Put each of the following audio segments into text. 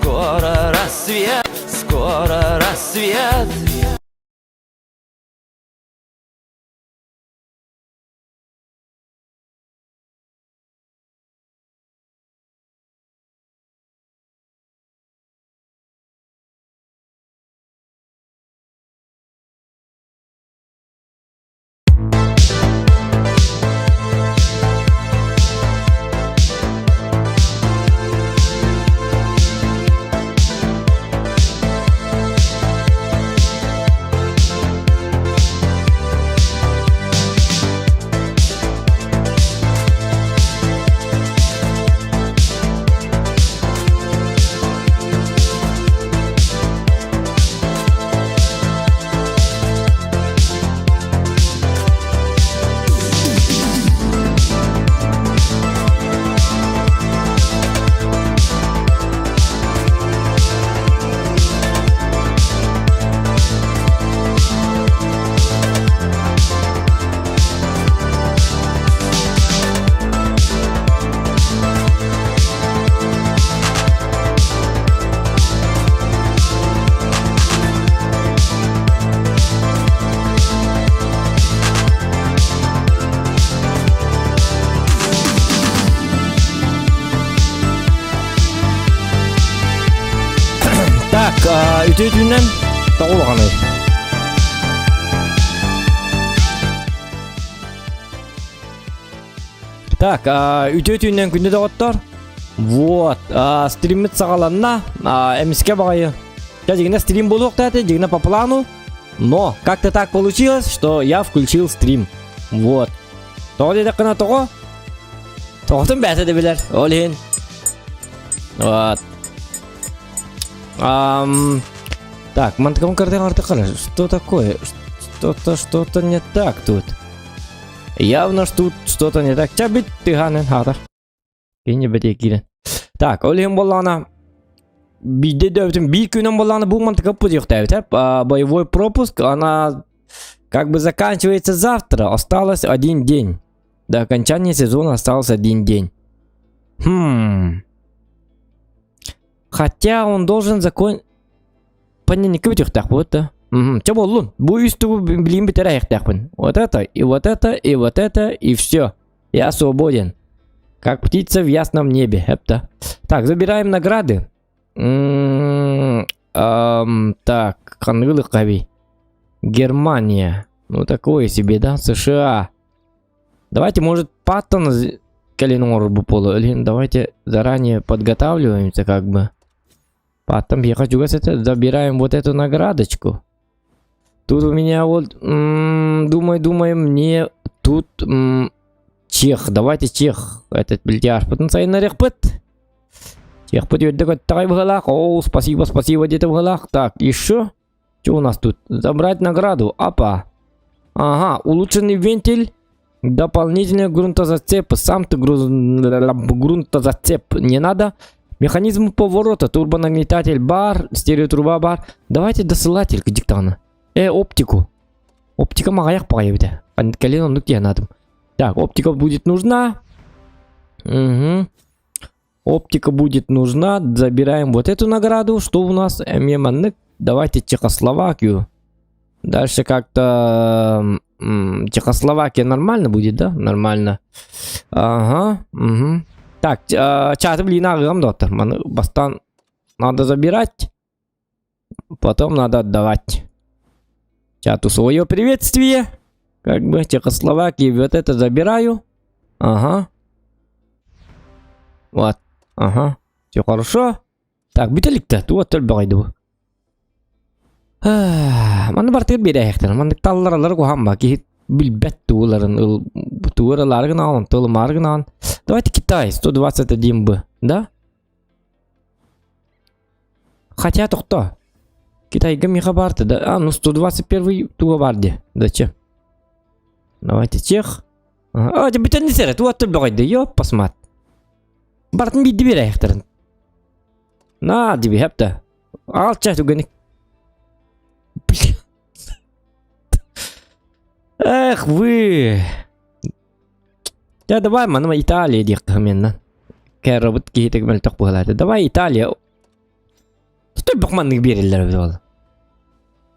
Скоро рассвет, скоро рассвет. Так, үтүө түүннэн тоҕулаҕаный. Так, үтүө түүннэн күндү доҕоттор. Вот, стриммит саҕаланна. Эмискэ баҕайы. Я дьигинэ стрим буолуохтаата, дьигинэ по плану. Но как-то так получилось, что я включил стрим. Вот. Тоҕо диэтэххинэ тоҕо? Тоҕотун бэйэтэ да билэр. Ол иһин. Вот. Ам... Так, мантыкам картын Что такое? Что-то, что-то не так тут. Явно ж тут что-то не так. Ча бит тыханын хатар. Кини бэтиэ киирэн. Так, ол иһин буоллаҕына биирдэ дөбүтүн биир күнүн буоллаҕына бу мантыка путехтээбит боевой пропуск она как бы заканчивается завтра осталось один день до окончания сезона остался один день хм хотя он должен закон Понедельникка бүтүөхтээх буолуот да. Мгм. Чэ буоллун. Бу үс тугу билигин бүтэр айахтаахпын. Вот это, и вот это, и вот это, и все. Я свободен. Как птица в ясном небе. Эпта. Так, забираем награды. М, ам, так, ханылы Германия. Ну, такое себе, да? США. Давайте, может, Паттон кэлин оҥорбут буолуо. Давайте заранее подготавливаемся как бы. Потом я хочу это, забираем вот эту наградочку. Тут у меня вот, думай, думай, мне тут чех, давайте чех, этот бильярд, потенциальный рехпет. Чех О, спасибо, спасибо, где-то в Так, еще. Что у нас тут? Забрать награду. Апа. Ага, улучшенный вентиль. Дополнительный грунтозацеп. Сам ты груз... грунтозацеп не надо. Механизм поворота, турбонагнетатель бар, стереотруба бар. Давайте досылатель к диктану. Оптику. Оптика маҕайах баҕайы Кэлин оннук диэн надым. Так, оптика будет нужна. Угу. Оптика будет нужна. Забираем вот эту награду. Что у нас? ММН. Давайте Чехословакию. Дальше как-то Чехословакия нормально будет, да? Нормально. Ага. Угу. Так, чаты блин, доктор. Бастан надо забирать. Потом надо отдавать. Чату свое приветствие. Как бы Чехословакии вот это забираю. Ага. Вот. Ага. Все хорошо. Так, бүтэликтэ. Туа төлбөҕөйдү бу. Манна бартыгар биэрээхтэр. Маннык талларалар куһаамма киһи билбэт тууларын ыл тууралары гынаан, тылымаары гынаан. Давайте Китай 121 б, да? Хотя тохто. Китайга миха барты, да? А, ну 121 туга бар де. Зачем? Давайте чех. А, бүтэн сэрэ, туа төлбөҕөйдү. Ёп, посмат. Бартын биирди биэрээхтэрин. На, диби хэпта. Алча түгэник. Блин. Эх вы. Да давай манма Италия диэххэ менна. Кэробут киһитик мөлтөх буолааты. Давай Италия. Төбөх маннык биэрэллэр эбит ол.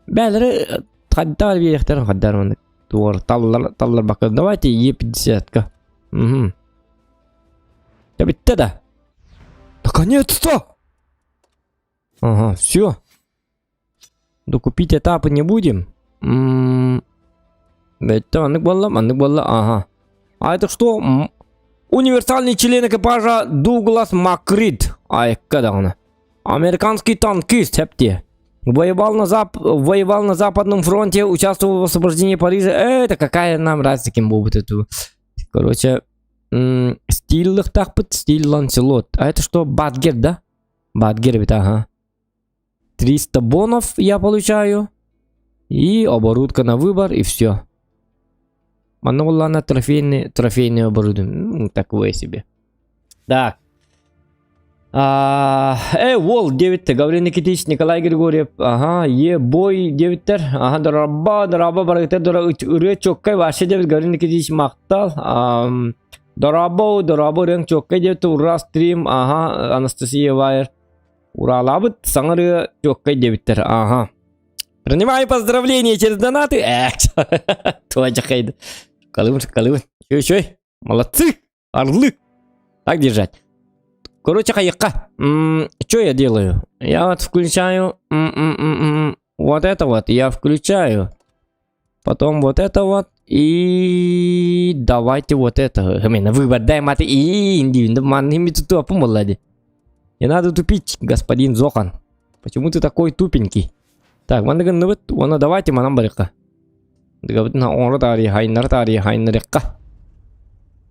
Бээлэри хаддар биэриэхтэрин хаддар маннык туор таллар талларбакка давайте Е50-ка. Угу. Бүттэ да. Наконец-то! Ага, все. Докупить этапы не будем. М-м-м. Это маннык буолла, маннык буолла, ага. А это что? Универсальный член экипажа Дуглас Макрид. Айка даҕаны. Американский танкист, хепте. Воевал на, зап... Воевал на Западном фронте, участвовал в освобождении Парижа. Это какая нам разница, кем был эту. Короче, стиллыхтаахпыт, стиль Ланселот. А это что, Бадгер, да? Бадгер эбит, ага. 300 бонов я получаю. И оборудка на выбор, и все. Манна буоллаҕына трофейный, трофейный оборудование. Ну, такое себе. Так. А, э, уол диэбиттэр, Гаврил Никитич, Николай Григорьев, ага, е, бой диэбиттэр, ага, дорообо, дорообо, барыгыта дора ырыа чоккай, вообще диэбит Гаврил Никитич махтал, ам, дорообо, дорообо, ырыаҥ чоккай диэбит, ура стрим, ага, Анастасия Вайер, Уралаабыт саҥа ырыа чоккай диэбиттэр, ага. Принимаю поздравления через донаты. Э, туа Калыбын, калыбын. Үчүгэй, молодцы, орлы. Так держать. Короче, хайыкка. Что я делаю? Я вот включаю вот это вот, я включаю. Потом вот это вот. И давайте вот это. Именно выбор дай маты и Не надо тупить, господин Зохан. Почему ты такой тупенький? Так, манна гынныбыт, уонна давайте манан барыахха. Дыгабытын оҥоро таарыйа, хайыннара таарыйа, хайыннарыахха.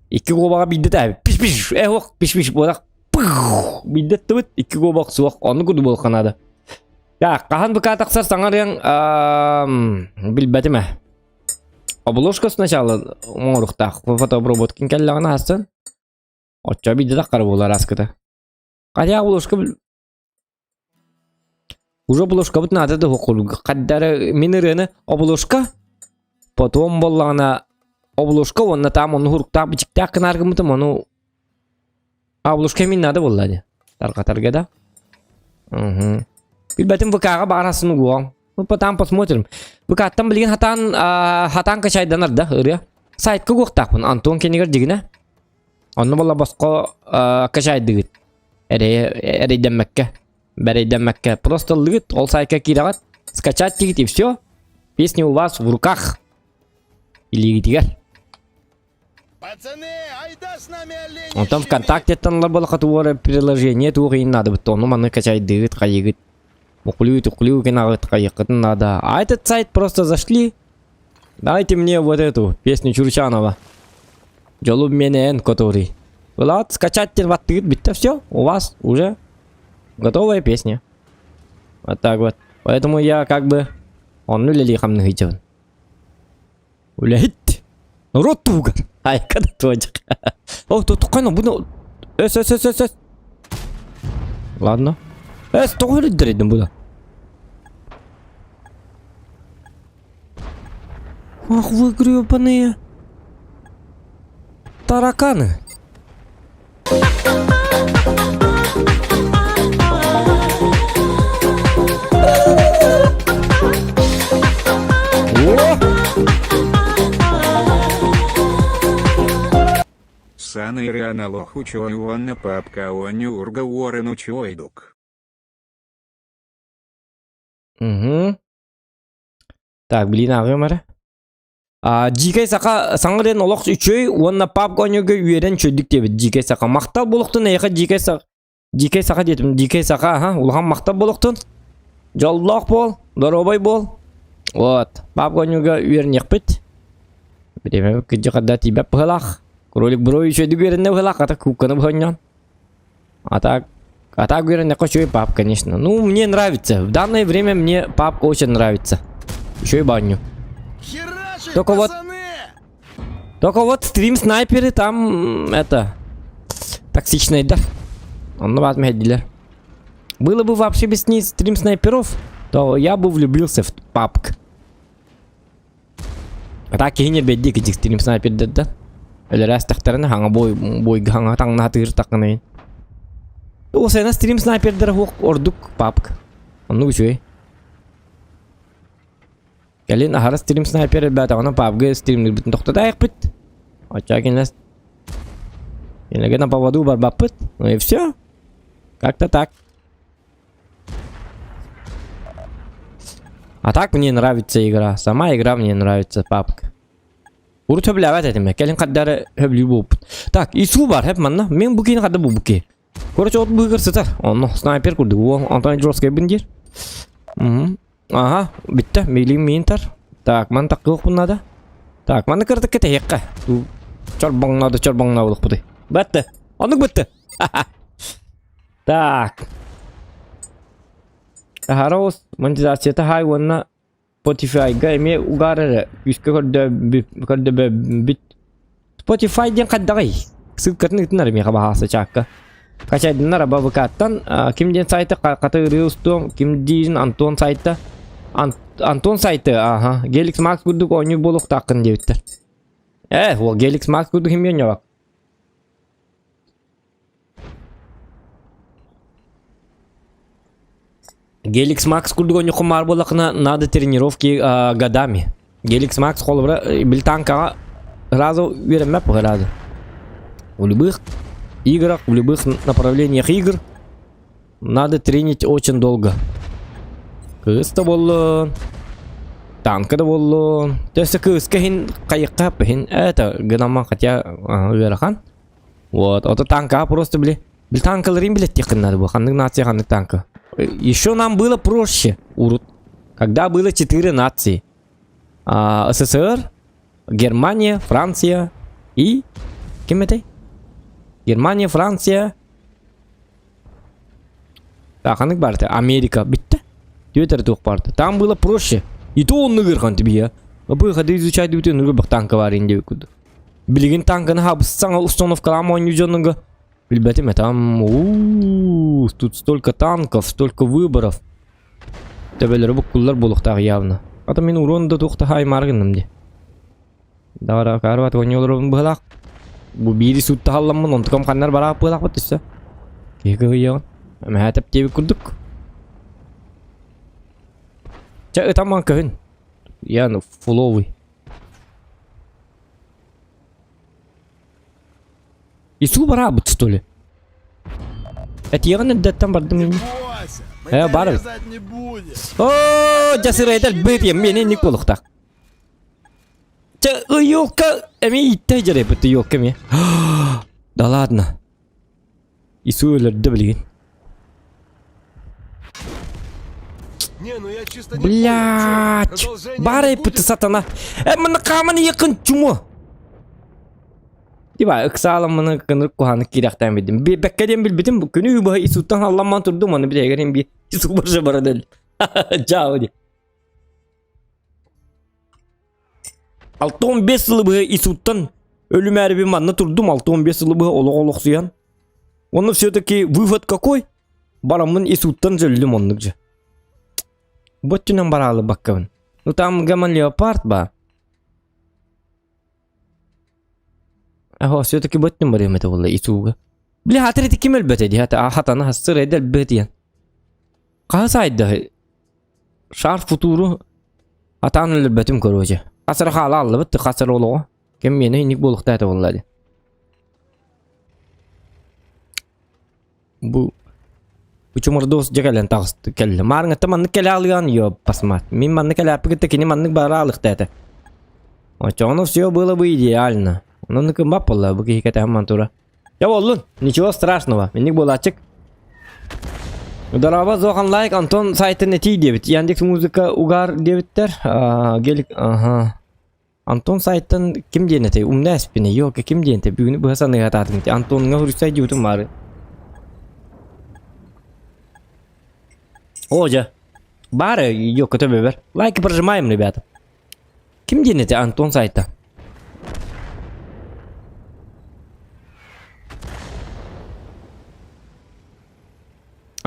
Икки куобаҕа биирдэ тааһыбыт. Пиш-пиш, э ох, пиш-пиш буолах. Биирдэ ыттыбыт, икки куобах суох, оннук курдук буолуохха наада. Так, хаһан БК тахсар саҥарыаҥ билбэтим ээ. Обложка сначала оҥоруохтаах. Фотообработкин кэллэҕинэ аастын. Оччо биирдэ таххара буолар аскыта. Хотя обложка Уже обложкабыт наада да хаддара мин ырыаны обложка потом буоллаҕына обложка уонна там ону хуруктаах бичиктээх гынаар гыммытым ону обложка мин наада буолла дии тарҕатарга да угу билбэтим ВК-ҕа баар асын угуоҕум ну потом посмотрим ВК-ттан билигин хатаан хатаан качайданар да ырыа сайтка угуохтаахпын Антон кэннигэр дьигинэ онно буолла босхо качайдыгыт эрэйдэммэккэ бэрэйдэммэккэ просто ыллыгыт ол сайтка киирэҕит скачать диигит и все песня у вас в руках илиигитигэр Пацаны, айда с нами олени Онтон щемить! ВКонтактеттан ылар буоллахха тугу приложение туох иһин наадабыт ону маны качайдыгыт хайыгыт укулүү тукулүү гынаҕыт хайыаххытын наада а этот сайт просто зашли дайте мне вот эту песню Чурчанова Дьолум менен который Влад скачать диэн баттыгыт бүттэ все у вас уже готовая песня вот так вот поэтому я как бы онну үлэлии хамныһы сылдьабын Үлэһит норуот туһугар айка да туодьах о тутуккан буну өс өс өс өс өс ладно эс тоҕо өлүддэридим буну Ах вы гребаные тараканы. О! Саҥа ырыаҥ олох үчүгэй уонна PUBG оонньуурга үөрэн үчүгэйдик. Угу. Так, блин, ааҕыам эрэ. А, Дьиикэй саха саҥа диэн олох үчүгэй уонна PUBG оонньууга үөрэн үчүгэйдик диэбит Дьиикэй саха. Махтал буолуохтун эйиэхэ Дьиикэй саха. Дьиикэй саха диэтим. Дьиикэй саха, аха, улахан махтал буолуохтун. Дьоллоох буол, доруобай буол. Вот, PUBG оонньууга үөрэниэхпит. Бириэмэ кырдьык ханда тиийбэт быһыылаах. Кролик бро үчүгэйдик үөрэннэ быһыылаах, хата куукканы быһа А так, а так үөрэннэххэ үчүгэй PUBG, конечно. Ну, мне нравится. В данное время мне PUBG очень нравится. Еще и баню. Херачить, Только вот- пацаны! Только вот стрим-снайперы там, это, токсичные, да? Онно баат мэһэйдилэр. Было бы вообще без ней стрим-снайперов, то я бы влюбился в PUBG. А так киһи ньирбэйдии кичик стрим-снайпердэрдэн. Өлөрөөстөхтөрүнэ хаҥа бой бойга хаҥа таҥнаһатыыр такынайын. Уосайна стрим-снайпердэр суох ордук PUBG. Оннук үчүгэй. Кэлин аһара стрим снайпер элбээтэҕинэ PUBG стримнирбитин тохтотоохпут. Оччоҕо кинилэр кинилэргэ на поводу барбаппыт. Ну и все. Как-то так. А так мне нравится игра. Сама игра мне нравится, PUBG. Урут сөбүлээбэт этим. Кэлин хардары сөбүлүү буолбут. Так, ису бар хеп манна. Мен бу киһини хадда булбут киһи. Короче, от быыгыр сытар. Онно снайпер курдук. Уол Антон Жорскайбын диир. Мгм. Ага, бүттэ. Милин миин тар. Так, маны таккыахпын наада. Так, маны кыратык кэтэһиэххэ. Чорбоҥноодо, чорбоҥнообулукпутуй. Бэтте. Оннук бүттэ. Так. Таһара оҕус монетизацията хай уонна Spotify-га эмиэ угаар эрэ күүскэ көрдөбөбүт. Spotify диэн хайдаҕый? Ссылкатын ыытынар миэхэ баһаалыста чаакка. Качайдыннар АБВК-ттан ким диэн сайты хата ырыа устуом, ким диирин Антон сайта. Антон сайты, аха, Геликс Макс курдук оонньуур буолуохтааххын диэбиттэр. Э, ол Геликс Макс курдук ким оонньообот. Геликс Макс курдук оонньуоххун баар буоллаххына, надо тренировки годами. Геликс Макс холобура били танкаҕа сразу үөрэммэт сразу. В любых играх, в любых направлениях игр надо тренить очень долго. Кыыс да буоллун, танка да буоллун. Өссө кыыска иһин хайыахха иһин это гынамман хотя ыарахан. Вот, ото танка просто били Бил танкаларын билеттиэххин надо было. Ханнык нация, ханнык танка. Еще нам было проще, урут. Когда было четыре нации. А, СССР, Германия, Франция и... Ким этэй? Германия, Франция. Так, ханнык баар этэ? Америка. Бүттэ. Түөтэр туох баар Там было проще. И то оннук ыархан тибиэ. Выходы изучать бүтүн үрбэх танка бар инде курдук. Билигин танканы хабыс-саҥа установкалаан оонньуу дьонуга Билбэтим там уу тут столько танков, столько выборов. Төбөлөрө буккуллар буолуохтаах явно. Ата мин урон да туох да хааймаары гынным дии. Давара карбат оонньуу олоробун быһалаах. Бу биири сууттаһалламмын онтукам ханнар бараах быһалаахпыт өссө. Киһи кыһыйыаҕын. Мэһэтэп диэбит курдук. Чэ ытамман көһүн. Я ну фуловый. Ису бараабыт что ли? Этиэҕин эрдэттэн бардым ини. Э, бар. Оо, дьасырайдар быт мени ник буолуохтаах. Чэ, елка эми иттэ дьарайбыт елка ми. Да ладно. Ису өлөрдө билигин. Не, ну я чисто не Блядь! понял, чё, продолжения Баар не эппит будет? сатана. Э, маны хааман якын чумо. Тиба, ыксааламмыны кыныр куһаны киирэхтээн билдим. Бэккэ диэн билбитим, күнү быһа исуттан алламман турдум, аны билэгэрин би ису баржа барадыл. Чао ди. 65 сылы быһа исуттан өлүмээрибин манна турдум, 65 сылы быһа олох олохсуйан. Онно все-таки вывод какой? Бараммын исуттан өллүм оннук же. Боттунан бараалы баккабын. Ну там гаман леопард ба. Аһо, все-таки боттун барыам этэ буолла исуга. Били хатыр ити ким өлбөтө дии хата хатана хассыр эдэл бөтиэн. Хаһыс айда шар футуру атаан өлөрбөтүм короче. Хасыр хаала аллыбыт хасыр олоҕо. Ким миэнэ инник буолуохтаа этэ буолла дии. Бу Учумурдуос дьэ кэлэн таҕысты кэллэ. Маарыҥҥыттан маннык кэлэ алыан ёп басмат. Мин маннык кэлээппикитэ кини маннык бара алыхта этэ. Оччоҕуна все было бы идеально. Онон кымбап буолла бу киһи кэтэһэн мантура. Дьэ буоллун, ничего страшного. Инник буолааччык. Дорообо Зохан лайк Антон сайтын этии диэбит. Яндекс музыка угар диэбиттэр. Гелик аха. Антон сайтан ким диэн этэй? Умна эспине. Йока ким диэн этэй? Бүгүнү быһа саныгатаатым. Антонҥа хуруйсай диэбитим баары. О, дьэ. Баары, йока төбөбөр. Лайки прожимаем, ребята. Ким диэн этэй Антон сайта?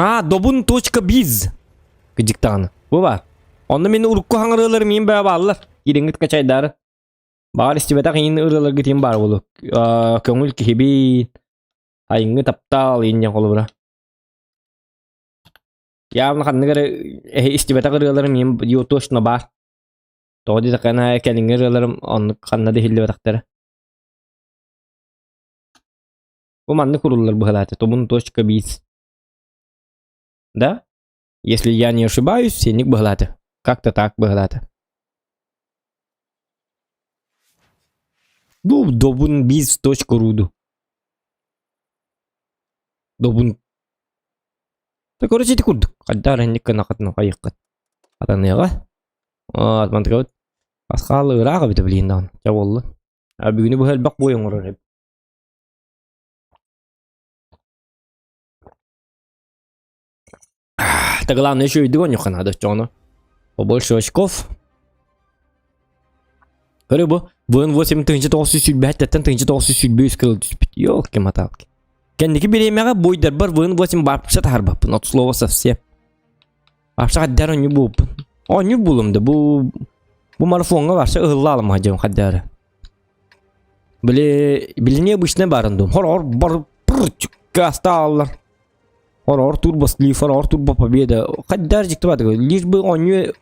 А, добун.biz. Кыдьыктаҕына. Бу баар. Онно мин урукку хаҥырыылар миин баа бааллар. Ириҥҥит качайдаары. Баҕар истибэтэх иин ырыаларгыт иин баар буолуо. Көҥүл киһибин, айыҥҥы таптал иин диэн холобура. Явно ханнык эрэ истибэтэх ырыаларым им точно баар. Тоҕо диэтэххинэ кэлиҥҥи ырыаларым оннук ханна да иһиллибэтэхтэрэ. Бу маннык уруллар быһалаата тобун точка биис. Да? Если я не ошибаюсь, сенник быһалаата. Как-то так быһалаата. Бу добун биис точка руду. Добун. Да, короче, ити курдук. Хайдаар инник гына хайыккыт. Атаныаҕа. Мантыкабыт. Асхаалы ыраах эбитэ билиин даҕаны. Чэ буолла. А бүгүнү быһа элбэх буой оҥорор эбит. Так главное еще өйдүк оонньуохха наада оччоҕуна. Побольше очков. Көрө бу ВН8 1927-тэн 1923 кыл түспүт. Ёлки-моталки. Кэнники бириэмэҕэ буойдарбар ВН8 вообще таһарбаппын. От слова совсем. Вообще хаддар оонньуу буолбун. Оонньуу буолум да бу бу марафоҥҥа вообще ыһылла аламаһа дьон хаддары. Били билини обычно барын дум. Хор бар астааллар. Хор турбо слив, хор турбо победа. Хаддар дьикти баатыга. Лишь бы оонньуу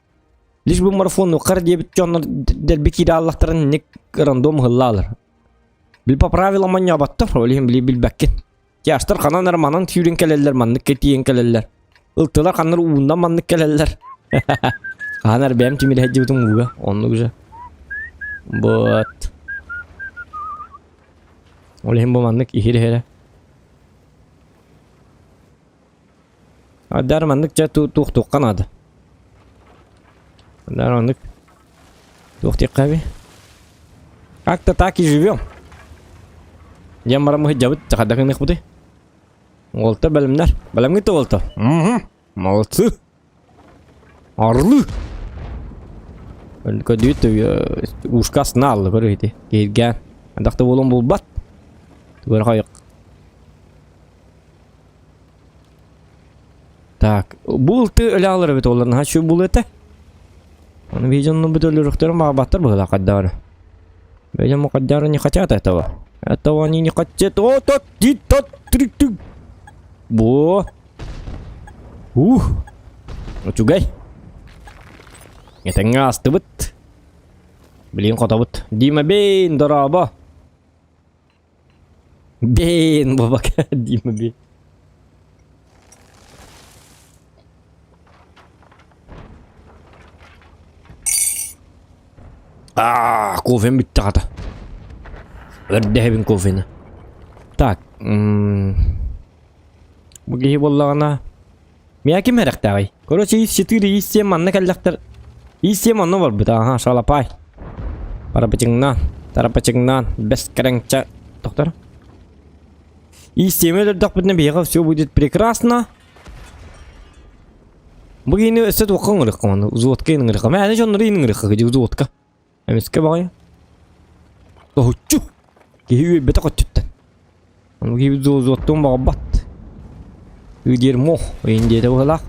лишь бы марафону хар диэбит дьоннор дэлби киирэ аллахтарын ник рандом ыһыллаалар. Бил по правилам оонньообаттар, ол иһин били билбэккин. Тяжтар ханан эрэ манан сүүрэн кэлэллэр, маннык тиийэн кэлэллэр. Ылтылар ханнар ууннан маннык кэлэллэр. Хаһан эрэ бэйэм тимири сылдьыбытым ууга, оннук же. Вот. Ол иһин бу маннык иһир-иһирэ. Адар маннык дьэ туохтуохха наада. Адар маннык туохтуохха би. Как-то так и живем. Дьэн баран мыһыдьабыт, чахардакыныахпытый. Уолта бэлэмнэр. Бэлэмҥит уолта. Молодцы. Орлы. Көдүүт ушка астына алла көрө ити. Киһиргээн. Андахта буолан булбат. Тугар хойук. Так, бу ылты өлө алар эбит олар наһаа үчүгэй буолуо этэ. Аны биһи дьоннорбут өлөрүөхтэрин баҕарбаттар быһыылаах хайдах Видимо, хайдах не хотят этого. Этого они не хотят. О, тот, ти, тот, три, ты. Бо. Ух. Үчүгэй. Этэҥҥэ астыбыт. Блин, хотобут. Дима, бейн, дорообо. Бейн, бабака, Дима, бейн. Аа, кофем бүттэ хата. Өрдөһөбүн кофены. Так, бу киһи буоллаҕына Миа ким эрэхтээҕий? Короче, ис-4, ис-7 манна кэллэхтэр. Ис-7 онно барбыт, аха, шалапай. Парапачыҥнаан, тарапачыҥнаан, бэс кэрэҥчэ. Доктор? Ис-7 өлөрдөхпүтүнэ биһиэхэ все будет прекрасно. Бу киһини өссө туохха ыҥырыахха маны? Взводка ыҥырыахха. Мээнэ дьоннору ыҥырыахха, где взводка? Эмискэ баҕайы. Соһуччу! Киһи үөйбэтэх өттүттэн. Ону киһи взводтуон баҕарбат. Ыы дерьмо, ыйын диэтэ быһыылаах.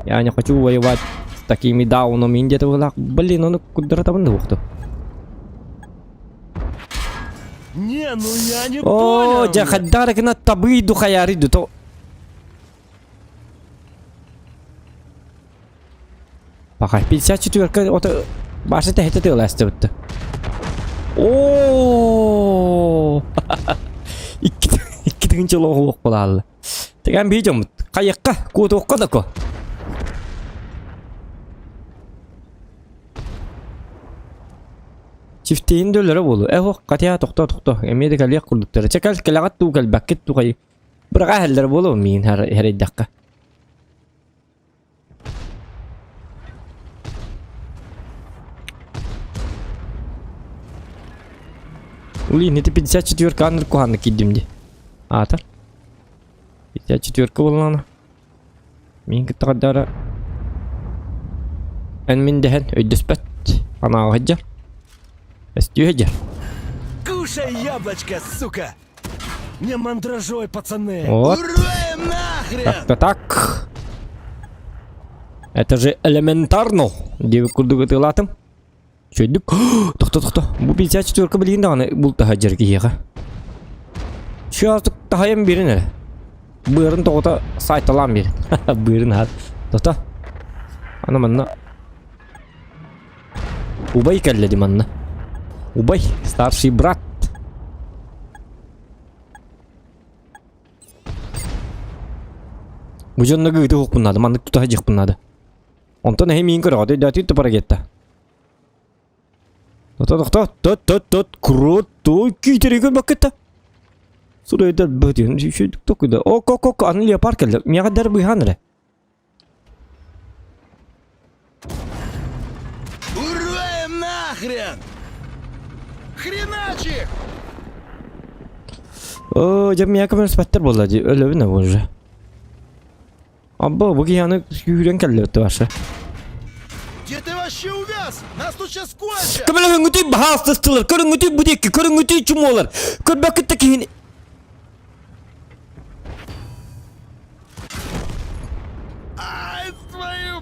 Я не хочу воевать с такими даунами иин диэтэ быһыылаах. Блин, ону курдаратабын да буохту. Не, ну я не О, понял. дьэ хайдах эрэ гына табыы ду хайаарый ду то. Пахай 54 ото башы тэһитэ тыалаастыбытты. Оо! Икки тыгынча олоҕу буолаалла. Тэгэн бии дьоммут. Хайыкка, куотуохха да ко. Чифтейин дөлөрө буолу. Э ох, катя тохто тохто. Эмиэ да кэлиэх курдуктара. Чэ кэл кэлэҕит дуу кэлбэккит дуу хайы. Быраҕа иһэллэрэ буолуо миигин хэрэйдэххэ. Блин, это 54 аныр куһааннык киирдим дии. Аата. 54 буоллаҕына. Мин кытта хардара эн мин дэһэн өйдөспөт анааҕа сылдьар. Өстүү сылдьар. Кушай яблочко, сука! Не мандражой, пацаны! Вот. Ура им нахрен! Так-то так. Это же элементарно. Диэбит курдук ытыалаатым. Үчүгэйдик. Тохто, тохто. Бу 54 билигин даҕаны бултаһа дьэр киһиэхэ. Чугаастык таһайан биэрин эрэ. Быарын тоҕото сайталаан биэр. Быарын аһат. Тото. Аны манна. Убай кэллэ ди манна. Убай, старший брат. Бу дьонно ыытыы уһукпун наада, маннык тута сылдьыахпын наада. Онтон эһи миин көрөҕө, өйдөөтүн тупарагетта. Тот тохто, тот тот тот крутой киитэри көрбөккүтэ. Сурайдар бөтүн шүдүк токуда. Ок ок ок аны леопард кэллэ. Миэхэ дар быһаан эрэ. Ура им нахрен! Хреначи! Оо, дьэ миэхэ көмөлөспөттөр буолла дии. Өлөбүн да уже. Абба, бу киһи аны күүрэн кэллэ баша. Где ты вообще увяз? Нас тут сейчас кончат! Көмөлөһүҥҥүтүй баһаалыстылар, көрүҥҥүтүй бу диэки, көрүҥҥүтүй чумуолар. Көрбөккүт да киһини. Ай, твою...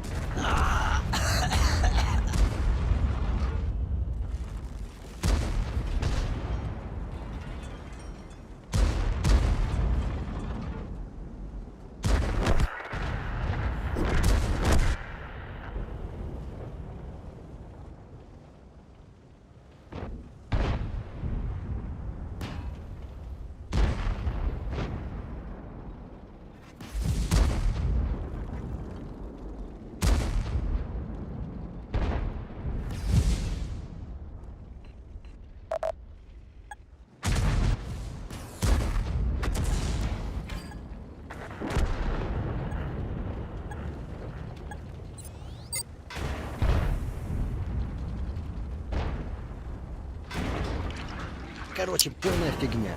Короче, полная фигня.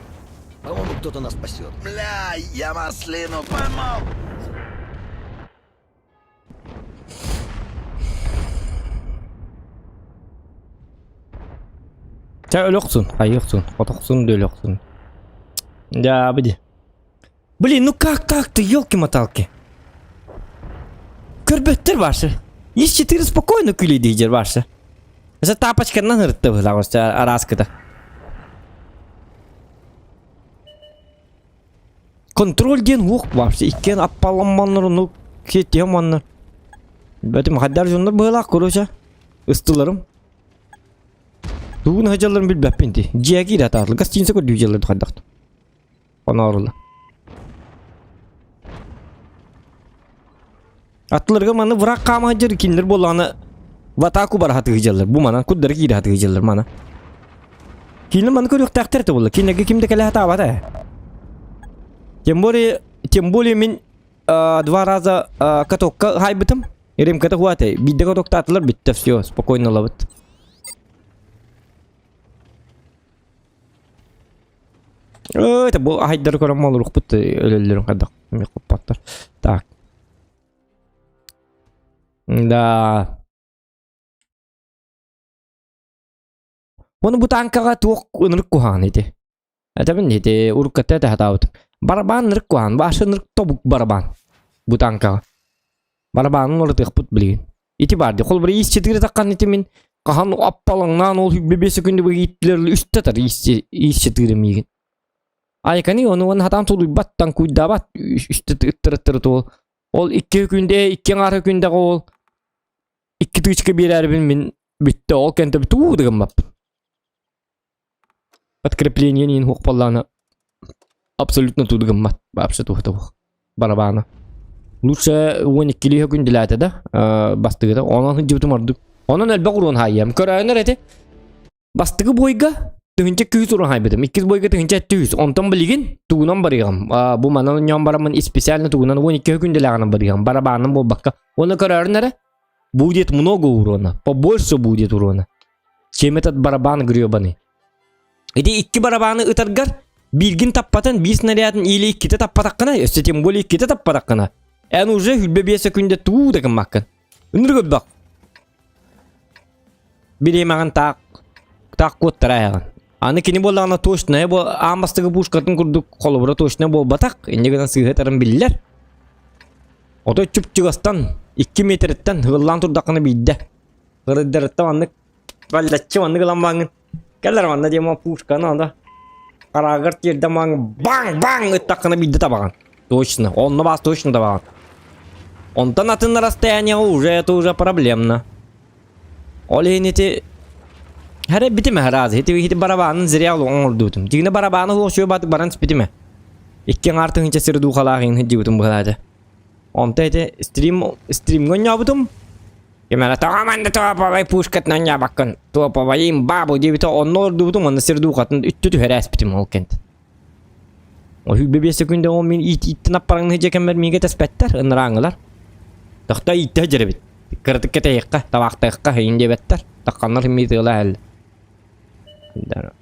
По-моему, кто-то нас спасет. Бля, я маслину поймал! Чэ өлөхсүн, хайыахсун, хотохсун да өлөхсүн. Дьаабы дии. Блин, ну как так-то, елки-моталки? Көрбөттөр башы. Ис четыре спокойно күлейдейдер башы. За тапочканан ырытты быһылаах араскыта. Контроль диэн уох вообще иккиэн аппаламманнар ону киэтиһэн манна. Бэтим хайдар дьоннор быһылаах короче. Ыстыларым. Тугун сылдьалларын билбэппин дии. Дьиэ киирэ атаатылар. Гостиница көрдүү дьиэлэр хайдах. Оноорула. Аттыларга маны враг хаама сылдьар кинилэр буоллаҕына в атаку бара сатыы сылдьаллар. Бу манан курдары киирэ сатыы сылдьаллар мана. Кинилэр маны көрүөхтээхтэр этэ буолла. Кинилэргэ ким да кэлэ сатаабата ээ. Тем более, тем более мин э, два раза э, катокка хайбытым. Ремката хуатай. Биирдэ катоктаатылар бүттэ все, спокойно ылабыт. Это бу айдары көрөн молурукпут өлөллөрүн хайдах хоппоттор. Так. Да. Оны бу танкаға туох ынырык куһаҕан ити. Этэбин ити урукката этэ сатаабытым. Барабан ынырык куһаҕан, башы ынырык тобук барабан. Бу танкаҕа. Барабанын уларытыахпыт билигин. Ити баар дии. Холобура ис четыре таххан ити мин хаһан аппалаҥнаан ол сүүрбэ биэс секунда ииттилэр үстэ тар ис четыре миигин. Айкани ону уонна хатаан тулуйбат, таҥкуйдаабат үстэ ыттырыттыры туол. Ол икки күндэ, икки аҥаар күндэҕэ ол икки тыычка биэрээрибин мин бүттэ ол кэнтэ туу да гыммаппын. Подкрепление иин хуох буоллаҕына абсолютно туу да гыммат вообще туох да суох барабаана. Лучше уон иккилии күндүлээтэ да бастыгыта онон сылдьыбытым ордук. Онон элбэх уруон хаайыам. Көрөөнөр эти Бастакы буойга тыһыынча күүс уран хайбытым. Иккис буойга тыһыынча түс. Онтон билигин тугунан барыаҕым. Бу манан онньоон бараммын специально тугунан 12 күндэлээҕинэн барыаҕым. Барабаанын буолбакка. Уонна көрөөрүн эрэ будет много урона. Побольше будет урона. Чем этот барабан гребаный. Ити икки барабаны ытаргар бииргин таппатын биир снарядын или иккитэ таппатаххына, өссө тем более иккитэ таппатаххына, эн уже хүлбэ биэс секунда туу да гыммаккын. Ынырык өлбөх. Бириэмэҕин таах таах куоттара айаҕын. Аны кини буоллаҕына точная бу аан бастакы пушкатын курдук холобура точная буолбатах. Инньэ гынан сыыһа ытарын биллэр. Отой чуп-чугастан 2 метрттэн ыыллаан турдаххына биирдэ. Ырыйдарыттан маннык баллаччы маннык ылан бааҥҥын. Кэлэр манна диэн пушканы анда хараагар тиэрдэн бааҥ баҥ баҥ ыттаххына биирдэ табаҕын. Точно. Онно бас точно давал. Онтон атын расстояние уже это уже проблемно. Ол иһин ити Хара битим раз. Ити ити барабанын зря оҥордуутум. Дигне барабаны хуох батык баран спитиме. Икки аҥаар тыһыынча сир дуухалаах иҥ сылдьыбытым быһалаата. Онто ити стрим стримҥа оонньообутум. Кимэрэ тоҕо манна топовай пушкатынан оонньообоккун? Топовайым бабу диэбитэ онно олордубутум онно сир дуухатын үттү түһэрэ эспитим ол кэнт. Оһүүбэ биэс секунда ол мин иит ииттэн аппараҥны дьэ кэммэр миигэ тэспэттэр ынырааҥылар. Тохто ииттэ дьэрэбит. Кыратык кэтэйиэххэ, табаахтыахха иин диэбэттэр. Тахханнар мии тыала эһэллэр.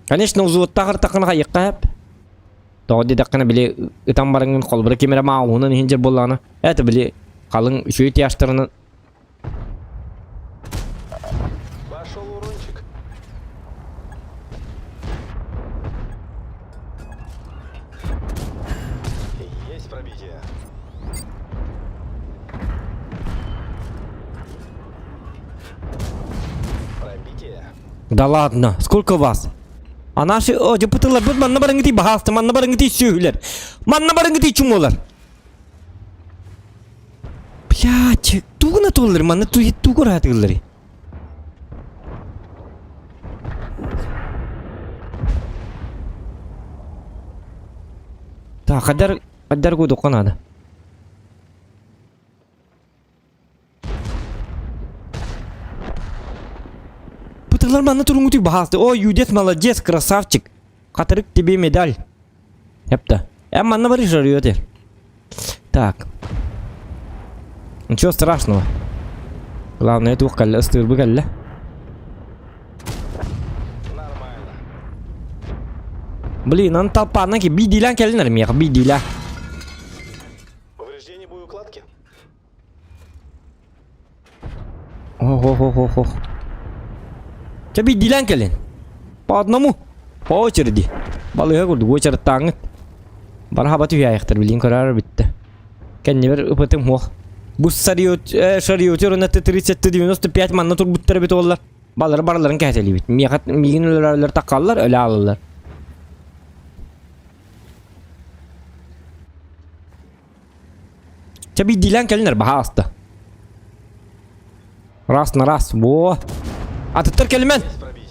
Конечно, взводтаах ыртаххына хайыахха сөп. Тоҕо диэтэххинэ били ытан бараҥҥын холобура ким эрэ мааҕыһынан иһин дьэр буоллаҕына, это били халыҥ үчүгэй тяжтарынан Пошел урончик. Есть пробитие. Пробитие. Да ладно, сколько вас? А наши, о, депутаттар манна барыңгыти баһаалыста, манна барыңгыти сүөһүлэр, манна барыңгыти чумолар. Блядь, тугуна туоллар, манна тугу ыраатыыллар. Так, хадар, хадар кудукка надо. Бытылар манна туруҥутуй баһаалыста. О, юдец, молодец, красавчик. Хатырык тебе медаль. Эпта. Э, манна бари жарыете. Так. Ничего страшного. Главное, туох кэллэ, ыстыырбы кэллэ. Нормально. Блин, аны талпааннан ки биирдиилээн кэллинэр миэхэ, биирдиилээн. Повреждение боеукладки? Ох-ох-ох-ох. Чэ биирдиилээн кэлин. По одному. По очереди. Балыыһа курдук уочараттааҥҥыт. Бары хаба түһээйэхтэр билин көрөөр бүттэ. Кэннибэр ыпытым хуох. Бу шариотер уонна Т-30-Т-95 манна турбуттар эбит уоллар. Балары барыларын кэһэтэлиибит. Миэхэ миигин өлөрөлөр таккаллар, өлө аалаллар. Чэ биирдиилээн кэлинэр баһаалыста. Раз на раз. Во. Атыттар кэлимэн!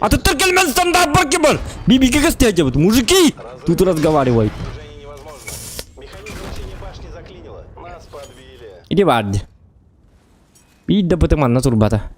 Атыттар кэлимэн стандарт бар бар! Бибиге көстөөдьөбүт. Мужики! Тут разговаривают. Движение невозможно. Механизм синей башни заклинило. Нас подбили. Иди барды. Биир да бытым манна турбата.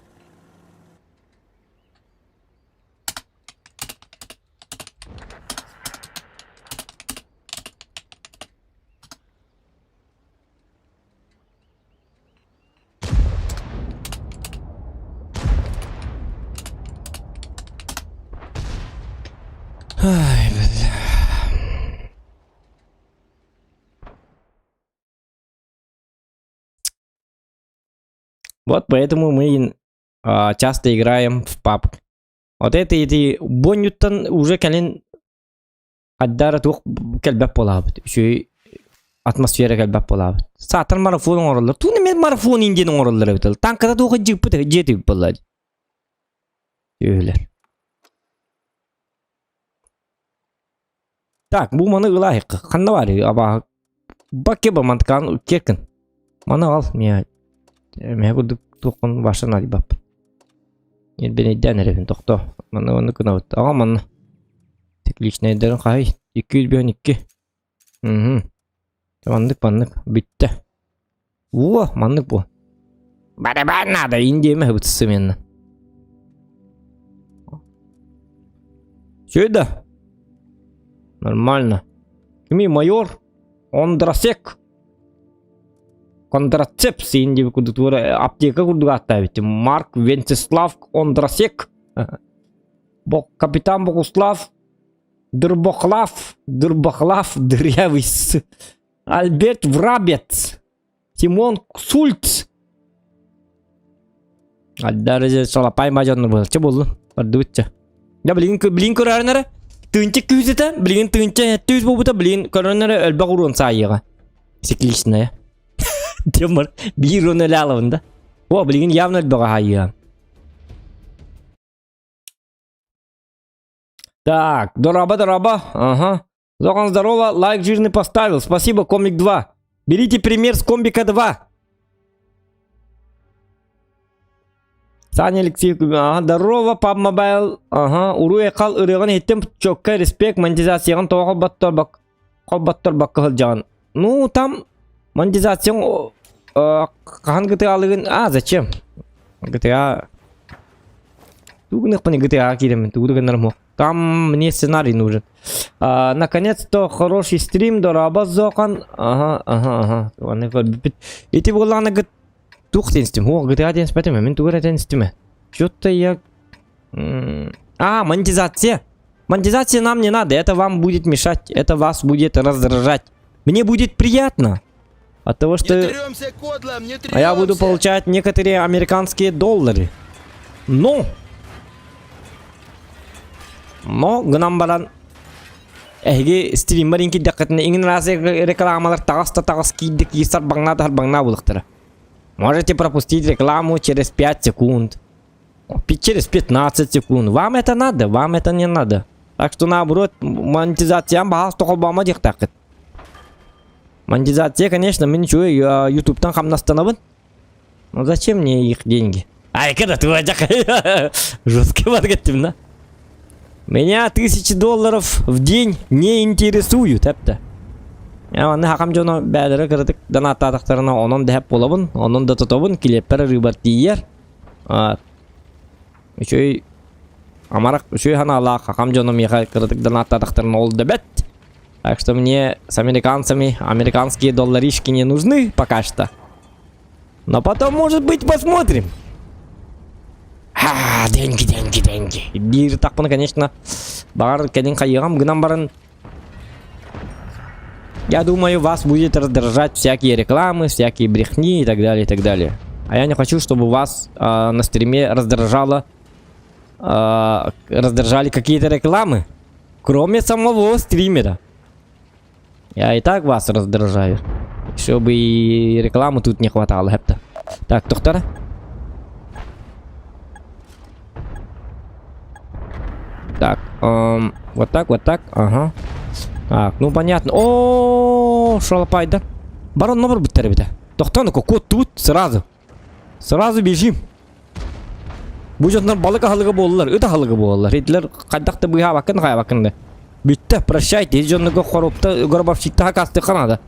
Ай, бля. Вот поэтому мы часто играем в PUBG. Вот это эти бонньуттан уже кэлин хайдара туох кэлбэт буолаабыт. Үчүгэй атмосфера кэлбэт буолаабыт. Саатар марафон оҥороллор. Тугун эмиэ марафон диэн оҥороллор эбит. Танката туох дьиэппит дьиэтибит буолла. Үһүлэр. Так, бу маны ылаайыкка. Ханна бар абааһы? Бакке ба мантыкаан кеккин. Маны ал, мия. Мэ курдук туохпун башан албаппын. Ирбинэйдээн эрэбин тохто. Манна уонна гынабыт. Аҕа манна. Тепличнайдарын хаһый? 252. Мгм. Маннык маннык бүттэ. Во, маннык бу. Барабан надо, индиэмэ бытсыменно. Все да? Нормально. Кими майор? Ондрасек. Контрацепция диэбит курдук туора аптека курдук ааттаабыт. Марк Венцеслав Ондрасек. Капитан Богуслав Дырбохлав Дырбохлав Дырявый Альберт Врабец Тимон Сульц Альдар Салапай мадьоннор буолар. Чэ буоллун. Бардыбыт чэ. Я билигин билигин көрөөрүн эрэ. Тыынча күүс этэ. Билигин тыынча түс буолбута билигин көрөн эрэ элбэх уруон саайыаҕа. Цикличная. Тимур биир уон эле алабын да. О, билигин явно элбэҕи хаайыа. Так, дороба, дороба. Ага. Зохан, здорово, лайк жирный поставил. Спасибо, Комик 2. Берите пример с Комбика 2. Саня Алексеев, ага, здорово, PUBG Mobile, ага, уруй-айхал ырыаҕын иһиттим, чокка респект, монетизацияҕын тоҕо холботтор бак, холботтор бакка сылдьаҕын. Ну, там монетизацияң хаһан GTA-лыгын, а, зачем? GTA... Тугу гыныахпын GTA киирэммин, тугу да гыннарым Там мне сценарий нужен. А, наконец-то хороший стрим, дорообо Зохан. Ага, ага, ага. Ити буоллаҕына гыт туох диэн истим? О, GTA диэн испэтим, мин тугу эрэ диэн истим. Что-то я... А, монетизация. Монетизация нам не надо, это вам будет мешать, это вас будет раздражать. Мне будет приятно от того, что... Не трёмся, кодлам, не трёмся! А я буду получать некоторые американские доллары. Но! Но гынан баран эһиги стриммер инкиддэххитинэ иҥин араас рекламалар таҕас да таҕас киирдик киир сарбаҥнаа да сарбаҥнаа буолуохтара. Можете пропустить рекламу через 5 секунд. Через 15 секунд. Вам это надо, вам это не надо. Так что наоборот, монетизациям баһаас тохолбомо диэхтээххит. Монетизация, конечно, мин үчүгэй ютубтан хамнастанабын. Но зачем мне их деньги? Ай, когда ты Жесткий маркетинг, да? Меня 1000 долларов в день не интересуют, эпте. Аны хакам дьоно бээлэрэ кыратык донаттаатахтарына онон дэһэп буолабын, онон да тотобун, килиэппэр арыыбар тиийэр. Үчүгэй амарах үчүгэй санаалаах хакам дьоно миэхэ кыратык донаттаатахтарына ол да бэт. Так что мне с американцами американские долларишки не нужны пока что. Но потом, может быть, посмотрим. А, деньги, деньги, деньги. Биир тахпына, конечно, баҕар кэлин хайыҕам гынан баран я думаю, вас будет раздражать всякие рекламы, всякие брехни и так далее, и так далее. А я не хочу, чтобы вас на стриме раздражали какие-то рекламы, кроме самого стримера. Я и так вас раздражаю. Чтобы и рекламы тут не хватало. Хепта. Так, доктора. Так, вот так, вот так, ага. Так, ну понятно. О, шалапайда. Барон номер бүттэр эбитэ. Тохтоон кот тут сразу. Сразу бежим. Бу дьоннор балык аһылыга буоллар, ыт аһылыга буоллар. Итилэр хайдах да быыһаабаккын хайабаккын да. Бүттэ, прощайте, дьоннорго хоруопта гробовщикта хакастыахха наада.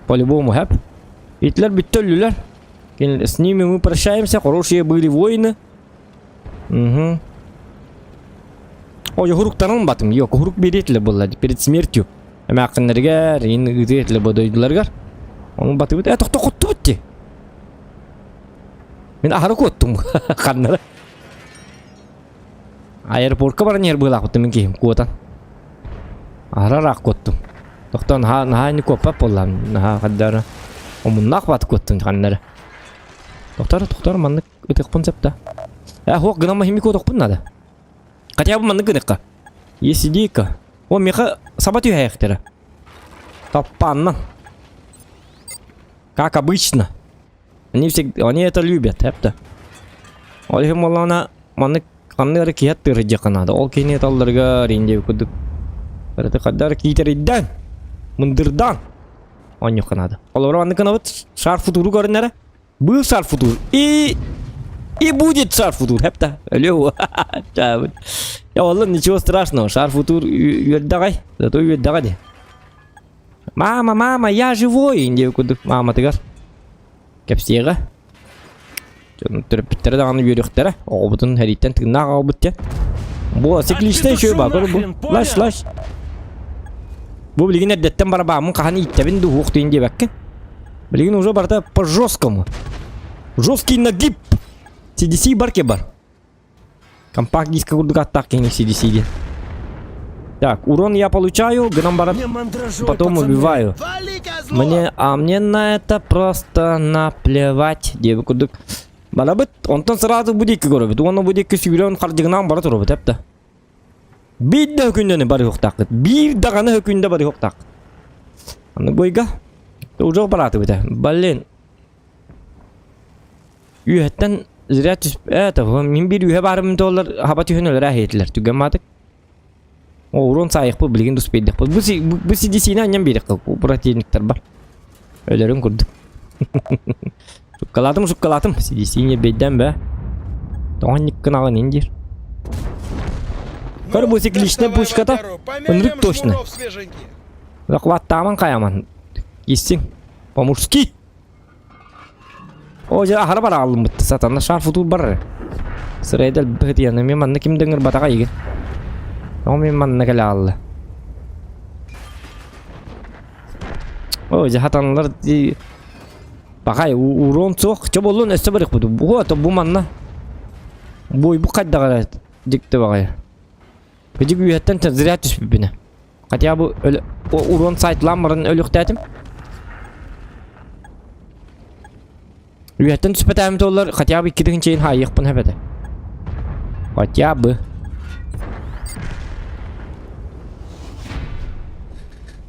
По-любому, хэп. Итилэр бүттэ өллүлэр. С ними мы прощаемся, хорошие были воины. Угу. Ой, хуруктарын батым. Yok, хурук беретиле булла перед смертью. Эмээххиннэригэр, ин ыытыэтиле бу дойдуларыгар. Оны батыбыт. Э, тохто хоттубут ти. Мин аһары куоттум ханнары. Аэропортка баран иһэр быылаахпыттым мин киһим куотан. Аһара ыраах куоттум. Тохтоон наһаа наһаа ини куоппат буоллаам. Наһаа хаддара омуннаах баат куоттум ханнары. Тохтор, тохтор маннык ытыахпын сөп да. Э, хуох гынан махими куотохпун надо. Хотя бы маннык гыныхха. Есть идейка. О, меха саба түһээхтэрэ. Таппааннан. Как обычно. Они всегда, они это любят, эпта. Ол иһин буоллаҕына маннык ханнык эрэ киһи аттыырдьахха наада. Ол киһини талларыгар индия курдук барыта хайдах эрэ киитэрийдээн, мындырдаан оонньуохха наада. Холобура маннык гынабыт шар футуру көрүнэрэ. Был шар футур. И и будет шар футур. Эпта. Өлүө. Я оллун ничего страшного. Шар футур үөрдэҕэй. Зато үөрдэҕэ дии. Мама, мама, я живой! диэбит курдук мааматыгар кэпсиэҕэ. Дьон төрөппүттэрэ даҕаны үөрүөхтэрэ. Оҕобутун сэрииттэн тыыннаах аҕалбыт диэн. Бу цикличнэй үчүгэй баар көрө бу. Лаш, лаш. Бу билигин эрдэттэн барабааммын хаһан ииттэбин дуу уох диэн диэбэккин. Билигин уже барыта по жесткому. Жесткий нагиб. CDC барке бар. Компакт диска курдук аттаах киһини CDC диэн. Так, урон я получаю, гынан баран потом пацаны. убиваю. Вали, козло! Мне, а мне на это просто наплевать. Диэбит курдук. Барабыт, онтон сразу будикки көрөбүт. Уонна будикки сүүрэн хардьыгынан бара турабыт эпта. Биир да өкүндэни барыахтааххыт. Биир даҕаны өкүндэ барыахтааххыт. Аны бойга. Уже бараатыбыт. Блин. Үөһэттэн зря түс... Это, мин биир үөһэ баарым туоллар хаба түһэн өлөрө иһиэтилэр. Түгэн маатык. О, урон саайықпы билигин дуспейдехпит. Бу, бу CDC-ни анньан биэриэххэ противниктар бар. Өлөрүн курдук. Суккалаатым, суккалаатым. CDC-ни бейден бе. Тоҕо никкын аҕын индир. Көр бу цикличная пушката. Ынырык точно. Захваттааман хайаман. Киссиң. По-мужски. О, дьэ аһара барааллыммыт. Сатана шар футур бар. Сырайдал быһытыяны мен манна ким дыңыр батаға игин. О, мен манна кэлэ аалла. О, дьэ хатаналар Бакай урон суох. Чо боллун өссө барык бу. Бу то бу манна. Бу бу кайдагара дикте багай. Бидик үйэттен зря түспүппүнэ. Хотя бы урон сайтлаан баран өлүөхтээтим. Үйэттэн түспэтээм толлар хотя бы икки тыһыынчайын хаайыахпын сөп этэ. Хотя бы.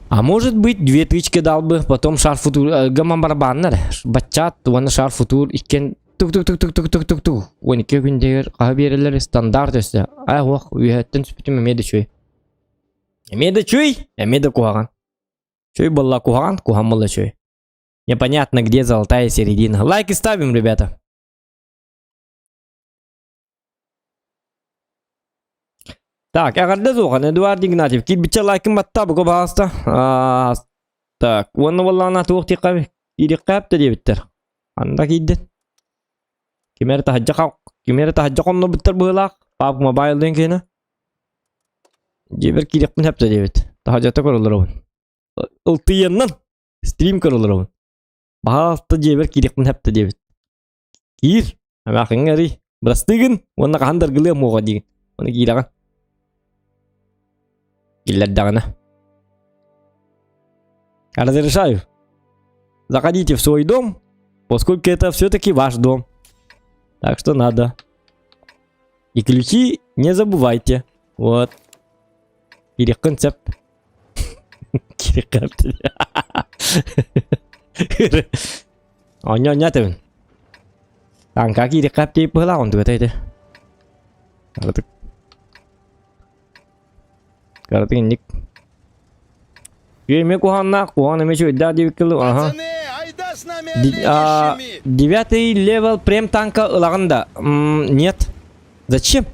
А может быть, две тычки дал бы, потом шар футур, гаман барабаннар, баччат, уонна шар футур иккен тук-тук-тук-тук-тук-тук-тук. 12 күндегер хаһы биэрэллэр стандарт өссө. Ай уох, үөһэттэн түспүтүм эмиэ да үчүгэй. Эмиэ да үчүгэй, эмиэ да куһаҕан. Үчүгэй буолла куһаҕан, куһаҕан буолла үчүгэй. Непонятно, где золотая середина. Лайки ставим, ребята. Так, эҕэрдэ суохан Эдуард Игнатьев. Кирбиччэ лайкын батта бука баҕаста. Так, уонна буоллаҕына туох диэххэ киириэххэ диэбиттэр. Анда киирдин. Ким эрэ таһырдьа ким эрэ таһырдьа хоннорбуттар быһыылаах. Папа мобайл диэн киһини. Дьиэбэр киириэхпин сөп диэбит. Таһырдьата көрөллөр Ылтыйыаннан стрим көрөллөр Баһаалта дьиэбэр киириэхпин сөп диэбит. Киир, эмээхиҥҥэ эрий. Бырастыыгын уонна хаһан да аргылыам уоҕа диигин. Ону киирэҕин. Киллэрдэҕинэ. Разрешаю. Заходите в свой дом, поскольку это все-таки ваш дом. Так что надо. И ключи не забывайте. Вот. Кириэххин сөп. Кириэххин Оонньоо тэбин. Таҥка киириэххэ диэбит быһыылаах онтугата ити. Кыратык. Кыратык инник. Үөмэ куһаҕаннаах, куһаҕан эмиэ үчүгэйдээх диэбиккэ дылы, аха. Девятый левел прем танка ылаҕын да? Нет. Зачем?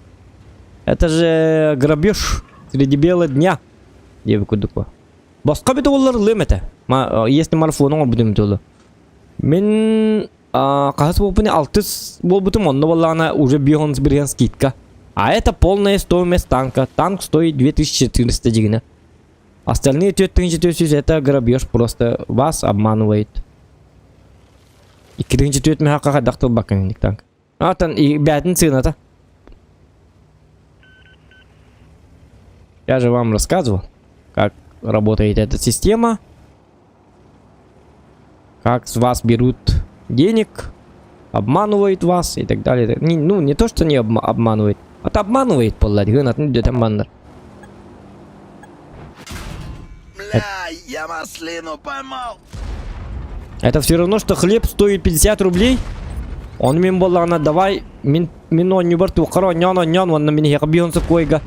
Это же грабеж среди бела дня. Диэбит курдук Босхо бүтэ буоллар ылыам этэ. Если марафону оҥорбутум этэ Мин хаһыс буолбутун алтыс буолбутум, онно буоллаҕына уже бион бирген скидка. А это полная стоимость танка. Танк стоит 2400 дигинэ. Остальные 4400 это грабеж просто вас обманывает. 24 мехака хайдах тылбаккын танк. Атан бээтин сыаната. Я же вам рассказывал, как работает эта система, как с вас берут денег, обманывают вас и так далее. Не, ну, не то, что не обма обманывает, это обманывает, поллать, баннер. Бля, я маслину поймал. Это все равно, что хлеб стоит 50 рублей. Он мин буоллаҕына давай мин мин оонньуубар туоххар оонньоон оонньоон уонна мин эһиэхэ бион сокуойга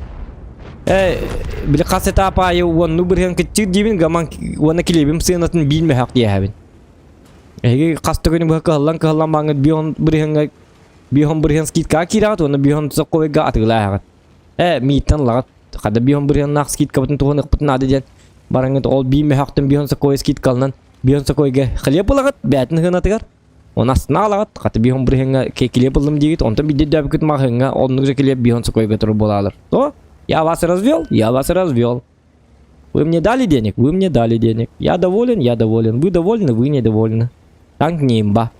э били хас этап аайы уонну бырыһан кыччыыр диибин гаман уонна килиэбим сыанатын биир мөһөх диэһэбин эһиги хас да күнү быһа кыһаллан кыһаллан бааҥҥыт бион бырыһыҥҥа бион бырыһан скидкаҕа киирэҕит уонна бион сокуойга атыылааһаҕыт Ээ, мииттэн ылаҕыт. Хата бион бырыһыаннаах скидкабытын туһаныахпытын наада диэн бараҥҥыт ол биир мөһөөхтөн бион сокуой скидкалынан бион сокуойга хлеб ылаҕыт бээтин сыанатыгар. Оны астына алаҕыт. Хата бион бырыһыаҥҥа килиэп ыллым диигит. Онтон биирдэ өйдөөбүккүт маҕаһыыҥҥа оннук же килиэп бион сокуойга турар буолаалар. То я вас развел, я вас развел. Вы мне дали денег, вы мне дали денег. Я доволен, я доволен. Вы довольны, вы недовольны. Танк не имба.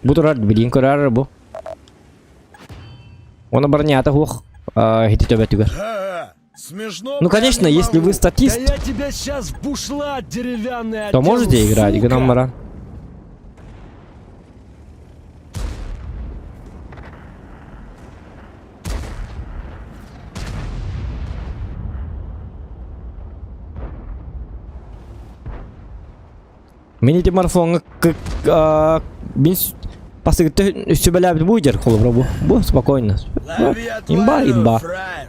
Бу турар, билигин көрөр бу. Оны барнята хуох хити төбөтүгэр. Смешно. Ну, конечно, если вы статист, Да я тебя сейчас в бушлат деревянный то можете играть, сука! гынан баран. Мин ити марафоҥҥа мин... Пасыгытта сүбэлээбит бу дьэр холобура бу. Бу спокойно. Лови Имба, отвальную, имба. фраер.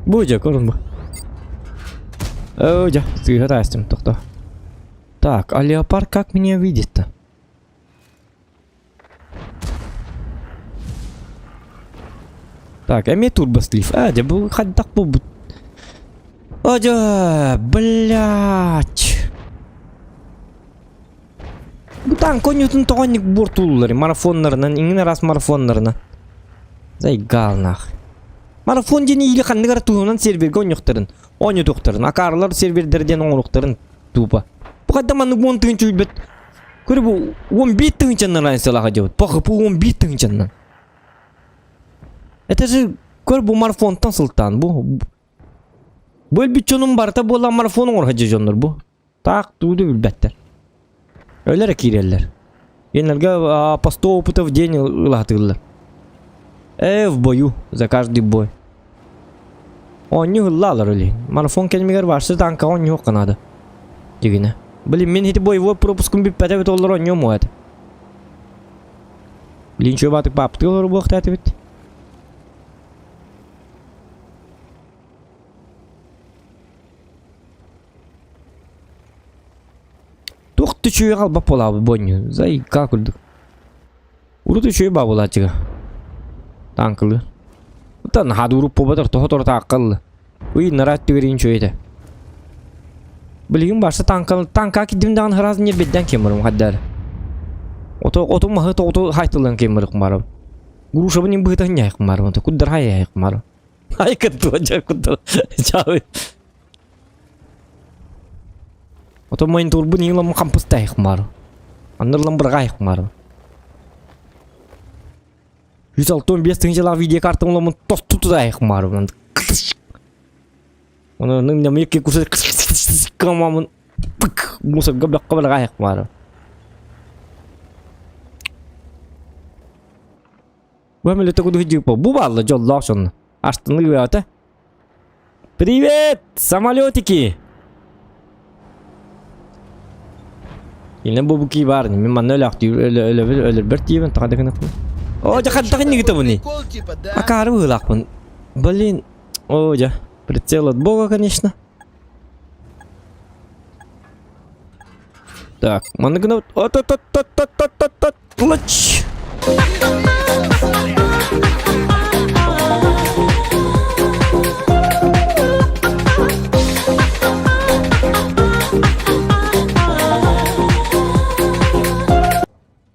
Бу дьэ көрүн бу. Оо дьэ, сыыһа таастым тохто. Так, а леопард как меня видит-то? Так, эмиэ турбослив. А, дьэ бу хайдах буолбут? О, дьэ, блядь. Бу танк оонньуутун тоҕо инник буортууллар марафоннарынан, иҥин араас марафоннарынан. Зайгал нах. Марафон диэн иили ханнык эрэ туһунан сервергэ оонньуохтарын, оонньотуохтарын, акаарылар сервердэр диэн оҥоруохтарын тупо. Бу хайда маннык уон тыһыынча үүрбэт. Көрө бу 11 тыһыынчаннан разницалаах дьабыт. По ХП 11 тыһыынчаннан. Это же көр бу марафонтан сылтаан бу. Бу өлбүт дьонум барыта буолан марафон оҥоро дьоннор бу. Таах туу да билбэттэр. Өлөр киирэллэр. Кинилэргэ по 100 опытов в день ылаатыыллар. Э, в бою, за каждый бой. Оонньуу ыллаалар өлейін. Марафон кэлмигэр барсы танкаҕа оонньуохха наада. Дигинэ. Блин, мин ити боевой пропускум бүппэтэ эбит оллор оонньуом этэ. Блин, чё баатык баапытыга олору буохтаатыбыт. Туох да үчүгэй хаалбат буолаабыт буонньу. Зайка курдук. Урут үчүгэй баа буолааччыга. Таанкылыы. Оттон наһаа да уруп буолбатар тоһо торо тааккалла. Уй нара өттүгэр үчүгэй этэ. Билигин барса таанка таанка киддим даҕаны ыраас ньирбиддэн киэммэрим хайдаар. Ото оту маһы тоҕуту хайтыллан киэммэрим барым. Грушабын им быһыта ньайхым барым. Куддар хайайхым барым. Ай кыттыа дьэ куддар. Чаабы. Ото монитурбун иҥ хампыстайхмар. Аннырлан бырҕайхмар. 165 тыһыынчалаах видеокартам уламын тосту тутайхмар. Оны нымням екі курса камамын пык мусорга баққа бырҕайхмар. Бу мөлөтө куду бу баалла дьоллоох сонно. Астыныы бөҕөтө. Привет, самолетики! Инне бу буки бар, мен манна өлөктүүр өлөбүр өлөрбөр тиибин тоҕо да гынаппын. О, дьэ хайдах иннигитабыный? Прикол типа, да? Акаары быһыылаахпын. Блин, о, дьэ, прицел от бога, конечно. Так, манна гына от от от от от от от от лач.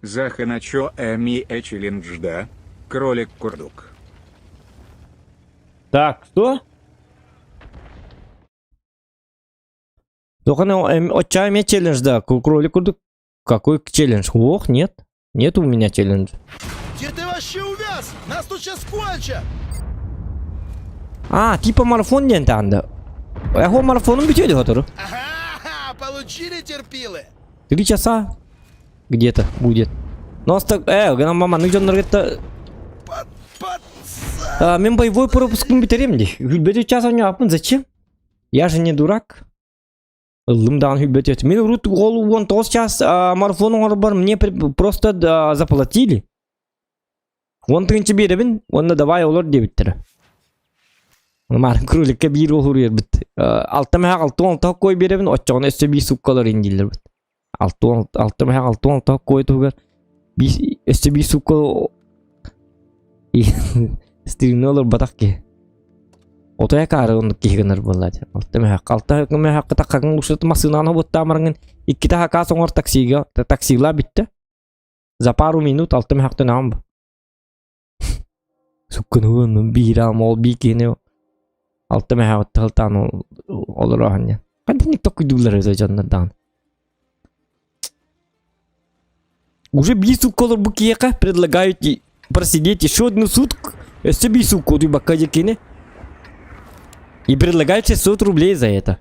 Заханачо эми эчелинджда. Кролик курдук. Так, что? Только оча эмиэ челлендж, да, кролик курдук. Какой челлендж? Ох, нет. Нет у меня челленджа. Где ты вообще увяз? Нас тут сейчас кончат! А, типа марафон диэн таанда. Эхо марафонун бүтүө хотору. Ага, получили терпилы! 3 часа где-то будет. Но гынан маннык дьоннорго Под, под... А, мен боевой пропускын бүтерем ди. Хүлбөтү час оонньооппун зачем? Я же не дурак. Ыллым даҕаны хүлбөтү. Мен урут ол 19 час марафон оҥорбор мне просто да, заплатили. 10 тыһыынча биэрэбин, уонна давай олор диэбиттэрэ. Маар кроликка биир ол уруйарбыт. Алта мэһэ 66 кой биэрэбин, оччоҕуна өссө биир сууккалар индииллэрбит. 66 мэһэ 66 кой туһугар биир өссө биир суукка стримҥэ олорботох киһи. Отой акаары оннук киһи гынар буолла дии. Алта мэһэ алта мэһэ таххаҥ ушут массыынаан обуттаамарыҥын иккитэ хакаас оҥор таксига таксилаа бүттэ. За пару минут алта мэһэхтэн аам бу. Суккунуун биир аам ол биир киһини алта мэһэҕиттэ сылтаан олороһон Хантинник токуйдууллар өтө дьоннор даҕаны. Уже биир суукка олорбут киһиэхэ предлагают просидеть еще одну сутку, өссө биир суукка утуйбакка дьиккини. И предлагают 600 рублей за это.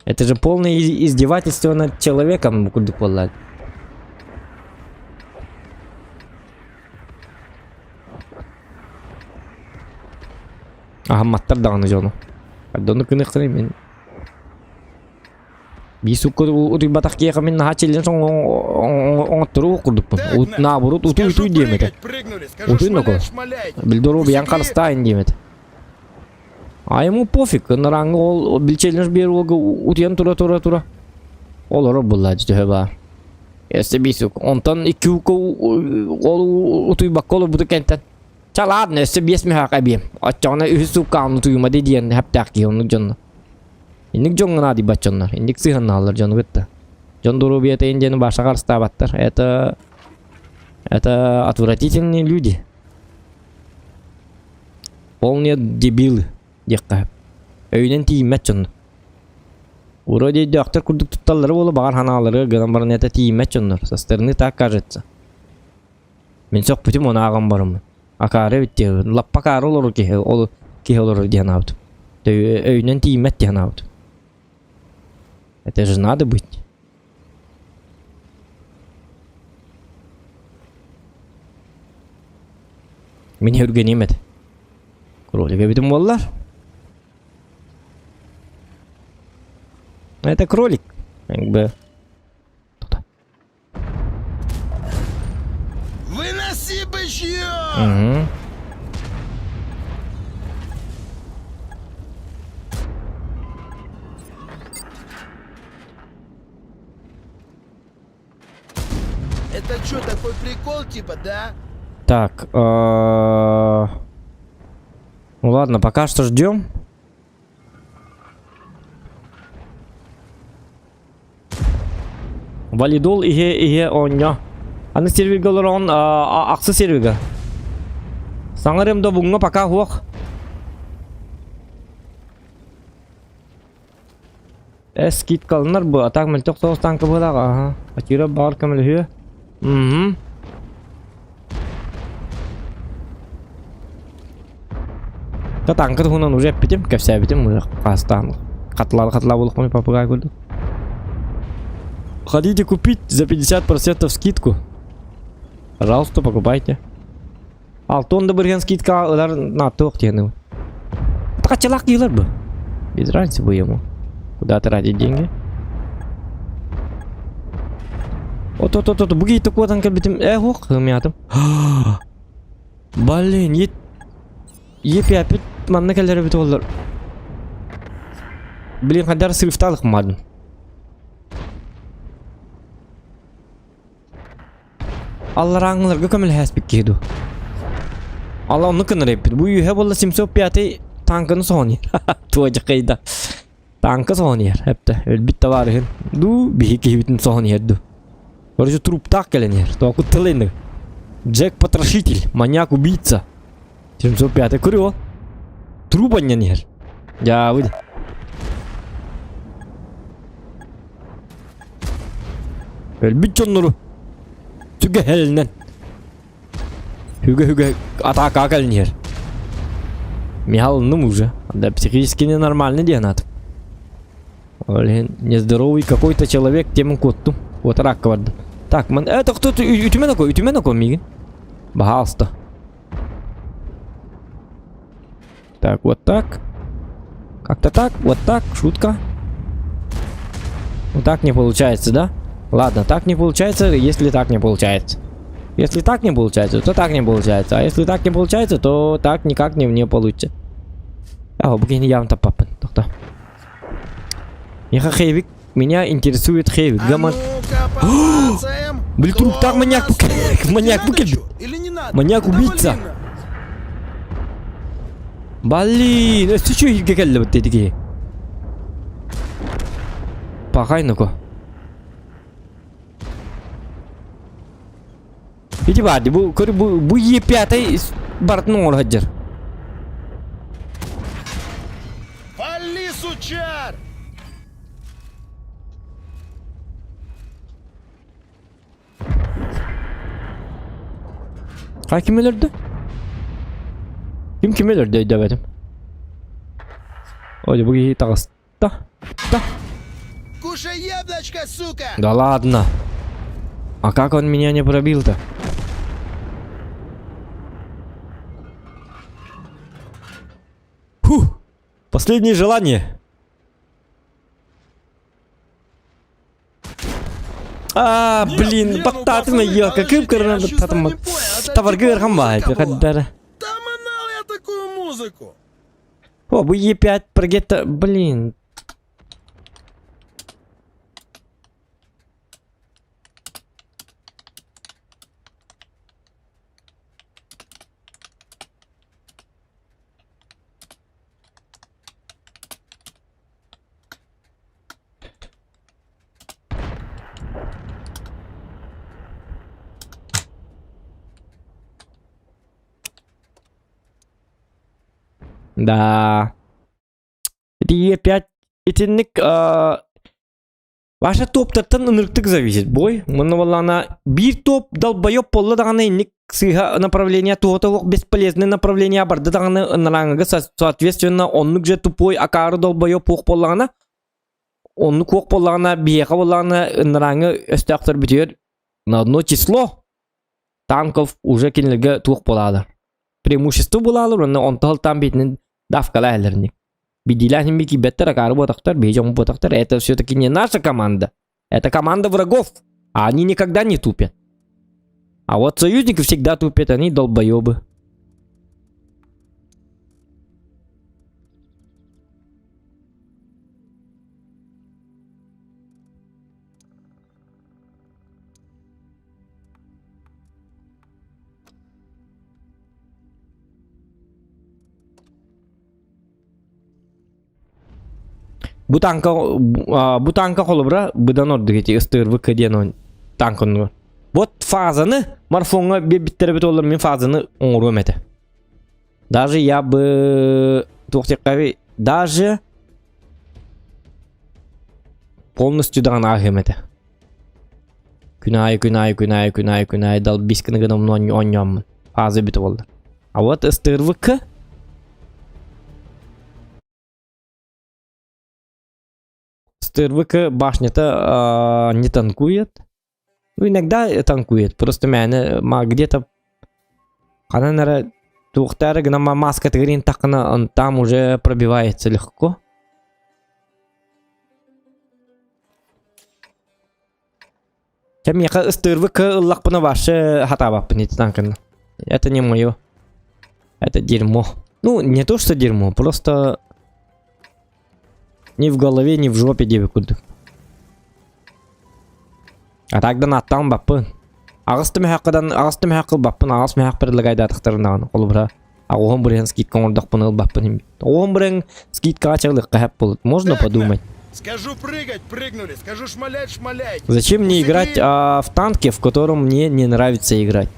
Это же полное издевательство над человеком курдук буолла. Аһамматтар даҕаны дьону. Дону кыныхтары мен. Биир сукка утуйбатах киһиэхэ мин наһаа чиллэн оҥотторуу курдукпун. Наоборот, утуй утуй диэм этэ. Утуй ноко. Билдору биян харыстаайын диэм этэ. А ему пофиг, нараҥҥа ол бил челлендж биэр уолга утуйан тура тура тура. Олорор булла төһө баар. Өссө биир сук. Онтон икки укка ол утуйбакка олорбуту кэнтэн. Ча ладно, өссө биэс мөһөөх эбиэм. Оччоҕуна үһүс суукка утуйума диэн хэптээх киһи оннук дьонно. Инник дьоҥҥо наадыйбат дьоннор, инник сыһыаннаһаллар дьону кытта. Дьон доруобуйата диэни баша харыстаабаттар. Это это отвратительные люди. Полные дебилы диэххэ. Өйүнэн тиийиммэт дьоннор. Вроде өйдөөхтөр курдук тутталлара буолуо, баҕар ханаалары гынан баран это тиийиммэт дьоннор. Со стороны так кажется. Мин сөхпүтүм ону ааҕан бараммын. Акаары эбит диэбин. Лаппа акаары олорор киһи, ол киһи олорор диэн аабытым. Өйүнэн тиийиммэт диэн аабытым. Это же надо быть. Мин үргэниим этэ. Кролик эбитим буоллар. Это кролик. Как бы... Выноси бычье! Угу. Это что, такой прикол типа, да? Так, ну ладно, пока что ждем. Валидол иһэ иһэ оонньоо. Аны сервергэ олорон ахсы серверга. Саҥарым да буҥҥа пока суох. Эс скидкаланар бу, а так мөлтөх соҕус танка быһыылаах, аха. Атыыра баҕар көмөлөһүө. Мм. Та танка туһунан уже эппитим, кэпсээбитим, уже хаастаан хатылаан хатылаа буолуохпун попугай курдук. Хотите купить за 50% скидку? Пожалуйста, покупайте. Алтон да бырыһыан скидка ылар нааттыах диэн. Хаччалаах киһилэр бу. Без разницы бы ему. Куда тратить деньги? От от от от бу киһи куотан кэлбитим. Э хуох хымятым. Блин, ет епяпит манна кэлэр эбит оллар. Блин, хадар срифталых мадым. Алларааҥҥыларга көмөлөһөөспүт киһи дуу? Алла оннук гынар эбиппит. Бу үөһэ буолла 705 тааҥканы соһон иһэр. Туодьахайда. Тааҥка соһон иһэр. Эптэ. Өлбүт табаарыһын. Дуу, биһи киһибитин соһон иһэр дуу. Короче, труптаах кэлэн иһэр. Току тылыны. Джек Потрошитель, маньяк-убийца. 705 көрү ол. Труп анньан иһэр. Дьаабы. Өлбүт дьоннору сүгэһэлинэн Хүгэ-хүгэ атаакаҕа кэлэн иһэр. Михалыным уже. Да психически ненормальный диэн аатым. Ол иһин нездоровый какой-то человек темин куоттум. Куотар бардым. Так, ман это кто үтүмэн око, үтүмэн око миигин. Баһаалыста. Так, вот так. Как-то так, вот так, шутка. Вот так не получается, да? Ладно, так не получается, если так не получается. Если так не получается, то так не получается. А если так не получается, то так никак не, не получится. А, бу киһини явно таппаппын. Тохто. Миха Хейвик. Меня интересует Хейвик. А Гаман. ну-ка, помацаем. Блин, Кто труп так у маньяк нас тут? маньяк Не надо букет. чё? Или не надо? Маньяк-убийца. Довольно. Блин, өссө үчүгэй кэллэ бит киһи. Пахай ну-ка. Ити баар бу көр бу бу Е5 барытын оҥоро сылдьар. Вали, сучар! Ха ким өлөрдө? Ким ким өлөрдө өйдөөбөтүм. Ой, бу киһи таҕыста. Та. Кушай яблочко, сука! Да ладно. А как он меня не пробил-то? Фух. Последнее желание. А, Нет, блин, не, ну, баттаатым пацаны, елка, подождите, кып я кырынан чувствую баттаатым. не понял, это Табарга типа ыархан музыка баай, была. хаддара. Там анал я такую музыку. О, бу Е5 прогетта, блин. Да. Ити Е5 итинник Ваша топтартан ынырыктык зависит бой. Муну буоллаҕына биир топ долбоеб буолла даҕаны инник сыыһа направление туһата суох бесполезное направление барда даҕаны ынарааҥыга соответственно оннук же тупой акаары долбоеб суох буоллаҕына оннук суох буоллаҕына биһиэхэ буоллаҕына ынарааҥы өстөөхтөр бүтүөр на одно число танков уже кинилэргэ туох буолаалар преимущество буолаалар уонна онто алтаан биитинэн давкалаа иһэллэрник Бидилээн иһин киирбэттэр, акаары буотахтар, биһи дьон буотахтар. Это все-таки не наша команда. Это команда врагов. А они никогда не тупят. А вот союзники всегда тупят, они долбоебы. Бу танка бу танка холобура быдан ордук ити ыстыырбыкка диэн танк оннугар. Вот фазаны марафоҥҥа биэрбиттэрэ эбит буоллар мин фазаны оҥоруом этэ. Даже я бы туох диэххэ даже полностью даҕаны ааһыам этэ. Күн аайы күн аайы күн аайы күн аайы күн аайы долбись гына гына оонньооммун. Фаза эбитэ буолла. А вот ыстыырбыкка СТРВК башнята не танкует. Ну, иногда танкует. Просто мээнэ где-то ханан эрэ туохтаары гына маска тыгырин таххына он там уже пробивается легко. Чэ миэхэ ыстыырбык ыллахпына вообще хатаабаппын ити танканы. Это не мое. Это дерьмо. Ну, не то, что дерьмо, просто ни в голове, ни в жопе диэбит курдук. А так да аттаан баппын. Аҕыс түмэһэххэ аҕыс түмэһэх ылбаппын, аҕыс мөһөх предлагайдаатахтарына даҕаны холобура аҕуһун бырыһан скидка оҥордохпуна ылбаппын. Оҕуһун бырыһан скидкаҕа чалыахха хэп буолут. Можно Так, подумать. Скажу прыгать, прыгнули. Скажу шмалять, шмаляйте. Зачем мне играть в танке, в котором мне не нравится играть?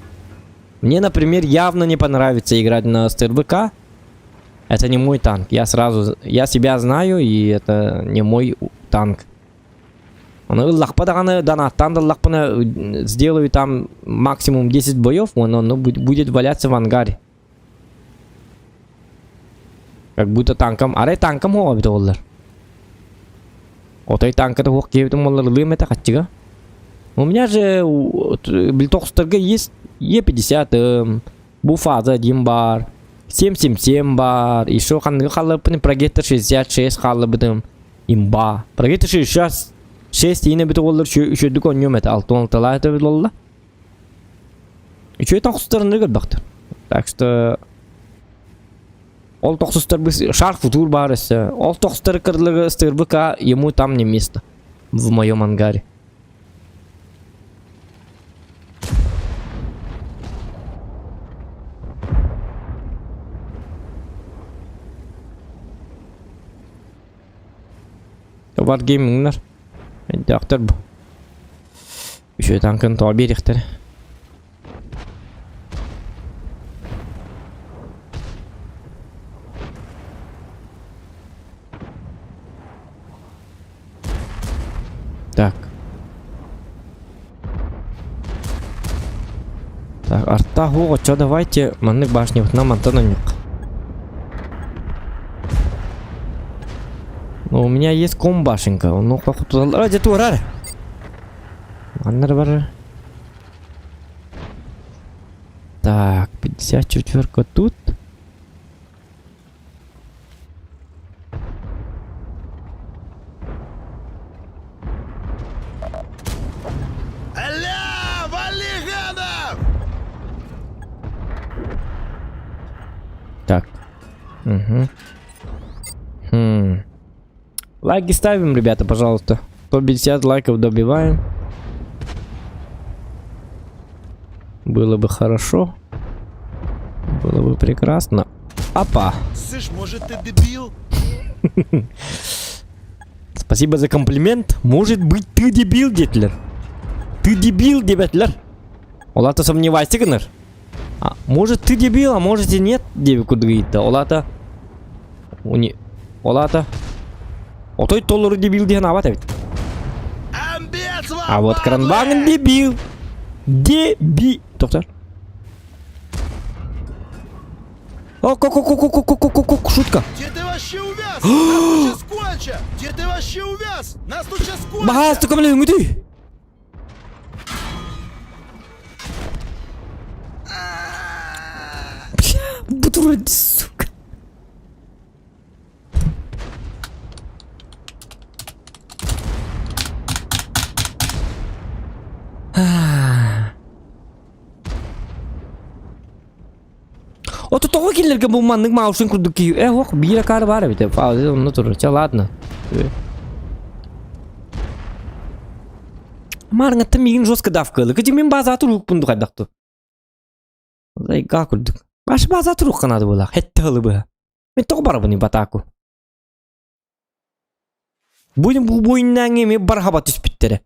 Мне, например, явно не понравится играть на СТРВК. Это не мой танк. Я сразу, я себя знаю, и это не мой танк. Ону ыллахпа даҕаны донаттаан да ыллахпына сделаю там максимум 10 боев, он, он будет валяться в ангаре. Как будто танком, арай танком хоҕо эбит оллар. Отой танката хуох киэбитим оллар ылыам этэ хаччыга. У меня же Бильтохстарга есть Е50, бу фаза 1 бар, 777 бар, еще ханныгы халлыбытын Прогектор 66 халлыбытым, имба. Прогектор 66 иинэ бит оллар үчүөрдүк онньуом этэ, 66 этэ бит олла. Үчүгэй тохсустарыннары көрбөхтөр. Так что ол тохсустар шар футур баар өссө. Ол тохсустары кырлыгы ыстыырбыка ему там не место в моем ангаре. Wargaming'ler. Өйдөөхтөр бу. Үчүгэй танкын тоҕо биэриэхтэрэ. Так. Так, арта хуоҕа чо давайте маннык башнябытынан мантан онньук. Но у меня есть комбашенька, он а, где туорар? Маннар бар. Так, 54 тут. Угу. Хм. Лайки ставим, ребята, пожалуйста. 150 лайков добиваем. Было бы хорошо. Было бы прекрасно. Апа. Слышь, может ты дебил? Спасибо за комплимент. Может быть, ты дебил, диэтилэр. Ты дебил, диэбэтилэр. Ол аата сомневайся гынар. А, может, ты дебил, а может и нет, диэбит курдук ыйытта. Ол аата... Уни... Ол аата... Отой толору дебил диэн аабат эбит. Амбец вам, А вот падлы! Кранбанген дебил. Деби... Доктор. О, ко ко ко ко ко ко ко ко шутка. Где ты вообще увяз? Нас тут сейчас конча! Где ты вообще увяз? Нас тут сейчас конча! Баһаас көмөлөһүҥүтүй? Бля, буду сука. Ото тоҕо кинилэргэ бу маннык маушин курдук киһи э ох биир акаары баар эбит онно турар чэ ладно Маарыҥаттан миигин жестко давкалыы кыдьы мин бааза туруукпун духайдахту Зайга курдук Баш бааза туруукка наада буолаах хэтте хылы быһа Мен тоҕо барабыный батааку Бу бу буйуннааҥҥа эмиэ бархаба түспүттэрэ.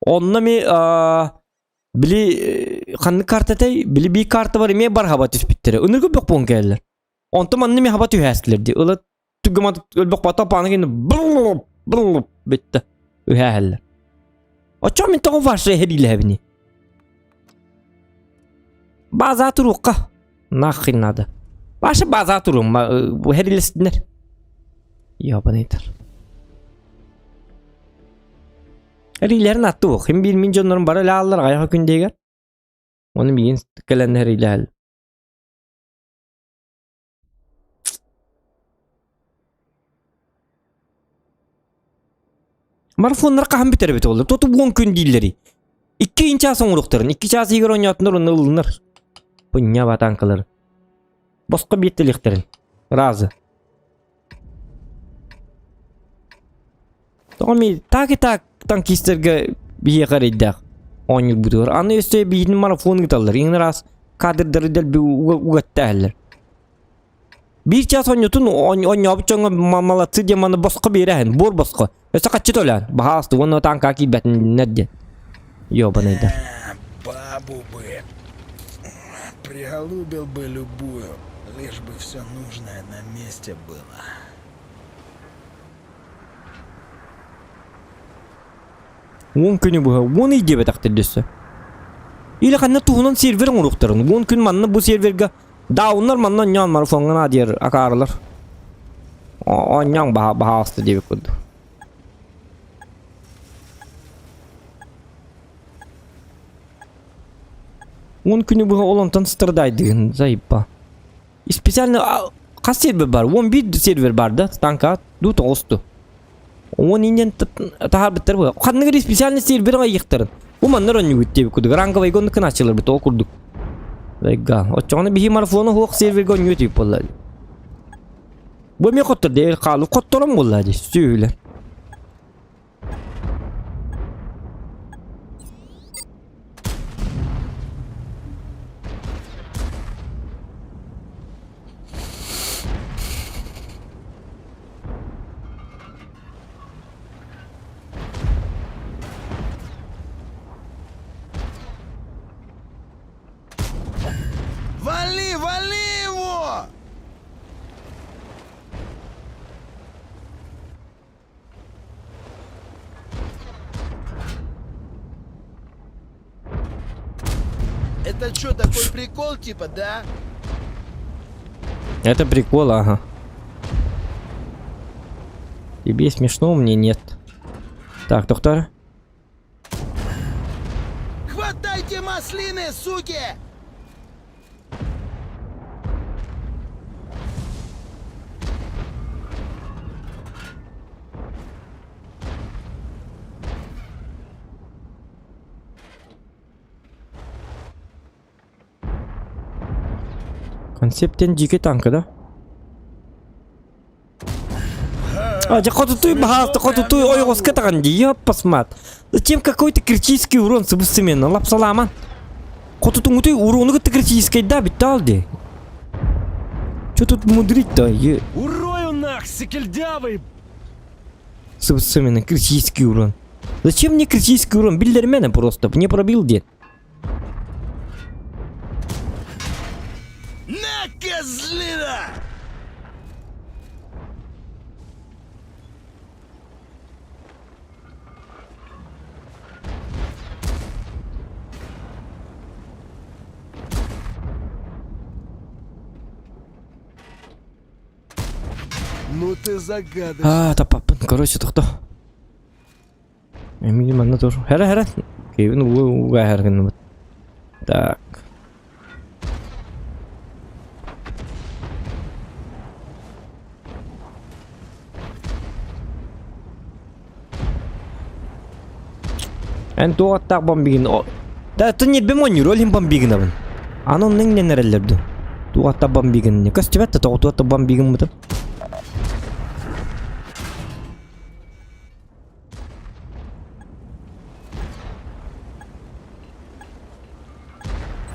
Онно эмиэ били ханнык карта этэй? Били биир карта бар эмиэ бархаба түспүттэрэ. Ыныргы бөх буолан кэлэллэр. Онтон манна эмиэ хаба түһээстилэр дии. Ыла түгэмат өлбөх бата пааны кэннэ бррр бррр бүттэ. Үһээһэллэр. Оччоҕо мин тоҕо ваша эһэриилэһэбиний? База туруохха. Нахрен надо. Ваша база туруом, эһэриилэстиннэр. Ёбаныйтар. Эриилэрин атты буох. Хим биир мин дьоннорум бары ылааллар аҕыйах күн диэгэр. Ону миигин кэлэн эриилэһэл. Марафоннар хаһан бүтэр эбит ол? Тоту уон күн дииллэрий. Икки чаас оҥоруохтарын, икки чаас иһигэр оонньоотунар уонна ыллынар. Пынньа батаанкалары. Босхо биэртэлиэхтэрин. Разы. Тоҕо ми так и так танкистарга биһиэхэ эрэйдээх оонньуурбутугар. Аны өссө биһигини марафон ыыталлар. Иҥин араас кадрдары дэлби угаттааһаллар. Биир чаас оонньуутун оонньообут дьоҥҥо молодцы диэн маны босхо биэрэһин, буор босхо. Өссө хаччы төлөөн, баһаалыста уонна тааҥкаҕа киирбэтиннэр диэн. Ёбаныйдар. Бабу бы. Приголубил бы любую, лишь бы все нужное на месте было. Уон күнү быһа уон ый диэбэтэхтэр дөссө. Или ханна туһунан сервер оҥоруохтарын. Уон күн манна бу сервергэ дауннар манна онньоон марафоҥҥа наадыйар акаарылар. Оонньооҥ баһаалыста диэбит курдук. Уон күнү быһа ол онтон страдайдыгын заебба. И специально хас сервер бар? 11 сервер бар да танка ду тоҕусту. Уон иннен таһаарбыттар бу. Ханныгы специальный сервер айыктарын. Бу маннар онньугут диэбит курдук. Ранговый гонну кыначылар бит ол курдук. Га. Оччоҕуна биһи марафону хуох серверге онньуут дип буолла. Бу эмиэ хоттор дээр хаалып хотторон буолла дии сүөлэр. Вали, вали его! Это что, такой прикол типа, да? Это прикол, ага. Тебе смешно, мне нет. Так, доктор. Хватайте маслины, суки! Концептен дьике танка, да? А, дьэ хотутуй баһаалта хотутуй ойоҕоско таҕан дии, ёппасмат. Зачем какой-то критический урон сыбыс-сыменно, лапсалааман. Хотутуҥутуй урону кытта критический да бүттэ дии. Чё тут мудрить-то? Е... Урою нах, сикельдявый! Сыбыс-сыменно, критический урон. Зачем мне критический урон? Биллермене просто, не пробил дед. На, козлина! Ну ты загадочный. А, таппаппын, короче, тохто. Эмиги манна тур. Хара хара. Кевин уга хара Так. Эн туох аттаах бомбигин Да ты не бемон роль бомбигин Аны оннуң ненереллер ду. Туох аттаах бомбигин. Көстүбэт да тоҕо туох бомбигин мутун.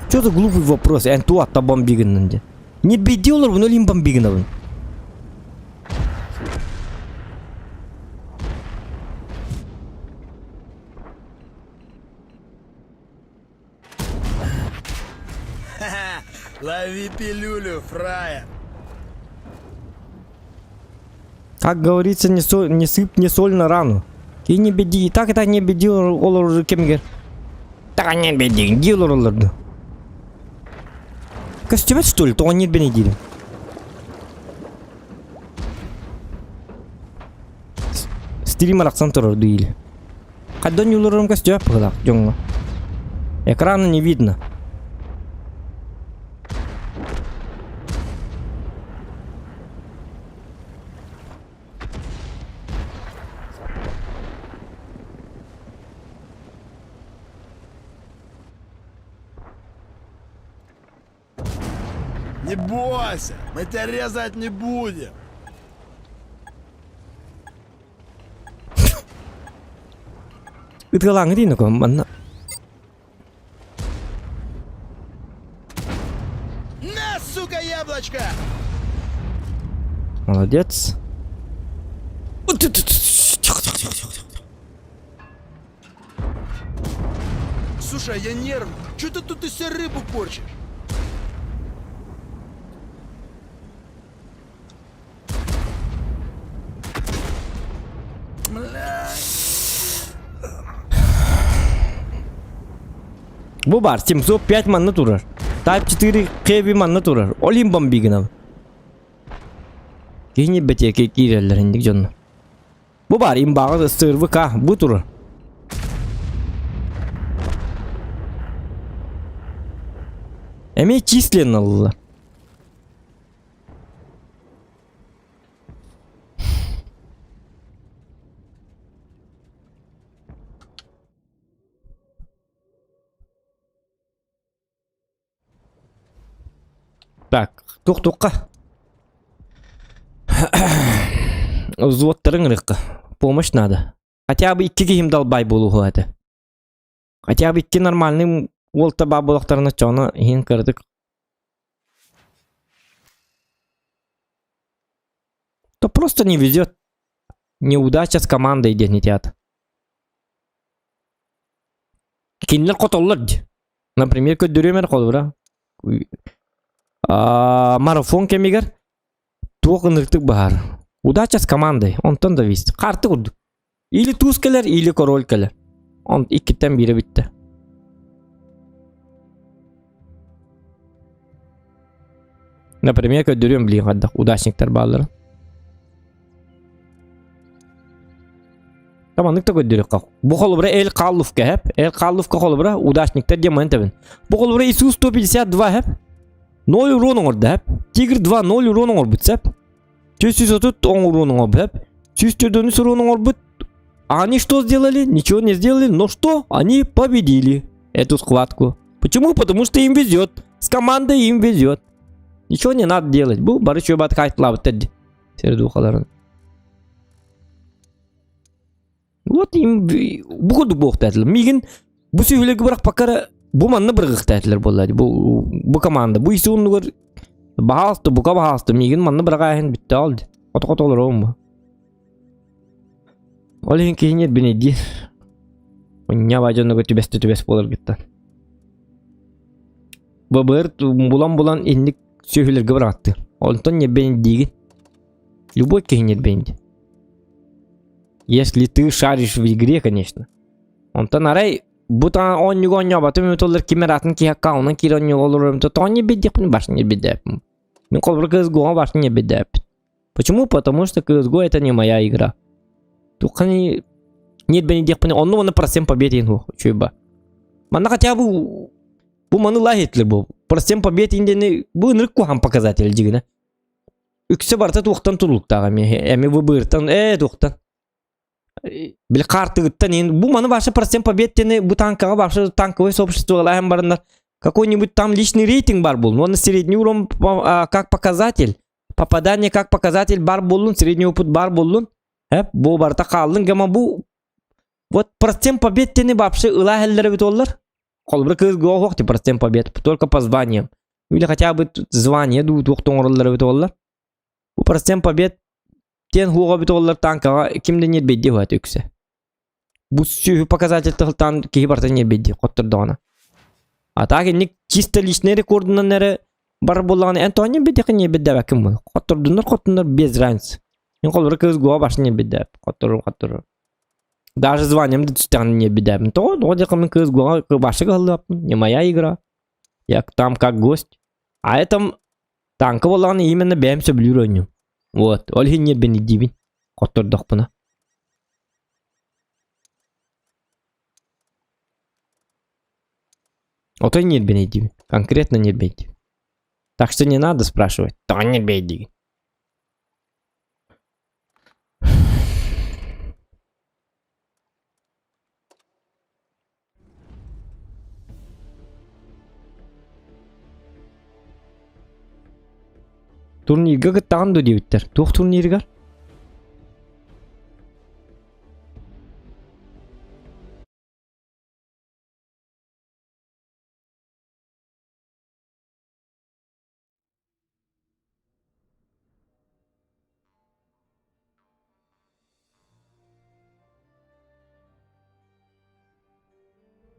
Что за глупый вопрос? Эн туох аттаах бомбигин диэн. Не беди олорбун өлүм бомбигинабын. Ха-ха! Лови пилюлю, фраер! Как говорится, не, соль, не сыпь не соль на рану. И не беди, и так и так не беди олорор кемгер. Так не беди, ди олоролорду. Көстүбэт что ли? Тоҕо нет бene диирим. Стрим арахсан турар или. Хайдан юлорорум көстүбэт быһылаах дьоҥҥо. Экрана не видно. Не бойся, мы тебя резать не будем. Ытыалааҥҥы диин манна. На, сука, яблочко! Молодец. Слушай, а я нервный. Че ты тут из себя рыбу корчишь? Бля. Бу бар 705 манна турар. Type 4 Heavy манна турар. Олим бомбигинав. Кини бэтиэкэ киирэллэр инник дьонно. Бу бар имбаҕа СТРВК бу турар. Эмиэ численно ылла. Так, тух-тухха. Взводтарын ырыхха. Помощь надо. Хотя бы икки киһим далбай буолуһу этэ. Хотя бы икки нормальный уол таба буолахтарына чоно иһин кыратык. То просто не везет. Неудача с командой диэн итят. Кинилэр хотоллор дии. Например, көрдөрүөм эрэ холобура. Марафон кэмигэр туох ынырыктык баһаар. Удача с командой, онтон зависит. Карты курдук. Или туз кэлэр, или король кэлэр. Он иккиттэн биирэ бүттэ. Например, көрдөрүөм билигин хайдах удачниктар баалларын. Таманнык да көрдөрүөххэ. Бу холобура Эл Калловка хэп. Эл Калловка холобура удачниктар диэн маны тэбин. Бу холобура Иисус 152 хэп. 0 урон оҥордо хэп. Тигр 2 0 урон оҥорбут сэп. 430 урон оҥорбут хэп. 104 урон оҥорбут. А они что сделали? Ничего не сделали, но что? Они победили эту схватку. Почему? Потому что им везет. С командой им везет. Ничего не надо делать. Бу бары чөбат кайтлабыт Сердухаларын. Вот им бу курдук буолуохтаатылар. Миигин бу сүһүлэргэ бырахпакка эрэ бу манна бырагыахтаатылар буолла бу бу команда бу ис оннугар баһаалыста бука баһаалыста миигин манна быраҕааһын бүтте ол хото-хото олоруом бу. Ол иһин киһини эрбинэйдиир. Унньаба дьонугар түбэстэ түбэс буоларгыттан. Бабыр булан-булан инник сүөһүлэргэ быраҕаттыыр. Онтон ньэрбэйдиигин. Любой киһи ньэрбэйдиир. Если ты шаришь в игре, конечно. Онтон арай бу таҥа оонньууга оонньооботум эбит ким эрэ атын киһи аккаунан киирэн оонньууга олорорум тоҕо ньэрбэйдиэхпин башня ньэрбэйдээппин. Мин холобур CSGO-ҕа башня ньэрбэйдээппин. Почему? Потому что CSGO это не моя игра. Туххани ньэрбэйдиэхпин онно уонна процент побед иһин суох үчүгэй Манна хотя бы бу маны лаһитлер бу. Процент побед иһин бу ынырык куһаҕан показатель дьигинэ. Үксэ барыта туохтан тутулуктаах эмиэ эми бу быыртан ээ туохтан били хаартыгыттан иһин бу маны вообще процент побед диэни бу танкаҕа вообще танковое сообщество лаһан бараннар какой-нибудь там личный рейтинг бар буолун уонна средний урон как показатель попадание как показатель бар буоллун средний опыт бар буоллун бу барыта хааллын гема бу вот процент побед диэни вообще ыла иһэллэр эбит буоллар холобура кыыс гоох процент побед только по званиям или хотя бы звание дуу туох оҥороллор эбит буоллар бу процент побед диэн хуоҕа эбит буоллар танкаҕа ким да ньирбэйдиэ уһаата үксэ бу сүөһү показатель тылтаан киһи барыта ньирбэйдиэ хоттордоҕуна а так инник чисто личный рекордунан эрэ бар буоллаҕына эн тоҕо ньирбэйдиэххин ньирбэйдээбэккин буолла хоттордуннар хоттуннар без разницы мин холобура кыыс гоа башня ньирбэйдээп хоттору хоттору даже званием да түстэҕинэ ньирбэйдээбин тоҕо тоҕо диэххэ мин кыыс гоа башня кыһаллыбаппын не моя игра Я там как гость. А этом танка буоллаҕына именно бэйэм сөбүлүүр оонньуум. Вот, ол иһин ньирбинийдиибин хоттордохпуна. Отой ньирбинийдиибин. Конкретно ньирбинийдиибин. Так что не надо спрашивать. Тоҕо ньирбэйдиигин? Турнирга кыттаҕын дуо диэбиттэр. Туох турнирыгар?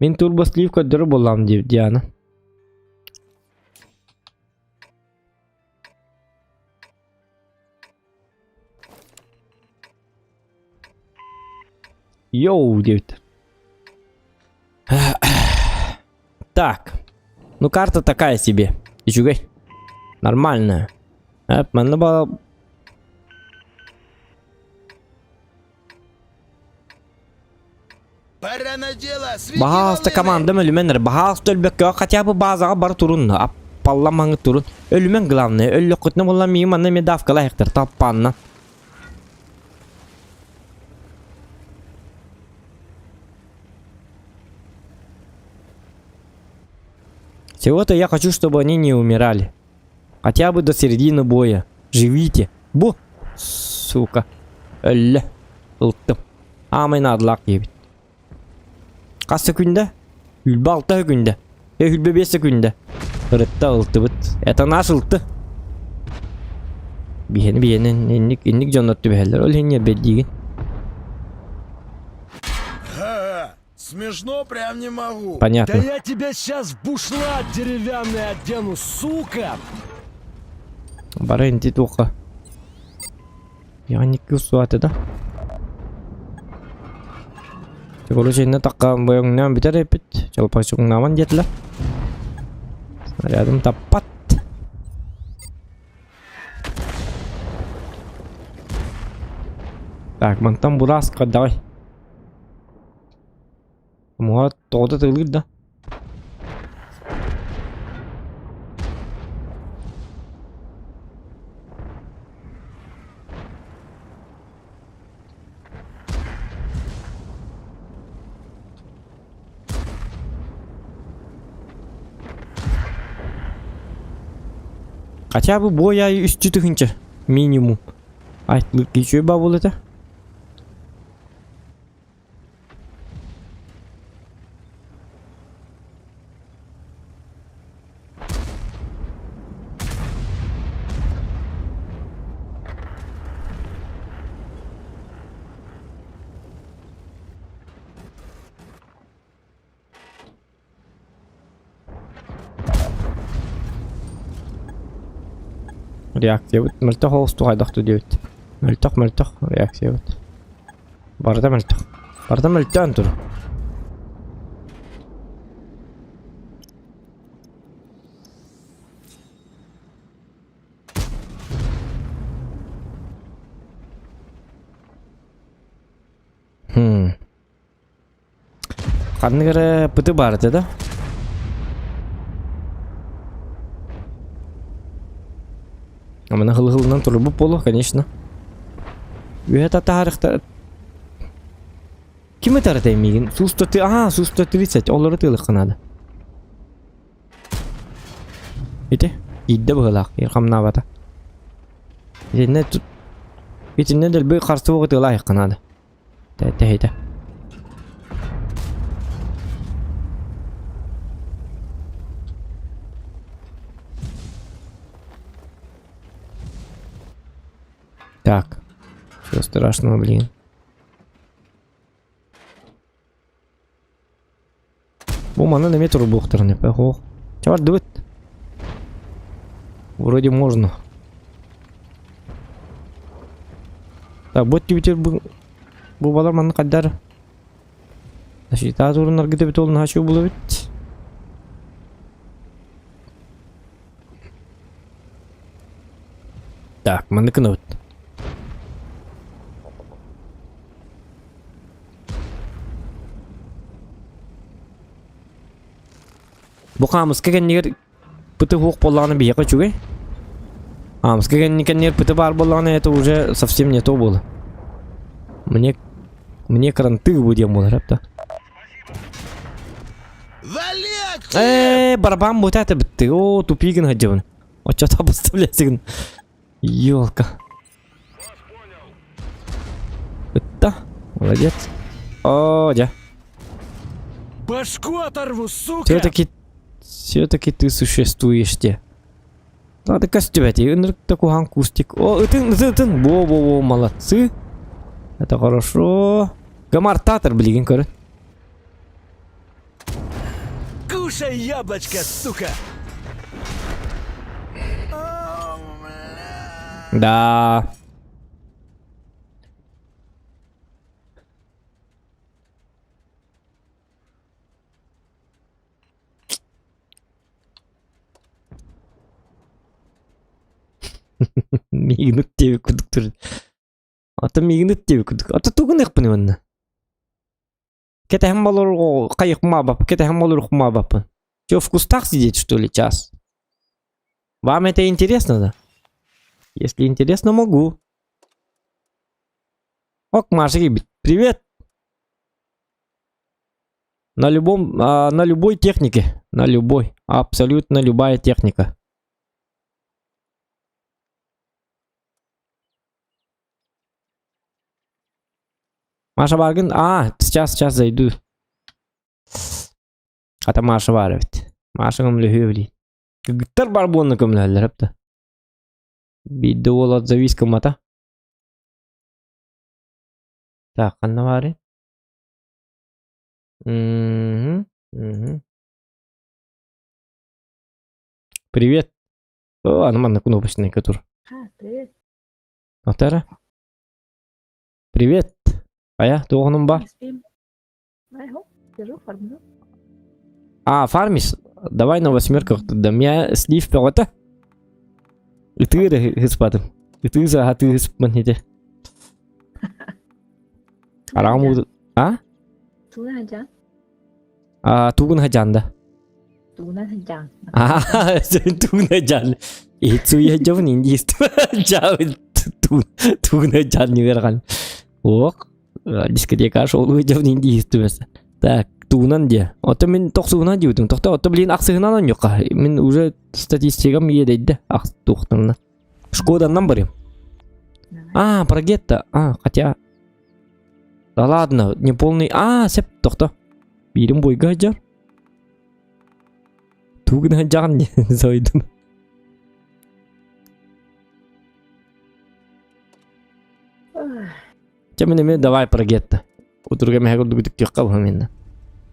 Мин турбослив көрдөрөр буоллаҕым диэбит Диана. Йоу диэбит. Так. Ну карта такая себе. Үчүгэй. Нормальная. Эп, манна ба Пора на дело, свети Баһаалыста волыны! командам өлүмэн эрэ. Баһаалыста өлбөккө хотя бы базаҕа бар турун. Аппалламаҥы турун. Өлүмэн главное. Өллөххүтүнэ буолла миигин манна эмиэ давкалаһыктар таппаанна. Всего-то я хочу, чтобы они не умирали. Хотя бы до середины боя. Живите. Бу! Сука. Өллө. Ылтым. Аамай наадалаах диэбит. Хас секүндэ? Үлбэ алта секүндэ. Э, үлбэ биэс секүндэ. Ырытта ылтыбыт. Это наш ылты. Биһини биһини инник инник дьоннор түбэһэллэр. Ол иһин бэрдиигин. Ха, смешно прям не могу. Понятно. Да я тебя сейчас в бушлат деревянный одену, сука! Бары инти туха. Я не кусуаты да. Короче, инна такка бойоҥнаан бүтэр эпит. Чолпочуҥнааман диэтилэр. Снарядым таппат. Так, мантан бураска давай. Муха тоҕото тылыыр да. Хотя бы бой аайы үстүү тыһыынча минимум. Айтлык үчүгэй баа буолуо этэ. Реакциябыт мөлтөх олус туһайдахту диэбит. Мөлтөх мөлтөх реакциябыт. Барыта мөлтөх. Барыта мөлтөөн тур. Хм. Ханнык эрэ пыты баар этэ да? Амана хылы-хылынан турбут буолуо, конечно. Үөһэ татаарыхта... Ким ытар этэй миигин? Су 100 А, Су-130, олору тыылыхха наада. Ити, иирдэ быһыылаах, хамнаабата. Итиннэ, итиннэ дэлби харсыбыгы тыылаайахха наада. Тэһитэ. Так. Чего страшного, блин. Бу манан эмиэ турбуохтарын эпэ. Ох. Чабардыбыт. Вроде можно. Так, бу түбүтер бу бу балар манна кайдар. Защита турунаргы төбүт ол наһачу булабит. Так, манны кынабыт. Бу хаамыска кэннигэр пыты хуох буоллаҕына биһиэхэ үчүгэй. Хаамыска кэнни кэннигэр пыты баар буоллаҕына это уже совсем не то было. Мне мне кранты бу диэн буолар эпта. Ээ, барабан бу это битти. О, тупигин хаджабын. Оччото поставлясыгын. Ёлка. Ытта. Молодец. О, дя. Башку оторву, сука! Все-таки, все-таки ты существуешь те. Надо костюмать. Такой кустик. О, ытын, ытын, ытын. Во-во-во, молодцы. Это хорошо. Гамартатор, блин, короче. Кушай яблочко, сука! Да. Миигин ыт диэбит курдук турар. Ата миигин ыт диэбит курдук. Ата тугун ыахпын манна? Кэтэһэн болор хайыхмаабап, кэтэһэн болор Че, в кустах сидеть, что ли, час? Вам это интересно, да? Если интересно, могу. Ок, Маша, привет! На любом, а, на любой технике, на любой, абсолютно любая техника. Маша Баргин, а, сейчас, сейчас зайду. Ата Маша бар эбит. Маша көмөлөһүө билии. Кыргыттар бар буолна көмөлөһөллөр эпта. Биирдэ уол отзовись гыммата. Так, ханна баарый? Мгм, мгм. Привет. О, аны манна кнопочный который. А, привет. Атара. Привет. Ая, туоҕунум ба? Не спим. Айхо, сижу, фармлю. А, фармишь? Давай на восьмерках тогда. Меня слив пёта. Ытыыр ыспатым. Ытыы саха ыспын ити. Араҕым А? Тугун хадьаан? А, тугун хадьаанда. Тугунан хадьаан. А, тугун хадьаан. Ицуя дьобун индист. Жабын тугун хадьаан нигерған. Ох, дискотека шоулу дьобун индист Так, тугунан дие. Ото мин тохсугунан диэбитим. Тохто, ото блин ахсыгынан онньукка. Мин уже статистикам иэдэйдэ. Ах, туохтарына. Шкоданнан барым. А, про гетто. А, хотя... Да ладно, не полный... А, сеп, тохто. Биирим бойга дьар. Тугунан жаҕан сойдум. Чэ мин эмиэ давай про гетто. Утурга мэһэ курдук үтүктүөххэ бу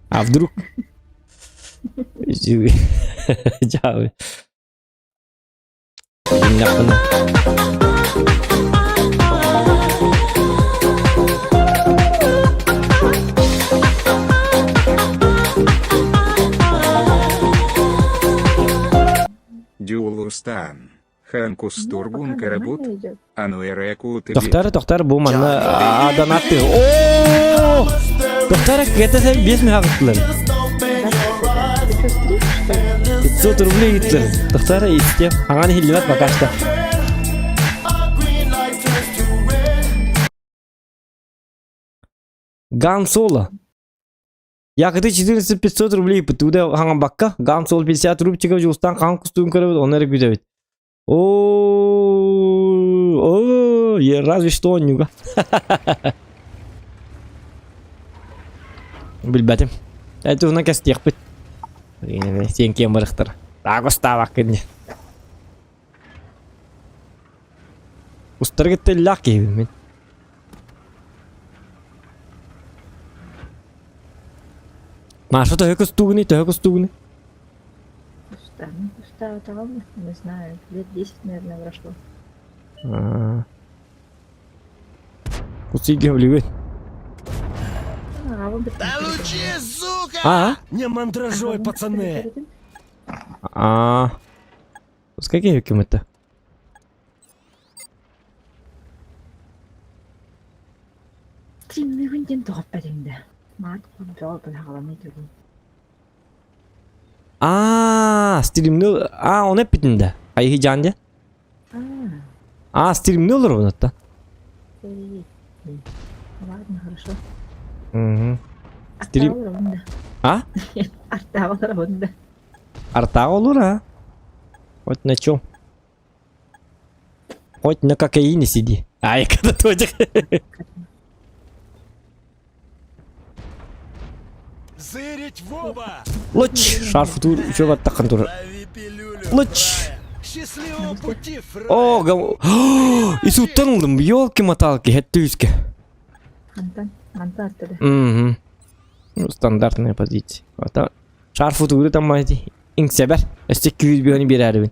А вдруг? Дьаабы. Төннөхпүнэ. Дьулустаан, Хан Ну, кустургун пока карабут, нормально идет. Ануэрэку Тохтар, тохтар, бу манна донаты. О! Тохтар, это сен 5 мега ыттылар. Ты что, стрим, что ли? 500 рублей ыттылар. Тохтар, исте. Аңан хиллибат пока что. Ган Соло. Якыты 14 500 рублей пытуда хаңан бакка. Ган Соло 50 рубчиков жуустан хан кустуун көрөбүт, оны эрэ күтэбит. О, о, я разве что онньуга. Билбэтим. Этуна кэстиэхпит. Сиэн киэн барыхтара. Таагостаабаккын диэн. Устарга иллаах киһибин мин. Маша төһө кустуугуный, төһө кустуугуный? Куста. Ну, куста там, не знаю, лет 10, наверное, прошло. А. Кусыйга билибин. А, вы Да лучи, сука! А? Не мандражой, пацаны! А. Сколько кем это? Стримныгын диэн тоҕоппэтиҥ да. Маат бөҕө быһаҕаланыы түгэн. А, стримны... А, он эппитин да. Хайы жан дьэ. А, А, стримны олоробун оттон. эй. Ладно, хорошо. Мгм. Стрим- Артаҕа да. А? Артаҕа да. Артаҕа олор, а? Хоть на чем? Хоть на кокаине сиди. Ай, когда тоже. Зырить в оба! Лыч! Шарф тур, еще баттахан тур. Лови пилюлю, Лыч! фраер. Счастливого пути, фраер! О, гам... Исуттан ылдым, елки-моталки, хэттүүске. Антан, мантан аттыда. Угу. Ну, стандартная позиция. Ата шарфы тугу таммайти. Иҥсэбэр. Өссө күүс бөөнү биэрээрибин.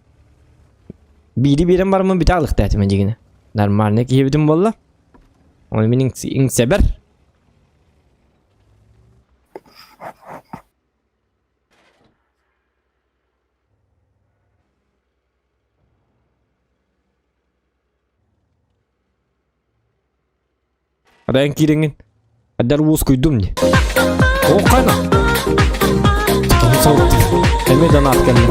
Биири биэрэн бараммын бүтэ алыхтаатым дьигинэ. Нормально киһибитим буолла. Оны мин иҥсэбэр. Адаан киирэҥҥин Адар уоскуйдум дии. О, қана? Эмиэ донат кэллэ.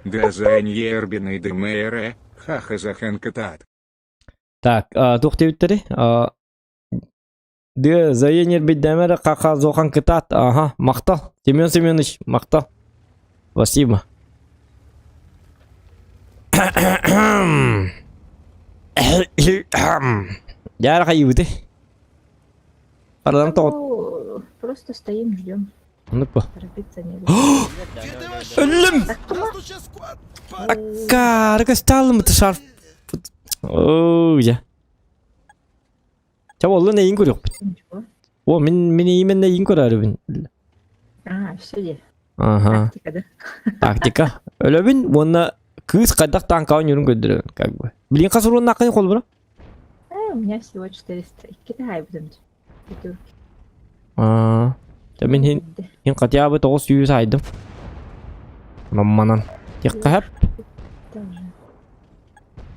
Газаньербиный дмр, хахазаханкатат. Так, туох диэбиттэрий? Дыа, заенер биддэмэрэ хаха зохан кытаат. Ага, махтал. Семен Семенович, махтал. Спасибо. Дьэ, хайыбыты. Пардан тоҕо. Ну, просто стоим, ждем. Ну по. Торопиться не Өллүм! Аккаары көсталым шарф. Оо, я. Чэ буоллун эйин көрүөхпүт. Ничего. О, мин мин именно эйин көрөрүбүн. А, все де. Ага. Тактика, да? Тактика. Өлөбүн уонна кыыс хайдах таанкаҕа ньурун көрдөрөбүн как бы. Билин хас уруоннааххын холбура? Э, у меня всего 400. Китай будем. Пятерки. Аа. Чэ мин хин хин хотя бы 900 айдым. Манан. Тиэххэ сөп. Тоже.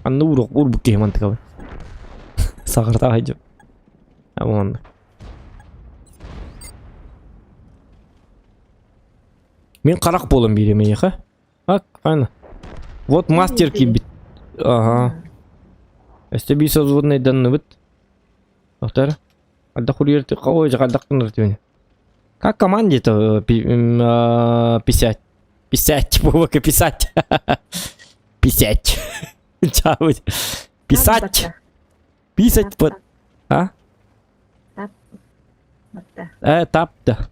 Анны урук урбук киһи мантыкабын. Саҕыртаах айдьым. Амон. Мин харах буолан биири миэхэ. А, ана. Вот мастер киирбит. Ага. Өстө биир созводнайданныбыт. Доктор. Ардах курьер ой, ардах Как команде-то писать? Писать, Вовка, писать. Писать. Чао. Писать. Писать под... А? Тап. Батта. Э, тап да.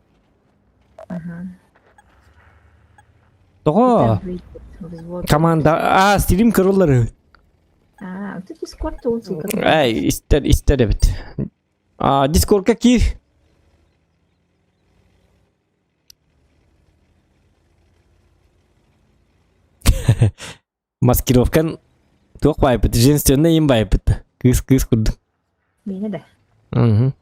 Ага. Тоҕо? Команда... А, стрим көрөллөр. А, ты Дискорд улсы. Эй, истер, истер эбит. А, Дискордка киир. Маскировкан туох баайбыт, женственный им баайбыт. Кыыс кыыс курдук. Миэнэ да. Угу.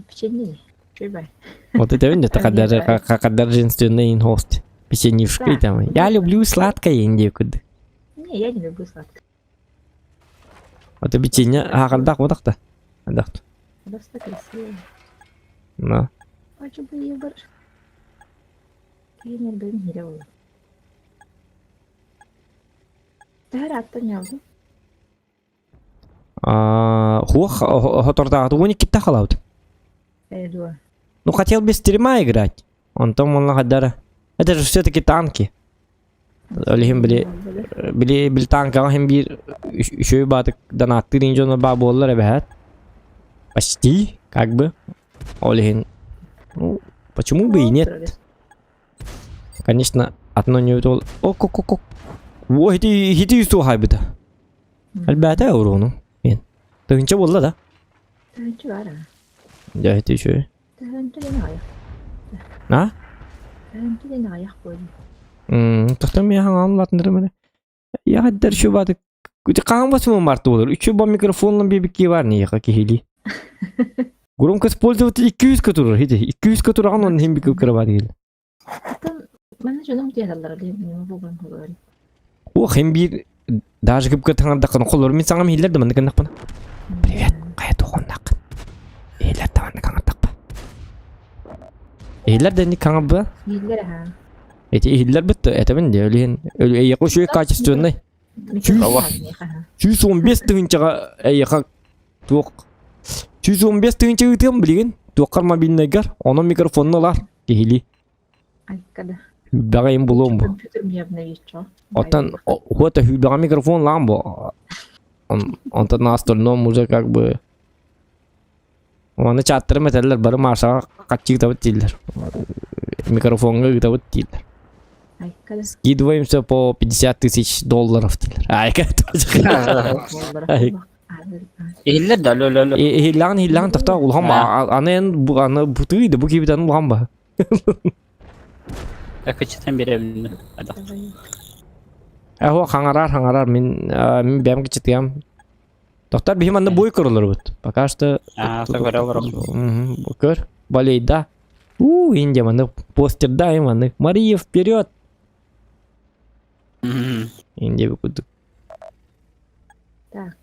Печенье. Чуй бай. Вот это видно, когда, когда женственный хост. Печеньюшка там. Я люблю сладкое индию курдук. Не, я не люблю сладкое. Вот печенье, а когда вот так-то. Просто красиво. Да. Очень бы бар. Киһи нербин хире olur. Төһөр аттан ялдым? Хуох хотордааҕыт 12 халаабыт. Дуо. Ну хотел без стрима играть. Онтон онно хадара. Это же все-таки танки. Олихин били били били танкаҕа хин биир үчүгэй баатык донаттыыр ин дьоно баа буоллар эбэһээт. Почти, как бы. Ол иһин ну, почему бы и нет? Конечно, одно не ол о ко ко ко Во хити хити суохайбыта. Элбээтэ уруну. Мен. Тыһынча буолла да? Тыһынча бар а. Дьэ хити үчүгэй. Тыһынча диэн аҕыйах. А? Тыһынча диэн аҕыйах буолла. Тохтор миэхэ аҥаам латыннарым эрэ. Яхаддар şu баты хаһан басымын барты болар. Үчү ба микрофонлан биэбикки бар нияха киһили. Громкость пользователь 200 турар. Хити 200 тураган он хим бикү кыра бар ел. Атын манна дьонум тиэталлара диэн ньыма буолан холор. О, хим биир даже кып таңардаккын холор мин саҥам иһиллэр да маннык гыннахпына. Привет, хайа туохуннах. Иһиллэр да маннык аҥардахпа. Иһиллэр да инник хаҥарба. Иһиллэр аха. Эти иһиллэр бытты, этэбин де өлүһүн эйиэхэ үчүгэй качественный. 115 тыһыынчаҕа эйиэхэ туох 115 тыһыынча ыытыам билигин туоххар мобильнайгар онон микрофонну ылар киһилии. Айкада. Хүлбэҕэ им булуом бу. Компьютер мне обновить, чё? Оттон хуота хүлбэҕэ микрофон лаам бу. Онтон на остальном уже как бы Уонна чааттарым этэллэр бары Машаҕа хаччыытабыт дииллэр. Микрофоҥҥа ыытабыт дииллэр. Скидываемся по 50 тысяч долларов дииллэр. Айка Иһиллэр да алло алло Иһиллэҕин иһиллэҕин тохтоо улахан аны эн аны бутуй да бу киһибит аны улахан ба. Кычытан беребин. Эһо хаҥарар хаҥарар мин мин бэйэм кычытыам Доктор биһи манна бой көрөлөрбүт. Пока что көр. Болейда. У, Индия манна постерда манна. Мария вперед! Индия кудук. Так.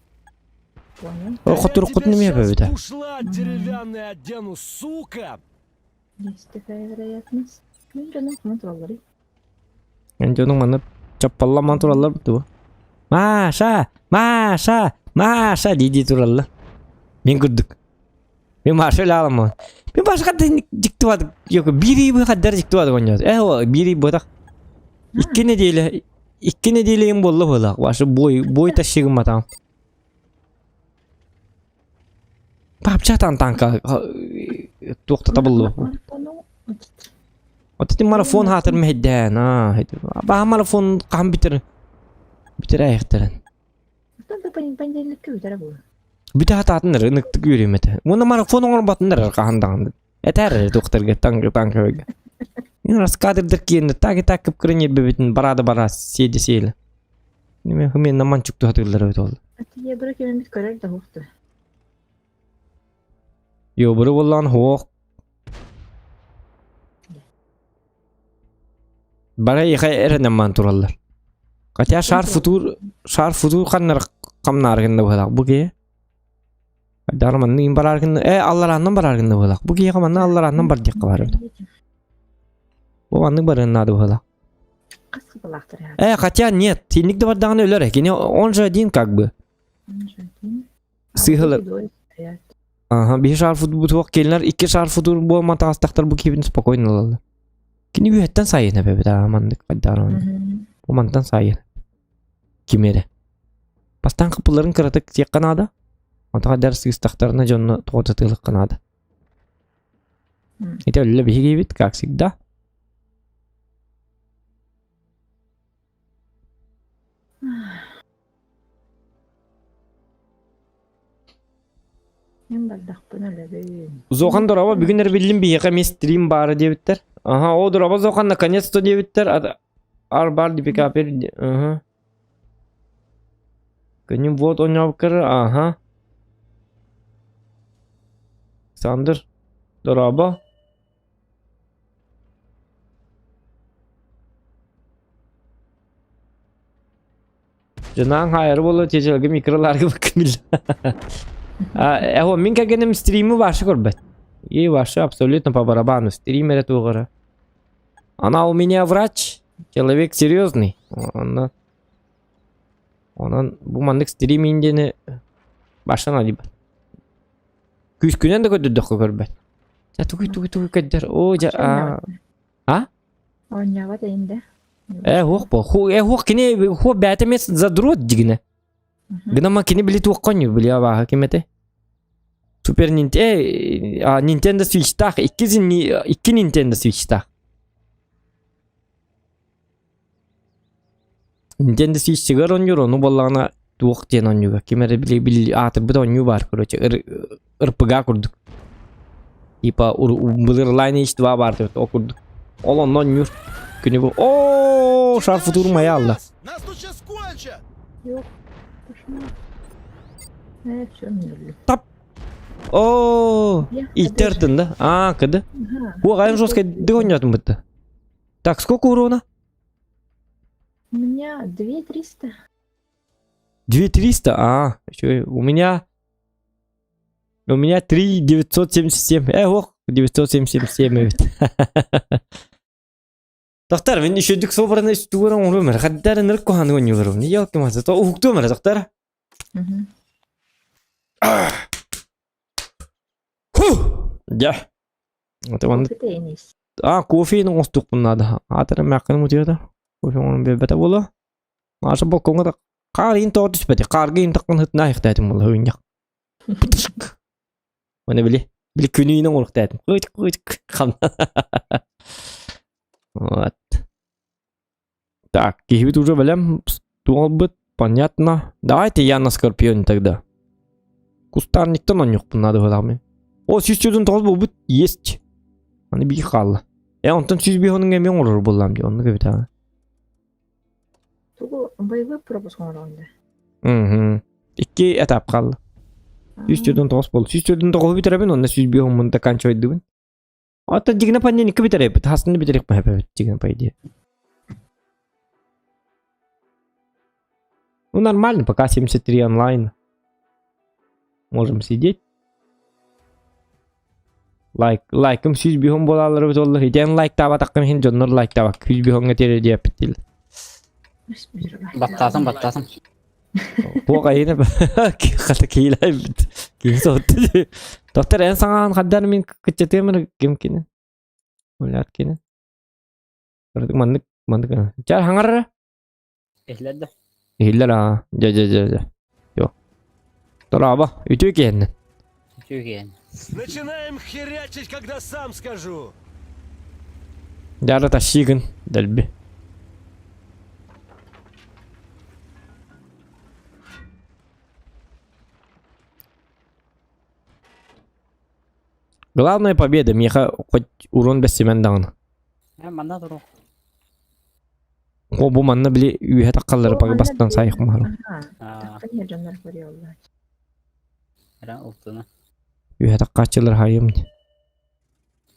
Понял. Хотур хотун неме бөбүтэ. Ушла деревянный одену, сука! Есть такая вероятность. Мен дьонум ханна туралларый? Эн дьонуҥ манна чаппалламан тураллар дуо? Маша! Маша! Маша! дии-дии тураллар. Мин курдук. Мин Маша үлэ Мин Маша хадда дьиктибат биир ый хаддар дьиктибат оҕонньор. Э о биир ый буотах. Икки неделя икки неделя буолла буоллах. Ваша бой бой тащигым матаам. Папчатан танка туохта табыллы. Вот эти марафон хаатыр мэһэйдээн аа баха марафон хаһан бүтэр бүтэр айахтарын. Понедельникке бүтэрэ буолуо. Бүтэ хатаатыннар ыныктык үөрүөм этэ. Уонна марафон оҥорботуннар хаһан даҕаны. Этээр тухтарга танк танковыга. Раскадрдар киэннэ так и так кыпкырын ньирбэбитин бараада бара сиэдэ сиэлэ. Неме хымен наман чуктуһатыыллар эбит ол. Ебры кимимит көрөр да хуохту. Йобуру буоллаан хуох. Бара иха эрэ наман тураллар. Хотя шар футур шар футур ханнар хамнааргында быһалаах бу киһи. Дар манны им бараргын э алларааннан бараргында быһалаах. Бу киһиэхэ манна алларааннан бар диэххэ баар эбит. Бу маннык барыан наада быһалаах. Хас кыбылаахтар Э, хотя нет, тинник да бардаҕына өлөр. Кини он же один как бы. Сыыһылар. Ага, биһи шар футбол келинер, икки шар футбол буолма таҕыстахтар бу киһибин спокойно ылаллар. Кини үһэттэн сайын эбэбит аа маннык хайдаан Бу мантан сайын. Ким эрэ. Бастаан кыпылларын кыратык тиэххэ наада. Онтон хайдар сыыстахтарына дьонно тоҕо сатыылыхха наада. Ити өллө биһигибит, как всегда. Мин бардахпын өлөбүн. Зохан дороба бүгүн эрбиллин биһиэхэ эмиэ стрим баара диэбиттэр. Аха, о дороба Зохан наконец-то диэбиттэр. Ар бар дипикапер. Ага. Күнүм вот оонньообуккар ааһа. Александр, дорообо. Дьонаан хаайары буолла чечелге микроларга баккын Эһо мин кэргэним стримы вообще көрбөт. И вообще абсолютно по барабану. Стрим эрэ туоҕара. Она у меня врач, человек серьезный. Онно Онон бу маннык стриминг диэни башан алибат. Күүскүнэн да көрдөрдөххө көрбөт. Дьэ тугуй тугуй тугуй көрдөр. Оо дьэ а а? Оонньообот эйин да. Э хуох бо. Ху э хуох кини хуох бээтэ мес задрот дигинэ. Гынама кини били туохха онньуур били абааһы ким этэй? Супер Nintendo Nintendo Switch-таах икки икки Nintendo Switch-таах. Nintendo Switch-тигэр оонньуур, ону буоллаҕына туох диэн оонньууга ким эрэ били били аатырбыт оонньуу баар короче РПГ курдук. Типа былыр Lineage 2 баар диэбит ол курдук. Ол онно оонньуур. Күнү бу оо шар футур моя алла. Нас тут сейчас кончат! Yok. Пошла. Э, все, не люблю. Тап! Оо! Я, Иттертин да? Аа, кыды. Ага. О, жестко дыгоннятым бытты. Так, сколько урона? У меня 2300. 2300? А, еще у меня... У меня 3977. Э, ох, 977 эбит. Доктор, мин үчүгдүк собраны үстүгөр оҥорум эрэ. Хаддар ынырык куһааны оонньууларым. Елки маса, то уһуктуом эрэ, доктор. Мгм. Ху! Дьэ. Вот он Кофе теннис. А, кофены оҥостуохпун наада. Аатара мээххин утуйда. Кофе оҥорон биэрбэтэ буолуо. Маша балкоҥҥа да хаар иһин тоҕо түспэтэ. Хаарга иһин таххан сытына айахтаатым буолла уйунньах. Уонна били били күнү иһин оҥоруохтаатым. Кыычык кыычык хамна. Вот. Так, киһибит уже бэлэм туолбут, понятно. Давайте я на Скорпионе тогда. Кустарниктан оонньуохпун наада быһыылаах мин. О, 149 буолбут, есть. Аны биир хаалла. Э, онтон 105 онуҥ эмиэ оҥорор буоллаам дии, оннук эбит аа. Тугу боевой пропуск оҥороҕун да? Мгм. Икки этап хаалла. 149 буолла. 149 бүтэрэбин, онно 105 оммун даканчивайдыбын. Ата дигинэ панненики бүтэрэбит, хасыны бүтэриэх мэхэбэбит дигинэ по идее. Ну нормально, пока 73 онлайн. Можем сидеть. Лайк, лайкым 105 буолаллар эбит оллар. Итэн лайктаабатаххын иһин дьоннор лайктаабак. 105 ҥа тиэрэ диэппит Баттаатым, баттаатым. Туох айыны хата киилайбыт. Киһи соһутта. Доктор эн саҥаҕын хаддар мин кыччатыам эрэ ким кини? Улаат кини. Көрдүк маннык маннык. Чар хаҥарара? Иһиллэр да. Иһиллэр аа. Дьэ дьэ дьэ дьэ. Йо. Тораба, үтүө киһиннэн. Үтүө киһин. Начинаем херячить, когда сам скажу. Дьара тащигын дэлби. Главная победа, миэхэ хоть урон бэссимэн даҕаны. Э, манна турук. О, бу манна били үөһэ таххаллары О, манна бастан били- сайых махара. Ага. Аа, Таххан иһэр дьоннор көрүөллэр. эрэ ылтыны. Үөһэ таххааччылар хайым.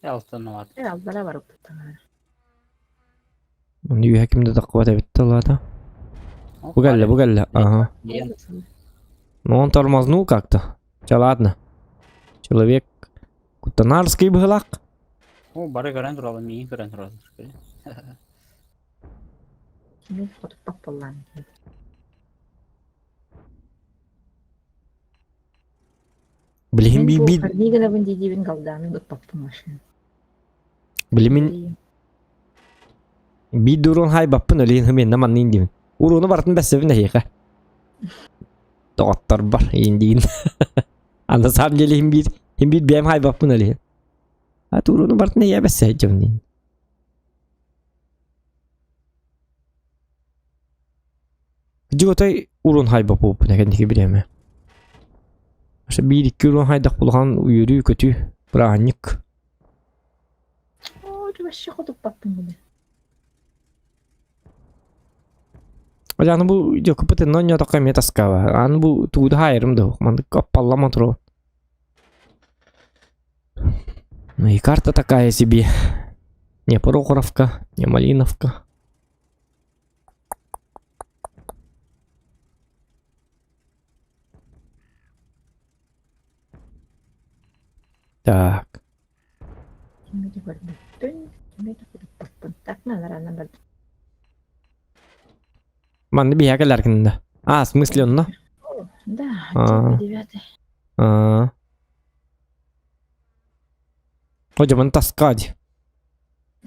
Э, алтыны бар. Э, аллара барыппыт таҥара. Оны үөһэ ким да таххыбат эбит да Бу кэллэ, бу кэллэ. Ага. Диэн. Ну он тормознул как-то. Ча ладно. Человек кутанарский быһылаах. О, бары көрөн туралар, миигин көрөн туралар. Кими хотуппат буоллаан. Билигин Мин бу би Харди гынабын дии-диибин галдааны ыппаппын машина. билимин биир урун хайбаппын өлейин хымиэннэ манныын диибин. Уруну барытын бэссэбин эһиэхэ. Доҕотторбор иин диин. А на самом деле иһин биир иһин биир бэйэм хайбаппын өлейин. А уруну барытын эйэ бэссэ дьон Дьуотай урун хайбаппын экэнники бириэмэ. Аша биир икки урун хайдах булахан үөрүү көтүү бырааһынньык. Оо, вообще хотуппаппын гына. Аны бу дьокуппытын онньоотоххо эмиэ таскаба. Аны бу тугу хаайарым да маннык аппаллама туру. Ну и карта такая себе. Не Прохоровка, не Малиновка. Так. Манны биһиэхэ кэлэргин да. А, в смысле онно? Да, А. девятый. А. Ходим таскать.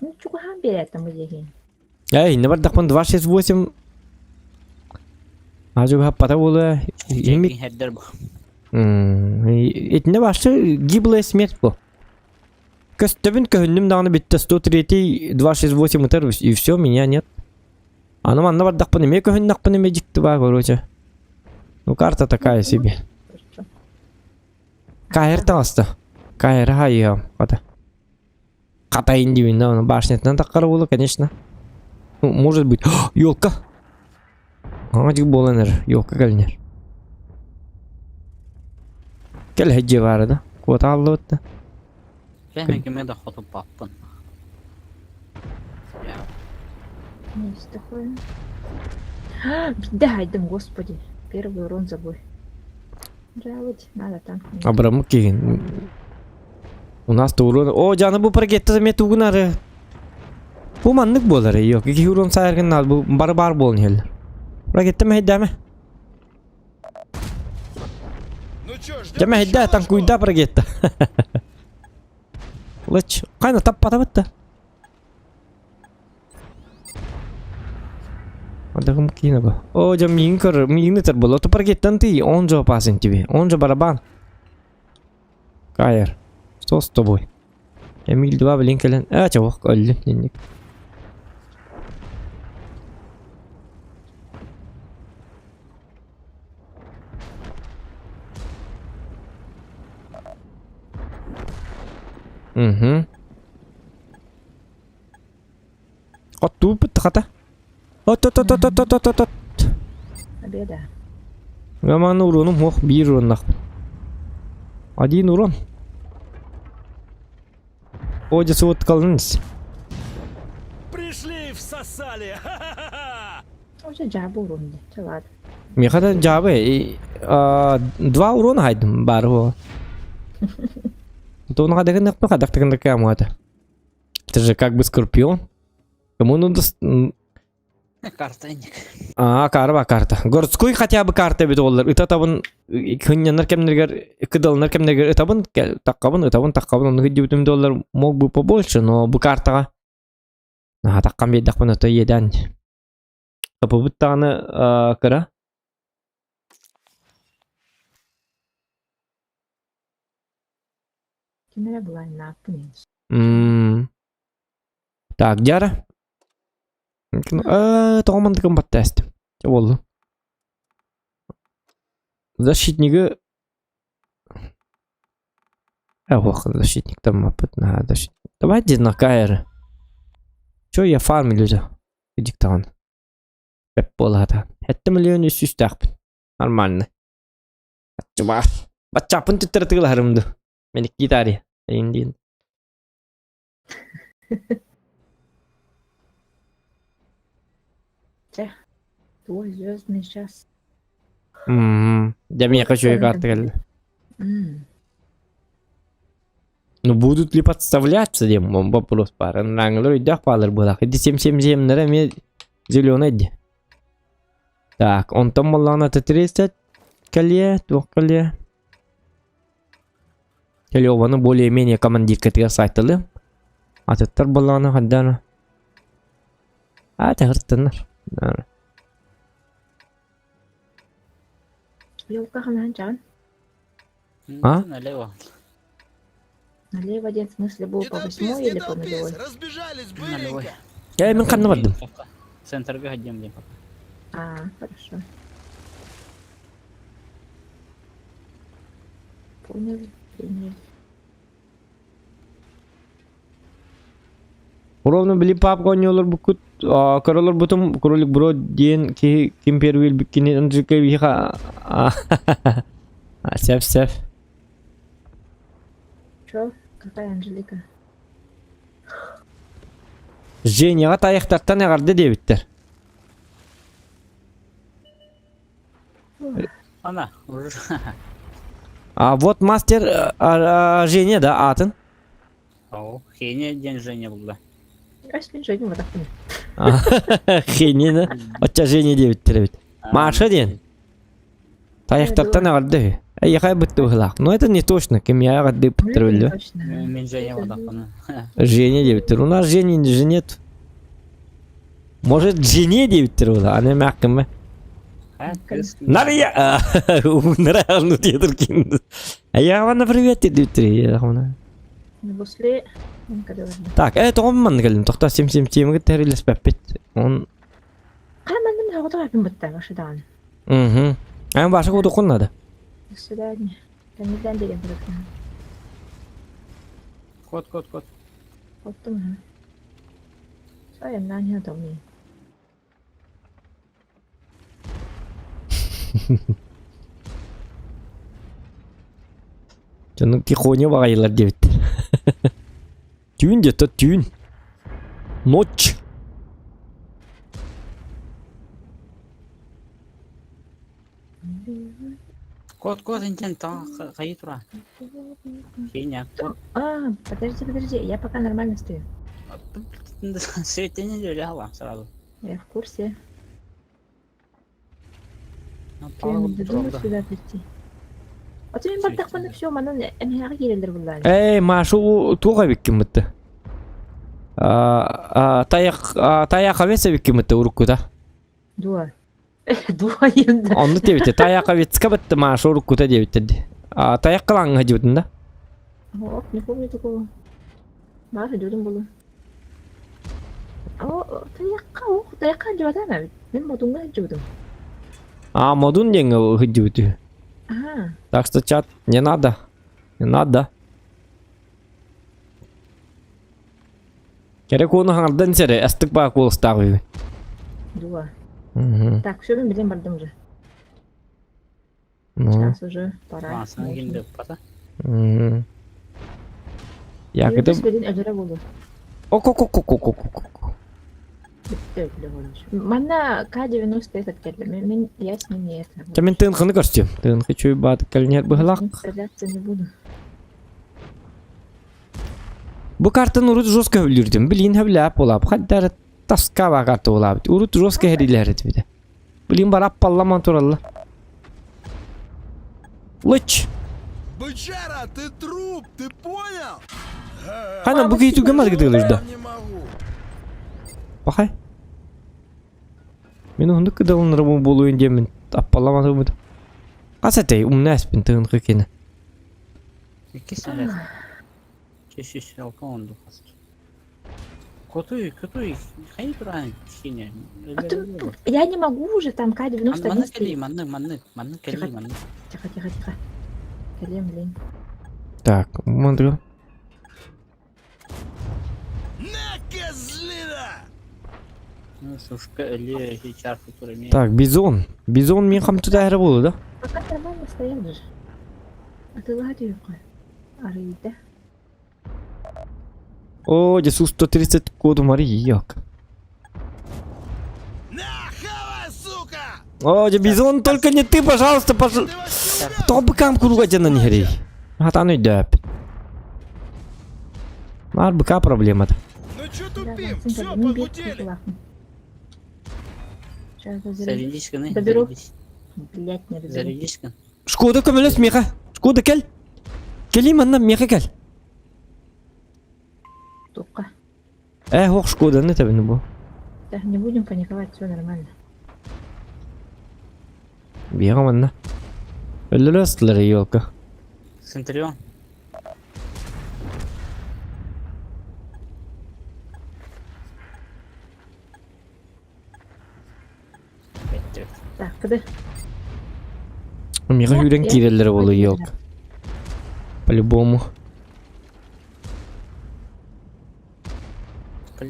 Ну, чугаһаан биэрээт музейин. Эй, инне бардахпын 268. Ажуга пата буола. Ими Хердер бу. Итинне башы гиблая смерть бу. Көстөбүн көһүннүм даҕаны бүттэ 103 268 ытар и все, меня нет. Аны манна бардахпын эмиэ көһүннэхпин эмиэ дьикти баа короче. Ну карта такая себе. Кайр таҕыста. Кайр хайыам хата. Хатайын диибин да башнятынан таххара буолуо конечно. Ну, может быть. Елка! Аҥа буолан эрэр, елка кэлинэр. Кэл дьиэ баара да. Куота хааллыбыт да. Кэһэн кимэ да хоту баппын. Есть такое. Да, айдым, господи. Первый урон забой. Жаловать надо танк. Абрамык киһин. У нас-то урон... О, жаны бу паркетта ме тугунары. Бу маннык буолар, yok. Ики урон сайаргын нал бу бары бар буолун хел. Ракетта мэһэйдээмэ. Ну чё, ждем Дьэ мэһэйдээ ещё танкуйда ракетта. Лыч. Кайна таппата бытта. Адагым киина бу. О, дьэ миин көр, миин ытар буолла. То паркеттан ты, он же опасен тебе. Он же барабан. Кайр. Что с тобой? Эмиль 2 блин кэлэн. А, чего, өллүм инник. Угу. Оттуу хата. От от от от от от от от. Победа. Гаман уроном ох биир уроннах. Один урон. О, вот колонис. Пришли и всосали! Ха-ха-ха! Уже жабу урон. Чэ ладно. Миэхэ жабы два урона хайдым бар бу. То он хадак тыгын Это же как бы скорпион. Кому ну Карта инник. А, карба карта. Городской хотя бы карта бит олар. Ытатабын кыннянар кемнергер, кыдалнар кемнергер ытабын, таккабын, ытабын, таккабын, оны дибитим доллар мог бы побольше, но бу картага. А, таккан беддакпын ото едан. Капы буттаганы кыра. Кимере была на М. Так, дьара. Тоҕомандыкын баттаст. Болду. Защитниги Ох, защитник там опыт на защитник. Давайте на КР. Чё я фармлю за? Диктант. Пеп болата. Хэтте миллион үс Нормально. Бачча Баччапын түттер тыгыларымды. Мени гитари. Индин. Твой звездный час. Я мне хочу и карты келди. М. Ну будут ли подставляться, дем, вопрос пара. Нанглар үйдәк палыр булак. Иди 777 нере зеленый ди. Так, он там малана Т-30 коле, туох коле. Келеваны более-менее командир кытыга сайтылы. Атыттар балланы хаддана. А, тахырттаннар. Елка ханан жан. А? Налево. Налево один в смысле был Не по толпись, восьмой не или по толпись! нулевой? Разбежались Нулевой. быренько! Я мен канны бардым. Центрга ходим дим. А, хорошо. Понял, принял. Ровно били папка оонньууларбыккыт көрөлөрбутум кролик бро диэн киһи ким первый билбиккини Анжелика биһиэхэ сеп сеп. Чё? Какая Анжелика? Женяҕа тайахтартан эҕэрдэ диэбиттэр. Ана, уже. А вот мастер Женя да атын. Ол, Хеня диэн Женя булла. Если Женя вот так. Хеня да? Очча Женя диэбиттэр эбит. Маша диэн. Тайахтартан эҕэрдэ үһү. Эйиэхэ бытты быһылаах. Но это не точно. Ким я эҕэрдэ ыппыттар биллэ. Мин Женя бодахпына. Женя диэбиттэр. У нас Жени же нет. Может, Жене диэбиттэр була. Аны эмээххиммэ. Нария! Нара ну диэтир Айаҕана привет диэбиттэр. После Так, тоҕо манна кэллим? Тохтоо сим сим тиэмэгэ тэрилэспэппит. Он Хай манным тоҕо аппын бытта башы даҕаны. Угу. Эн башы кудукун надо. До свидания. Кэннилэн деген турукна. Кот, кот, кот. Оттум ха. Сайыннаан иһэ Дьону тихоня баҕайылар диэбиттэр. Түүн где-то түүн. Ночь. Кот, кот, интен, та, хайы тура. Хеня, кот. А, подожди, подожди, я пока нормально стою. Светение лягла сразу. Я в курсе. Я не додумал сюда прийти. А то мен бардахпына все, манан эмһээҕэ киирэллэр буллааны. Эй, Маша туох эбиккин бытты? Таяқ таяқавец эбиккин бытты уруккута. Дуа. Дуа енді. Онну диэбитэ. Таяқавецка бытты Маша уруккута диэбиттэр. Таяқ кылаҥҥа дьыбытын да? Ох, не помню такого. Маша дьудун булу. О, таяққа, ох, таяққа дьыбатаан эбит. Мин модунга дьыбытым. А, модун диэҥҥэ сылдьыбыт Ага. Так что чат, не надо. Не надо. Керек оны хаҥардан сэрэ, астык баа куоластаах үһү. Дуа. Мгм. Так, все, мен билем бардым уже. Ну. Сейчас уже пора. Маасына кимде пата. Мгм. Якыды... Билин өлөрө болу. Ок-ок-ок-ок-ок-ок. Манна К-90 этот келди. Мен я с ним не это. Ча мен тыынхыны көрсүм. Тыынхы чуй баат кэлинер быһылаах. Стреляться не буду. Бу картаны урут жестко өлүрдүм. Билин хөбләп болап. Хаддар таскава карта болап. Урут жестко херилер этибите. Билин барап палламан туралла. Лыч. Бычара, ты труп, ты понял? Хана бу кейтүгө мадгыдылыр да. Не могу. Бахай. Мен онду кыдалыныр бу болуйун диэмин. Аппалламан турбут. Касатей умна эспин тыынхы кene. Икки снаряд. Чешиш алка онду хас. Котуй, котуй, хайы тура хеня. А ты, я не могу уже, там К-91 Манны стоит. кели, манны, манны, манны кели, Тихо. манны. Тихо, тихо, тихо. Кэлем, блин. Так, мандыга. На, козлина! Ну, сушка, или сейчас, который имеет. Так, бизон. Бизон мен хамтыда әрі болу да? Пока нормально стоял же. А ты ладью Арыйда. О, Иисус 130 коду Мария. На, хавай, сука! О, бизон, только не ты, пожалуйста, пожалуйста. Ты вообще умер? Тоҕо быкам куруга дьанан иһэрий? Хатан өйдөөп. Нар быка проблемата. Ну чё Да, тупим? Васенька, Все, не бей, погудели. лахну. Сейчас я заряжу. Зарядись, каны, Доберу. зарядись. Блять, не доберу. Зарядись, каны. Шкода көмөлөс меха. Шкода кел. Кели манна меха кел. Тука. Э, ох, Шкода не тебени бу. Да, не будем паниковать, все нормально. Бега манна. Өлөлөстүлэр елка. Центурион. Так, куда? Меха хүрен кииреллere болу елка. По-любому.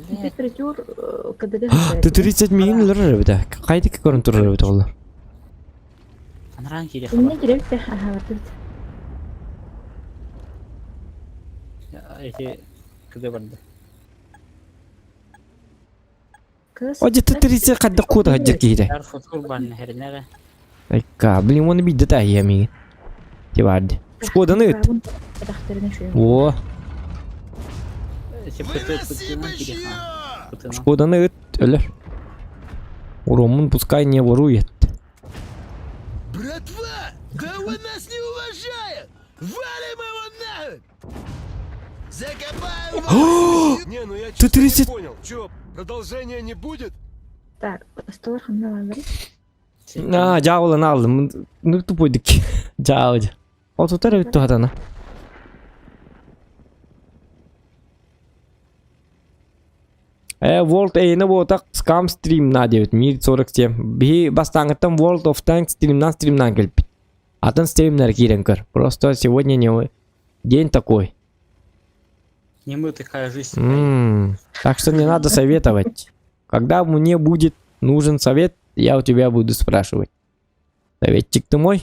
Блядь. Фритюр КДГ. Ты 30 миин өлөрөр эбит ээ. Хайдык көрөн турар эбит оҕолор. Анараан киириэх Инне бар. кирэбит да аха бардыбыт. Эти кыды барды. Кыз. О, дьэ 30 хайдах куота сылдьар киһитэ. Ар футур бар нэһэринэ Айка, блин, оны биирдэ таһыйа миигин. Ти барды. Шкоданы ыт. О, Выноси бычье! Шкоданы ыт өлөр. Уромун пускай не ворует. Братва, да он нас не уважает! Валим его нахуй! Закопаем его! Не, ну я Ты чё-то не 30 понял. Чё, продолжения не будет? Так, столар ханна бар. А, дьяволын алдым. Ну тупойдук. Дьаабы. Отутар эбит туһатана. Э, World эйне буотах Scam Stream на диэбит Мир 47. Биһи бастааҥыттан World of Tanks стримнан стримнан кэлбит. Атын стримнер киирэн көр. Просто сегодня не день такой. Не мы такая жизнь. Так что не надо советовать. Когда мне будет нужен совет, я у тебя буду спрашивать. Советчик ты мой?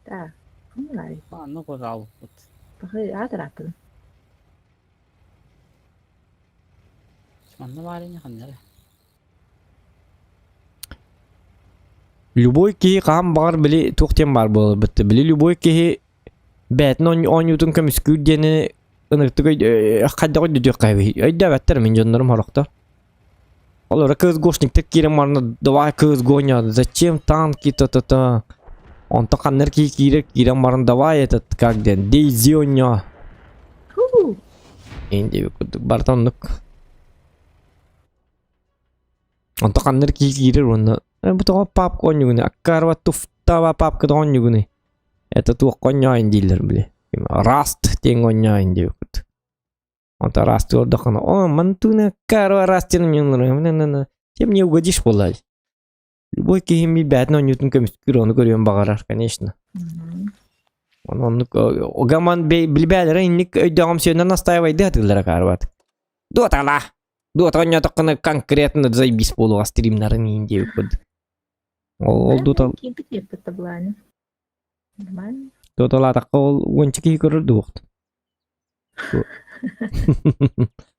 Так, ханна А, ну пожалуйста. Бахы аатар Манна баар ини ханна эрэ. Любой киһи хаһан баҕар били туох диэн баар буолар били любой киһи бэйэтин оонньуутун көмүскүүр диэни ынырыктык хайдах өйдөтүөххэ эбий өйдөөбөттөр мин дьоннорум сорохтор. Олора КСГОшниктар киирэн барна давай КСГО зачем танки то-то-то. Онто ханнар киһи киирэр киирэн баран давай этот как диэн Дейзи оонньоо. Ху. Ин диэбит курдук барыта оннук. Онто ханнар киһи киирэр уонна бу тоҕо папка оонньуугуный аккаарба туфтаба папката оонньуугуный это туохха оонньоойун дииллэр били Раст диэҥҥэ оонньоойун диэбит курдук. Онто Раст олордоххуна о мантыына аккаарба Раст диэн оонньууллар чем не угодишь буоллаа Любой киһи бэйэтин оонньуутун көмүскүүр ону көрүөн баҕарар конечно. Ону оннук гаман билбээлэрэ инник өйдөөҕүм сиэннэн настаивайдыы сатыыллара каарбат. Дуотала! Дуота оонньоотоххуна конкретно заебись буолуоҕа стримнарын иин диэбит курдук. Ол ол дуота Киирбит диэбит таблааны. Нормально. дуоталаатахха ол уонча киһи көрөр дуохт.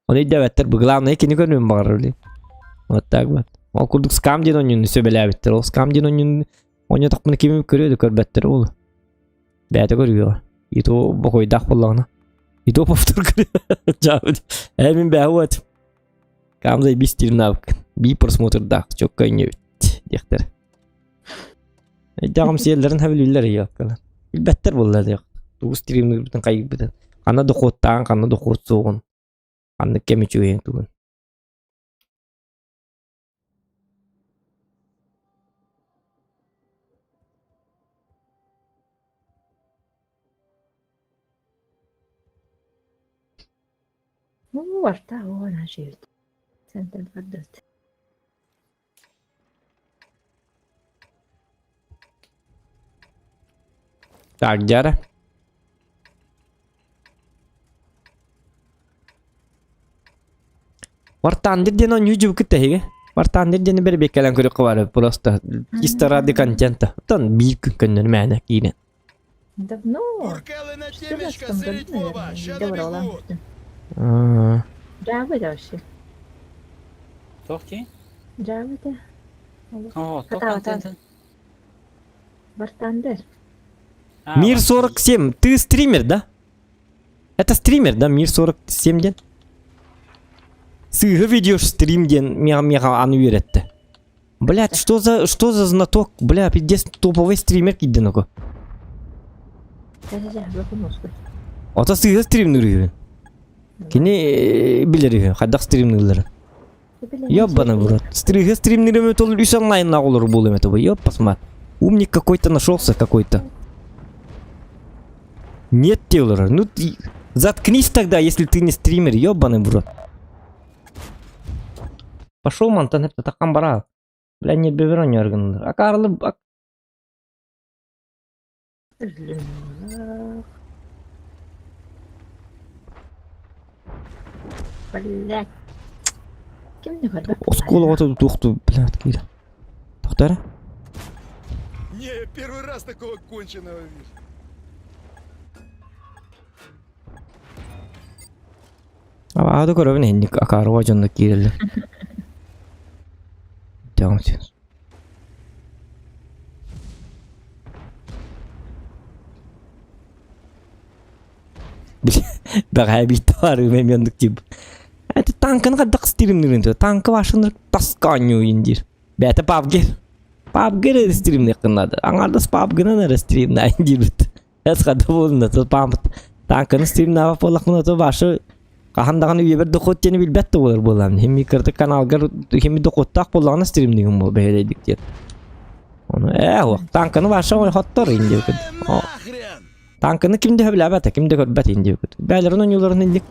Ону өйдөөбөттөр бу главное кини көрүөн баҕарар били. Вот так вот. Ол курдук скам диэн оонньууну сөбүлээбиттэр. Ол скам диэн оонньууну оонньоотохпуна кими көрүө да көрбөттөр ол. Бэйэтэ көрүөҕэ. И то бокуойдаах буоллаҕына. И то повтор көрүө. Дьаабыт. Ээ мин бэйэ вот. Кам заебись навык. Би просмотрдаах чокко инньэбит диэхтэр. Өйдөөҕүм сиэллэрин хэбилүүллэр ыйыаккалар. Билбэттэр буолла диэх. Тугу стримныырбытын хайыырбытын. Ханна дохуоттааҕын, ханна дохуот суоҕун. Ханнык кэм үчүгэйин тугун. Ну, арта оҕо жиэбит. Центр бардыт. Так, дьара. Вартандер диэн оонньуу дьыбыкыт тэһиги. Вартандер диэни бэрбиэккэлэн көрүөххэ баар просто чисто ради контента. Оттон биир күн көннөр мээнэ киирэн. Давно. Буркалы на В темечко, 14 сырить году, Вова, наверное, ща добрала. набегут! Аа, Дьаабы да вообще. Туох дии? Дьаабы да. Оо, туох Хата, хата. контентын? Вартандер. А, Мир вот. 47. Ты стример, да? Это стример, да? Мир 47 диэн. Сыыһа ведешь стрим диэн миэхэ миэхэ аны үөрэттэ. Блядь, что за знаток? Бля, пиздец, топовый стример киирдин око. Да-да-да, блокунуска. Ото сыыһа стримнүүр үһү. Кини билэр үһү, хайдах стримныылларын. Ёбаный в рот. Стрыга стримнирами то үс онлайн олор буолуом этэ бу. Ёппас мат. Умник какой-то нашелся какой-то. Нет, Тейлора, ну ты... Заткнись тогда, если ты не стример, ёбаный в рот. Пошел мантан это такам бара. Бля, не беверон орган. А Карлы... Блядь. Ким да көрбөт. Оскуолаҕа туохту, блядь, киирэ. Тохтоо эрэ. Не, первый раз такого конченого вижу. Аада көрөбүн инник акаарыга дьонно киирэллэр. Дэҕин Бэҕэһээ биирдэ баарыым эмиэ оннук диир. Это танканы хайдах стримнирин танка башыныр таска оонньууйун диир. Бэйэтэ PUBG. PUBG эрэ стримниэххин наада. Аҥаардас PUBG-нан эрэ стримнаайын диирбит. Эс хата буолунна пампыт. Танканы стримнаабат буоллахпына то башы хаһан даҕаны үйэбэр дохуот диэни билбэт да буолар буолаам. Химми кырдык каналгар химми дохуоттаах буоллаҕына стримнигин буол бэһэлэйдик диэн. Ону ээ уох танканы баша хоттор ин диэбит. Нахрен! Танканы ким да сөбүлээбэт, ким да көрбөт ин диэбит. Бээлэрин оонньууларын инник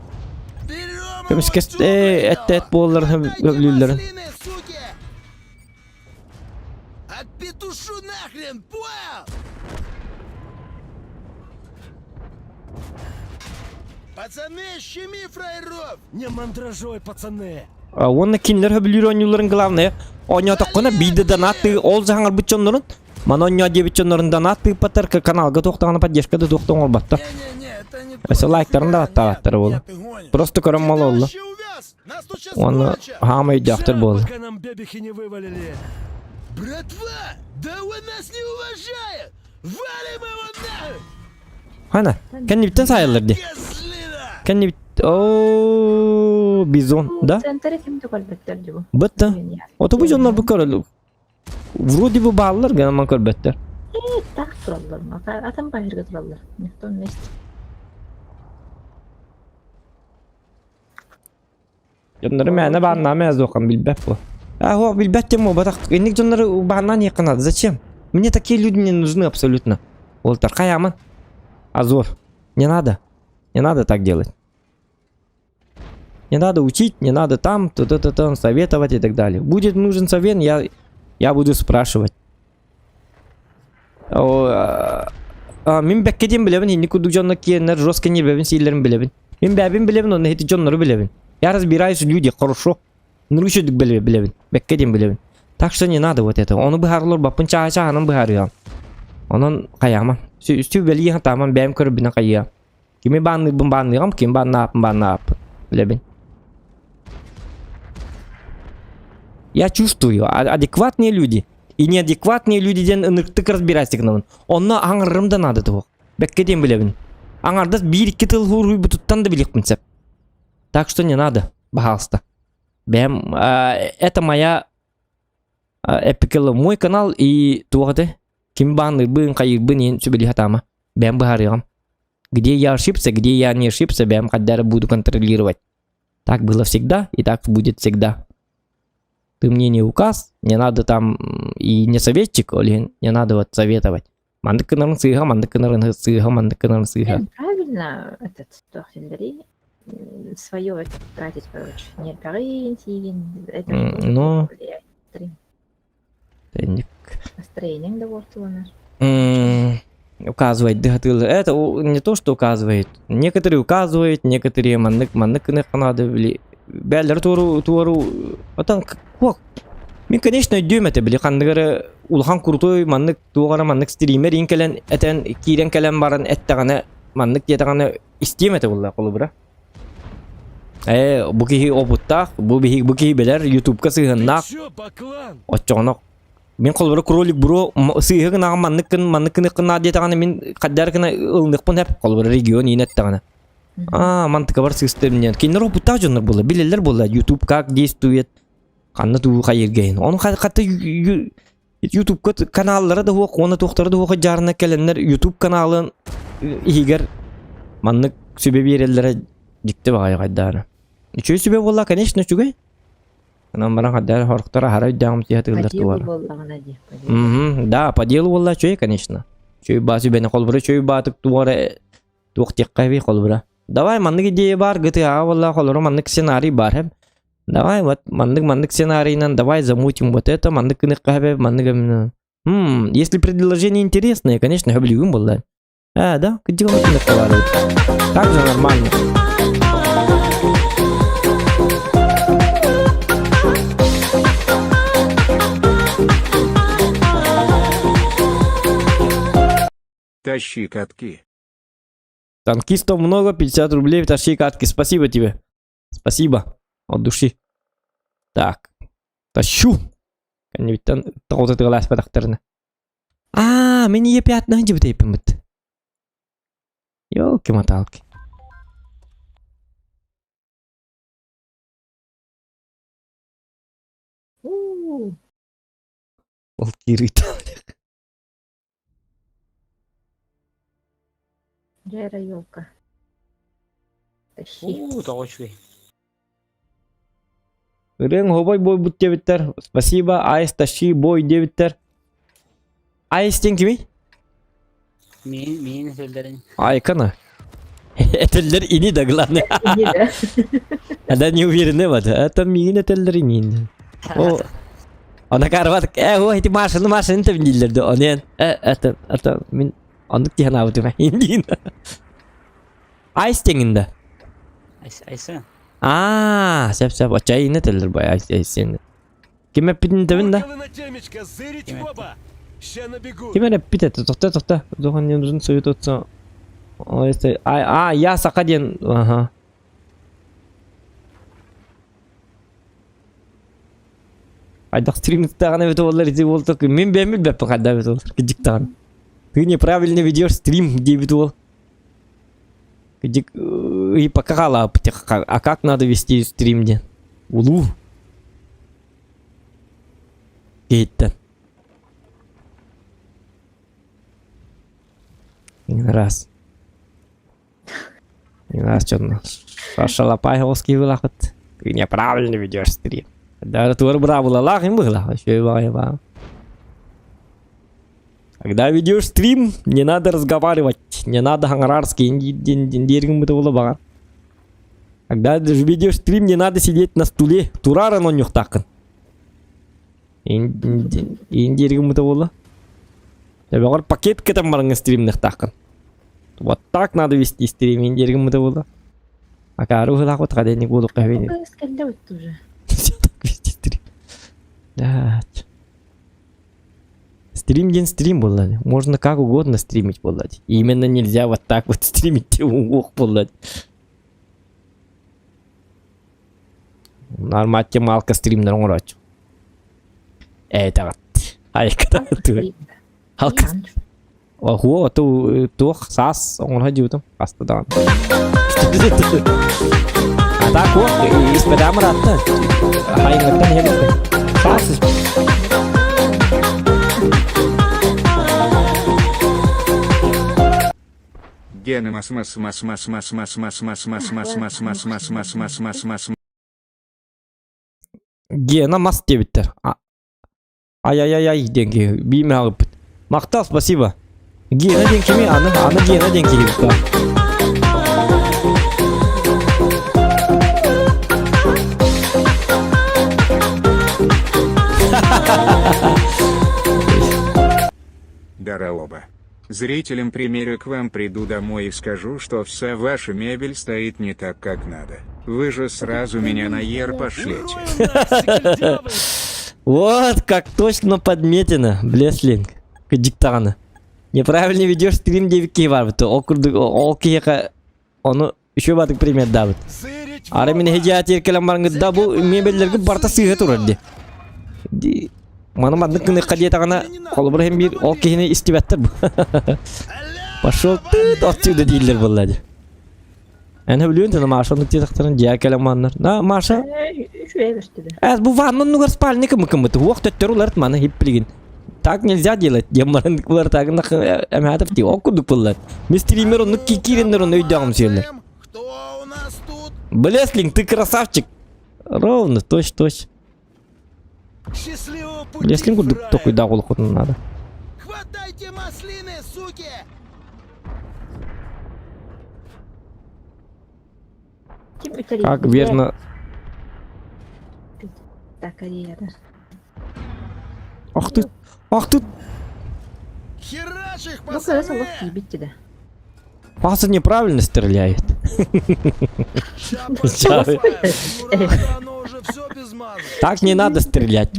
Берем көмүскэс его ээ отсюда! эт буолларын Отдайте сөбүлүүллэрин. маслины, суки! Отпетушу нахрен, понял? Пацаны, щеми фраеров! Не мандражой, пацаны! Уонна кинилэр сөбүлүүр оонньууларын главное оонньоотоххуна биирдэ донат ол саҥарбыт дьоннорун маны оонньоо диэбит дьоннорун донат тыыппаттар каналга туохтаҕына поддержка да туохта оҥорботтор. Не-не-не, это не Өссө то. лайктарын да Нифига, баттаабаттар нет, буолла. нет, ты гонишь. Просто көрөн Тебя мололло. вообще увяз! Нас тут сейчас Уонна кончат! хаама өйдөөхтөр Ща, буолла. пока нам бебехи не вывалили. Братва, да он нас не уважает! Валим его нахуй! Хана, кэннибиттэн саайаллар дии. Козлина! Кэннибит... Оо, бизон, да? Центре ким да көрбөттөр дии бу. Бытта. Ото бу дьоннор бу көрөлү. Вроде бы бааллар, гынан көрбөттөр. Так тураллар. Атын баһырга тураллар. Никто вместе. Дьоннору мээнэ бааннаама язуохам билбэт бу. А, о, билбэт тем батах. Инник дьоннору бааннаан иэххэ надо. Зачем? Мне такие люди не нужны абсолютно. Уолтар, хайаман. Азор. Не надо. Не надо так делать. Не надо учить, не надо там, то-то-то, советовать и так далее. Будет нужен совет, я, я буду спрашивать. О, а, мин бэккэ диэн билэбин, инник курдук дьонно киэннэр жестко нервэбин сииллэрин билэбин. Мин бэбин билэбин, онно ити дьоннору билэбин. Я разбираюсь в людях хорошо. Нуручудук билэбин, бэккэ диэн билэбин. Так что не надо вот это. Ону быһаарылар баппын чаа-чааһынан быһаарыам. Онон хайааман. Сүбэлии тааман бэйэм көрбүнэ хайыам. Кими баанныырбын баанныаҕым, ким бааннааппын бааннааппын. Билэбин. Я чувствую, адекватные люди и неадекватные люди диэн ынырыктык разбирайся гынабын. Онно аҥарырым да наада туох. Бэккэ диэн билэбин. Аҥардас биир-икки тыл хуруйбутуттан да билиэхпин сөп. Так что не надо, пожалуйста. Бэм, это моя эпикела мой канал и туох этэ ким баанныырбын, хайыырбын иһин сүбэлиһэ таама. Бэм быһаарыаҕым. Где я ошибся, где я не ошибся, бэм хайдары буду контролировать. Так было всегда и так будет всегда. Ты мне не указ, не надо там и не советчик, Олин, не надо вот советовать. Маннык гынарын сыыһа, маннык гынарын сыыһа, маннык гынарын сыыһа. Правильно, этот, туох свое тратить, короче. Не это Ну, Настроением довольствовано. Указывает, да, это не то, что указывает. Некоторые указывают, некоторые маннык маннык надо били. Бээлэр туору туору отон куок. Мин, конечно, өйдүөм этэ били ханныгары улахан крутой маннык туоҕара маннык стример ин кэлэн этэн киирэн кэлэн баран эттэҕинэ маннык диэтэҕинэ истиэм этэ буолла холобура. Ээ бу киһи опыттаах, бу биһи бу киһи билэр ютубка сыһыаннаах оччоҕуна мин холобура кролик бро сыыһы гынаҕын маннык гын маннык гыныаххын диэтэҕинэ мин хайдары гына ылыныахпын сөп холобура регион иин эттэҕинэ аа мантыкабар сыыстым диэн кинилэр опыттаах дьоннор буолла билэллэр буолла ютуб как действует ханна туу хайыргайын ону хатта ютубка каналлара да суох уонна туохтара да суох дьаарына кэлэннэр ютуб каналын иһигэр маннык сүбэ биэрэллэрэ дьикти баҕайы хайдаары үчүгэй сүбэ буолла конечно үчүгэй Онон баран хайдаар хорохтор аһара өйдөөҕүм тиһэ тыыллар По делу туора. буоллаҕына диэх Мгм, да, по делу буолла үчүгэй, конечно. Үчүгэй баа сүбэни холобура үчүгэй баатык туора туох диэххэ эбий холобура. Давай маннык идея баар ГТА буолла холобура маннык сценарий баар хэм. Давай вот маннык маннык сценарийынан давай замутим вот это маннык гыныахха хэбэ маннык эмне. М, если предложение интересное, конечно, хөбүлүүгүн буолла. Э, да, кырдьык оннук баар эбит. Так же нормально. Тащи катки. Танкистов много, 50 рублей, тащи катки. Спасибо тебе. Спасибо. От души. Так. Тащу. Кэннибиттэн тоҕута тыгалааспатахтарына. Аа, мин ийэ пятна дьибитейпиммит. Ёлки-моталки. Уу, Ол киирит. Дьэ эрэ елка. Тащи. Уу, тоҕо үчүгэй. Ырыаҥ оһобой буолбут диэбиттэр. Спасибо, Айс тащи бой диэбиттэр. Айс диэн кимий? Миин, миин этэллэрин. Айкана. Этэллэр ини да главное. Ини да. Да не уверены вот. Это миин этэллэр ини. О, Она карват, э, о, эти машины, машины там дииллэр да, онен, э, это, это, мин оннук диэн аабытым, индиин. Айс теңинде. Айса. Аа, сөп сөп, оча ине теллер бай, айс айсен. Ким эппитин тебин да? Буркалы на темечко, зырить Ким в оба! Ща набегут! Ким эрэ эппит этэ, тохто тохто, Зохан не нужен советоваться. А, а, я саха диэн, ага. Хайдах стримтаҕына эбитэ буоллар ити буолта мин бэйэм билбэппин хайдах эбитэ буоллар кырдьык даҕаны. Ты неправильно ведешь стрим диэбит уол. Кырдьык и пока хаалаабыт а как надо вести стрим диэн. Улуу. Киһиттэн. Раз. Раз чёрно. Шалапай киһилаахыт. Ты неправильно ведешь стрим. Да, туор быраабылалаах им быһылаах. Еще и Когда ведешь стрим, не надо разговаривать, не надо хаҥарарский диэргин быта баҕар. Когда ведешь стрим, не надо сидеть на стуле, тураран онньуктааххын. Индиэргин быта буолла. Баҕар пакет кэтэн бараҥҥа стримныхтааххын. Вот так надо вести стрим индиэргин быта буолла. Акаары быһылаах хаденник буолуохха эбит. Сколько вот уже. Все так вести стрим. Да. Стрим день стрим буолла. Можно как угодно стримить буолла. Именно нельзя вот так вот стримить ох буолла. Нормально малка стримнер оҥорооччу. Ээ Айката Халка Оһуо ту туох саас оҥоро дьиутум хаста даҕаны. А так уох испэдэм ыраатта. Хайыҥҥыттан иһэлиттэн. Саас Гена мас мас мас мас мас мас мас мас мас мас мас мас мас мас мас мас мас Гена мас диэбиттэр. Ай-ай-ай-ай диэн киһи биир аҕыппыт. Махтал, спасибо. Гена диэн кими? Аны, аны Гена диэн киһи бу. Дараоба. Зрителям примерю к вам приду домой и скажу, что вся ваша мебель стоит не так, как надо. Вы же сразу меня на ер пошлете. Вот как точно подметено, Блеслинг. Диктаны. Неправильно ведешь стрим 9 бар Ол курдук ол киһиэхэ ону еще баатык пример даабыт. Ара мин хедиатир кэлэн барангыт бу мебеллерге барта сыыһа турар ди. Маны маннык гыныхха диэтэҕинэ холобур иһин биир ол киһини истибэттэр бу. Пошел ты отсюда дииллэр буолла дии. Эн сөбүлүүн тына Маша оннук диэтэхтэрин дьиэ кэлэн маннар. На Маша Үчүгэй көстүбэ. Эс бу ваннаннугар спальника мыкыммыт. Уох төттөрү уларыт маны хиппилигин. Так нельзя делать. Диэн баран уларытаагын эмээтов дии. Ол курдук буллар. Ми стример оннук кииреннер онну өйдөҕүм сиэллэр. Кто у нас тут? Блеслинг, ты красавчик. Ровно, точь, точь. Счастливого пути, Блеслинг курдук фраер! токуйдаах олоххутун надо. Хватайте маслины, суки! Ким Как верно. Так, карьера. Ах ты, ах ты, Херачь их, Ну, когда пацаны! лох ебить да. Паса неправильно стреляет. Ща Ща. пошла, Юра, оно уже все без маза. Так не надо стрелять.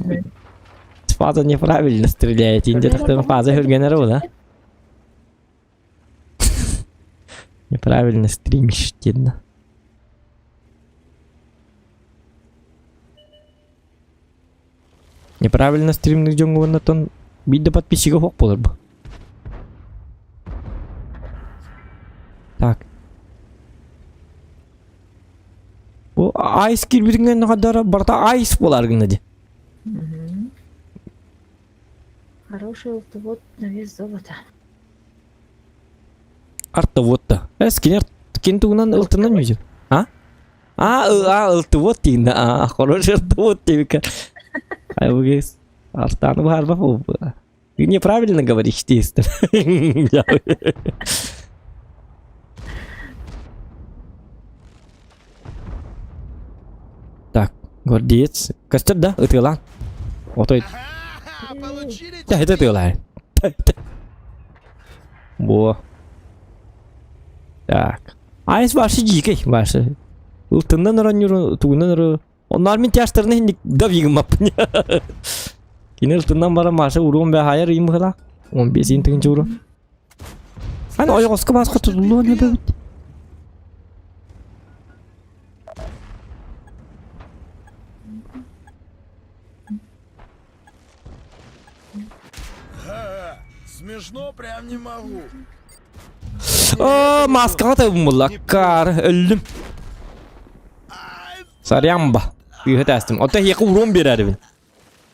Фаза неправильно стреляет. Инде тахтан фаза хүргенер да? Неправильно стримишь диэн. Неправильно стримных дьоҥҥо уонна биир да подписчига суох буолар бу. Так. Бу айс киирбитиҥ кэннэ барыта айс буолар гына дии. Хороший вот на вес золота. Артовод-то. Эс кини кин тугунан ылтынан үһү. А? А, а, ылтыбот диин. А, хороший артовод диэбиккэ. Ай, бугес. Артаны баарба бу. Ты неправильно говоришь, тесто. Так, гвардеец. Көстөр да, ытыалаан. Отой. Получили Да, это ытыалаан. Во. Так. Айс ваши дикий, ваши. Ылтыннан оронньуру, тугунан ору. Онноор мин тяжтарына хинник да бигыммаппын. Кини ылтыннан баран Маша уруон бэ хайар ыйым быһыла. 15 тыгынча уру. Аны ойоҕоско бааска тутуллуон эбэбит. Смешно прям не могу. Оо, маскаҕа табыммылла. Каар, өллүм. Сарямба. Ыыһа тээстим. Оттон эһиэхэ уруон биэрэрибин.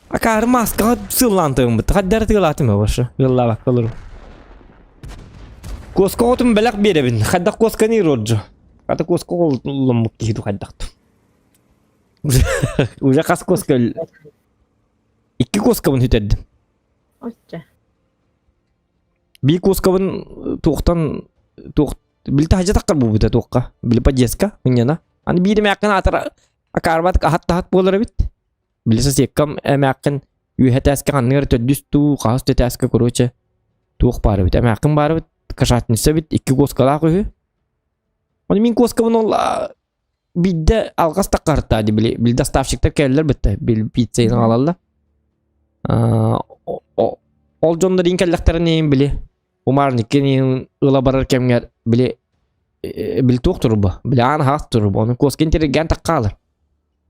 Акаары маскаҕа сыллаан тыгыммыт. Хаддары тыалаатым больше. Ыаллаабакка олору. Куоска оҕотун бэлэх биэрэбин. Хайдах куосканы ирордьу. Хата куоска оҕоломмут киһи хайдахтым. Уже хас куоска Икки куоскабын сүтэрдим. Оччо. Биир куоскабын туохтан туох били таһдьа таххар буолбута туохха били подъездка мынньана аны биир эмээххин аатар акаарбат аһат таһат буолар эбит били соседкам эмээххин үөһэ этээскэ ханныгар төрдүс туу хаһыс да этээскэ короче туох баар эбит эмээххин баар эбит кошатница эбит икки куоскалаах үһү Оны мин куоскабын ол биирдэ алҕас таххарта ди били били доставщиктар кэллэр битте били пиццаны аҕалаллар ол дьоннор иин кэллэхтэрин иһин били умарниккин иһин ыла барар кэмҥэр били били туох турба били аан аһаҕас турба ону куоскин тириргээн таххаалар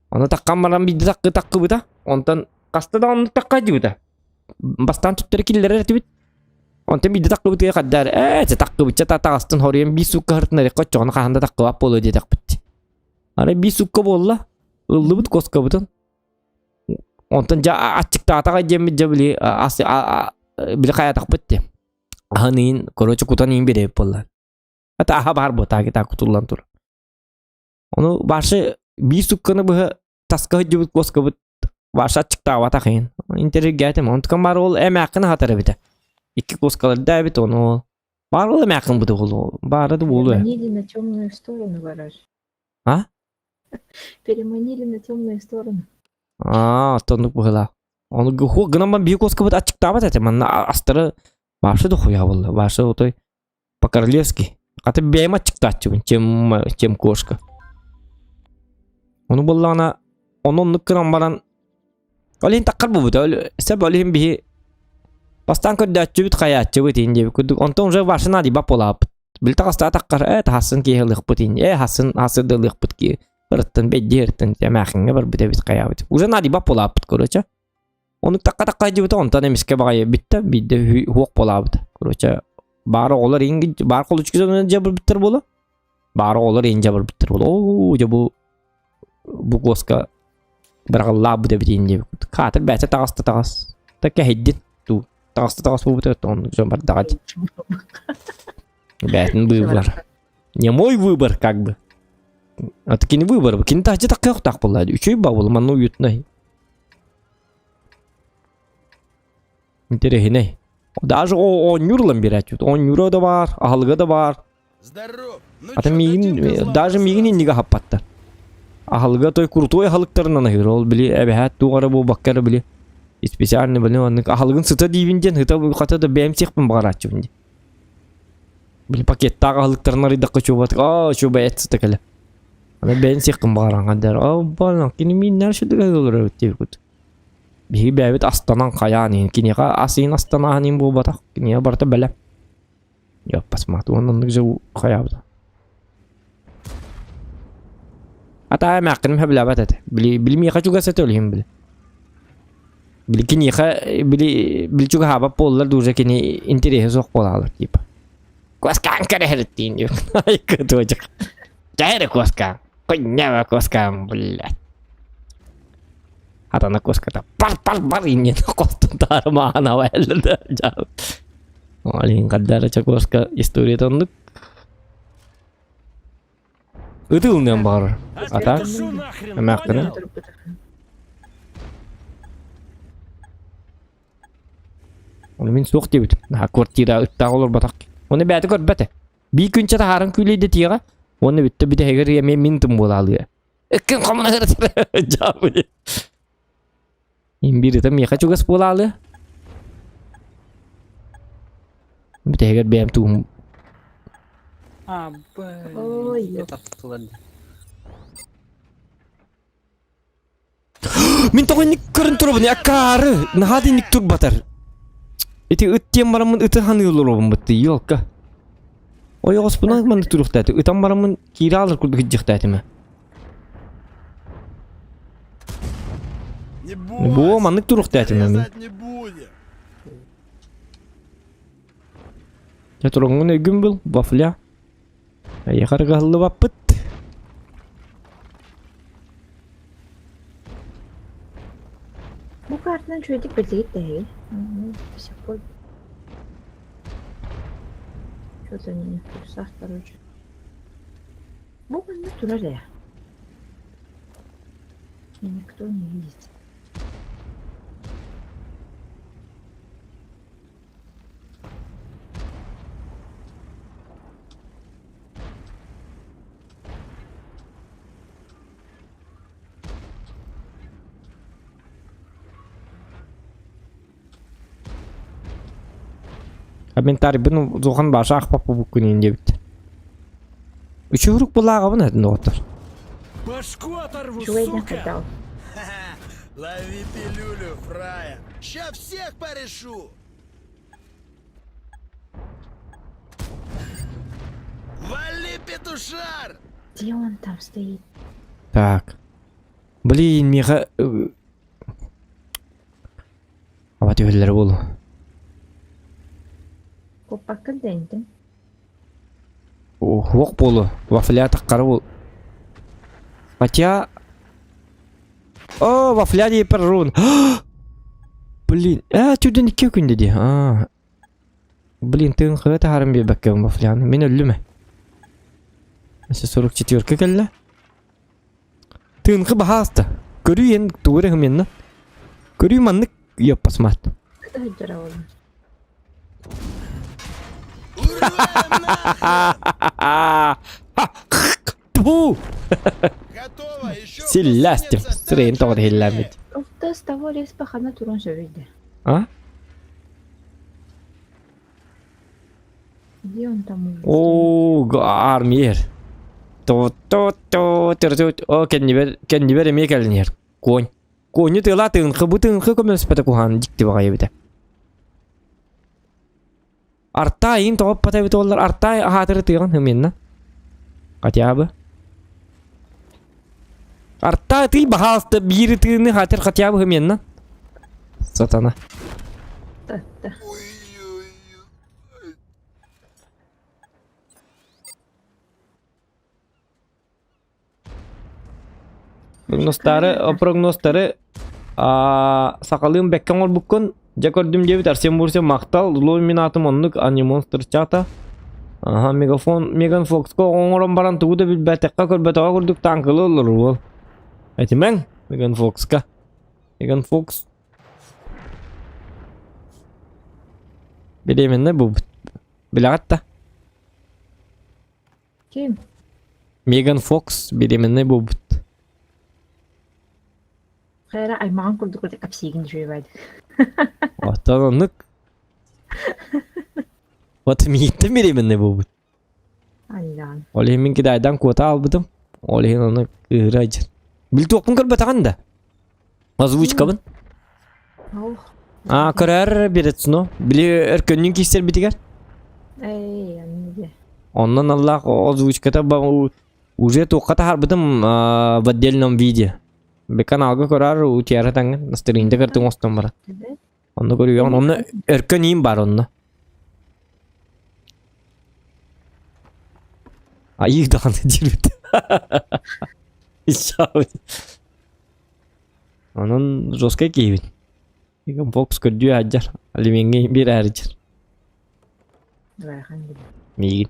ону таххан баран биирдэ таккы таккыбыта онтон хаста да оннук такка дьыбыта бастаан түттэрэ киллэрэр этибит Онтон биирдэ таккыбытыгар хаддар ээ чэ таккыбычча таҕастын хоруйан биир суукка сырытыннарыахха оччоҕуна хаһан да таккыбат буолуо диэтэхпит. Арай биир суукка буолла ыллыбыт куоскабытын. Онтон дьэ аччыктаатаҕай диэммит дьэ били ас били хайаатахпыт дии. Аһын иин короче кутан иин биэрэбит буолла. Это аһа баар буо таки так кутуллан тур. Ону башы биир суукканы быһа таска сылдьыбыт куоскабыт Ваша аччыктаабатах иһин. Интэриггээтим. Онтукам баар ол эмээххин аһатар эбитэ. Икки куоскаларда эбит ону. Баар ол эмээххин быты буолуо. Баара да буолуо. Переманили на темную сторону, гараж. А? Переманили на темную сторону. Аа, оннук быһыылаах. Ону гыхуо гынан биир куоскабыт аччыктаабат этэ. Манна астары вообще дохуя буолла. Вообще отой по-королевски. Хата бэйэм аччыктааччыбын, чем, чем кошка. Ону буоллаҕына, ону оннук гынан баран, ол иһин таххар буолбута. Ол сөп ол иһин биһи бастаан көрдөөччүбүт, хайааччыбыт иһин диэбит курдук. Онтон уже ваши наадыйбат буолааппыт. Били таҕыстаа таххар, ээ таһассын киэһэ ылыахпыт иһин, ээ хасын хасын да ылыахпыт киһи. Ырыттын, бэйдиэ ырыттын, эмээхиҥҥэ барбыт эбит хайаабыт. Уже наадыйбат буолааппыт, короче. Ону такка-такка дьыбыта, онтон эмискэ баҕайы бүттэ, биирдэ уһуох буолаабыт. Короче, баар оҕолор иҥ баар холучку дьонун дьабырбыттар буолуо. Баар оҕолор иҥ дьабырбыттар буолуо. Оо, дьэ бу бу куоска быраҕыллаабыт эбит иин диэбит. Хаатыр бэйэтэ таҕаста таҕас. Та кэһэйдин туу. Таҕаста таҕас буолбута оннук дьон бардаҕа дии. Бэйэтин быыбар. Не мой выбор, как бы. А кини выбор. Кини таһдьа таккыахтаах буолла. Үчүгэй ба буолла, манна уютнай. Интэриэһинэй. Даже оонньуур ылан биэрээччибит. Оонньуура да баар, аһылыга да баар. Здоров! Ну Ата чё, миигин, дадим козлам даже миигин просраться? иннигэ аһаппаттар. Аһылыга той крутой аһылыктарынан аһыыр. Ол били эбэһээт туох эрэ буолбакка эрэ били специально били оннук аһылыгын сыта диибин диэн сыта хата да бэйэм сиэхпин баҕарааччыбын дии. Били пакеттаах аһылыктарын арыйдахха чуобатык аа чуобай эт сыта кэлэ. Аны бэйэн сиэххин баҕараҥҥа дэр. Оо балан кини мииннэр шүдүгэ олорор эбит диэбит. Биһиги бэйэбит астанан хайаан иһин киниэхэ ас иһин астанааһын иһин буолбатах. Киниэхэ барыта бэлэм. Йоппас маат уонна оннук же хайаабыта. Атаа эмээххиним сөбүлээбэт этэ. Били били миэхэ чугас этэ ол иһин били. Били киниэхэ били били чугаһаабат буоллар да уже кини интэриэһэ суох буолаалар типа. Куоскаан кэрэһэриттиин диэн. Ай кытуочак. Дьэ куоскаан. Кунньаба куоскаан, блядь. Атана куоската пар пар пар иннин хостун таарымаан авайлы да. Олин каддара чакоска история оннук. Ытылныан баҕарар. А так, эмээхтэрэ. Ону мин суох диэбитим. Наһаа квартира ыттаах олорботох. Ону бэйэтэ көрбөтө. Биир күнчэ таһааран күүлэйдэтиэҕэ. Уонна бүттэ бүтэһигэр эмиэ мин тым буолаалыа. Ыккын хомуна дьаабы. Имбир ыта миэхэ чугас буолаалыа. Бүтэһигэр бэйэм тугум А, Ой, б. Таптылар. Мин тоҕо инник көрөн турабын акаары наһаа да инник турбатар. Ити ыт диэн бараммын ыты ханыылар олоробун бытты елка. Ойоҕоспунан маннык туруохтааты ытан бараммын киирэ аалар курдук илдьиэхтээтим. Не Бу бойся, маннык туруохтаатым мин. резать не будем. Дьэ туруҥҥун өйгүн бул, вафля. Эйиэхэ арыгыһыллыбаппыт. Бу картанан үчүгэйдик билигит да До сих пор Что-то не в курсах, короче. Бу манна турар ээ. И никто не видит. Комментарийбын улахан баша аахпаппын буккунин диэбит. Үчүгүрүк булааҕабын этин доҕоттор. Башку оторву, Үчүгэйдэн сука! хайдал. Лови пилюлю, фраер. Ща всех порешу. Вали, петушар! Где он там стоит? Так. Блин, миэхэ... Аба түһэллэрэ буолуо. Куоппаккын да интим. Уох буолуо. Вафля таххара буол. Хотя... О, вафля диэппэр рун. Блин, ээ, түрдэн икки күн дии. Аа. Блин, тыын хыа таһааран биэрбэккэбин вафляны. Мин өллүм ээ. Өссө 44 кэллэ. Тыынхы баһааста. Көрүү эн тугу эрэ хымыанна. Көрүү маннык ёппасмаат. Кыта сылдьара буолан. Урваем нахрен! Тьфу! Готово, еще кто Силлээстим. сунется, Сирэйин так тоҕо же иһиллээбит. Офта с того леспа хана туран сөбүйдэ. А? Где он там уже? Оо, армия. То то то то то о кэннибэр кэннибэр эмиэ кэлин иһэр. Конь. Конью тыла тыынхы бу тыынхы көмөлөспөтө куһаан дьикти баҕайы эбитэ. Артай иин тоҕоппото эбит уоллар Артай аһаатыры тыаҕын ымынна. Хотя бы. Артай ты баһаалыста биир тыыны хатыр хотя бы ымынна. Сатана. Да, да. Ой-ой-ой. Прогнозтары, прогнозтары сахалыын бэккэ оҥорбуккун. Дьэ көрдүм диэбит Арсен Бурсин махтал. Луй мин аатым оннук Анимонстр чата. Аха, мегафон, Меган Фокско оҥорон баран тугу да билбэтэххэ көрбөтөҕө курдук таҥкылы олорор уол. Этимэҥ, Меган Фокска. Меган Фокс. Беременна буолбут. Билэҕит да? Ким? Меган Фокс беременный буолбут. Хайра аймаҕын курдук кэпсиигин үчүгэй Оттон оннук. Вот мииттэн беременный буолбут. Аллаан. Ол иһин мин китайдан куота албытым. Ол иһин ону кыыһыра дьин. Билтуохпун көрбөтөҕүн да. Озвучкабын. Ох. А, көрөр беретсино. Били өркөннүн киирсэрбитигэр. Эй, анны Оннон аллаах озвучката ба Уже туохха таһаарбытым в отдельном виде. Каналга көрөр утиара таҥын настырыында кыртыҥ оҥостон баран. Онно көрүөҕүн. Онно өркөн иим бар онно. Айыы даҕаны диэбит. Онон жесткай киһибин. Фокус көрдүү сылдьар. Алимеҥҥа биэрээри дьэр. Миигин.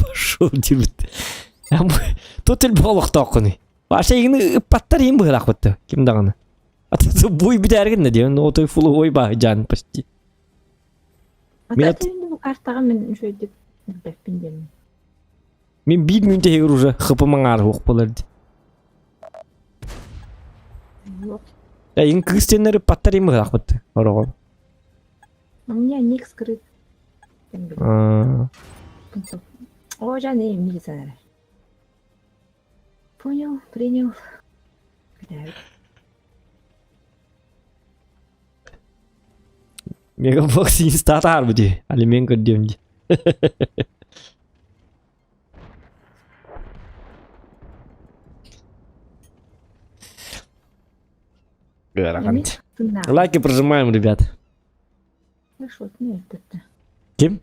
Пошел диэбит. Тут элбэх олохтооххунуй. Паша игини ыппаттар иин быһыраахпытты. Ким даҕаны. Аты буй бүтээргин да диэн, отой фуловой баа жан почти. Мин картаҕа мин үчүгэйдик билбэппин диэммин. Мин биир мүнтэ иһигэр уже хыпым аҥаар суох буолар дии. Эйин кыыс диэннэр ыппаттар иин быһыраахпытты. Ороҕор. У меня ник скрыт. О, жан, милиционер. Понял, принял. Мегабокс инстатаар дии. Алимент көрдүөм дии. Лайки прожимаем, ребят. Ким?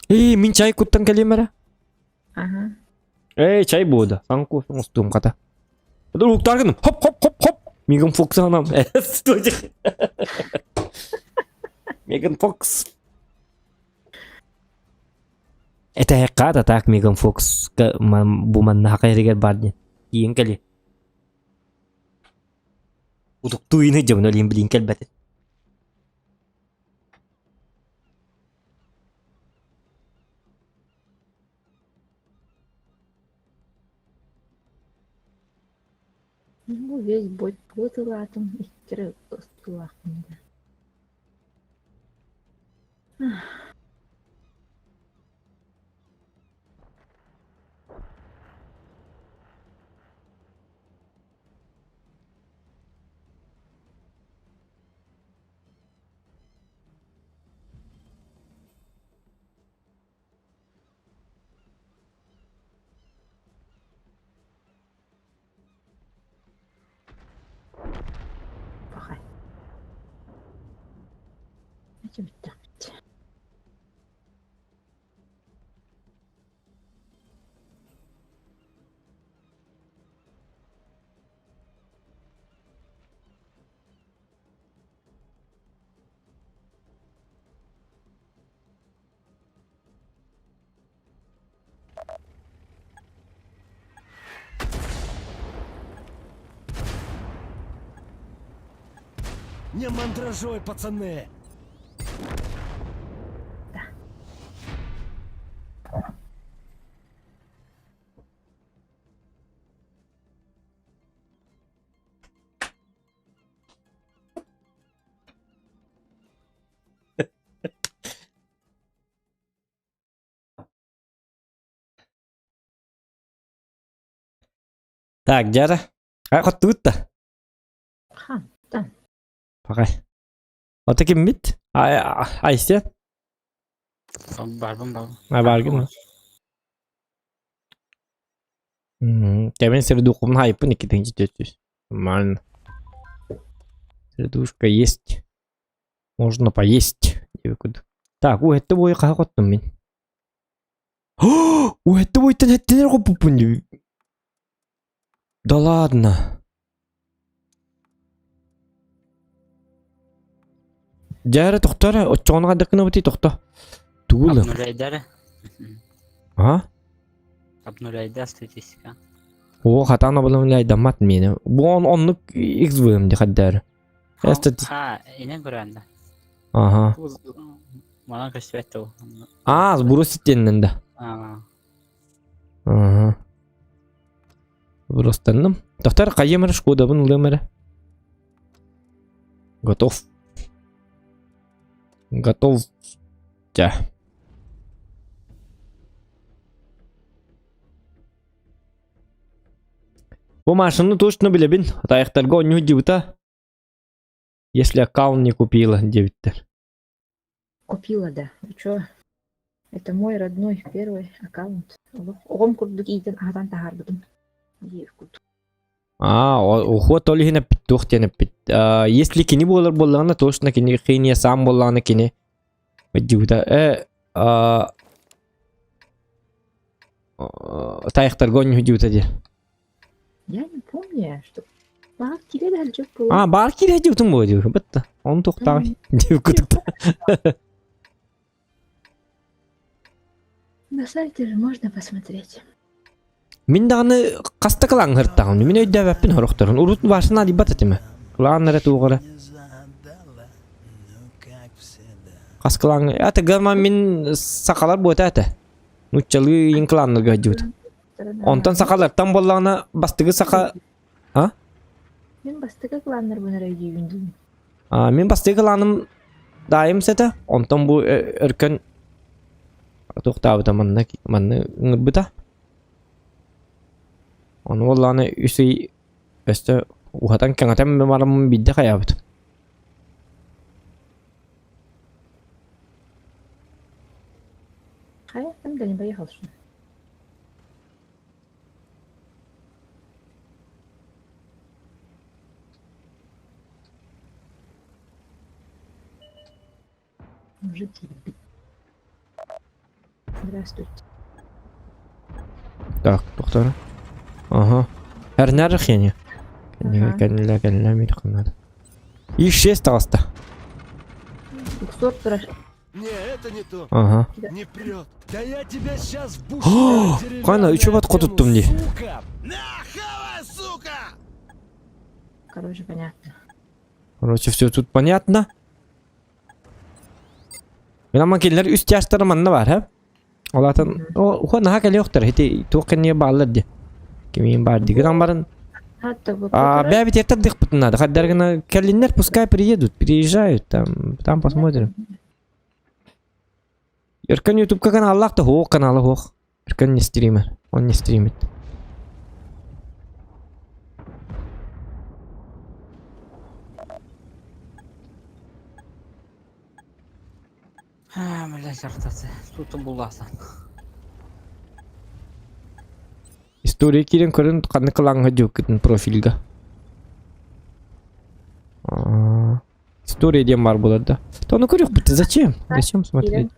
Эй, мин чай куттан кэлиэм эрэ. Ага. Эй, чай буода. Саҥа кофе оҥостуом хата. Уһуктааргын хоп хоп хоп хоп. Меган Фокс анам. Меган Фокс. Это хата так Меган Фокс бу манна хакайрыгар бар диэн. Тиийэн кэлиэ. Утуктуу ини дьабын өлүн билин кэлбэтин. Ну, весь бой ылаатым, иккире ыстылаахпын да. Пахай. Бүттэхпит. Не мандражой, пацаны! Так, дьара. А хоттубут да. Хантан. Пакай. Ото киммит? Айсен? Барбын барбын. А баргын. Кәмен сердухум хайпын 2400. Нормально. Сердушка есть. Можно поесть. Так, ой, это бой хаҕоттум мин. Ой, это бой тэн хоппуппун Да ладно. Дьэ эрэ тохто эрэ, оччоҕуна хайдах гынабытый тохто. Тугу ылыам? Обнуляйдары. А? Обнуляйда статистика. О, хатаан обнуляйдаммат миэнэ. Бу он оннук XVM ди хаддары. Ха, инен көрөөн да. Ага. Манан көстүбэт тыл. А, сбросить диэннэн да. Ага. Сбростанным. Тохтор хайым эрэ шкодабын ылыам эрэ. Готов. Готов. Дьэ. Бу машинаны точно билэбин. Тайахтарга оонньуу дьыбыта. Если аккаунт не купила, диэбиттэр. Купила, да. Вы чё? Это мой родной первый аккаунт. Оҕом курдук иитэн аһатан таһаарбытым. Диир курдук. Аа, ухуот ол иһин эппит туох диэн эппит. Если кини буолар буоллаҕына, точно кини хиния саам буоллаҕына кини дьыбыта э тайахтарга оонньуу дьыбыта диэн. Я не помню, что баар киирэ да сылдьыбыт буолуо. А, баар киирэ сылдьыбытым буолуо диэбит. Бытта. Ону туохтааҕый диэбит курдук. На сайте же можно посмотреть. Мин даҕаны хаста кылаан ыһыртаҕым. Мин өйдөөбөппүн сорохторун. Урут башына адыйбат этим. Кылаан эрэ туох эрэ. Хас кылааҥ это гама мин сахалар буота этэ. Нуччалыы иин кылааннарга сылдьыбыт. Онтон сахалартан буоллаҕына бастакы саха А? Мин бастакы кылааннарбын эрэ өйдүүбүн диибин. А, мин бастакы кылааным даайым сэтэ, онтон бу өркөн туохтаабыта манна манна ыҥырбыта. Ону буоллаҕына үс ый өстө уһатан кэҥэтэн бараммын биирдэ хайаабыт. Хайа, ким да не поехал что ли? Уже киирбит. Здравствуйте. Так, доктор. Ага. Эрнер хени. Кэннилэ кэннилэ мир И шесть таҕыста. Уксор турар. Не, это не то. Ага. Не прет. Да я тебя сейчас в бушлат Кана, үчүбат хотуттум дии. Сука! На, хавай, сука! Короче, понятно. Короче, все тут понятно. Мин ама кинилэр үс тяжтара манна бар, һэ? Олатын, о, наһаа кэлиэхтэр, ити туох кэннигэ бааллар дии. Кимиин баар дии. Гынан баран, а, бэйэбит эртэрдихпитин надо. Хайдар гына кэллиннэр, пускай приедут, приезжают, там, там посмотрим. Өркөн ютубка каналлаах да хуох канала хуох. Өркөн не стример, он не стримит. А, блядь, артасы. Тут буласан. История киирэн көрөн ханнык кылааҥҥа дьууккутун профильга. История диэн баар буолар да. То ну көрүөхпүт зачем? Зачем смотреть?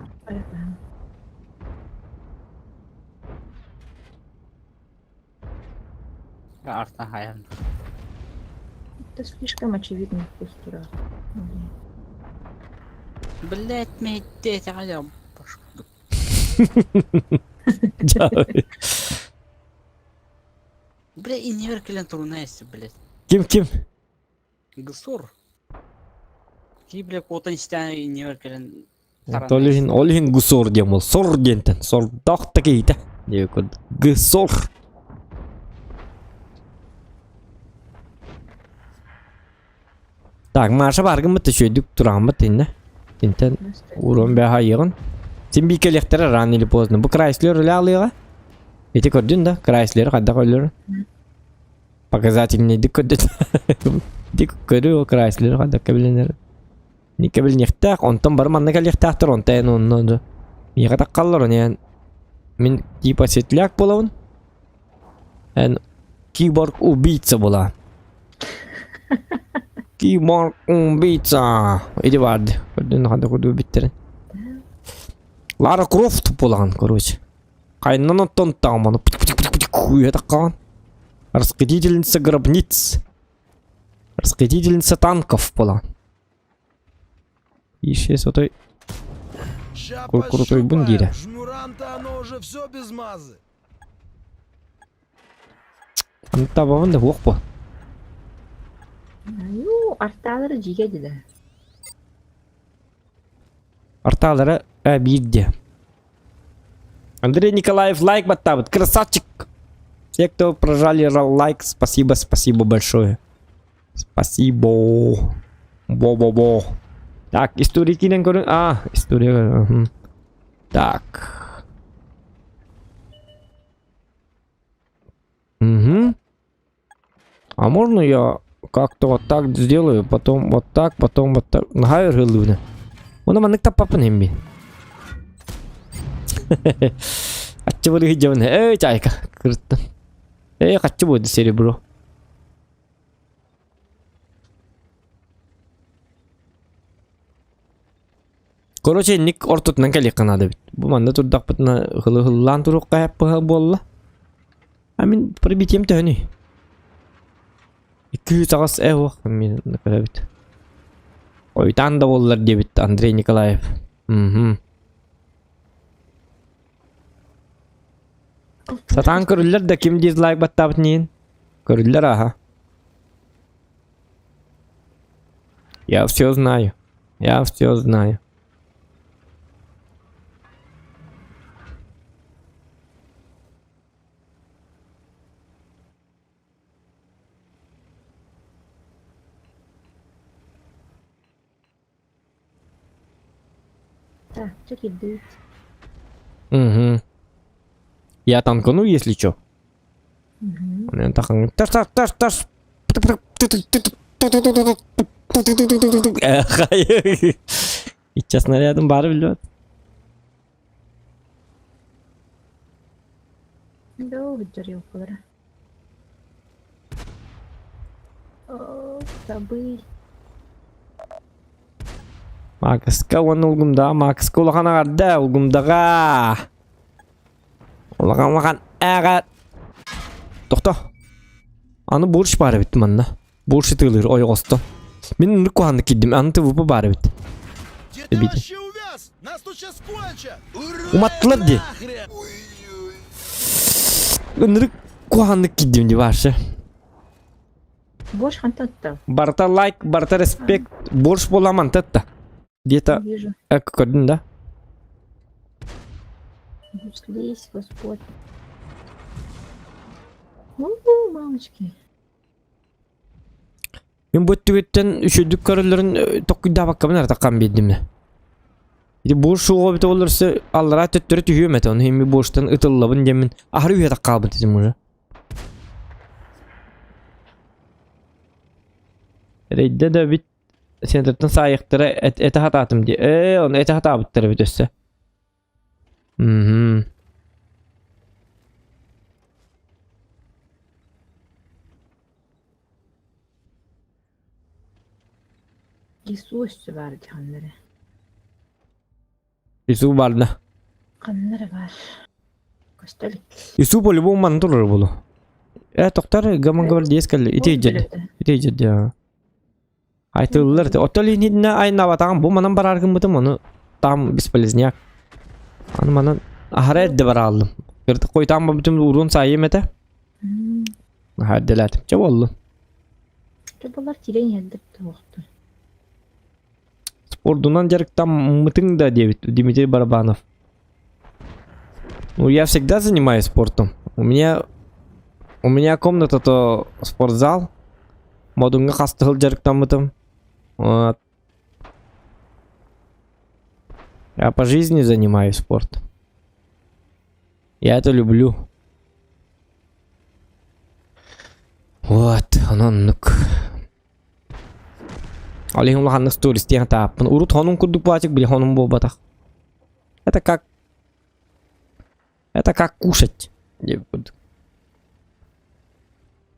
Арта хайан. Это слишком очевидный вкус тура. Блять, мэйдэ таҕа Бля, иннибэр кэлэн туруна эссе, блядь. Ким ким? Гсор. Ки, бля, куотан истээн иннибэр кэлэн Ол иһин, ол иһин гусор диэн буол. Сор диэнтэн. Сордоох да киһитэ. Диэки курдук. Гсор. Так, Маша бааргыммыт үчүгэйдик турааммыт иннэ. Интэн уруон бэһэ айыаҕын. Син бии кэлиэхтэрэ рано или поздно. Бу Крайслер үлэ алыаҕа. Ити көрдүн да, Крайслер хайдах өлөр? Показательнейдик көрдүн. Дик көрүү ол Крайслер хайдах кэбилэнэр. Кэбилниэхтээх, онтон бары манна кэлиэхтээхтэр, онтон эн онно да. Миэхэ таххаллар, ону эн мин типа светляк буолабын. Эн киборг убийца буолаҕын. Киборг убийца. Иди барды. Көрдүн ханна курдук биттэрин. Лара Крофт буолаҕын, короче. Хайнан оттон тааманы хуя таккаҕын. Расхитительница гробниц. Расхитительница танков буолаҕын. Ищи отой Ща Крутой диирэ. пощупаем. Жмурам-то оно уже все без мазы. Табабын да суох буо. Ну, артаалара дьигэ дилэ. Артаалара э, биирде. Андрей Николаев лайк баттаабыт. Красавчик! Все, кто прожали лайк, спасибо, спасибо большое. Спасибо. Бо-бо-бо. Так, история киирэн көрүн. А, история. Мгм. Так. Угу. А можно я как-то вот так сделаю, потом вот так, потом вот так. Наһаа ырыылыыбын. Уна маннык таппаппын иһин Аччы бырыһы дьабын. Эй, чайка, кырыттым. Эй, хаччы буолду серебро. Короче, инник ортотунан кэлиэххэ наада эбит. Бу манна турдахпытына хылы-хыллаан туруохха хэппыһа буолла. А мин пробитием төһөнүй? 208 э уох мин көрөбүт. Ойтан да буоллар диэбит Андрей Николаев. Мгм. Сатаан көрүллэр да ким дизлайк баттаабыт ниин? Көрүллэр аха. Я все знаю. Я все знаю. Так, чё кидают? Угу. Я танкану, если чё. Угу. Таш, таш, таш, таш. Иччэ снарядым бары билбэт. Да, дьарыйаллара. Оо, табый. Макска уонна Улгумдаҕа Макска улахан аҕарда Улгумдаҕа. Улахан улахан ээҕэ. Тохто. Аны бурш баар эбит манна. Бурш ытыылыыр ойоҕосто. Мин ынырык куһааннык киирдим. Аны ТВП баар эбит. Где ты Эбит. вообще увяз? Нас тут сейчас кончат! Уматтылар дии. Нахрен! Ынырык куһааннык киирдим дии вообще. Борщ хантан оттал. Барыта лайк, барыта респект. Борщ буоламан тетта. Где-то Вижу. эк көрдүн да? Слезь, Господь. У, мамочки. Мин бу өттүгүттэн үчүгдүк көрөллөрүн токкуйдаабаккабын эрэ таххан биэрдим. Ити буор суоҕа эбитэ буоллар өссө аллараа төттөрү түһүөм этэ, ону иһин буорштан ытыллабын диэммин аһары үһэ таххаабыт этим уже. Эрэйдэ да эбит сенатортан саайыктара этэ хатаатым дии. Ээ, ону этэ хатаабыттар эбит өссө. Мм. Иисус баар дьаһаннары. Иисус баар да. Ханнары баар. Көстө илик. Иисус по-любому манна турар буолуо. Э, тохтор гаман гвардеец кэллэ. Ити дьэрдэ. Ити дьэрдэ. Айтыллар ити. Оттон иннинэ айнаабатаҕым бу манан бараар гыммытым ону там бесполезняк. Аны манан аһара эрдэ барааллым. Кырдык хойутаан барбытым уруон саайым этэ. Наһаа эрдэлээтим. Чэ буоллун. Чэ булар тирээн иһэллэр туохтун. Спордунан дьарыктаммытыҥ да диэбит Дмитрий Барабанов. Ну, я всегда занимаюсь спортом. У меня у меня комната то спортзал. Модуҥҥа хас да сыл дьарыктаммытым. Вот. Я по жизни занимаюсь спортом. Я это люблю. Вот, онон оннук. Ол иһин улаханнык стористиэн тааппын. Урут хонун курдук буолаачык, били хонун буолбатах. Это как Это как кушать диэбит курдук.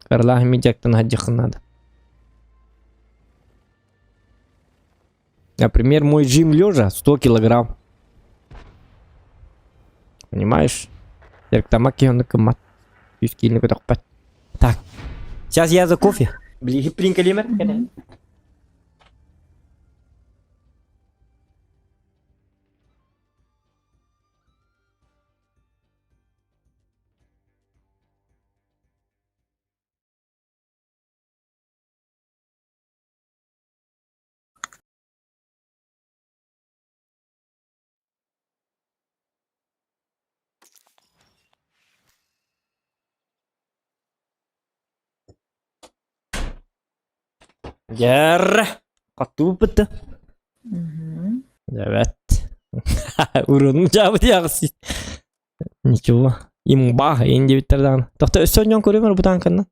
Карлаах мидяктан садьыххын надо. Например, мой жим лежа 100 килограмм. Понимаешь? Дьарыктаммат киһи оннук гыммат. Үс киилини көтөхпөт. Так, сейчас я за кофе. Блин, принкалимер. Дьэр, хотууппут. Evet. Урун дьаабыт яҕыс. Ничего. Имба, ин диэбиттэр даҕаны. Тохто өссө онньон көрүөм эрэ бутаан кыннан.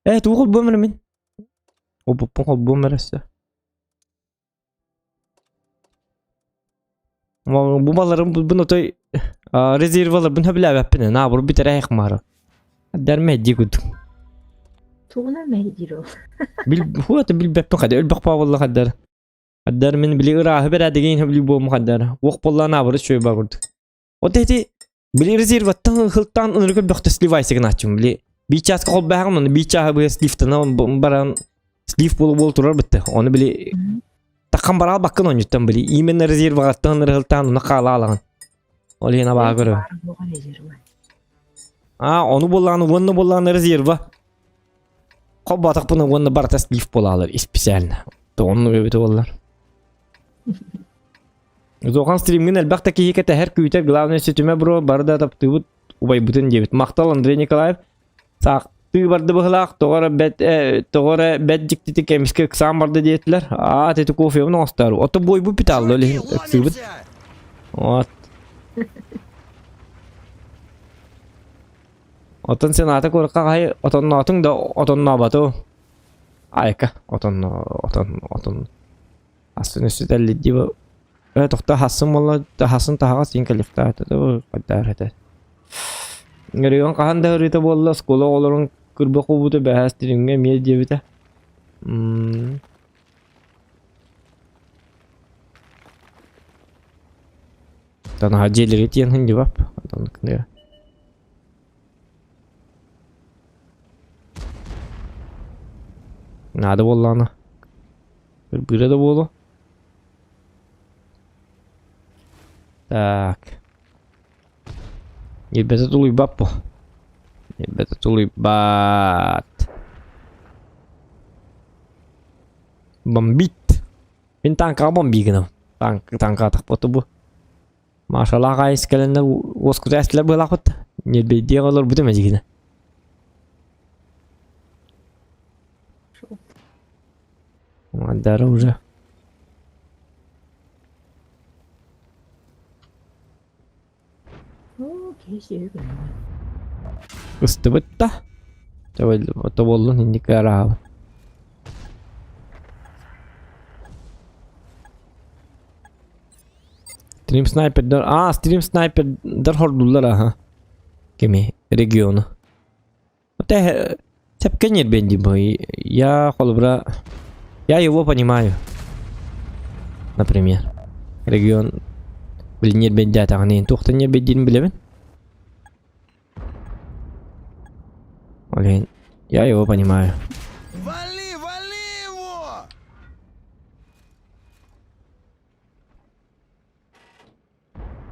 Э, тугу холбуом эрэ мин? Опуппун холбуом эрэ өссө. Бу баларым бу отой резерваларбын хөбүлээбэппин наабыр бүтэрэ маары. Дәрмэ дии курдук. Тугунан мэһэйдиир ол? Бил хуата билбэппин хада өлбөх паабылла хаддар. Хаддар мин били ырааһы бэрээдэгин хөбүлүү буолму хаддар. Уох боллаан аабыры чөй ба курдук. Вот эти били резерваттан хылтаан ынырык өлбөхтө сливайся гынааччым били бии чааска холбааҕым оны бии чааһы быһа сливтана баран слив буолу буол турар бытты. Оны били Такхан бараал баккын онньуттан били именно резерваҕаттан ырыһылтаан уна хаала алаҕын. Ол иһин абаа көрө. А, ону буоллаҕына уонна буоллаҕына резерва. Хобботахпына уонна барыта слив буолаалар специально. Онну эбит буоллар. Зохан стримҥин элбэх да киһи кэтэһэр күүтэр главное сүтүмэ бро бары да таптыыбыт убайбытын диэбит. Махтал Андрей Николаев. Саахтыы барды быһылаах, тоҕо эрэ бэт, э, тоҕо эрэ бэт дьиктитик эмискэ ыксаан барда диэтилэр. Аа, ити кофебын оҥостоору. Ото буойбут питаалла ол иһин ыксыыбыт. Вот. Отон сената куоракка хаһай отонноотуҥ да отоннообату. Айка, отонно, отон, отон. Асын өссө дии Э, тохто хасын буолла, хасын таһаҕас иин кэлиэхтээх этэ, хайдаар этэ. Регион хаһан да ырыыта буолла, оскуола оҕолорун кырба куубута бэһээс дириҥҥэ эмиэ диэбитэ. М Танаһа дьиэлэри тиэн хындибап. Наада буоллаҕына. Кырбыыра да буолуо. Так. Ньирбэтэ тулуйбат бу. Ньирбэтэ тулуйбат. Бомбит. Мин танкаҕа бомби гынабын. Танк, танка атахпыт бу. Машалаах айыс кэлэннэр уоскута эстилэр быһалаахпыт. Ньирбэйдиэх олорбутум эдьигинэ. Мандара уже. Ыстыбыт да. Тоболлун инник араабын. Стрим снайпердар. А, стрим снайпердар хордуллар аха. Кими? Региону. Сөпкө ньирбин дии Я холобура я его понимаю. Например, регион били ньирбэйдээтэҕинэ туохтан ньирбэйдиирин билэбин. Ол иһин я его понимаю. Вали, вали его!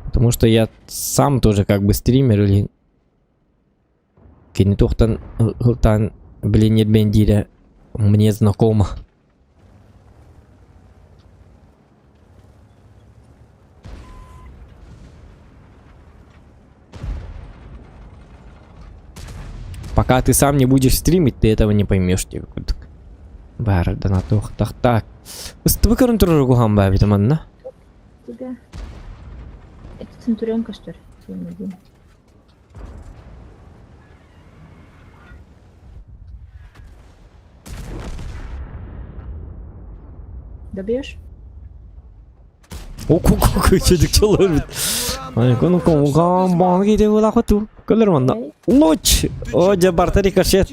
Потому что я сам тоже как бы стример или Кини туохтан ылтаан били ньирбэйин диирэ мне знакомо. Пока ты сам не будешь стримить, ты этого не поймешь. Баар донатуох так так. Ыстыбы көрөн турар куһаҕан баа эбит манна. Тебя. Это Центурионка, что ли? Добьешь? Луч! О, дьэ барта рикошет.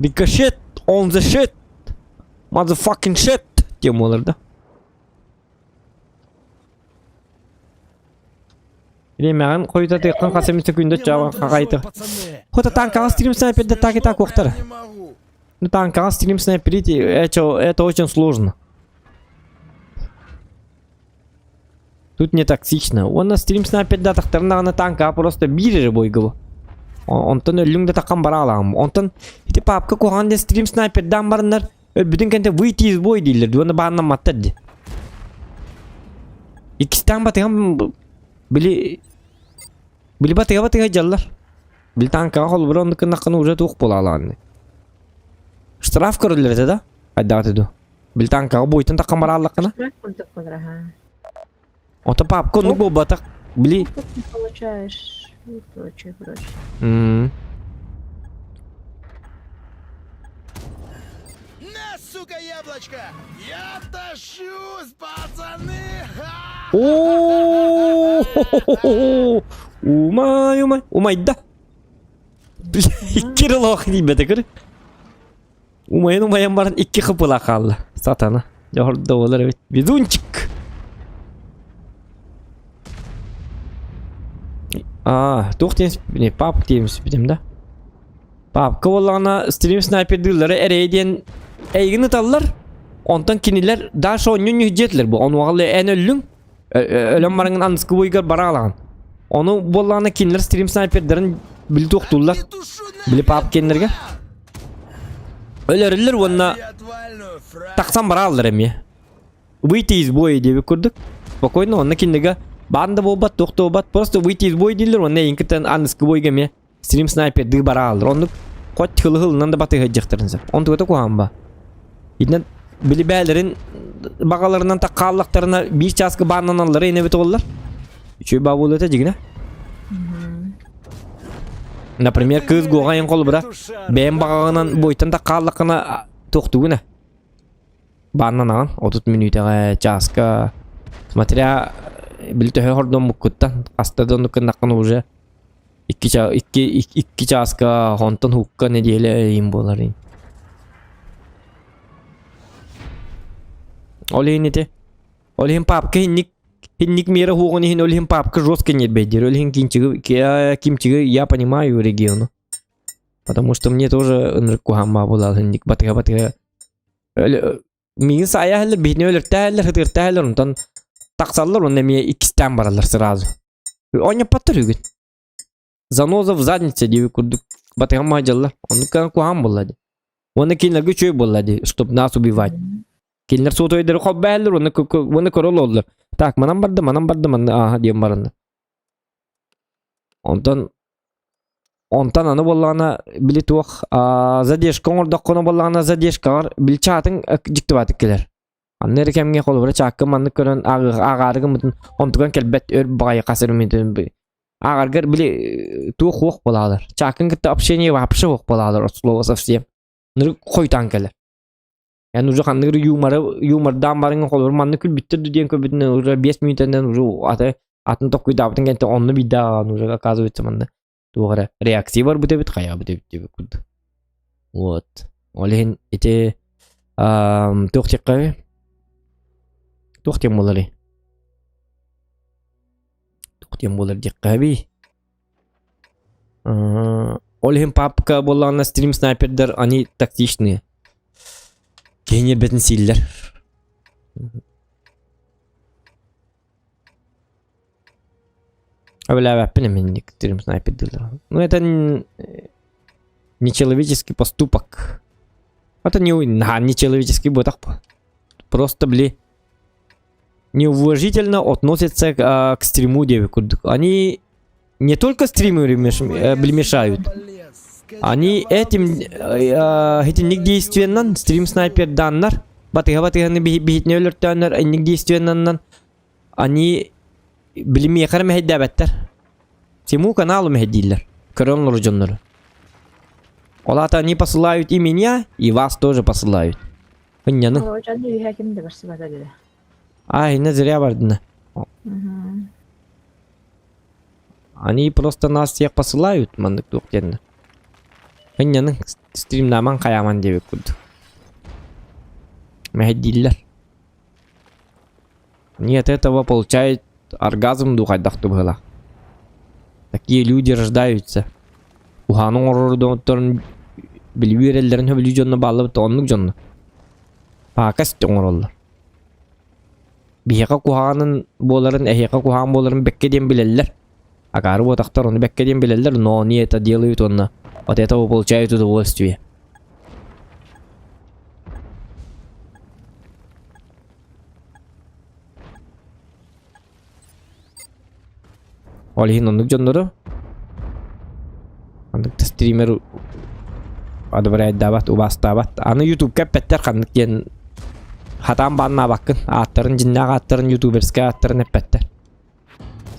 Рикошет! On the shit! Motherfucking shit! Диэн буолар да. Бириэмэҕин хойутатыаххын хас эмит секунда чааҕын хахайты. Хота танкаҕа стрим снайперде так и так уохтара. Ну танкаҕа стрим снайперить это, это очень сложно. Тут не токсично. Уонна стрим снайперде атахтарына танкаҕа просто биир эрэ бойгубу. Онтон өллүҥ да такхан бараалаҕым. Онтон ити папка куһаҕан диэн стрим снайпердаан бараннар өлбүтүн кэнтэ выйти из бой дииллэр уонна бааннамматтар дии. Иккистээн батыһан били били батыһа батыһа дьаллар. Били танкаҕа холобура оннук гыннаххына уже туох буолаалаҕын. Штраф көрөллөр этэ да? Хайдаҕа этэ дуу? Били танкаҕа буойтан таххан барааллаххына. Штраф курдук буолар, аха. Ото папка оннук буолбатах. Били Тут не получаешь. И прочее, прочее. М. Сука, яблочко! Я тащусь, пацаны! О, Умай, умай, умайда. Икки рылох диибэтэ көр. Умайан умайан баран икки хыпыла хаалла. Сатана. Дьоһордо буолар эбит. Везунчик. А, туох диэн не, папка диэн бүтүм да. Папка буоллаҕына стрим снайпердыыллары эрэйэ диэн эйигин ыталлар. Онтон кинилэр дальше онньун ньүһдьиэтилэр бу. Онуоҕа эн өллүҥ. Өлөн бараҥын аныскы буйгар бара алаҕын. Ону буоллаҕына кинилэр стрим снайпердарын били туохтууллар. Били пап кинилэргэ. Өлөрүллэр уонна тахсан барааллар эмиэ. Выйти из боя диэбит курдук. Спокойно, онно кинилэргэ баан да буолбат, туох да буолбат. Просто выйти из боя дииллэр уонна эйигин кытта аныскы бойга эмиэ стрим снайпердыы барааллар. Оннук хоть хылы-хылынан да батыһыдьахтарын сөп. Онтугата куһаҕан ба. Итинэн били бээлэрин баҕаларынан таккааллахтарына биир чааска бааннаналлара ини эбит оллар. Үчүгэй баа буолуо этэ дьигинэ. Например, кыыс гуоҕа эн холобура бэйэм баҕаҕынан буойтан таккааллаххына туохтугуна. Бааннанаҕын 30 мүнүүтэҕэ чааска смотря били төһө хордоммуккуттан хаста да оннук гыннаххына уже Икки, ча икки, икки чааска онтон һукка нэдиэлэ ыйым буолар ин. Ол иһин ити ол иһин папка инник инник мера хуоҕун иһин ол иһин папка жестко ньирбэйдиир. Ол иһин кинчиги кимчиги я понимаю региону. Потому что мне тоже ынырык куһааммаа буолаал инник батыга батыга Миигин саайа иһэллэр, биһини өлөртөһөллөр, ытыртаһаллар, онтон тахсаллар уонна эмиэ иккистээн бараллар сразу. Оонньоппоттор үгүн. Заноза в заднице диэбит курдук батыһан маадьаллар. Оннук кыһан куһаҕан буолла дии. Уонна кинилэргэ үчүгэй буолла дии, чтоб нас убивать. Кинилэр суотуйдары холбоһаллар уонна уонна көрө олороллор. Так, манан барда, манан барда, манна ааһа диэн баранна. Онтон Онтон аны буоллаҕына били туох аа задержка оҥордоххуна буоллаҕына задержкаҕар били чаатыҥ дьиктибаатык кэлэр. Анны эрэ кэмҥэ холобура чаакка маннык көрөн ааҕаары гыммытын онтуган кэлбэт өр баҕайы хас эрэ мүнүүтүн ааҕаргар били туох уох буолаалар. Чааккын кытта общение вообще суох буолаалар от слова совсем. Нырык хойутаан кэлэр. Эн уже ханнык эрэ юморы юмордаан барыҥ холобур маннык күлбүттэр ду диэн көрбүтүнэн уже 5 мүнүүтэнэн уже аты атын толкуйдаабытын кэнтэ онно биирдэ ааҕан уже оказывается манна туох эрэ реакция барбыт эбит хайаабыт эбит диэбит курдук. Вот. Ол иһин ити туох диэххэ туох диэн буоларый? Туох диэн буолар диэххэ Ол иһин папка буоллаҕына стрим снайпердар они тактичные. Киһи ньиэрбэтин сииллэр. Өбүлээбэппин эминник стрим снайпердыыллар. Ну это нечеловеческий поступок. Это не нечеловеческий буотах Просто били неуважительно относятся к стриму диэбит курдук. Они не только стримеры мешают, они этим итинник действиеннан стрим снайпердааннар батыһа батыһаны биһитинэ өлөртөөннөр инник действиеннан они билимиэхэ эрэ мэһэйдээбэттэр. Тиму каналу мэһэйдииллэр. Көрөн олорор дьоннору. Ол аата они посылают и меня, и вас тоже посылают. Ынньаны. Оо, дьон үөһэ ким да барсыбата дире. А, инна зря бардына. Они просто нас всех посылают, маннык туох диэннэ. Ынньаны стримнаман хайааман диэбит курдук. Мэһэйдииллэр. Нет этого получает оргазм дуу хайдах быһыылаах. Такие люди рождаются. Уһааны оҥорор доҕотторун били үөрэллэрин сөбүлүү дьонно бааллабыт оннук дьонно. Паакасть оҥороллор. Биһиэхэ куһаҕанын буоларын, эһиэхэ куһаҕан буоларын бэккэ диэн билэллэр. Акаары буотахтар ону бэккэ диэн билэллэр, но они это делают уонна от этого получают удовольствие. Ол иһин оннук дьоннору Маннык да стример одобряйдаабат, убаастаабат. Аны ютубка эппэттэр ханнык диэн хатаан бааннаабаккын. Ааттарын, дьиннээх ааттарын, ютуберскай ааттарын эппэттэр.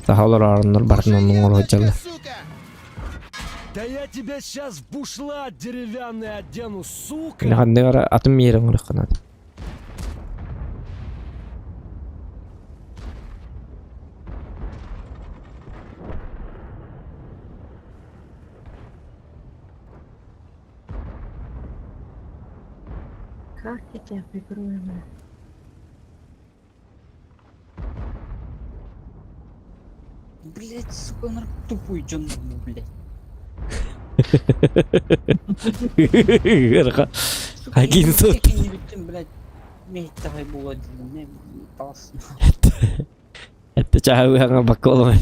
Саха олоророннор барын оннук оҥоро сылдьаллар. Да я тебя сейчас в бушлат деревянный одену, сука! Ханныгар атын миэрэ оҥоруохха наада. Как я тебя прикрою, бля? Блять, сука, нар тупой дьон, блять. Сука, Агин сот. блять. Мейттай була не тас. Это чаһыаҥа баколом.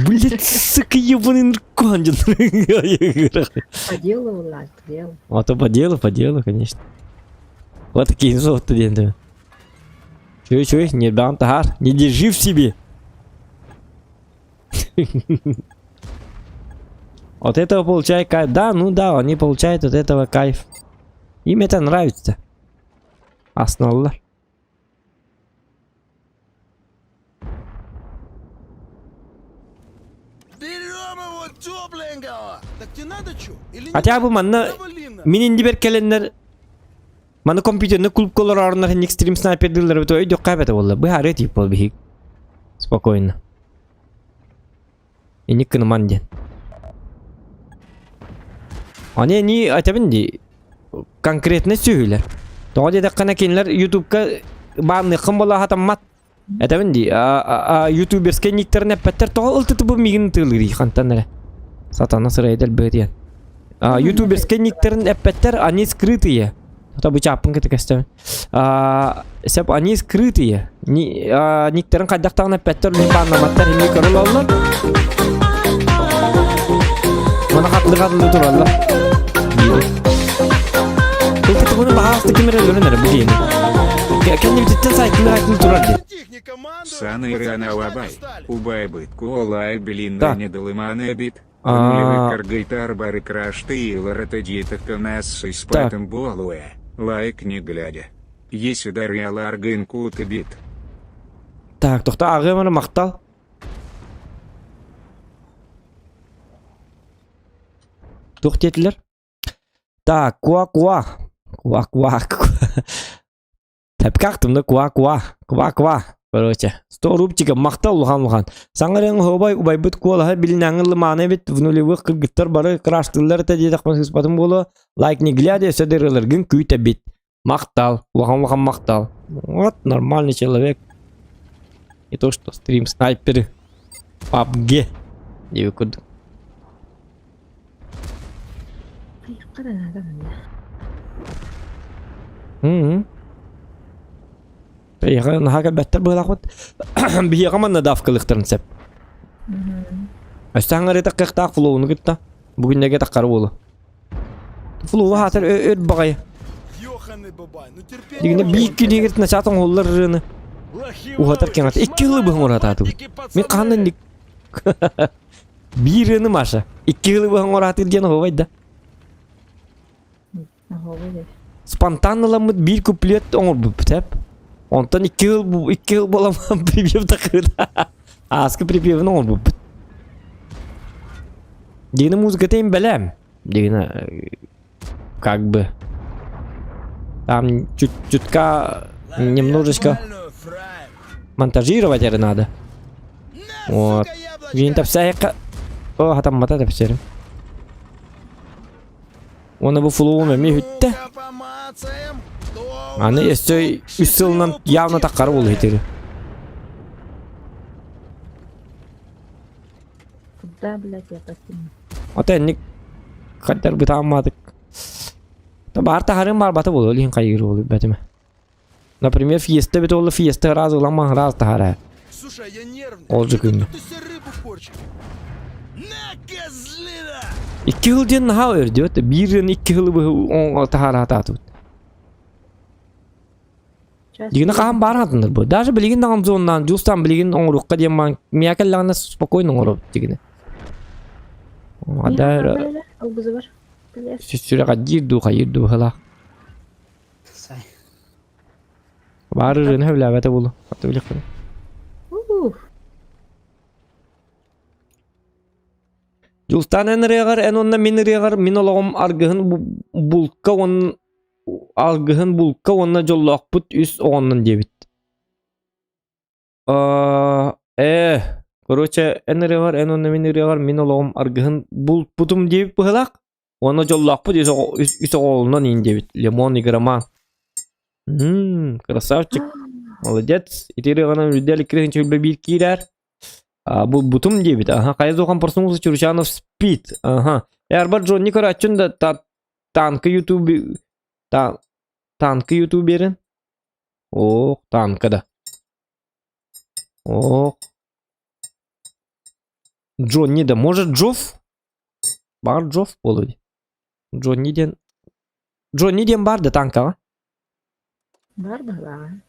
Блять, сука, ебаный наркоман. По делу, ладно, по делу. А то по делу, по делу, конечно. Вот такие золото день. Чуй, чуй, не бам тахар, не держи в себе. От этого получай кайф. Да, ну да, они получают от этого кайф. Им это нравится. Основалар. Берем его тепленького! Так тебе надо что? Или не Хотя бы надо? манна Завали на. мин иннибэр кэлэннэр маны компьютерны клубка олорорунар инник стрим снайпердыыллар эбит өйдүөххэ эбэтэ буолла. Быһаарыа тиип буол биһиги. Спокойно. Инник кыныман диэн. Аны ни этэбин дии конкретно сүһүлэр. Тоҕо диэтэххинэ кинилэр ютубка баанныаххын буола сатаммат. Этэбин дии, ютуберскай никтэрин эппэттэр тоҕо ылтытыбы миигин ытыалыырый хантан эрэ. Сатана сырайа дэлбэһэ диэн. Ютуберскай никтэрин эппэттэр, они скрытые. Это бу чааппын кытта көстөбүн. Сеп они скрытые. Никтэрин хайдахтаҕына эппэттэр, мин бааннаматтар, эмиэ көрө олороллор. Маны хатылы-хатылы тураллар. Диир. Ылтытыбыны баһаалыста ким эрэ өлөрөн эрэ бу диэни. Кэннибититтэн сайтыны сайтыны турар диэн. Саны Ранауабай, Убай бытку олай Да. белинна недолыманы бит. А. Каргайтар бары крашты и ларатадитах нас испатом болуэ, лайк не глядя. Если дарьялар гынкут бит. Так, тохто ааҕыам эрэ махтал. Туох диэтилэр? Так, куа-куа. Куа-куа. Тэпкахтым да куа-куа. Куа-куа. Короче, 100 рубчика махтал улахан-улахан. Саҥарыаҥ оһуобай убайбыт куолаһа билинээҥҥи лымаана эбит в нулевых кыргыттар бары краштыыллар этэ диэтэхпин сыыспатым буолуо. Лайк не глядя өссө да ырыаларгын күүтэбит. Махтал. Улахан-улахан махтал. Вот нормальный человек. Не то что стрим снайперы. PUBG. Диэби курдук. Хайахха да наада манна. Мм. Эйиэхэ наһаа кэлбэттэр быһыылаахпыт. Биһиэхэ манна давкалыахтарын сөп. Өссө аҥарыта кыахтаах флоуну кытта. Бүгүннэргэ таххара буолуо. Флоу аһаатар өр баҕайы. Ёханый бабай, ну терпеть Дигинэ не биир күнүгэр начаат оҥоһуллар ырыаны уһатар кэҥэт. Икки ылы быһан уратаатыбыт. Мин хаһан да инник биир ырыаны Маша. Икки ылы быһан уратыр диэн оһуобай да. Спонтанно ыламмыт биир куплет оҥорбуппут эп. Онтон икки ыл икки ыл буолан припев такыыта. Ааскы припевин оҥорбуппут. Дигини музыката им бэлэм. Дигини как бы там чуть чутка немножечко монтажировать эрэ надо. Вот. Вин тапсайка. О, хатаммата тапсерим. Уонна бу флоум эмиэ бүттэ. Аны өссө үс сылынан явно таххара буолуо итири. Куда, блядь, я покину? Ата энник хайдар бытааммаатык. Баар таһарын барбата буолуо илин хайыыр буолуо бэтимэ. Например, фиеста бит ол фиеста раз ыламан раз таһара. Слушай, я нервный. Ол же күҥҥэ. Ты все рыбу порчишь. На, козлина! Икки сыл диэн наһаа өрдүөт. Биир ын икки сылы быһы таһараатаатыбыт. Дигини хаһан баар атыннар бу. Даже билигин даҕаны зоннаан дьуустаан билигин оҥоруохха диэн маан миэхэ кэллэҕинэ спокойно оҥоробут дигини. Ада сүрэҕэлдьиир дуу хайыыр дуу быһыылаах. Баар ырыаны сөбүлээбэтэ буолуо. Хата билиэхпин. Дьулустаан эн ырыаҕар, эн уонна мин ырыаҕар мин олоҕум аргыһын булка уон алгыһын булка уонна дьоллоохпут үс оҕоннон диэбит. Ээ, короче, эн ырыаҕар, эн уонна мин ырыаҕар мин олоҕум аргыһын булпутум диэбит быһыылаах. Уонна дьоллоохпут үс оҕо үс, үс оҕолонон иин диэбит. Лимон игроман. Мм, красавчик. Молодец. Ити ырыаҕынан үрдэл икки тыһыынча биир киирэр. А, булбутум диэбит. Аха, хайа духан проснулся Чурчанов спит. Аха. Эрбар Джонни көрөөччүн да та, танка ютуб та, танка ютуберин. Ох, танка да. Ох. Джонни да, может Джофф? Баар Джофф буолуо Джонни диэн Джонни диэн баар да танкаҕа? Баар быһылааҕа.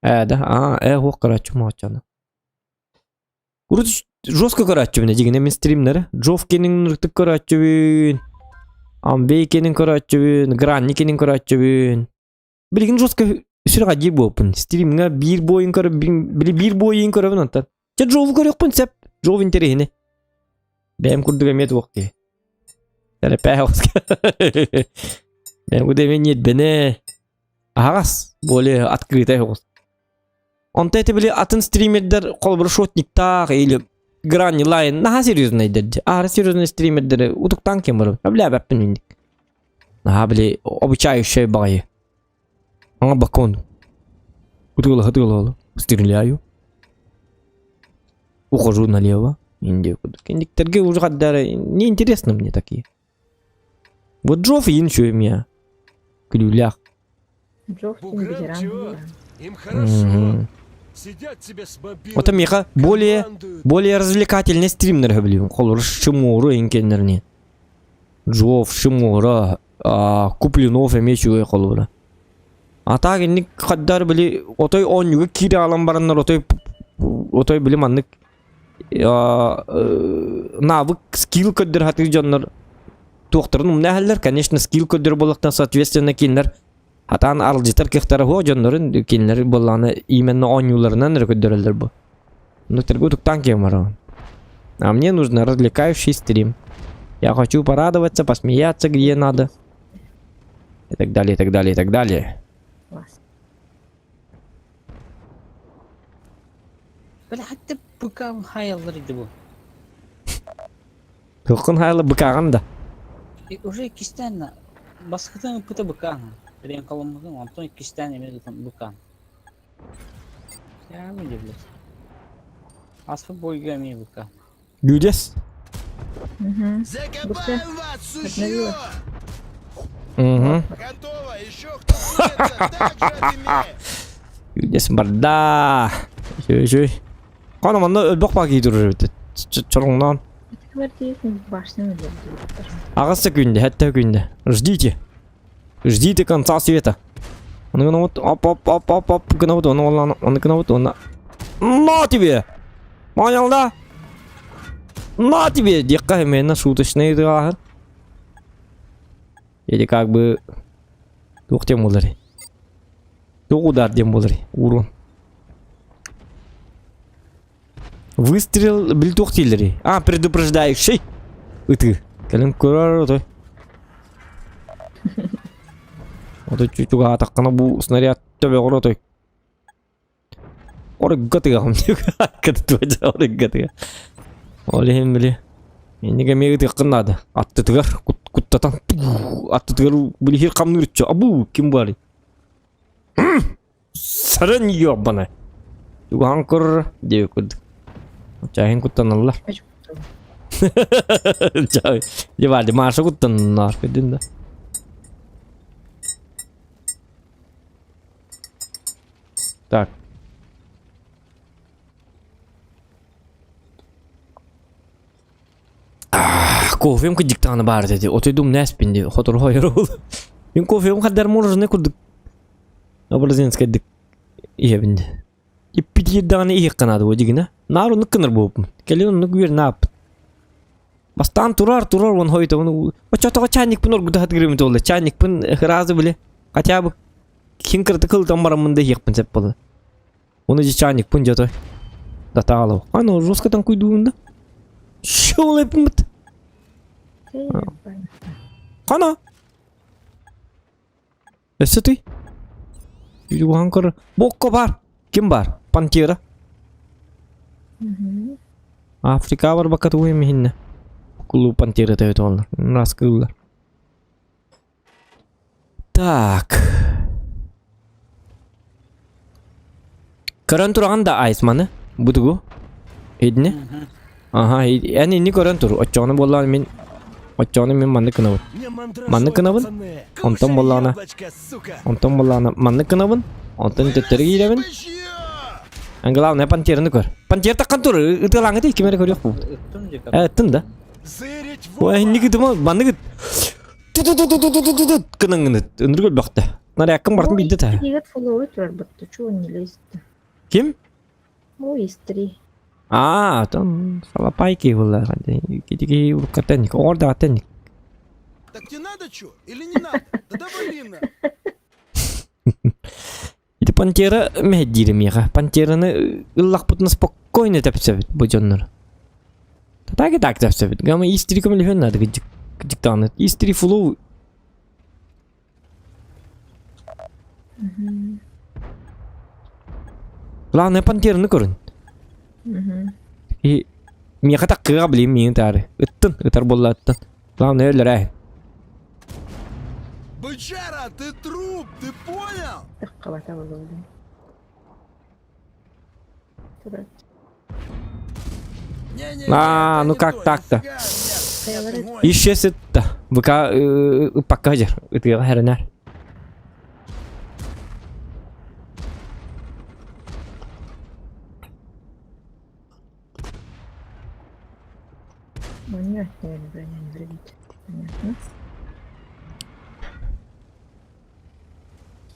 Ээ да, аа, ээ уох көрөөччүм ооччону. Урут жестко көрөөччүбүн дьигинэ мин стримнары. Джофф кинин ырытык көрөөччүбүн. Амбей кинин көрөөччүбүн, Гранни кинин көрөөччүбүн. Билигин жестко сүрэҕэ диир буолпун. Стримҥа биир буойун көрө били биир буойун көрөбүн онтон. Чэ Джову көрүөхпүн сөп. Джов интэриэһинэй. Бэйэм курдук эмиэ туох киһи. Тэрэпээ Бэйэм курдук эмиэ ньиэрбэнэ. Аһаҕас, более открытая оҕус. Онто это били атын стримердер холобур шотниктаах или Гранни Лайн наһаа серьезныйдэр дии. Аара серьезный стримердери утуктаан кем барым. Бля бэппин инник. Наһаа били обучающий баҕайы. Аңа бакон. Утула хатыла Стреляю. Ухожу налево. Индия кудук. Индиктерге уже хаддары неинтересно мне такие. Вот Джофф и еще меня. Күлүүлээх. Джофф диэн Буграм ветеран чего? да. Им хорошо. Мгм. Сидят тебе с мобилами. Вот миэхэ более командуют. более развлекательный стримнер сөбүлүүбүн. Холобур Шимуру инкеннерни. Джофф, Шимура, Куплинов эмиэ үчүгэй холобура. А так инник хаддар били отой оонньууга киирэ аалан бараннар отой отой били маннык навык скилл көрдөр хатыыр дьоннор туохтарын умна иһэллэр конечно скилл көрдөр буоллахтан соответственно кинилэр хатаан аралдьытар кыахтара суох дьоннорун кинилэр буоллаҕына именно оонньууларынан эрэ көрдөрөллөр бу ну тэргэ утуктаан киһи барабын а мне нужно развлекающий стрим я хочу порадоваться посмеяться где надо и так далее и так далее и так далее Класс. Бля, хатта быка хайаллар иди бу. Кылкын хайла быкаҕын да. И уже иккистээн баскытын ыппыта быкаан. Билен коломмутун, онтон иккистээн эмиэ тутан быкаан. Я не блядь. Аспы бойга эмиэ быкаан. Гүдэс. Угу. Закопаем вас, сучье! Обновила. Угу. Готово! Еще кто сунется, так же отымеет! Гүдэс барда. Үчүгэй үчүгэй. Хана манна өлбөх баа кии турар эбит. Чороҥноон. Квартирный башню өлөрдүбүттэр. Аҕыс секүндэ, сэттэ секүндэ. Ждите. Ждите конца света. Ону гынабыт, оп оп оп оп оп гынабыт, ону оллаан, ону гынабыт, уонна На тебе! Понял, да? На тебе! Диэххэ именно шуточный ыытыгааһын. Или как бы туох диэн буоларый? Туох удар диэн буоларый? Урон. Выстрел били туох дииллэрий? А, предупреждающий! Ытыы. Кэлин көрөр отой. Отой чугаатаххына бу снаряд төбөҕөр отой. Орыгга тыгаҕым Орыгга тыга. Ол иһин били иннигэ эмиэ ытыаххын наада. Аттытыгар куттатан аттытыгар били хир хамныыр абу ким баарый? Сарын ёбана. Тугаан көр диэбит курдук. Чайын куттаналлар. Чай. Дебали, Маша куттаннар көрдүн да. Так. Кофем кыдьыктаҕына баар этэ отойдум нээспин дии хотору хойор ол. Мин кофем хаддар мороженое курдук образинскайдык иһэбин дии. Иппит иирдэҕинэ иһиэххэ наада буо дьигинэ. Наар оннук гынар буолбуппун. Кэлин оннук үөрэнэ ааппыт. Бастаан турар турар уон хойутабын оччотоҕо чайникпын оргута сатыырым буолла. Чайникпын сразу били хотя бы ким кыратык ылытан бараммын да иһиэхпин сөп буолла. Оны же чайникпын дьэ той. Датаалау. Аны жестко там куйдуун да. Шоу лэпмыт. Хана? Өссө тый. Юхан көр. Бокко бар. Ким бар? Пантера. Африка бар бакка тугу эмиһинне. Кулу пантера төбөт олар. Раскыллар. Так. Көрөн тураҕын да Айсманы? Бу тугу? Идни? Аха, эн инни көрөн тур. Оччоҕуна буоллаҕына мин оччоҕуна мин маннык гынабын. Маннык гынабын. Онтон буоллаҕына онтон буоллаҕына маннык гынабын. Онтон төттөрү киирэбин. Эн главное пантераны көр. Пантер таххан тур. Ытыалааҥыт ким эрэ көрүөх бу. Э, ыттын да. Ой, инник ытыма, маннык ыт. Ту-ту-ту-ту-ту-ту-ту гынан ынырык өлбөхтө. Наряккын бартын билди та. Егет фоллоуы турар бутта, чего он не лезет? Ким? Ой, истри. Аа, там салапайки была. Китики уркатенник, ордатенник. Так тебе надо что? Или не надо? Да давай, Лина. Ити пантера мэһэйдиирэ миэхэ. Пантераны ыллахпытына спокойно тэпсэбит бу дьоннор. Так и так тэпсэбит. Гама истри көмөлөһүөн наада кыдьык кыдьыктаҕына. Истри флоу. Главное пантераны көрүн. И миэхэ таккыга билим миин таары. Ыттын, ытар буолла ыттын. Главное өлөрөө. Бычара, ты труп, ты понял? Таххабата болуодун. Турат. Не-не-не, А, это ну не как то, так-то? нифига, нет, Хайалары ты гонишь. Исчез ытта. ВК ыппакка дьэр. Ытыаҕа хэрэнэр. Ну, не, наверное, броня не вредит. Понятно.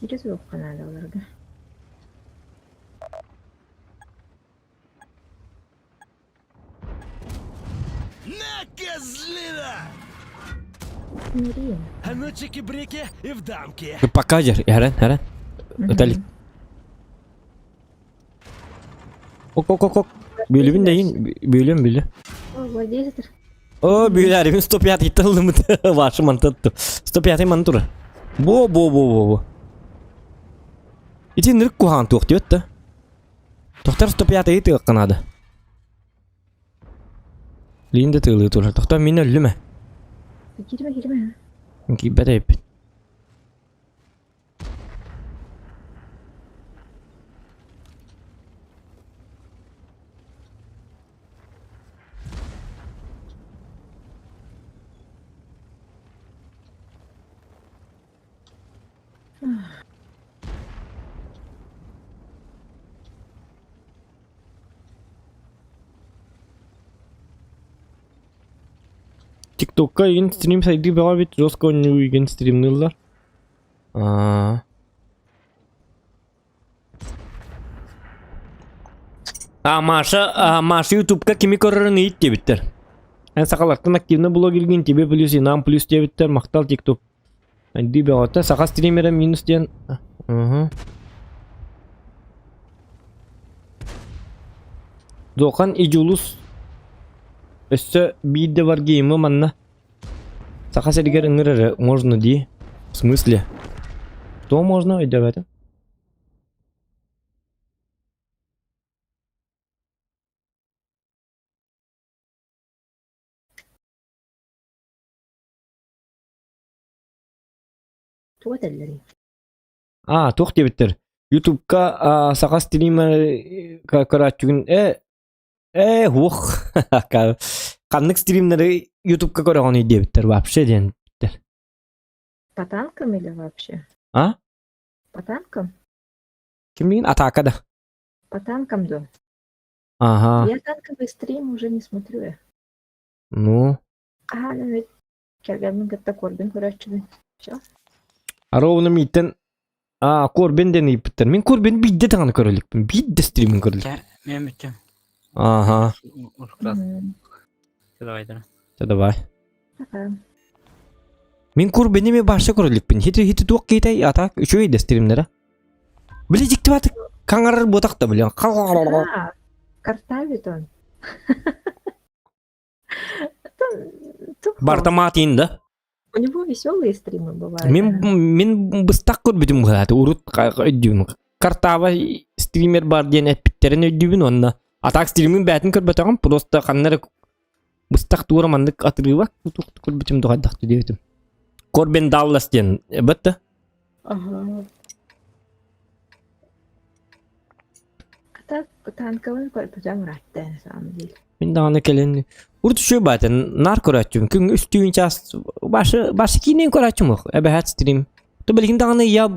Через надо олорго. На, козлина! Мири. А ну чики-брики и в дамки. Ыппакка дьэр. Хэрэн, хэрэн. Ыталик. Ок, ок, ок, ок. Бүлүбүн дейин. Бүлүм, бүлү. О, владелец. О, бүләрим 105 италымыт. Вашы мантатту. 105 ман тура. Бо, бо, бо, бо, бо. Ити нырык куһаҕан туох диэт да. Тохтор 105 ытыахха наада. Линда тыылыы турар. Тохтор мин өллүм ээ. Киирбэ, киирбэ. Киирбэт эбиппин. ТикТокка игин стрим сайдыы бөҕө эбит, жестко оонньуу игин стримныыллар. Аа. А Маша, а, Маша Ютубка кими көрөрүн ыйыт диэбиттэр. Эн сахалартан активно блогергин тебе плюс и нам плюс диэбиттэр, махтал ТикТок. Дии бөҕөтө, саха стримерэ минус диэн. Угу. Зохан и Дьулус өссө биирдэ бар геймы манна. Саха сиригэр ыҥыр эрэ можно дии. В смысле? Что можно өйдөөбөтүм? Туга этэллэрий? Аа, туох диэбиттэр? Ютубка аа, саха стример көрөөччүгүн э э уох ханнык стримнери Ютубка көрөҕүнүй диэбиттэр вообще диэн По танкам или вообще? А? По танкам? Кимниин атака да. По танкам, да. Ага. Я танковый стрим уже не смотрю. я. Ну. Аха, ну ведь кэргэммин кытта Корбин көрөөччүбүн. Все. Ровно мииттэн Аа, Корбин диэн ыйыппыттар. Мин Корбин биирдэ даҕаны көрө иликпин. Биирдэ стримин көрө иликпин. Мен бүттүм. Ага. Уруккас. Давай, давай. Давай. Ага. Мин Корбини ми башта көрө иликпин. Хити хити туох киитэй ата үчүгэй да стримнere. Били дьиктибатык хаҥарар буотах да били. А, картавит он. Барта маатин да. У него веселые стримы бывают. Мин мин быстах көрбүтүм быһааты урут өйдүүм. Картава стример бар диэн эппиттэрин өйдүүбүн уонна а так стримин бээтин көрбөтөҕүм просто ханна эрэ быстах туора маннык атырыыба көрбүтүм дуҕайдах диэбитим. Корбин Даллас диэн бытта. Ага. А так танковый көрбөтөм ыраатта на самом деле. Мин даҕаны кэлин урут үчүгэй баатын наар көрөөччүм. Күн үстүүн час башы башы киинин көрөөччүм ох. Эбэһээт стрим. То билигин даҕаны я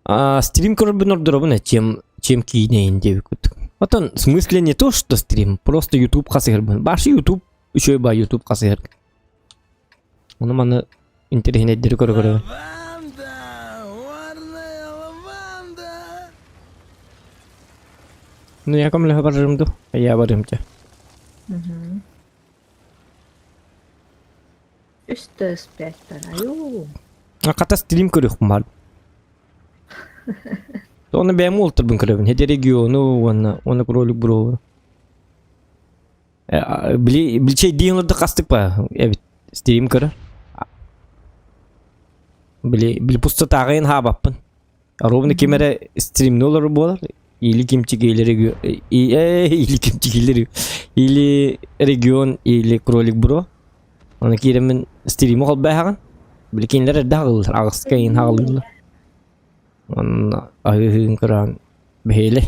а, стрим көрөрбүн ордоробун чем чем киинейин диэбит. Отон в смысле не то, что стрим, просто YouTube хасыһырбын. Башы YouTube үчүгэй ба YouTube хасыһыр. Ону маны интэриэһинэйдэри көрө-көрөбүн. Лаванда, горная лаванда. Ну я көмөлөһө барарым дуу? Я барыам чэ. Угу. Үс ТС5 бараю. Хата стрим көрүөхпүн баар. Оны бэйэм уолтарбын көрөбүн. Хеде региону уонна уонна кролик бро. Били билчэйдиин олордо хастык ба эбит стрим көрөр. Били били пустотааҕын хаабаппын. Ровно ким эрэ стримни олорор буолар или кимчик или или кимчик или или регион или кролик бро. Оны киирэммин стримы холбоһаҕын. Били кинилэр эрдэ хаҕыллар аҕыска иһин хаҕылыыллар. Онно аһыыһыын кыраан бэһиэлэй.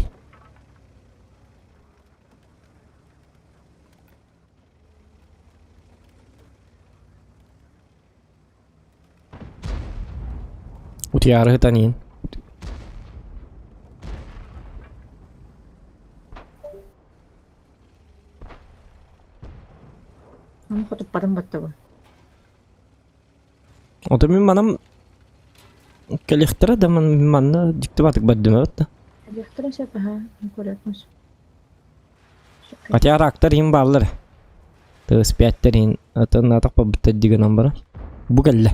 Утуйаары сытан иһин. Аны хотуппатым баттабын. Ото мин манам кэлиэхтэрэ да манна дьикти баатык бардым да. Кэлиэхтэрэ сөп аха, көрөкмүс. Хотя рактар иһин бааллар. Тыспяттер иһин атын атах барбыттар дигэнэн баран. Бу кэллэ.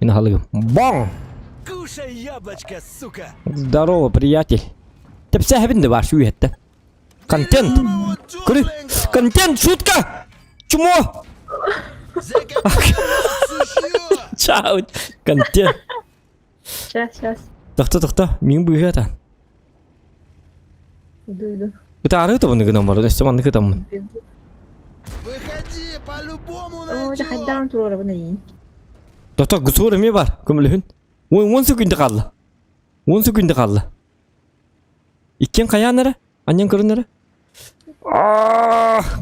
Мин аһылыгым. Баң! Кушай яблочко, сука! Здорово, приятель. Тэпсээһэбин да баар сүүһэттэ. Контент! Көрү! Контент! Шутка! Чмо! Чао! Контент! Сейчас, сейчас. Тохто, тохто. Мин быыһыата. Иду, иду. Ытаары тобуну гынан барар. Өссө маннык ытаммын. Выходи, по-любому Оо, найдем! хайдаан туруорабын эйиин. Тохто, гусур эмиэ бар. Көмөлөһүн. Ой, 10 секунда хаалла. 10 секунда хаалла. Иккиэн хайаан эрэ? Анньан көрүн эрэ.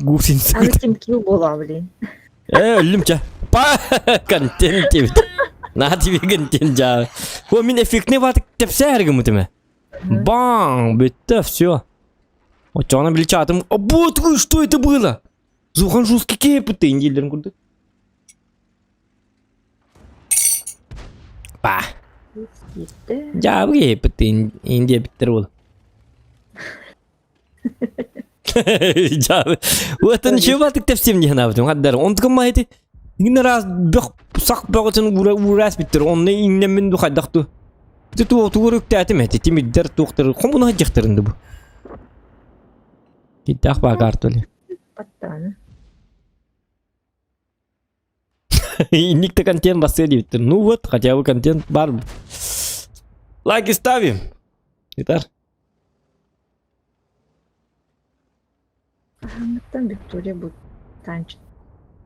Гусин Аны ким кил буолаа блин. Э, өллүм чэ. Па, контент диэбит. На тебе контент жаа. О, мин эффектный баатык тэпсээр гыммытым. Баң, бүттэ, все. Оччоҕуна били чаатым, вот что это было? Зухан жесткий кеппит дииллэрин курдук. Па. Дьаабы киһиппит диэбиттэр буол. Дьаабы. Уотан чего батык тэпсиэм диэн аабытым хаддар. Онтукам маһити иҥнэ раз бөх сах бөҕөтүн уураас биттер. Онно иҥнэммин ду хайдах ту. Ту тугур үктээтим эти тимирдер туохтар хомуна дьахтарын бу. Киттээх баакаар толи. Паттааны. Инник да контент бассыа диэбиттэр. Ну вот, хотя бы контент бар. Лайки ставим. Итар. Хаһааҥҥыттан Виктория бу танчыт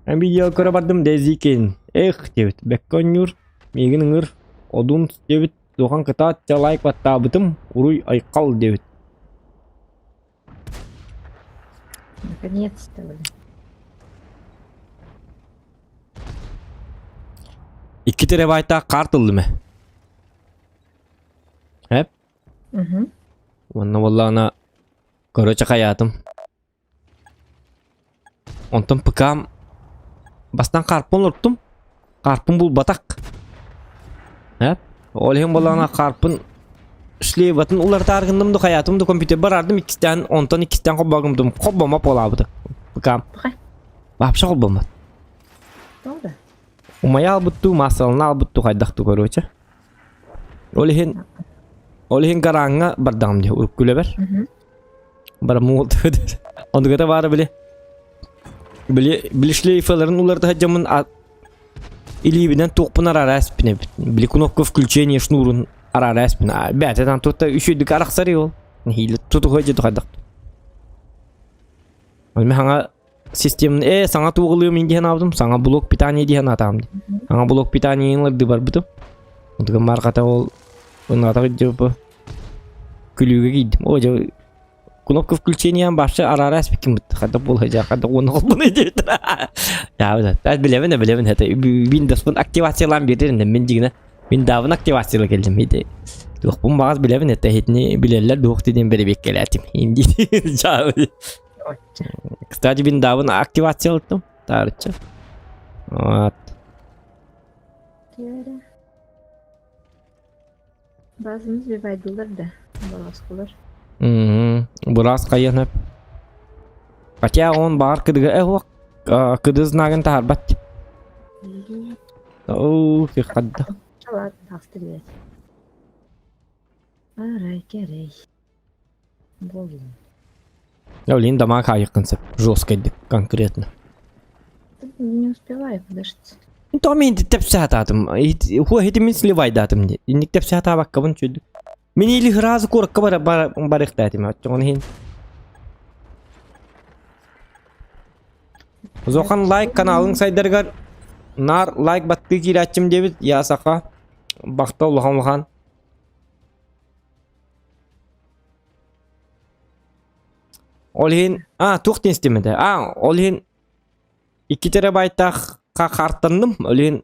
Видео көрө бардым Дезикин. Эх диэбит. Бэккэ оонньуур. Миигин ыҥыр. Одун диэбит. Духан кытаат дьэ лайк баттаабытым. Уруй айхал диэбит. Наконец-то, блин. Икки терабайтаах карт ыллым ээ. Эп. Угу. Уонна буоллаҕына короче хайаатым. Онтон ПК-м бастаан хаарпын олортум. Хаарпын булбатах. Эп. Ол иһин буоллаҕына хаарпын шлейбатын уларытаар гынным да хайаатым да компьютербар ардым иккистээн онтон иккистээн холбоогумтум холбоммот буолаабыта ПК-м. Пахай. Вообще холбоммот. Тоҕо да? Умайа албыттуу, маассалана албыттуу хайдах туу короче. Ол иһин ол иһин гарааҥҥа бардаҕым дии урукку үлэбэр. Мгм. Бараммын Онтуката баара били. Били били шлейфаларын уларыта сылдьаммын илиибинэн туохпун араара эспин эбит. Били кнопка включения шнурун араара эспин. Бээтэ там тута үчүгдүк арахсар ол. Нэһиилэ тутуһа дьэ тухайдах. Ол мен саҥа системаны э саҥа туоҕулуом ин диэн аабытым, саҥа блок питания диэн аатаам. Саҥа блок питания ыларды барбытым. Онтуган марката ол ынатах дьэ күлүүгэ киирдим. О дьэ Кнопка включения вообще араара эспиккин бытты. Хата буолла хата уонна холбону диэбит. Я билэбин билэбин это Windows'пун активациялаан биэрдин мин дьигинэ Windows'ын активацияла келдим ити. Туохпун баҕас билэбин это хитини билэллэр дуох диэн бэрэбиэккэлээтим. Инди. Кстати, Windows'ын активациялаттым. Таарычча. Вот. Базаны сбивайдылар да, бороскулар. Быраас хайыан өп. Хотя он баар кыдыга э уох кыды знагын таһарбат. Оо, хадда. Ладно, тахсты Арай, кэрэй. Болун. Блин, дома хаайыккын сөп. Жестко конкретно. Не успеваю, подожди. То мин тэпсээтаатым. Хуа хитимин сливайдаатым ди. Инник тэпсээтаабаккабын чүдү. Мин или сразу куоракка бара барыхтаатым. Оччоҕун иһин. Зохан лайк каналың сайдарыгар нар лайк баттыы киирээччим диэбит я саха бахта улахан улахан Ол иһин а туох диэн истим этэ а ол иһин 2 терабайтаах хаартанным ол иһин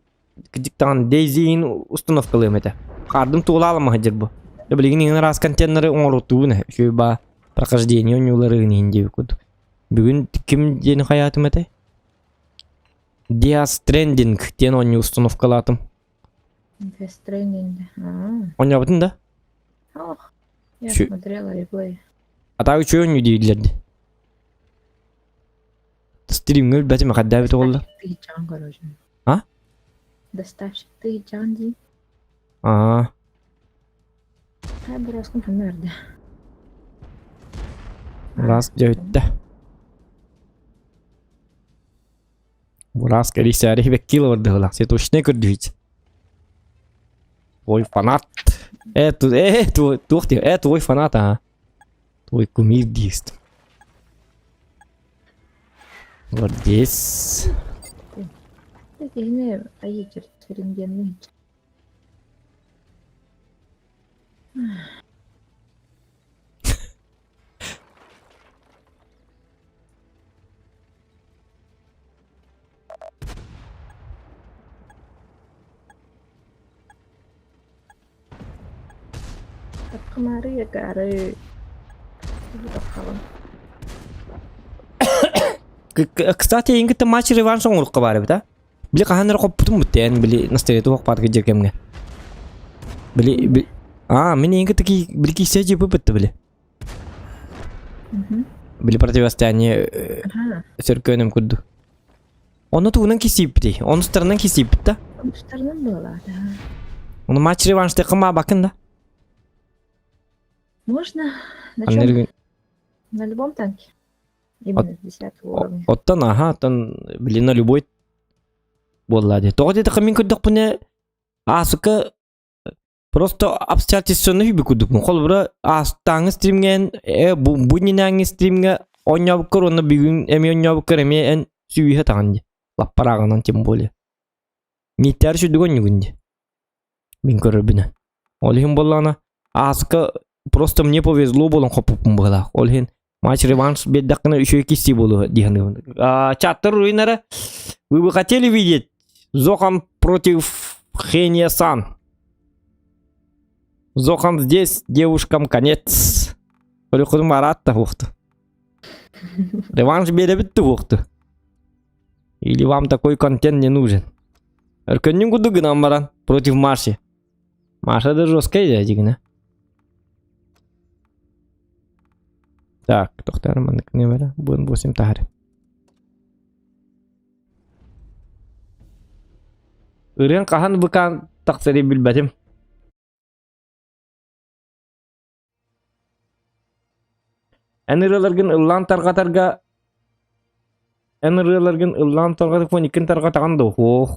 кырдьык даҕаны Дейзиин установкалыам этэ. Хаардым туолаалама сылдьар бу. Билигин иҥин араас контеннары оҥорутуубун ээ үчүгэй баа прохождение оонньууларын иһин диэбит курдук. Бүгүн ким диэни хайаатым этэй? Diaz Trending диэн оонньуу установкалаатым. Death Stranding. А. Оонньообутун да? Ох, я смотрела реплей. А так үчүгэй оонньуу дииллэр дии. Стримҥэ өлбөтүм хайдаа эбит оҕолор. Тыһычаан короче. А? Доставщик тыһычаан дии. Аа. Хай бороскун ханна барда? Раз дьөйттэ. Бурас кэлиссээри хибэккиил олордуһулах сеточнай көрдүһүт. Твой фанат. Э, э, твой, туох дии, э, твой фанат, а. Твой кумир дист. Вот здесь. Киһини айыы чертирингенни. Хапкымаары акаары таххабын. Кстати, эйигин кытта матч реванш оҥоруохха баар эбит, а? Били хаһан эрэ хоппутум буттээн, били настроение туох баар кырдьар кэмҥэ. Били, били... А, мин эйигин кытта били киирсэ дьиэппит били. Били противостояние сөркөнүм курдук. Ону тугунан кисииппитий? Онустарынан кисииппит да? Онустарынан буолаата. Ону матч реванштыахха маабаккын да? Можно. На чем? На любом танке. Именно с 10 уровня. Оттон аха, оттон блин на любой буолла дии. Тоҕо диэтэххэ мин көрдөхпүнэ аасыка Просто обстоятельствоны үбү курдукпун. Холобура, аастааҥы стримҥэ эн э, бу, бу иннинээҥҥи стримҥэ оонньообуккар уонна бүгүн эмиэ оонньообуккар эмиэ эн сүүһэ таҕын дии. Лаппарааҕынан тем более. Мииттээри сүрдүк оонньугун дии. Мин көрөрбүнэн. Ол иһин буоллаҕына, ааска просто мне повезло буолан хоппуппун быһыылаах. Ол иһин матч реванш биэрдэххинэ үчүгэй кистии буолуо дии саныыбын. А, чаттар руинера, вы бы хотели видеть Зохан против Хения Сан? Зохан здесь, девушкам конец. Көрүкүнүм араатта буохту. Реванш биэрэбит буохту. Или вам такой контент не нужен? Өркөннүн курдук гынан баран против Маши. Маша да жесткая дьигинэ. Так, тохтар маннык нөмөрө буон 8 таһар. Ырыан хаһан быкаан тахсары билбэтим. Эн ырыаларгын ыллаан тарҕатарга Эн ырыаларгын ыллаан тарҕатыкпын иккин тарҕатаҕын дуо? Ох.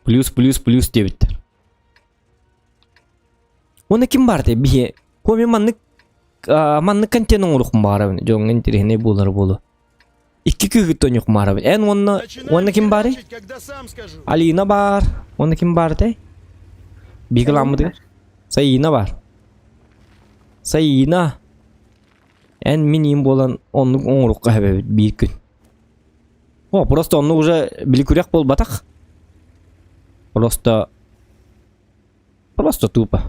Плюс, плюс, плюс диэбиттэр. Уонна ким баар этэй биһи Коми маннык маннык контент оҥоруохпун баҕарабын дьоҥҥо интэриэһинэй буолар буолуо. Икки кыыһыт оонньуохпун баҕарабын. Эн уонна уонна ким баарый? Алина баар. Уонна ким баар этэй? Биһиги ламмытыгар. Саина баар. Саина. Эн мин иим буолан оннук оҥоруохха сөбөбүт биир күн. О, просто оннук уже били күрэх буолбатах. Просто просто тупо.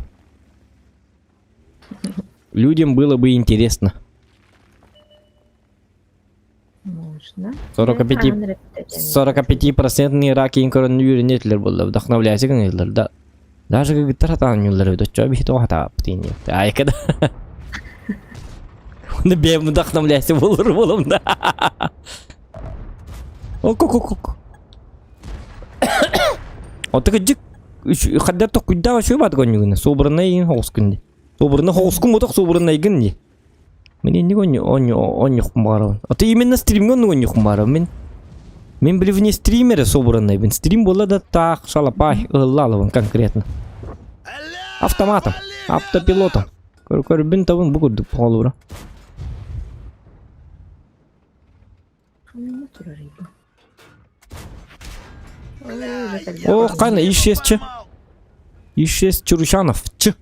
Людям было бы интересно. Можно. 45 45-процентный рак иин көрөн үөрэнэ буолла вдохновляйся гыныыллар да. Даже кыргыттар хатаан ньуллар эбит оччо биһи тоҕо хатаабыт иин Айка да. Оны бэйэм вдохновляйся болор болом да. Ок-ок-ок. Оттон кырдьык хаддар токкуйдаах үчүгэй баат гонньугуна собранный иин хоҕускун ди. Собранный хоҕускун ботох собранныйгын ди. Мин инник онньохпун баҕарабын. А ты именно стримҥэ оннук онньохпун баҕарабын. Мин мин били вне стримере собранныйбын. Стрим буолла да таах шалапай ыһылла алабын конкретно. Автоматом, автопилотом. Көр көрбүн табын бу курдук холобура. Ханна турар бу? О, кана исчез ч. Исчез Чуручанов. Ч.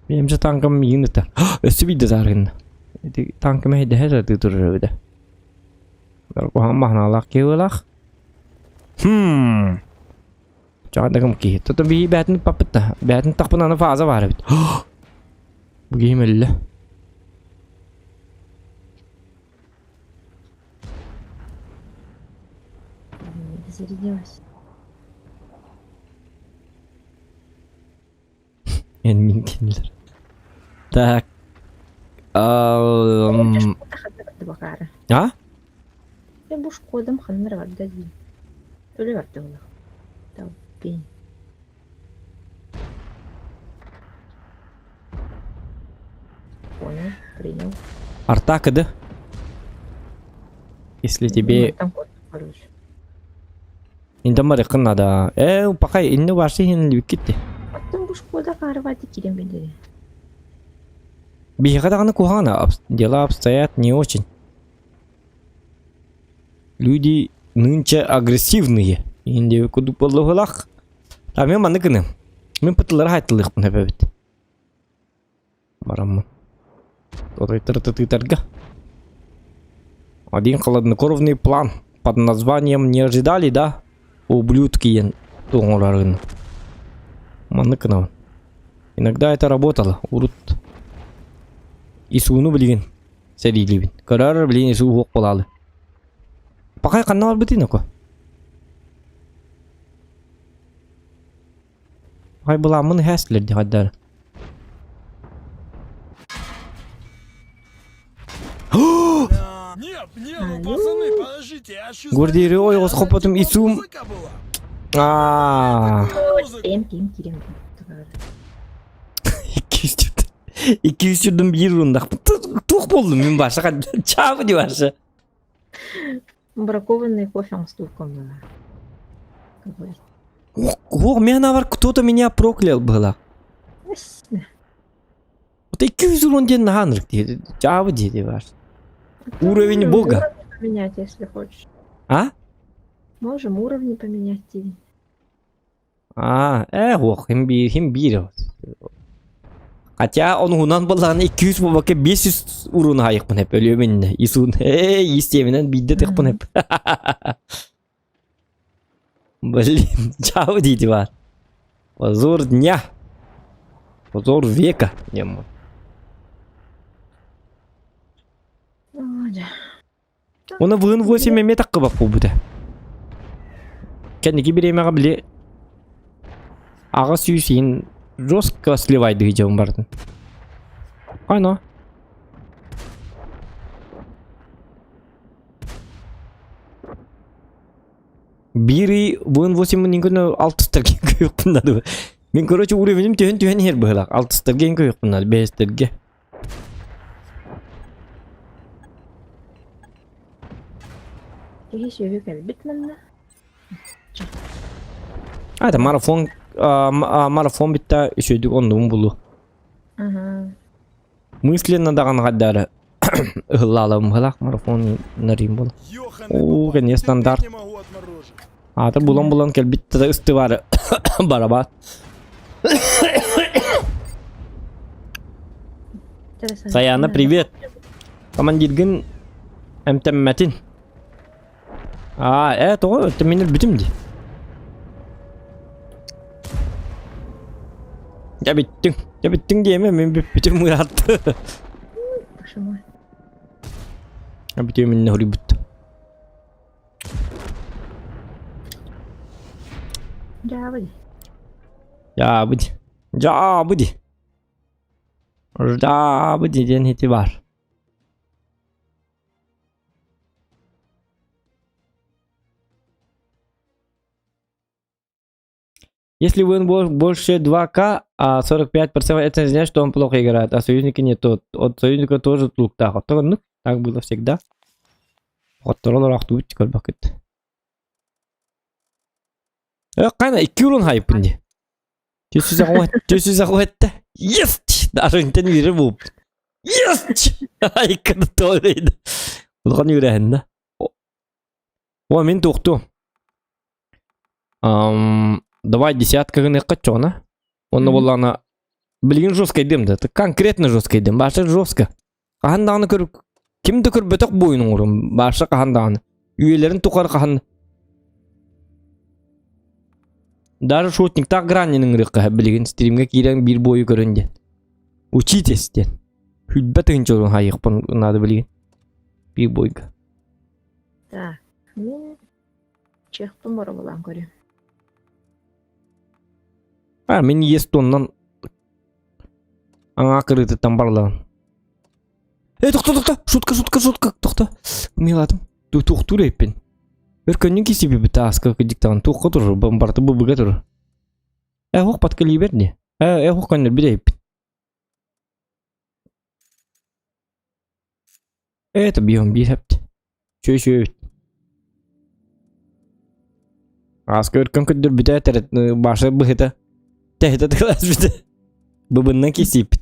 Менимче танкым иин ыта. Өссө биирдэ таарынна. Ити танкым эһэдэһэ сатыы турар эбитэ. Куһаҕан маһыналаах киһи быһыылаах. Хм. Чаҕардагым киһи. Тото биһи бээтин паппыт да. Бээтин тахпын аны фаза баар эбит. Бу киһим өллө. Зарядилась. Эн мин кинилэр. Так. Ам... А? Я бу шкодам ханнар барда дии. Өлө барда була. Талпин. Понял, принял. Артака, да? Если тебе... Там кот, короче. Интамар надо. Э, пока инне ваши хин лүккитти. Оттон бу шкода карвати кирен билери. Биһиэхэ даҕаны куһаҕана, дела обстоят не очень. Люди нынче агрессивные. Инде кудук боллуһулах. А мен маннык гыным. Мин пытылары хайтылыахпын эбэбит. Бараммын. Тытытарга. Один холоднокровный план под названием «Не ожидали, да?» Ублюдки туоҥурарын. Маннык гынабын. Иногда это работало. Урут Исууну билигин сэриилиибин. Көрөр билигин Исуу уһуох буолаалы. Пахай ханна барбытый ноко? Пахай былааммын иһээстилэр дии хайдары. Нет, не, ну пацаны, подождите, я ощущаю... Гурдири ойоҕос хоппотум Исуум... Аа. Эм ким кирен 200 жүрдüm биир урундах. Туох буоллум мин баша чаабы ди баша. Бракованный кофе оҥостуукка Ох, мен бар кто-то меня проклял было. Вот 200 урун диэн наһаанырык дии. Чаабы дии бар. Уровень бога. Поменять, если хочешь. А? Можем уровни поменять тебе. А, э, ох, хим биир, хим биир. Хотя он унан баллаҕына 200 буолбакка 500 уруну хаайыахпын эп өлүөм иннэ. Исун, эй, истиэминэн биирдэ тыахпын эп. Блин, чао диити баар. Позор дня. Позор века. Диэммин. Уна вын 8 эмиэ таххыбап буолбута. Кэнники бириэмэҕэ били 800 иһин жестко сливайдыы дьон бардын. Ано. Биир вон 8 мин күнү алтыстарга көйөкпүн надо. Мин короче уровеним түһэн түһэн иһэр быһылаах. Алтыстарга көйөкпүн надо бэһистерге. Киһи сүөһү кэлбит манна. А, это марафон, марафон битта үчүгдүк оннугун булу. Ага. Мысленно даҕаны хайдары ыһыллаалабым быһылаах марафон нарыйым буолла. Ёханый О, бабай, конечно, стандарт. терпеть не могу отморожек. Аата булан-булан кэлбит да ыстыбары барабаат. Саяна, привет. Командиргын эмтэммэтин. Аа, э, тоҕо мин өлбүтүм дии. Дьэ бүттүҥ. Дьэ бүттүҥ диэмэ, мин бүппүтүм ыраатты. Боже мой. Бүтүм инне хоруйбут. Дьаабы. Дьаабы дии. Дьаабы дии. Дьаабы дии диэн ити баар. Если win больше 2К, а 45% это не значит, что он плохо играет, а союзники не тот. От союзника тоже луктах. Ну, так было всегда. Хотторолор ахтубут көрбөкүт. Э, кана икки урун хайыппын ди. Төсүз Есть! Даже интен бири буп. Есть! Айканы тойлойду. Улахан үрэһиннэ. О, мин туохту. Давай десятка гыныахха чоҕуна. Онно буоллаҕына билигин жесткайдым да. Конкретно жесткайдым. Баша жестко. Хаһан даҕаны көр ким да көрбөтөх буойун оҥорум. Баша хаһан даҕаны. Үйэлэрин тухары хаһан Даже шутниктаах граннин ыҥырыахха билигин стримҥэ киирэн биир буойу көрөн диэн. Учитесь диэн. Хүлбэ тыһынча хайыахпын наада билигин. Биир буойга. Так, мин чехпын боробулаан көрүм. А, мин ес тоннан аҥаа кырыытыттан барлаан. Э, тохто, тохто, шутка, шутка, шутка, тохто. Милатым. Туохтуур эппин. Өркөннүн кисибибит ааска кыдьыктаан туохха турар, барыта быбыга турар. Э, ох, подкалибер не. Э, ох, көннөр бит эппин. Это бьем биэпт. Чү чү. Ааска өркөн көрдөр бүтэ тэрет баша быһыта. Тэһитэ тыклас бүтэ. Быбыннан кисиппит.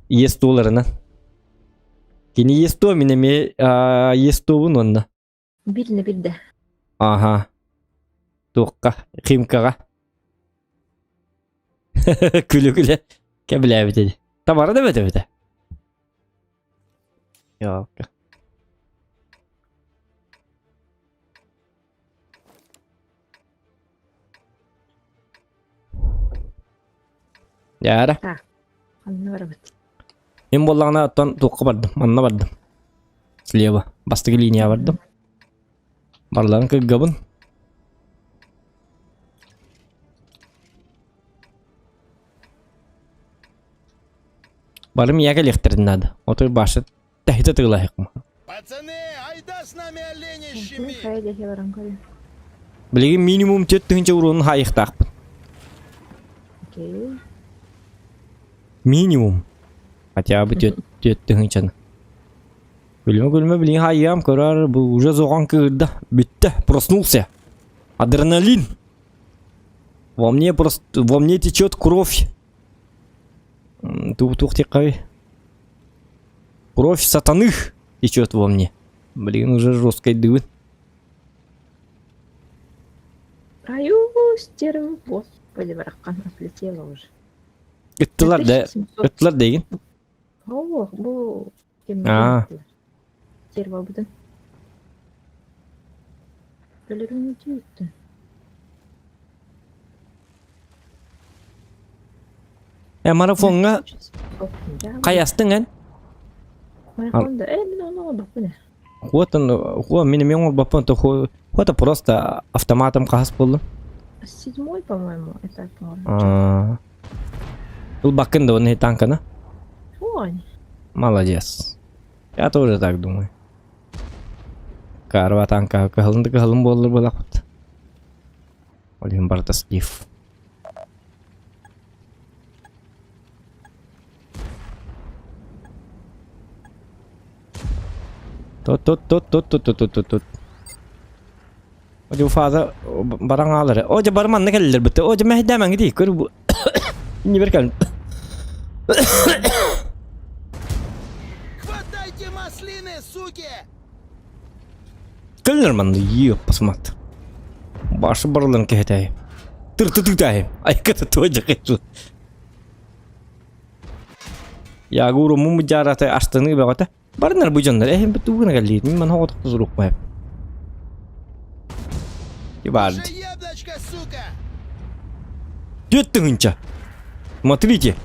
Ес туоларынан. Кини ес туо мин эмиэ ес туобун онно. Бирне бирде. Аха. Туохха, Химкаҕа. Күлэ-күлэ кэбилээбит ини. Табара да бөтө бөтө. Ялка. Яара. Ханна барабыт? Мин буоллаҕына оттон туохха бардым, манна бардым. Слева. Бастакы линия бардым. Барларын кыргабын. Барым я кэлиэхтэрин наада. Отой башы тэһитэ тыылаһык. Пацаны, айда с нами оленя Мин щемить! хайа диэки баран көрүм. Билигин минимум 4000 уруонун хаайыахтаахпын. Окей. Минимум. Хотя бы 4000-ны. Күлүмэ-күлүмэ билигин хаайыам көрөр, бу уже зоҕон кыырда. Бүттэ, проснулся. Адреналин. Во мне просто, во мне течет кровь. Тух тух Кровь сатаных течет во мне. Блин, уже жестко дыбын. Аю, стерва, господи, бараххан, отлетела уже. Ыттылар да, 1700. ыттылар дегин. О, бу Аа. Стерва бутын. Өлөрүн үттү. Э, марафоҥҥа хайастыҥ эн? Марафонда, э, мин ону оҥорбоппун ээ. Вот он, хо, мин эмиэ оҥорбоппун, то хо, это просто автоматом хаһас буоллум. Седьмой, по-моему, этап, по-моему. Ылбаккын да оны танканы? Ой. Молодец. Я тоже так думаю. Карва танка кыһылын да кыһылын буоллар буолахпыт. Ол иһин барыта слив. Тут тут тут тут тут тут тут тут. Одьу фаза баран аалары. О, дьэ бары манна кэллилэр бытты. О, дьэ мэһэйдээмэҥ дии. Көр бу. Иннибэр кэлин. Хватайте маслины, суки! Кэллэр манна ёппасмат. Башы барыларын кэһэтэйим. Тыр-ты-тытайым. Айката туожа кэчу. Я говорю, муму жараты астыны бөҕөтө. Барынар бу дьоннор эһим бу тугуна кэллиит мин манна оҕотох сурук Барды. Түөрт тыһыынча. Смотрите.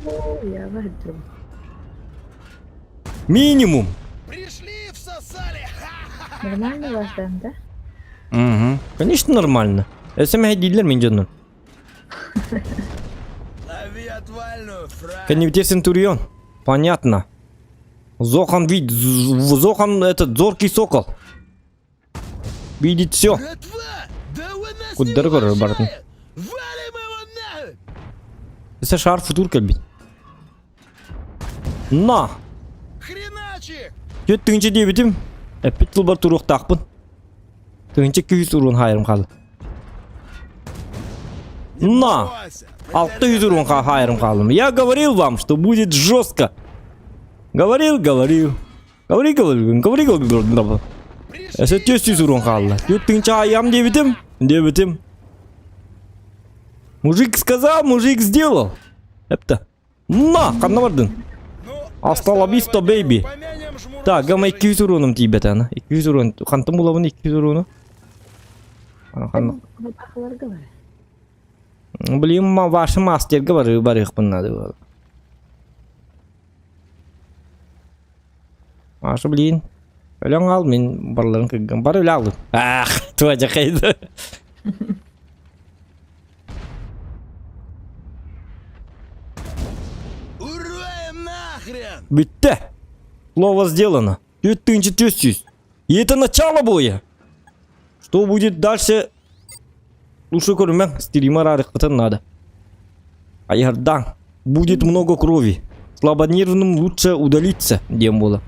Минимум. Пришли, всосали. Нормально вас там, да? Угу. Конечно, нормально. СМХ дииллэр мин дьоннор. Лови отвальную, фраг. Кэннибитигэр Центурион. Понятно. Зохан вид... Зохан этот зоркий сокол. Видит все. Братва, да вы нас Куддары не көрөр барытын. уважает! Валим его нахуй! Өссө шар футур кэлбит. На! Хреначи! Түөрт тыһыынча диэбитим. Эппит тылбар туруохтаахпын. Тыһыынча күүс уруун хаайарым хаалла. На! 600 уруун хаайарым хааллым. Я говорил вам, что будет жестко. Говорил, говорил. Говори, говорил, говори, говорил. Өссө 400 уруун хаалла. Түөрт тыһыынча хаайыам диэбитим. Диэбитим. Мужик сказал, мужик сделал. Это. На, ханна бардын? Hasta la vista, baby. Так, гама 200 уруунум тиийбэтэ аны. 200 уруун. Хантан булабын 200 урууну? Ханна. Бахаларга бар. Блин, ваши мастерга бары барыахпын надо было. Маша, блин. Өлөң ал, мин барларын кыргын. Бар өлө алдым. Ах, туа жакайды. Урваем нахрен! Бүттэ. Слово сделано. Түөрт тыһыынча түөрт сүүс. И это начало боя. Что будет дальше? Лучше көрүмэҥ, стрима араарыахпытын надо. Айардан. Будет много крови. Слабонервным лучше удалиться, диэн буола.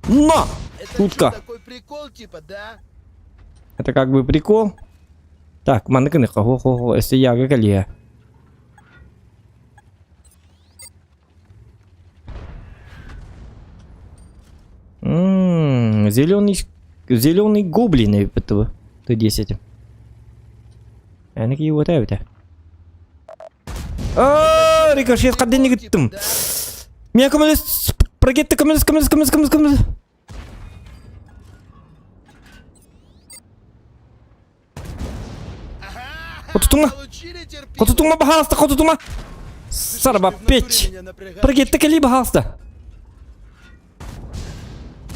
На! Это Шутка. чё, такой прикол, типа, да? Это как бы прикол. Так, маннык гыныхха, хо-хо-хо, өссө яга кэлиэ. Ммм, зеленый, зеленый гоблин эбит Т10. Эни вот эбитэ. Аа, рикошет хаддин гыттым. Меня көмөлөс, прогетті көмөлөс, көмөлөс, көмөлөс, көмөлөс, көмөлөс. Хотутума. Хотутума, баһаалыста, хотутума. Сарба печь. Прогетті кэли, баһаалыста.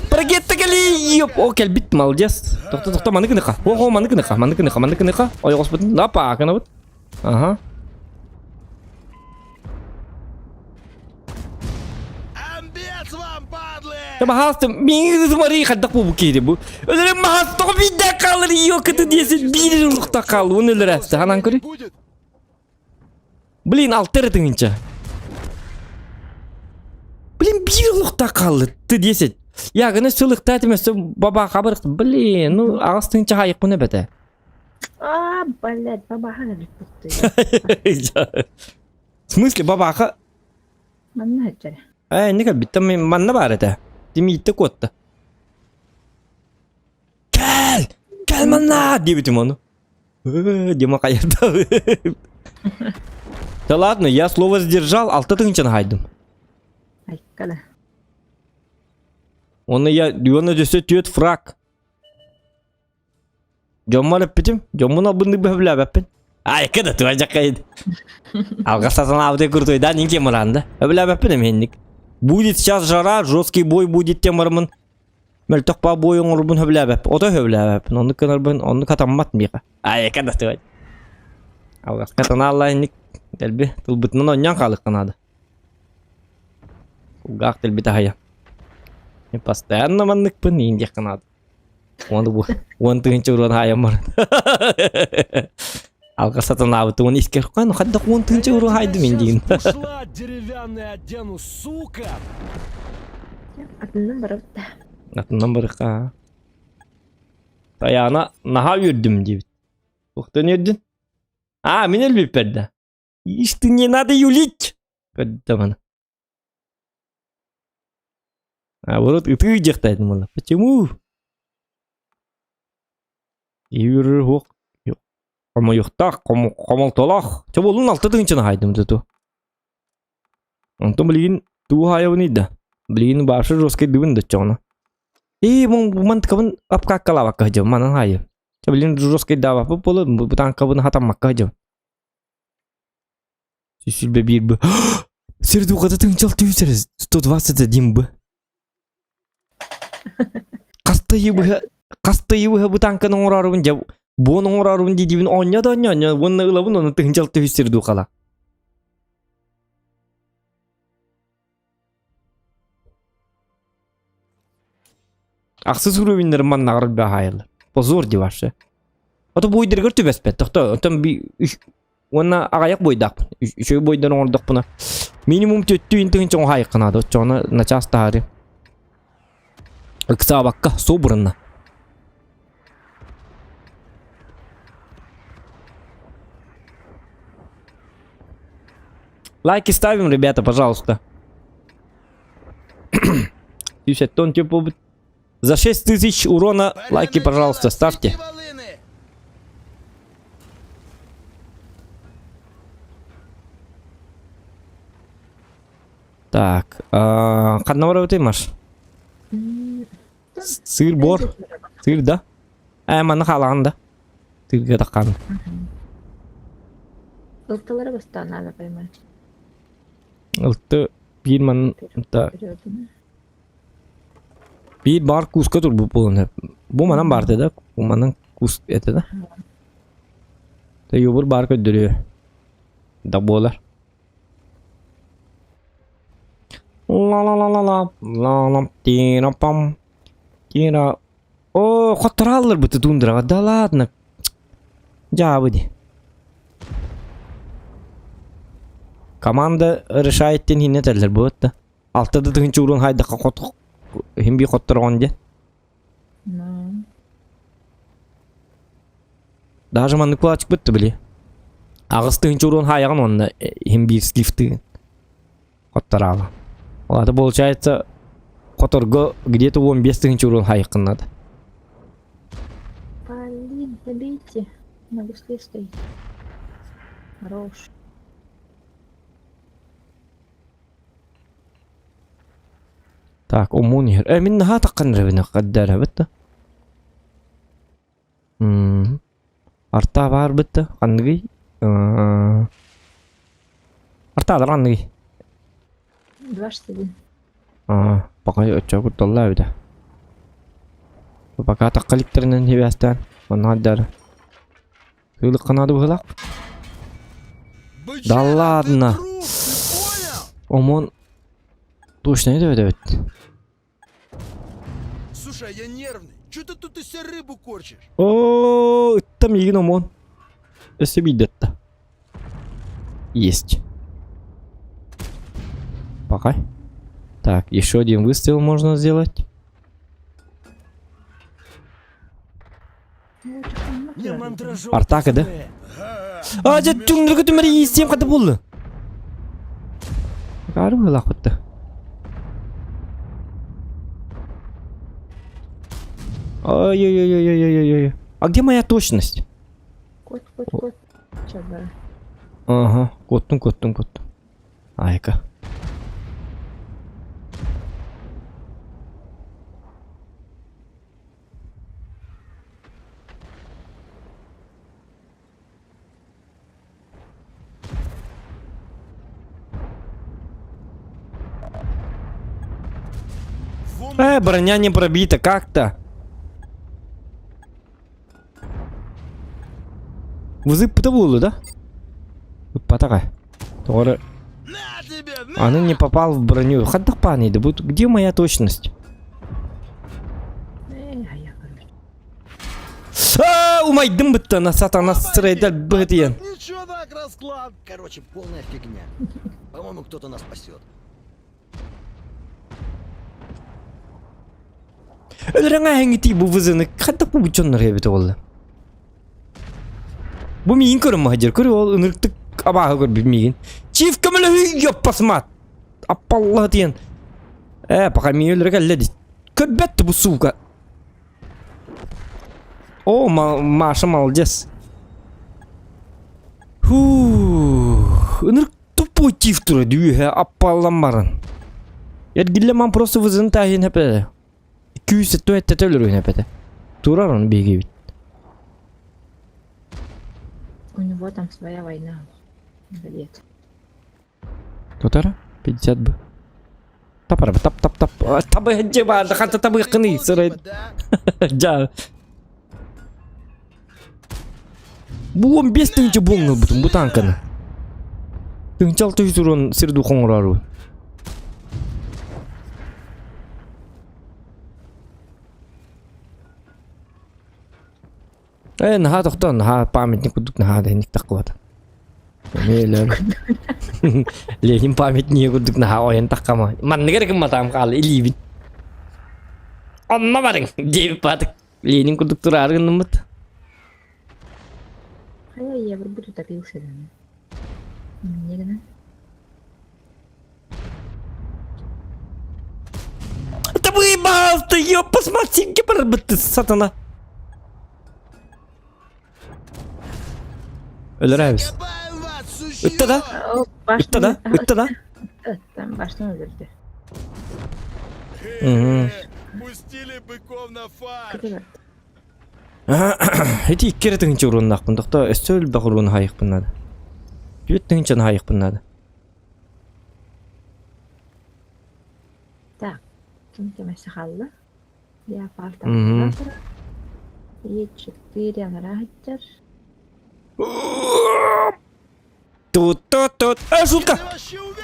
Прогетті кэли. Ёп, о, кэлбит, молодец. Тохто, тохто, маны гыныха. Ого, маны гыныха, маны гыныха, маны гыныха. Ой, господи, напа, вот. Ага. Амбец вам, падлы! Баһаалыста, миигин смотри, хайдах бу киһи бу. Өлөрө маһас тоҕо биирдэ хаалар ёкаты диэсин биир улукта хаал, уон өлөрө ханан көрүй. Будет? Блин, алта эрэ тыһыынча. Блин, биир улукта хаалла, ты 10. Я гына сылыкта этим өссө баба хабар блин, ну аҕыс тыһыынча хаайыкпын эбэтэ. А, блядь, бабаха бүппүттü. В смысле бабаха? Манна хачара. Ээ, инник биттем манна баар этэ. Тимиитте куотта. Кэл! Кэл манна! диэбитим ону. Дима хайырда. Да ладно, я слово сдержал, алта тыһыынчаны хаайдым. Айккада. Оны я, оны өссө түөрт фраг. Дьоммор эппитим, дьоммун албыннык бөһүлээбэппин. Айка да туа жаккайд. Алгастасан абытай крутой, да, нинке муранда. Өбүлээбэппин эмиһинник. Будет сейчас жара, жесткий бой будет темармын. Мөлтөх баа буой оҥорбун хөбүлээбэппин. Ото хөбүлээбэппин. Оннук гынарбын, оннук хатаммат миэхэ. Айака да тыай. Алҕаска танааллаа инник дэлби тылбытынан оонньоон хаалыахха наада. Кулгаах дэлби таһыйа. Мен постоянно манныкпын иин диэххэ наада. Уон бу 10 000 уран хаайан баран. Алҕас сатанаабыт уон искер хан хаддах 10 000 уран хаайдым ин диин. Бушла деревянный одену, сука! Атынан барабыт да. Атынан барыха. Таяна наһаа үөрдүм диэбит. Туохтан үөрдүн? А, мин өлбүппэр да. Ишь ты не надо юлить! Көрдө Наоборот, ытыы диэхтээтим буолла. Почему? Үөрөр суох. Хомойуохтаах, хомолтолоох. Чэ буоллун 6 тыһыынчаны хаайдым туту. Онтон билигин тугу хаайабыный да? Билигин башы жесткий дыбын да чоҕуна. Ии, мантыкабын апкааккалаабакка сылдьабын, манан хаайым. Чэ билигин жесткий даабаппыт буолуо, бу таанкабын хатаммакка сылдьабын. 121 б. Сердухата тыынчал түүсэр 121 б. Хастайы быһа хастайы быһа бу танканы оҥорорубун дьэ буон оҥорорубун диидибин оонньо да оонньо оонньо уонна ылабын уонна тыһынчал түһүс сердухала. Ахсыс уровеннарын маннаҕар баһаайылар. Позор ди вообще. Ото буйдарыгар түбэспэт. Тохто, онтон би уонна аҕайах буйдаахпын. Үчүгэй буйдан оҥордохпуна минимум төттүү тыһынча оҥоһаайыкка наада. Оччоҕуна начаас таһаары. Ыксаабакка, собранно. Лайки ставим, ребята, пожалуйста. 50 тонн типа За 6000 урона лайки, пожалуйста, ставьте. Так, ханна барабытый, Маш? Сыр бор. Сыр, да? Э, манна хаалаҕын да. Тыырга таххан. Ылтылары бастаан надо поймать. Ылты биир ман та биир бар куска турбут буолан бу манан баарты да бу манан кус это да Та юбур бар көрдөрүө да буолар ла ла ла ла ла ла ла тира пам тира о хоттораллар быты тундраҕа да ладно дьаабы ди команда решает диэн иһинэ этэллэр буотта 6 да тыһыынча уруон хайдахха хот иһин бии хоттороҕун диэн даже маннык кулаачыкпыт били 8 тыһыынча уруон хаайаҕын уонна иһин биир скифтыын хоттораала ол это получается хоторго где-то 15 тыһыынча уруон хаайыккын надо. Блин, добейте. На гусле стоит. Хорош. Так, омун иһэр. Э, мин наһаа таххан эрэбин хаддара бытта. М. Арта баар бытта. Ханныгый? Артаалар ханныгый? 2,61. А, пока оччо кутталлаа эбитэ. Пока тахха иликтэринэн хибээстээн, онно хаддара. Сыылыкка наада быһыылаах. Да Бычара, ты ладно. труп, ты понял? Омон точно эбит. Слушай, а я нервный. Че ты тут из себя рыбу корчишь? О, там миигин омон. Өссө биирдэтта. Есть. Пока. Так, еще один выстрел можно сделать. Не мандражу. Артака, да? А, дьэ, түҥнүргү түмэри иистиэм хата буолла. Акаары быһыылаахпытта. Ой-ой-ой-ой-ой-ой-ой. А где моя точность? Кот, кот, кот. Чабара. Ага, куоттум, куоттум, куоттум. Айка. Вон Броня не пробита, как-то. Вызыппыта буолла да? Ыппатаҕа. Тоҕо На тебе, на! Она не попал в броню. Хаддах паниды, будет. Где моя точность? Э, а я, короче. А, умайдым бытта на сатана сырайдар бытыян. Ничего так расклад. Короче, полная фигня. По-моему, кто-то нас спасет. Өлөрөҥө эһэҥҥитии бу вызыны хайдах бу дьоннор эбит буолла. Бу миигин көрөн маһадьыр көрү ол ынырыктык абааһы көрбүт миигин. Чиф көмөлөһүү ёппасмат. Аппалла диэн. Э, пока миигин өлөрө кэллэ дии. Көрбөт бу сука. О, Маша молодец. Фу, ынырык тупой тиф тура дүүһэ аппаллан баран. Эргиллэ просто вызын тааһын хэпэ. Күүс өттө өлөрүн эпэтэ. Турар он биһиги У него там своя война. Лет. Тотара? 50 бы. Тапара тап тап тап. Табы хеджи бар, ханта табы кыны сырай. Жа. Бу 15 тыһынча буолна бутун бу танканы. Тыһынча 600 урон сирду хоҥорору. Э, наһаа тохтоон, наһаа памятник курдук наһаа да иник таххыбата. Эмиэ Ленин памятнига курдук наһаа ойон таххама. Манныгар эрэ гымматаам хаал илиибин. Онно барыҥ диэбит баатык. Ленин курдук тураары гынныммыт. Хайа евро утопился да. Мне гына. Да выебал ты, ёп, посмотри, ты, сатана. Өлөрөбүз. Ытта да? Ытта да? Ытта да? Там башня өлөрдө. Пустили быков на фарш. Ити икки эрэ тыһыынча уруоннаахпын, тохтоо өссө элбэх уруону хаайыахпын наада. Түөрт тыһыынчаны хаайыахпын наада. Так, ким кемесе хаалла? Я парта Мгм. И четыре анарахтер. Тут тут тут. А, шутка!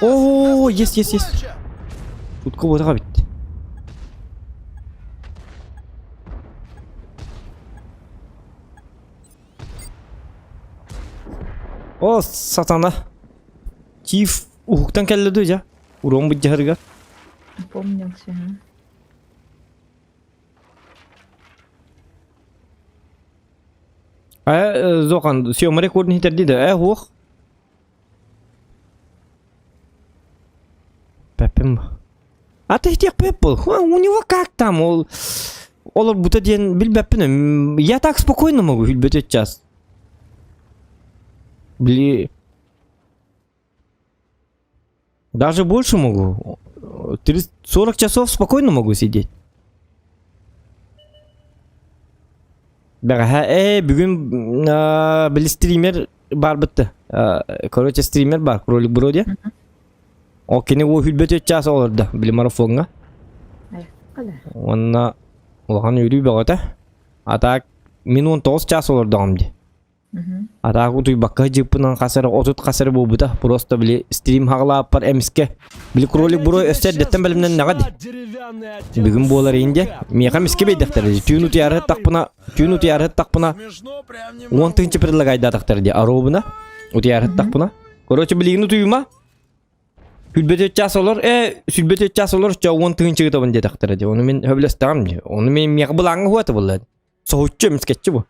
О, есть, есть, есть. Шутка буолбатах эбит. О, сатана. Тиф уһуктан кэллэ дуу дьэ? Уруон быдьаһарыгар. Опомнился, а? Э, Зохан, съема рекордун иһитэрдии да, э, уох. Пеппим. А ты тех Пеппл, у него как там, ол олорбута диэн билбэппин. Я так спокойно могу билбэт час. Бли... Даже больше могу. 30, 40 часов спокойно могу сидеть. Бэҕэһээ ээ бүгүн били стример баарбытты. Короче стример бар кролик бро диэн. Ол кини уу хүлбөтү час олордо били марафоҥҥа. Уонна улахан үөрүү бөҕөтө. А так мин 19 час олордоҕум дии. Атаак утуйбакка сылдьыппынан хас эрэ 30 хас эрэ буолбута. Просто били стрим хаҕалааппар эмискэ били кролик буруй өссө эрдэттэн бэлэмнэннэҕэ дии. Бүгүн буолар иһин дьэ. Миэхэ эмискэ биэрдэхтэрэ дии. Түүн утуйаары сыттахпына, түүн утуйаары сыттахпына 10 тыһыынча предлагайдаатахтара дии. Аруобуна утуйаары сыттахпына. Короче, билигин утуйума. Сүлбөтө час олор, э, сүлбөтө час олор, ча 10 тыһыынча ыытабын диэтэхтэрэ дии. Ону мин сөбүлэстэҕим дии. Ону мин миэхэ былааҥҥа уһуата буолла. Соһуччу эмискэччи бу.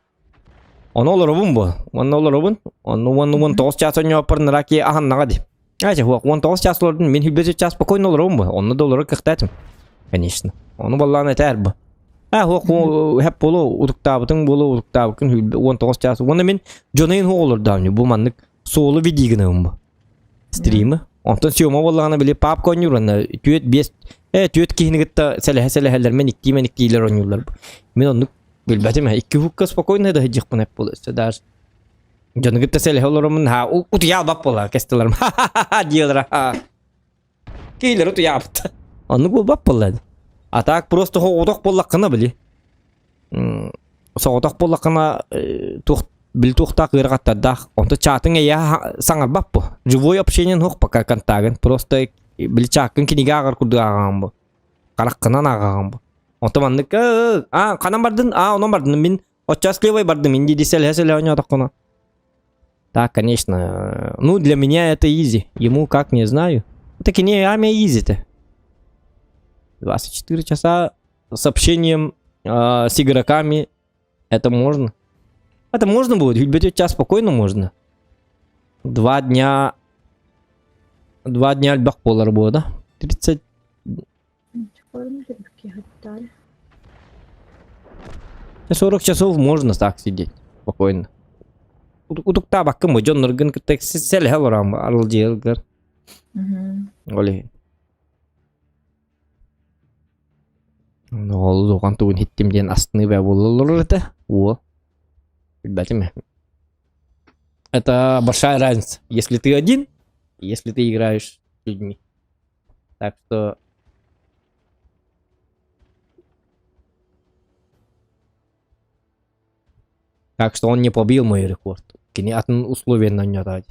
Ону олоробун бу. Уонна олоробун. Онно уонна 19 чаас оонньооппор нараки аһаннаҕа дии. Ача хуох 19 чаас олордум. Мин хүлбэти час спокойно олоробун бу. Онно да олорор кыахтаатым. Конечно. Ону баллаан этээр бу. А хуох хэп болу утуктаабытыҥ болу утуктаабыккын 19 чаас. Уонна мин дьонойун хуох олордоом. Бу маннык суолу видии гынабын бу. Стримы. Онтон съема буоллаҕына били папка оонньуур уонна түөрт биэс э түөрт киһини кытта сэлэһэ сэлэһэллэр мен иккии мен иккиилэр оонньууллар. Мин оннук билбэтим ээ. Икки хукка спокойно да сылдьыахпын эп буолуо өссө даже. Дьону кытта сэлэһэ олороммун ха утуйаалбат буолаа кэстилэрим ха-ха-ха диэлэрэ ха. Киилэр утуйаабыт. Оннук буолбат буолла. А так просто соҕотох буоллаххына били. Соҕотох буоллаххына туох били туохтаах ыарахаттардаах. Онто чаатыҥ эйээ саҥарбат бу. Живой общение суох пока контагын. Просто били чааккын кинигэ ааҕар курдук ааҕаҕын бу. Хараххынан ааҕаҕын бу. Онто маннык аа ханан бардын? Аа онон бардым мин оччас левой бардым инди ди сэлэһэ сэлэһэ оонньоотоххуна. Так, конечно. Ну, для меня это изи. Ему как, не знаю. Это кини армия изи-то. 24 часа с общением э, с игроками. Это можно. Это можно будет. Ведь час спокойно можно. Два дня... Два дня альбах полар было, да? 30... 40 часов можно так сидеть. Спокойно. Утуктаабаккын бу дьонноргун кытта сэлэһэ олорон арылдьыйаргар. Ол иһин. Ол улахан тугун иһиттим диэн астыныы бээ буолла олорор этэ. Уо. Билбэтим. Это большая разница. Если ты один, если ты играешь с людьми. Так что Так что он не побил мой рекорд. Кини атын условиянан оонньоотоҕо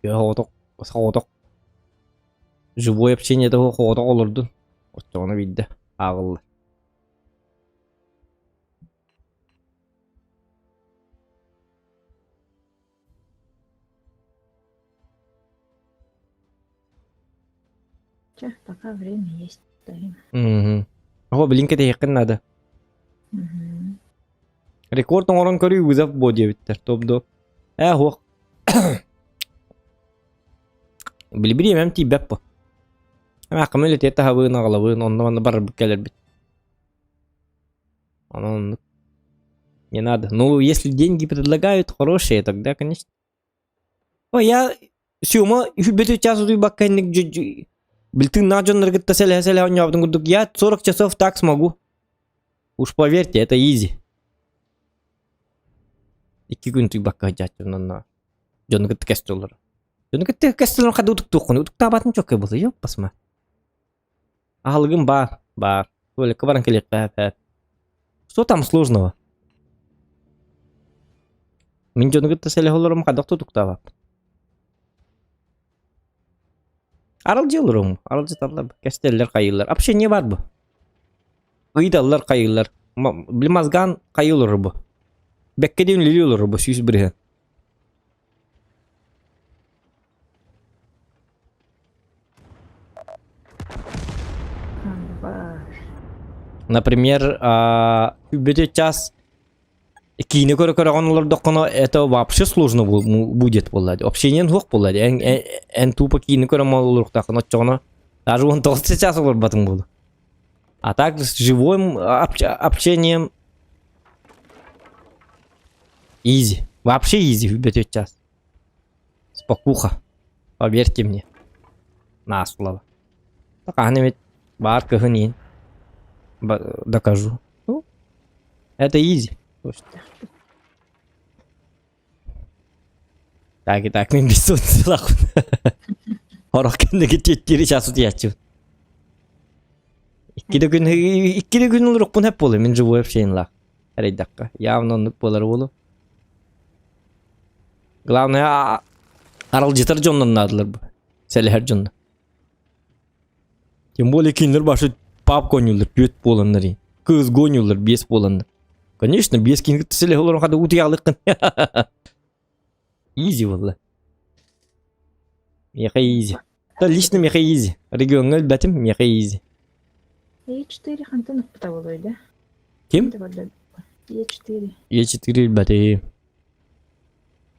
Соҕотох соҕотох живой общение того соҕотох олордун. Оччоҕуна биирдэ ааҕыллар. Чэ, пока время есть, стоим. Мгм. Оҕо билин кэтэһиэххин наада. Мгм. Рекорд оҥорон көрүү вызов буо диэбиттэр. Топ до. Ээ суох. Били бириэмэм тиийбэт бу. Эмээххим үлэтиэ таһабыын, аҕалабыын, онно-манна барарбыт кэлэрбит. Онон оннук. Не надо. Ну, если деньги предлагают хорошие, тогда, конечно. Ой, я Сюма үһүбэти час утуйбакка инник Билтыыннаах дьоннору кытта сэлэһэ-сэлэһэ оонньообутун курдук я 40 часов так смогу. Уж поверьте, это изи. Икки күн утуйбакка сылдьааччыбын онно. Дьону кытта кэстэ олорор. Дьону кытта кэстэ олорон хады утуктуоххун. Утуктаабатын чоккай буолла, ёппасма. Аһылыгым баар, баар. Туалекка баран кэлиэххэ эп. Что там сложного? Мин дьону кытта сэлэһэ олором хайдах тутуктаабаппын. Аралдьы олорум, аралдьыталлар, кэстэллэр хайыыллар. Общение баар бу. Ыйыталлар хайыыллар. Били мазган хайыы олорор бу. Бэккэ диэн үлэлии олорор бу 100%. Например, бүтү час киинэ көрө көрөҕүн олордоххуна это вообще сложно будет буолла общениен суох буолла эн эн тупо киинэ көрөн олоруохтааххын оччоҕуна даже он тоҕус час олорбатыҥ буолуо а так с живым общением изи вообще изи бүтү час Спокуха. Поверьте мне. На слово. Хаһан эмит баар кыһын иин. Докажу. Ну, это изи. Так и так, мин бисун сылахпын. Хорох кэнники тиэттири час утуйааччыбын. Икки да күн икки да күн олорукпун хэп буолуо мин живой общениелаах. Эрэйдэххэ. Явно оннук буолар буолуо. Главное, аралдьытар дьоннор наадалар бу. Сэлэһэр дьоннор. Тем более кинилэр башы папка оонньууллар, түөрт буоланнар ин. Кыыс оонньууллар, биэс буоланнар. Конечно, биэс киһи кытта сэлэһэ олорон хада утуйаалыккын. Изи буолла. Миэхэ изи. Да лично миэхэ изи. Региоҥҥа өлбөтүм, миэхэ изи. Е4 хантан укпута буолуой да? Ким? Е4. Е4 өлбөтүм.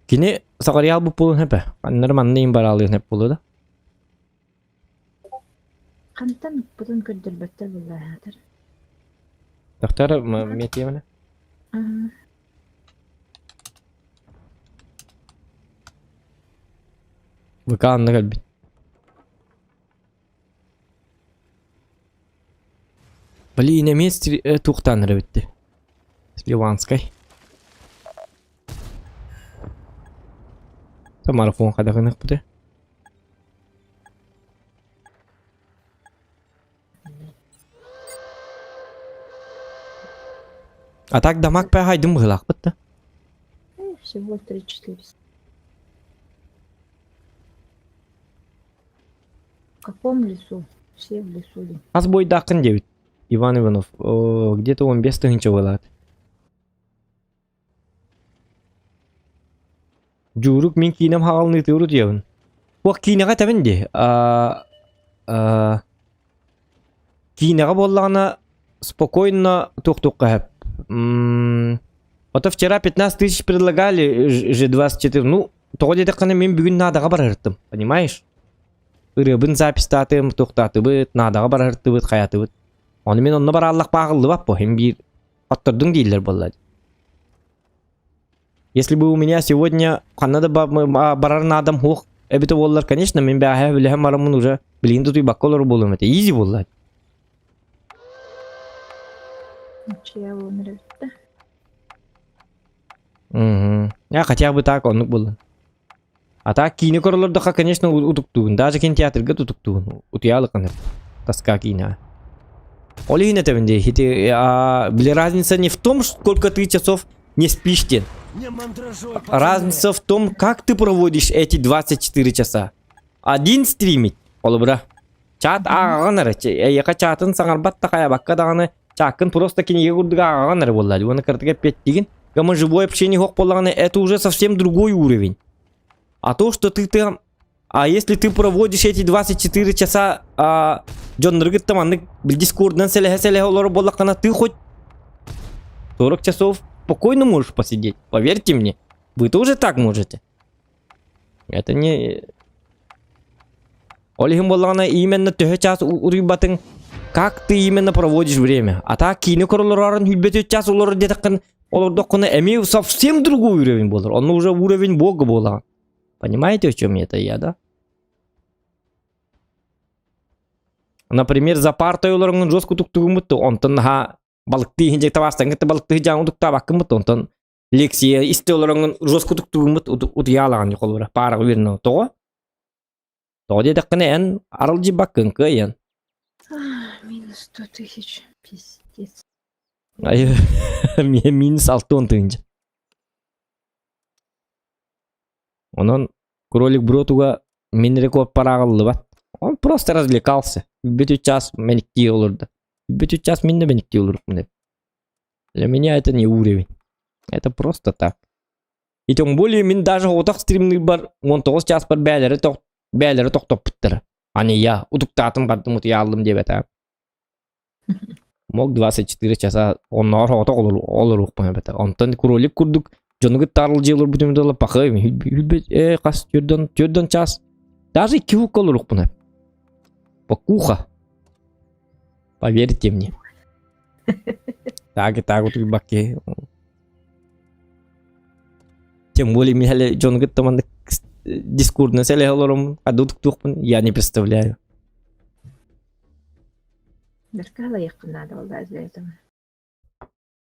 Кини саҕарыйаал буолуон сөп ээ. Ханнары манна иһин бараалыан сөп буолуо да. Хантан укпутун көрдөрбөттөр буоллаатар. Доктор, метиэмэнэ? ВК анна кэлбит. Блин, эмиэ туохтаан эрэ эбит дии. Ливанскай. Марафон хайдах гыныахпытый? А так дамаг пэхайдым быһыылаахпыт да. Всего 3-4. В каком лесу? Все в лесу. Хас буойдааххын диэбит Иван Иванов. Где-то 15 тыһыынча буолаат. Дьуурук мин киинэм хаҕалыныытыгар утуйабын. Уох киинэҕэ этэбин дии. Киинэҕэ буоллаҕына спокойно туох-туохха сөп. Ото вчера 15 тысяч предлагали Ж24. Ну, тоҕо диэтэххинэ мин бүгүн наадаҕа барыһыртым, понимаешь? Ырыабын записьтаатым, туохтаатыбыт, наадаҕа барыһыртыбыт, хайаатыбыт. Ону мин онно барааллах бааҕыллыбат бо, иһин биир хоттордуҥ дииллэр буолла. Если бы у меня сегодня ханна да барар наадам суох эбитэ буоллар, конечно, мин бээһээ үлэһэн бараммын уже билигин тутуйбакка олорор буолуом этэ. Изи буолла. Угу. Я хотя бы так оннук буолла. А так киинэ көрөлөрдөххө, конечно, утуктугун. Даже кинотеатрга утуктугун. Утуйаалыккын тоска киинэ. Ол иһин этэбин дии, ити били разница не в том, сколько ты часов не спишь диэн. Не мандражуй, пацаны. Разница в том, как ты проводишь эти 24 часа. Один стримить, холобура. Чат ааҕаҕын эрэ, эйиэхэ чатын саҥарбат да хайабакка даҕаны чааккын просто кинигэ курдук ааҕаҕын эрэ буолла. Уонна кыратык эппиэттиигин. Кому живое общение суох буоллаҕына, это уже совсем другой уровень. А то, что ты там... А если ты проводишь эти 24 часа а, дьоннору кытта маннык дискордунан сэлэһэ-сэлэһэ олорор буоллаххына, ты хоть 40 часов спокойно можешь посидеть. Поверьте мне, вы тоже так можете. Это не... Ол иһин буоллаҕына именно төһө чаас утуйбатыҥ, как ты именно проводишь время. А так киинэ көрөлөрөөрүн сүүрбэ чаас олорор диэтэххин олордоххуна эмиэ совсем другой уровень буолар. Онно уже уровень бога буолаҕын. Понимаете, о чем это я, да? Например, за партой олороҥҥун жестко утуктугуммут, онтон наһаа балыктыы иһин дьэ табаастан кытта балыктыы дьаҥ утуктаабаккыммыт, онтон лекция истэ олороҥҥун жестко утуктугуммут утуйаалаҕын холобура паараҕа үөрэнэ тоҕо? Тоҕо диэтэххинэ эн аралдьыйбаккын кыайан. Минус 100 тысяч. Пиздец. Минус 6 тыһыынча. Онон кролик бро туга мин рекорд парааҕыллыбат. Он просто развлекался. Бүтү час мэниктии олорду. Бүтү час мин да мэниктии олоруппун. Для меня это не уровень. Это просто так. И тем более мин даже отах стримныйбар 19 чааспар бээлэри тох бээлэри тохтоппуттара. А не я. Утуктаатым бардым утуйааллым диэбэтэ. Мог 24 часа онноор оҕото олоруохпун эбэтэ. Онтон кролик курдук дьону кытта аралдьыйа олорбутум дала пахай э хас түрдөн түрдөн час даже икки хукка олоруохпун Покуха. Поверьте мне. Так и так утуйбакки. Тем более михале дьону кытта маннык дискурдuna сэлэһэ олором адутуктуохпун я не представляю. Бэркэ алайыаххын наада буолла для этого.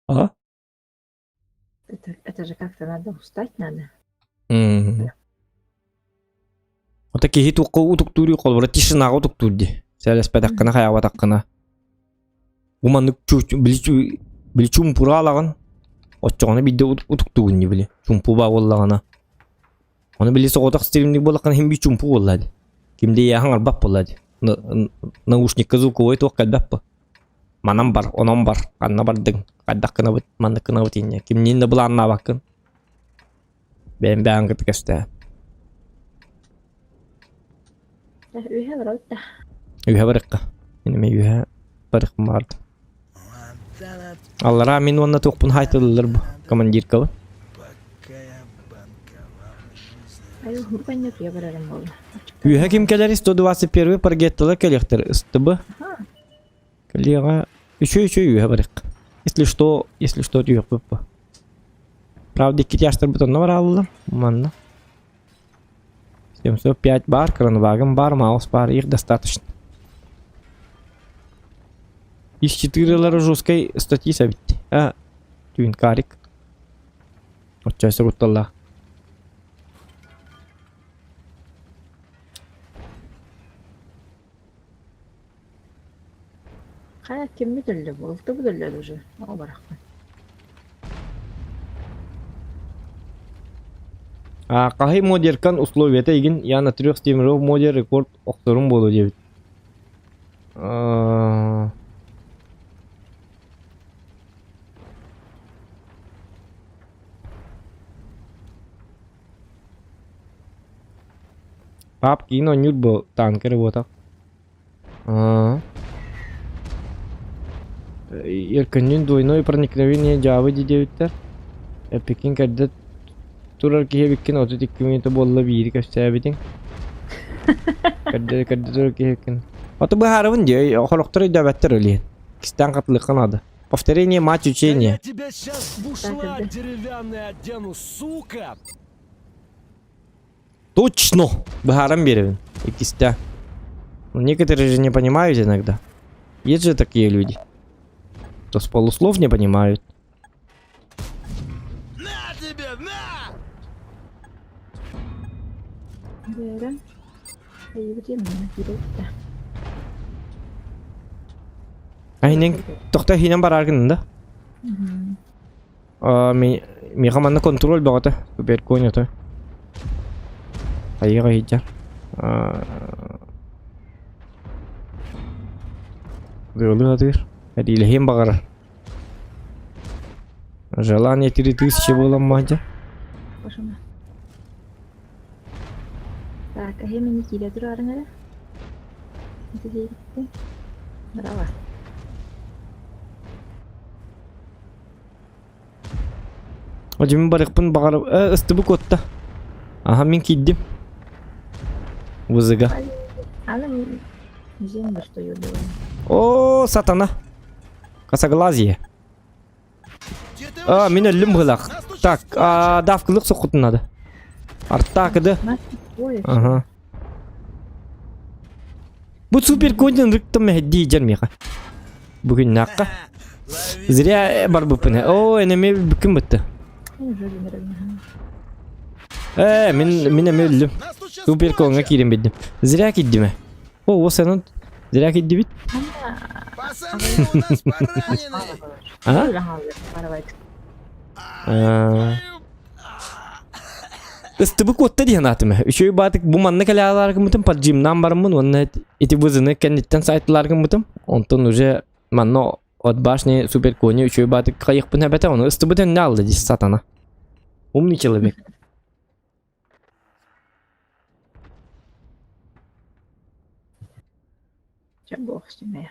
А? Это же как-то надо устать надо. Мм. Ото киһи туохха утуктууруй холобура тишинаҕа утуктуур дии. Сэлэспэтэххинэ хайаабатаххына. Бу маннык били били чуумпура алаҕын. Оччоҕуна биирдэ утуктуугун дии били. Чуумпу баа буоллаҕына. Ону били соҕотох стримник буоллаххына иһин биир чуумпу буолла дии. Ким да ийэһэ аҥарбат буолла дии. Наушникка звуковой туох кэлбэт бу. Манан бар, онон бар, ханна бардыҥ, хайдах гынабыт, маннык гынабыт инньэ. Кимниин да былааннаабаккын. Бэйэм бэйэҥ кытта кэпсэтэ. Үһэ барабыт да. Үһэ барыкка. Мин эмиэ үһэ барыкпын баҕардым. Аллараа мин уонна туохпун хаайтылылар бу командиркабын. Үөһэ ким кэлэр 121 паргеттала кэлиэхтэр ыстыбы. Кэлиэҕэ үчү үчү үөһэ барык. Если что, если что түһүөхпүт бу. Правда икки тяжтарбыт онно барааллар. Манна. 705 бар, кранвагон бар, маус бар, их достаточно. Из 4 жесткой статьи сабит. А, твинкарик. Отчасти кутталлаах. Хайа киммит өллө, буолтубут өллө уже. Ол барахпын. А хаһый модеркан условията игин я на трех стримеров модер рекорд охторум буолуо диэбит. А, Пап киин оонньуур бу танкер буотах. Аа. Еркөннүүн двойное проникновение дьаабы дии диэбиттэр. Эппиккин кэрдэ турар киһи эбиккин 32 минута буолла биири кэпсээбитиҥ. Кэрдэ кэрдэ турар киһи эбиккин. Ото быһаарабын дии, хорохтор өйдөөбөттөр өлүөн. Кистээн хатылыахха наада. Повторение мать Да я учения. тебя сейчас в бушлат деревянный одену, сука! Точно! Быһааран биэрэбин. Иккистэ. Ну, некоторые же не понимают иногда. Есть же такие люди. Кто с полуслов не понимают. На тебе, на! Бээрэ. Айыбыт манна киирэ Ахинен тохто хинен бараргын да? Миэхэ манна контроль бөҕөтө, суперконь ото. Хайыга иһдьэр. Ыалыы атыыр. Эриилэһиэн баҕарар. Желание 3000 буолан маһдьа. Пошума. Так, эһи мини киирэ тураарыҥ эрэ. Ити диэбиттин. Браво. Одьум барыхпын баҕар э, ыстыбы куотта. Аха мин киирдим. Вызыга. Аны землю что ёбала. О, сатана. Косоглазие. А, мин өллүм быһылаах. Так, а, давкылык соккутун надо. Артакыды. Ага. Бу супер контент рыктым мэһэдии дьэр миэхэ. Бүгүн наакка. Зря барбыппын. О, энеме бүкүн бытты. Э, мин мин эме өллүм. Супер коңа киирэн биддим. Зря киирдим. О, о сенон зря киирдибит. Пацаны, у нас пораненый! А? Ыстыбы куотта диэн аатым. Үчүгэй баатык бу манна кэлэ гыммытым, поджимнаан бараммын уонна ити вызыны кэнниттэн сайтылар гыммытым. Онтон уже манна от башни супер кони үчүгэй баатык хайыхпын эбэтэ ону ыстыбыт өннө алды дии сатана. Умный человек. Чё бог с ними.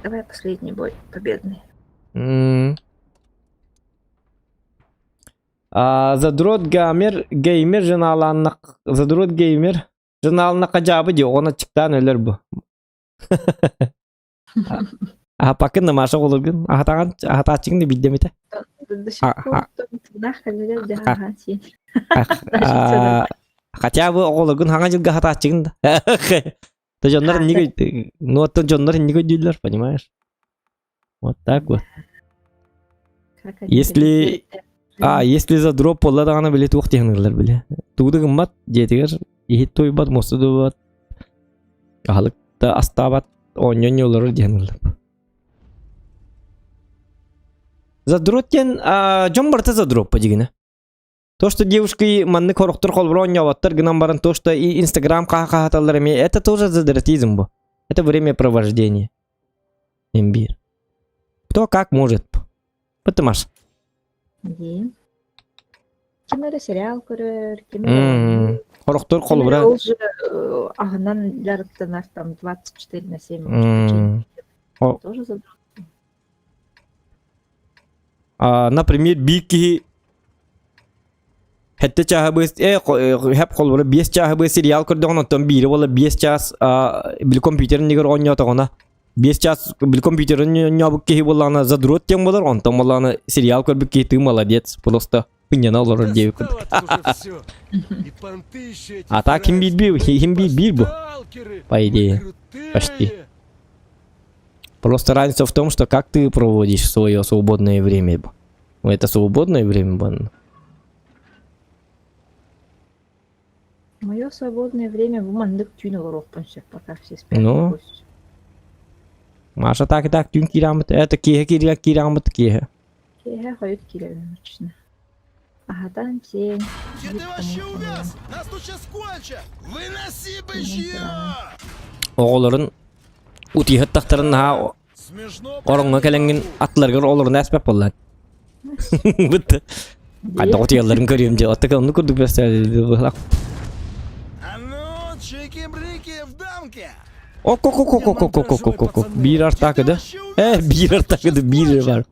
Давай последний бой, победный. М. А, Задрот Гамер Геймер журналанна Задрот Геймер журналына кажабы дии оҕону аччыктаан өлөр бу. Аһаппаккын да Маша оҕолоргун аһатаҕын аһатааччыгын да биирдэ эмитэ. До сих пор тыыннаах кэллилэр дьаһаан сиэн. Хотя бы оҕолоргун хаҥа дьылга аһатааччыгын да. То дьоннор инник ну оттон дьоннор инник өйдүүллэр, понимаешь? Вот так вот. Если а, если за дроп буолла даҕаны били туох диэн били. Тугу да гыммат дьиэтигэр иһит туйбат, муоста дуйбат, аһылык да астаабат, оонньоон олорор диэн ыллар. Задрот диэн дьон барыта задроппа дигинэ. То, что девушки маннык хорохтор холборо оонньооботтор гынан баран то, что и Инстаграм хаһаталлар эмиэ, это тоже задротизм бу. Это времяпровождение. Имбирь. Кто как может. Потому Дии. Ким эрэ сериал көрөр, ким эрэ Хорохтор ким эрэ холобура ол же аһынан дьарыктанар там 24 на 7 может Тоже задрот. А, например, биир киһи Сэттэ чааһы быыс э хэп холобура биэс чааһы быыс сериал көрдөҕүнэ оттон биири буола биэс чаас били компьютер иннигэр оонньоотоҕуна биэс чаас били компьютер оонньообут киһи буоллаҕына задрот диэн буолар онтон буоллаҕына сериал көрбүт киһи ты молодец просто кынньана олорор диэбит курдук а так ким биир ким биир биир бу по идее почти просто разница в том что как ты проводишь свое свободное время это свободное время было Мое свободное время бу маннык түүн олоруохпун сөп, пока все спят. Ну? Пусть. Маша так и так түүн киирэҕиммит это киэһэ киириэ киирэҕиммит киэһэ Киэһэ хойут киирэбин обычно. Аһатан сиэн, Где биир ты вообще хомук увяз? Нас тут сейчас кончат! Выноси бычье! Оҕолорун утуйуһаттахтарын наһаа Смешно. ороҥҥо кэлэҥҥин аттыларыгар олорун ааспат буоллаан. Бытты. Хайдах утуйалларын көрүөм дии. Оттон оннук курдук быһылаах. А ну, чики-брики в дамке! Ок-ок-ок-ок-ок-ок-ок-ок. Биир артаакыда. Э, биир артаакыда биир бар.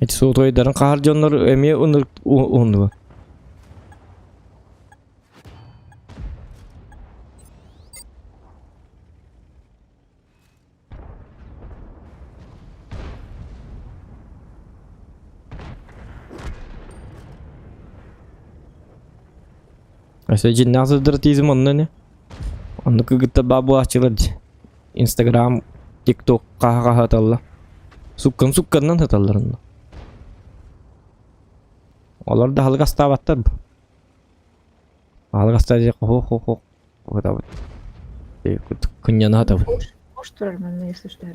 Ити суотуйдарын хаһар дьоннор эмиэ уһуннуга. Өссө дьиннээх сырдыратизм онно ини. Оннук кытта баа буолааччылар дии. Инстаграм, ТикТок хаһа-хаһа сыталлар. Суккан сукканнан сыталлар онно. Олор да аһылык астаабаттар бу. Аһылык астаа диэххэ хоһ-хоһ-хоһ Хатабыт. Кынньана хатабыт. Ош турар манна, если что,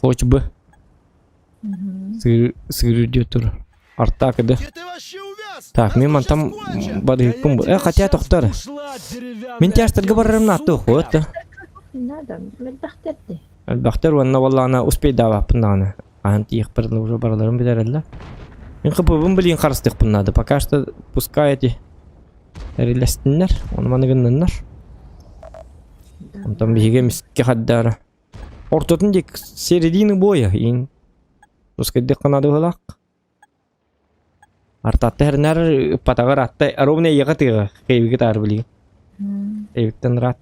Хоть бы. Сыр сыр тур. Артак да. Так, мен мантан бадыһыкпын э хотя тохтор. Мин тяжтарга барарым нааттуох вот. Надо, мэлбэхтэр дии. Элбэхтэр уонна буоллаҕына успейдаабаппын даҕаны. Хаһан тиийиэхпэр уже барыларын бүтэрэллэр. Мин ХП-бын билигин харыстыахпын наада. Пока что пускай эти эрилэстиннэр, ону маны гынныннар. Онтон биһиги эмискэ хаддаара. Ортотун диэки середины боя иин. Пускайдыахха наада быһыылаах. Артатта хэрнэр ыппатаҕар атта ровно эйиэхэ тыаҕа кэйбиги таары билигин. Эйбиттэн ыраат.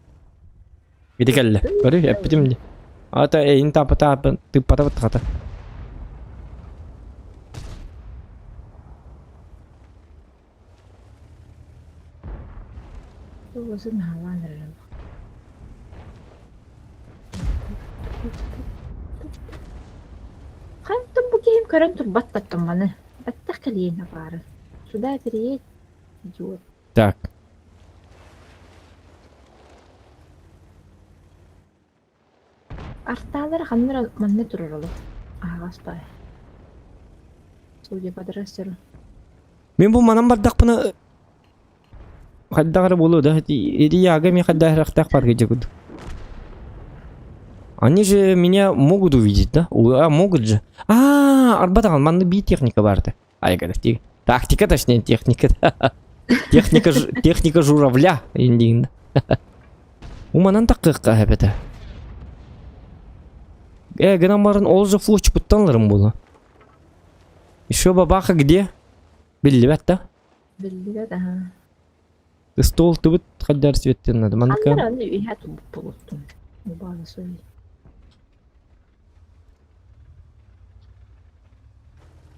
Ити кэллэ. Көрү эппитим дии. Ата эйин таапата тыыппата баттахата. Тугусын хаалаан эрэрим. Хантан бу киһим көрөн турбат да маны. Баттах кэлиэн абаары. Сюда переедь, идиот. Так. Артаалара ханна эрэ манна турар олох. Аһаҕас баай. Судья по дрессеру. Мин бу манан бардахпына хайдах эрэ буолуо да ити яга ми хайдах эрэ парга дьэ Они же меня могут увидеть, да? А, могут же. А, арбатаҕын манна бии техника баарта. Ай, тактика, точнее, техника. Техника, техника журавля, индиин. Уманан таккыкка эбэтэ. Э, гынан баран ол же флочпуттан ыларым буолла. Еще бабаха где? Биллибэт да? Биллибэт, аха. Стол тыбыт хаддар светтен надо. Манка. Аннара аны үһэ тубуттум. Убаана суй.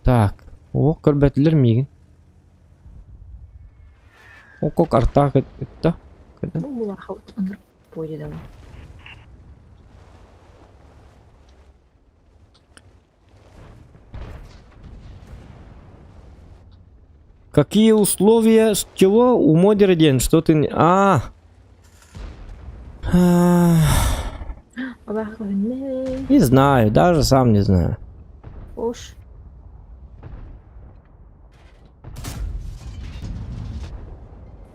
Так. О, көрбөтүлэр миигин. Окок артаах ытта. Бу булаха ынырып пойдедам. Какие условия, с чего у модера день, что ты... А, Не знаю, даже сам не знаю. Ош.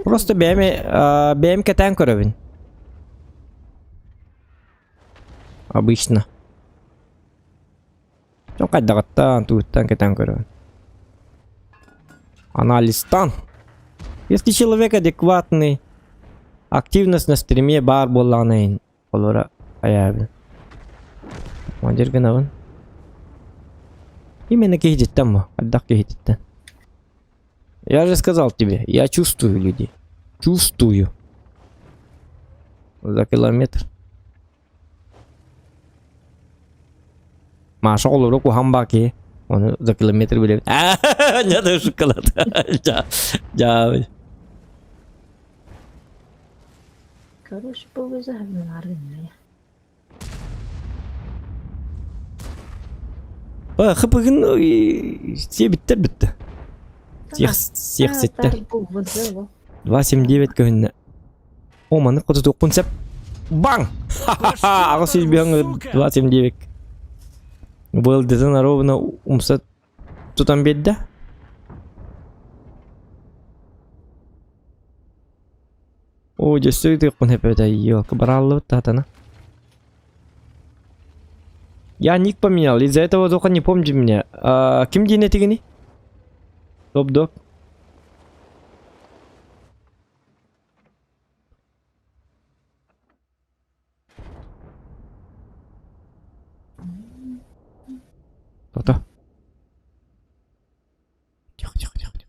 Просто бэйэм бэйэм кэтээн көрөбүн. Обычно. Дьон хайдаҕыттан, тугуттан кэтээн көрөбүн. Анализтан. Если человек адекватный, активность на стриме баар буоллаҕына иһин Олора хайаабын. Модер гынабын. Именно киһититтэн ма? Хайдах киһититтэн? Я же сказал тебе, я чувствую людей. Чувствую. За километр. Маша олору куһан баа киһи. Ону за километр билэбин. Не шоколад. Жа, жа. Короче, повызавнарынная. Хыпыгын сиэбиттэр бүттэ. Сиэхситтэр. 279 көһүннэ. О, маннык хотутуохпун сөп. Баҥ! Ха-ха-ха! 805 279. Быылдытын ровно умса тутан биэрдэ. О, дьөссө ытыахпын сөп ёлка, барааллыбыт таатана. Я ник поменял, из-за этого только не помните меня. А, ким диэн этигини? Топ-доп. То-то. Тихо, тихо, тихо, тихо.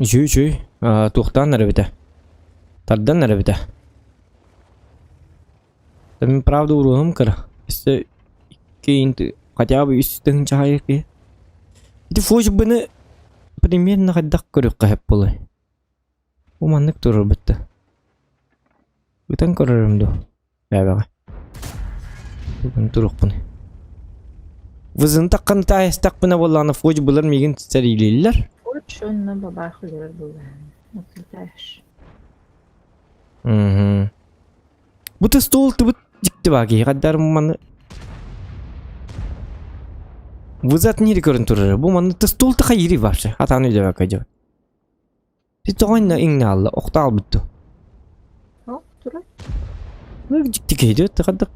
Үчүгэй үчүгэй туохтаан эрэбитэ тардан эрэбитэ мин правда уруһум кыра өссө икки хотя бы үс тыһыынча аайы киһи ити флешбыны примерно хайдах көрүөххэ сөп буолуой бу маннык турарбыт да ытан көрөрүм дуо Бэбэҕэ бүгүн туруохпун Вызын таххан таайыстахпына буоллаҕына фоч булар миигин сэриилииллэр Фоч онно бабаах өлөрөр буоллаҕына. Отлетаешь. Мгм. Бу стол тыбыт дьикти баа киһи хаддар маны Вызат нири көрөн турар. Бу манны стол та хайыри вообще. Атааны өйдөбөккө дьэ. Ти тоҕо иҥнэ алла охтаалбыт дуо? О, турар. Ну, дьикти киһи дьэ хайдах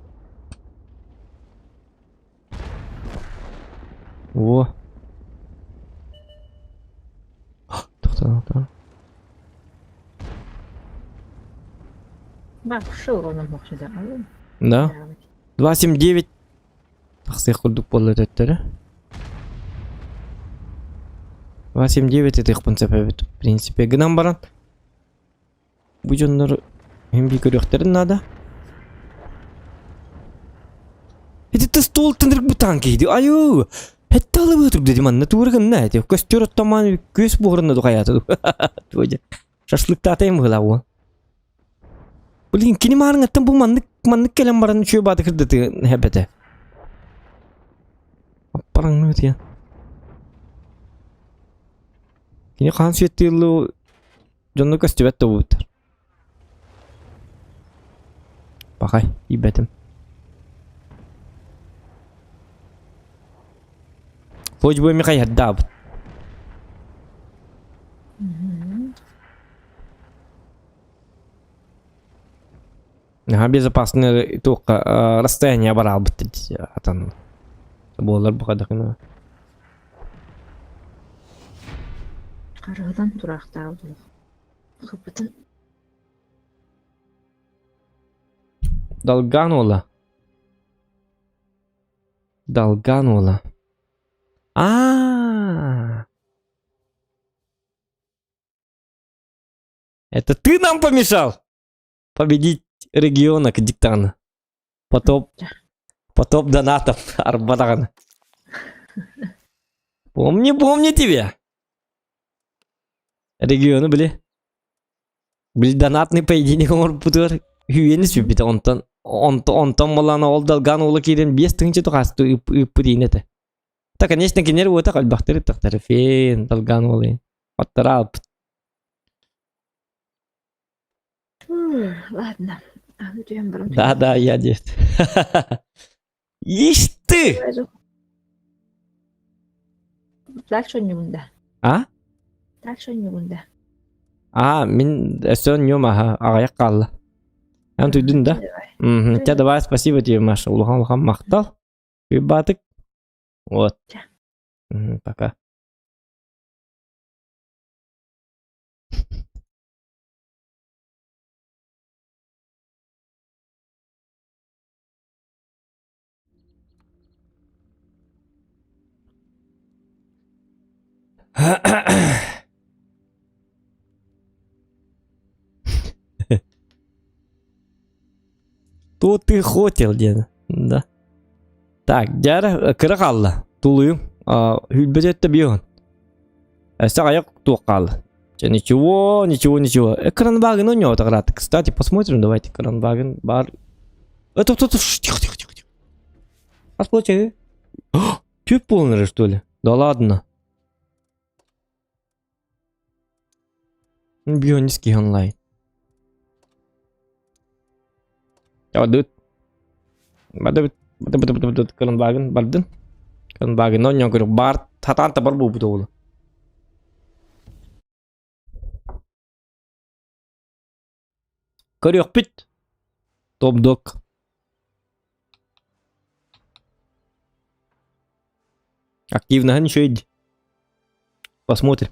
О. Тохтоо, тохтоо. Бакшы уроном бохсуда. Да. 279 Тахсыах курдук буолла төттөрү. 279 ытыахпын сөп эбит, в принципе. Гынан баран бу дьоннор иһин бии көрүөхтэрин наада. Ити тыс стол тындырык бутаан киһи айуу Хэтте алыбы турду манна тугур гынна эти көстөр оттоман күөс буһурунна духаята туожа шашлыктаатайым быһылаа Блин, кини маарыҥаттан бу маннык маннык кэлэн баран үчүгэй бааты кырдаты хэбэтэ. Аппараҥны тиэн. Кини хаан сүөттыыллы дьонно көстүбэт да буолбуттар. Пахай, ийбэтим. Хоть бы Михайдаабыт. Наһаа безопасный туохха расстояние бараалбыт атан буолар бухадахына. Харыһыдан тураахтаабыт олох. Хыппытын Долган уола. Долган уола. А-а-а. Это ты нам помешал победить региона диктана. Потоп, потоп донатов Арбатагана. Помни, помни тебя. Регионы были. Били донатный поединок оҥорбутугар үүйэни сүппүтэ онтон онтон буоллаҕына ол долган уола киирэн 5000 тухаастыы ыыппыт иин этэ. Та конечно кинилэр уота элбэхтэр ыттахтар фен долган уола оттора алпыт. Ладно. Аны түһэн баран. Да, да, я дед. Ишь ты! Дальше онньугунда. А? Дальше онньугунда. А, мин өссө онньуом аха, аҕыйах хаалла. Эн туйдун да? Мгм. Чэ, давай, спасибо тебе, Маша. Улахан улахан махтал. Уйбаатык. Вот. Мгм, пока. Что ты хотел, диэн. Да. Так, дьара кыра хаалла. Тулуйуҥ. Хүлбэт өттө биоһун. Өссө аяк туох хаалла. Че, ничего, ничего, ничего. Кранваген у него отыграт. Кстати, посмотрим, давайте. Кранваген бар. Это, это, это, тихо, тихо, тихо. Расплачи. Чуть полный, что ли? Да ладно. Бионический онлайн. Бадыт. Бадыт. Бадыт, бадыт, бадыт, Кранваген, бардын. Кранваген, он говорю, бар, татан табар бу бу Көрүөхпүт. Топ-дог. Активно ничего Посмотрим.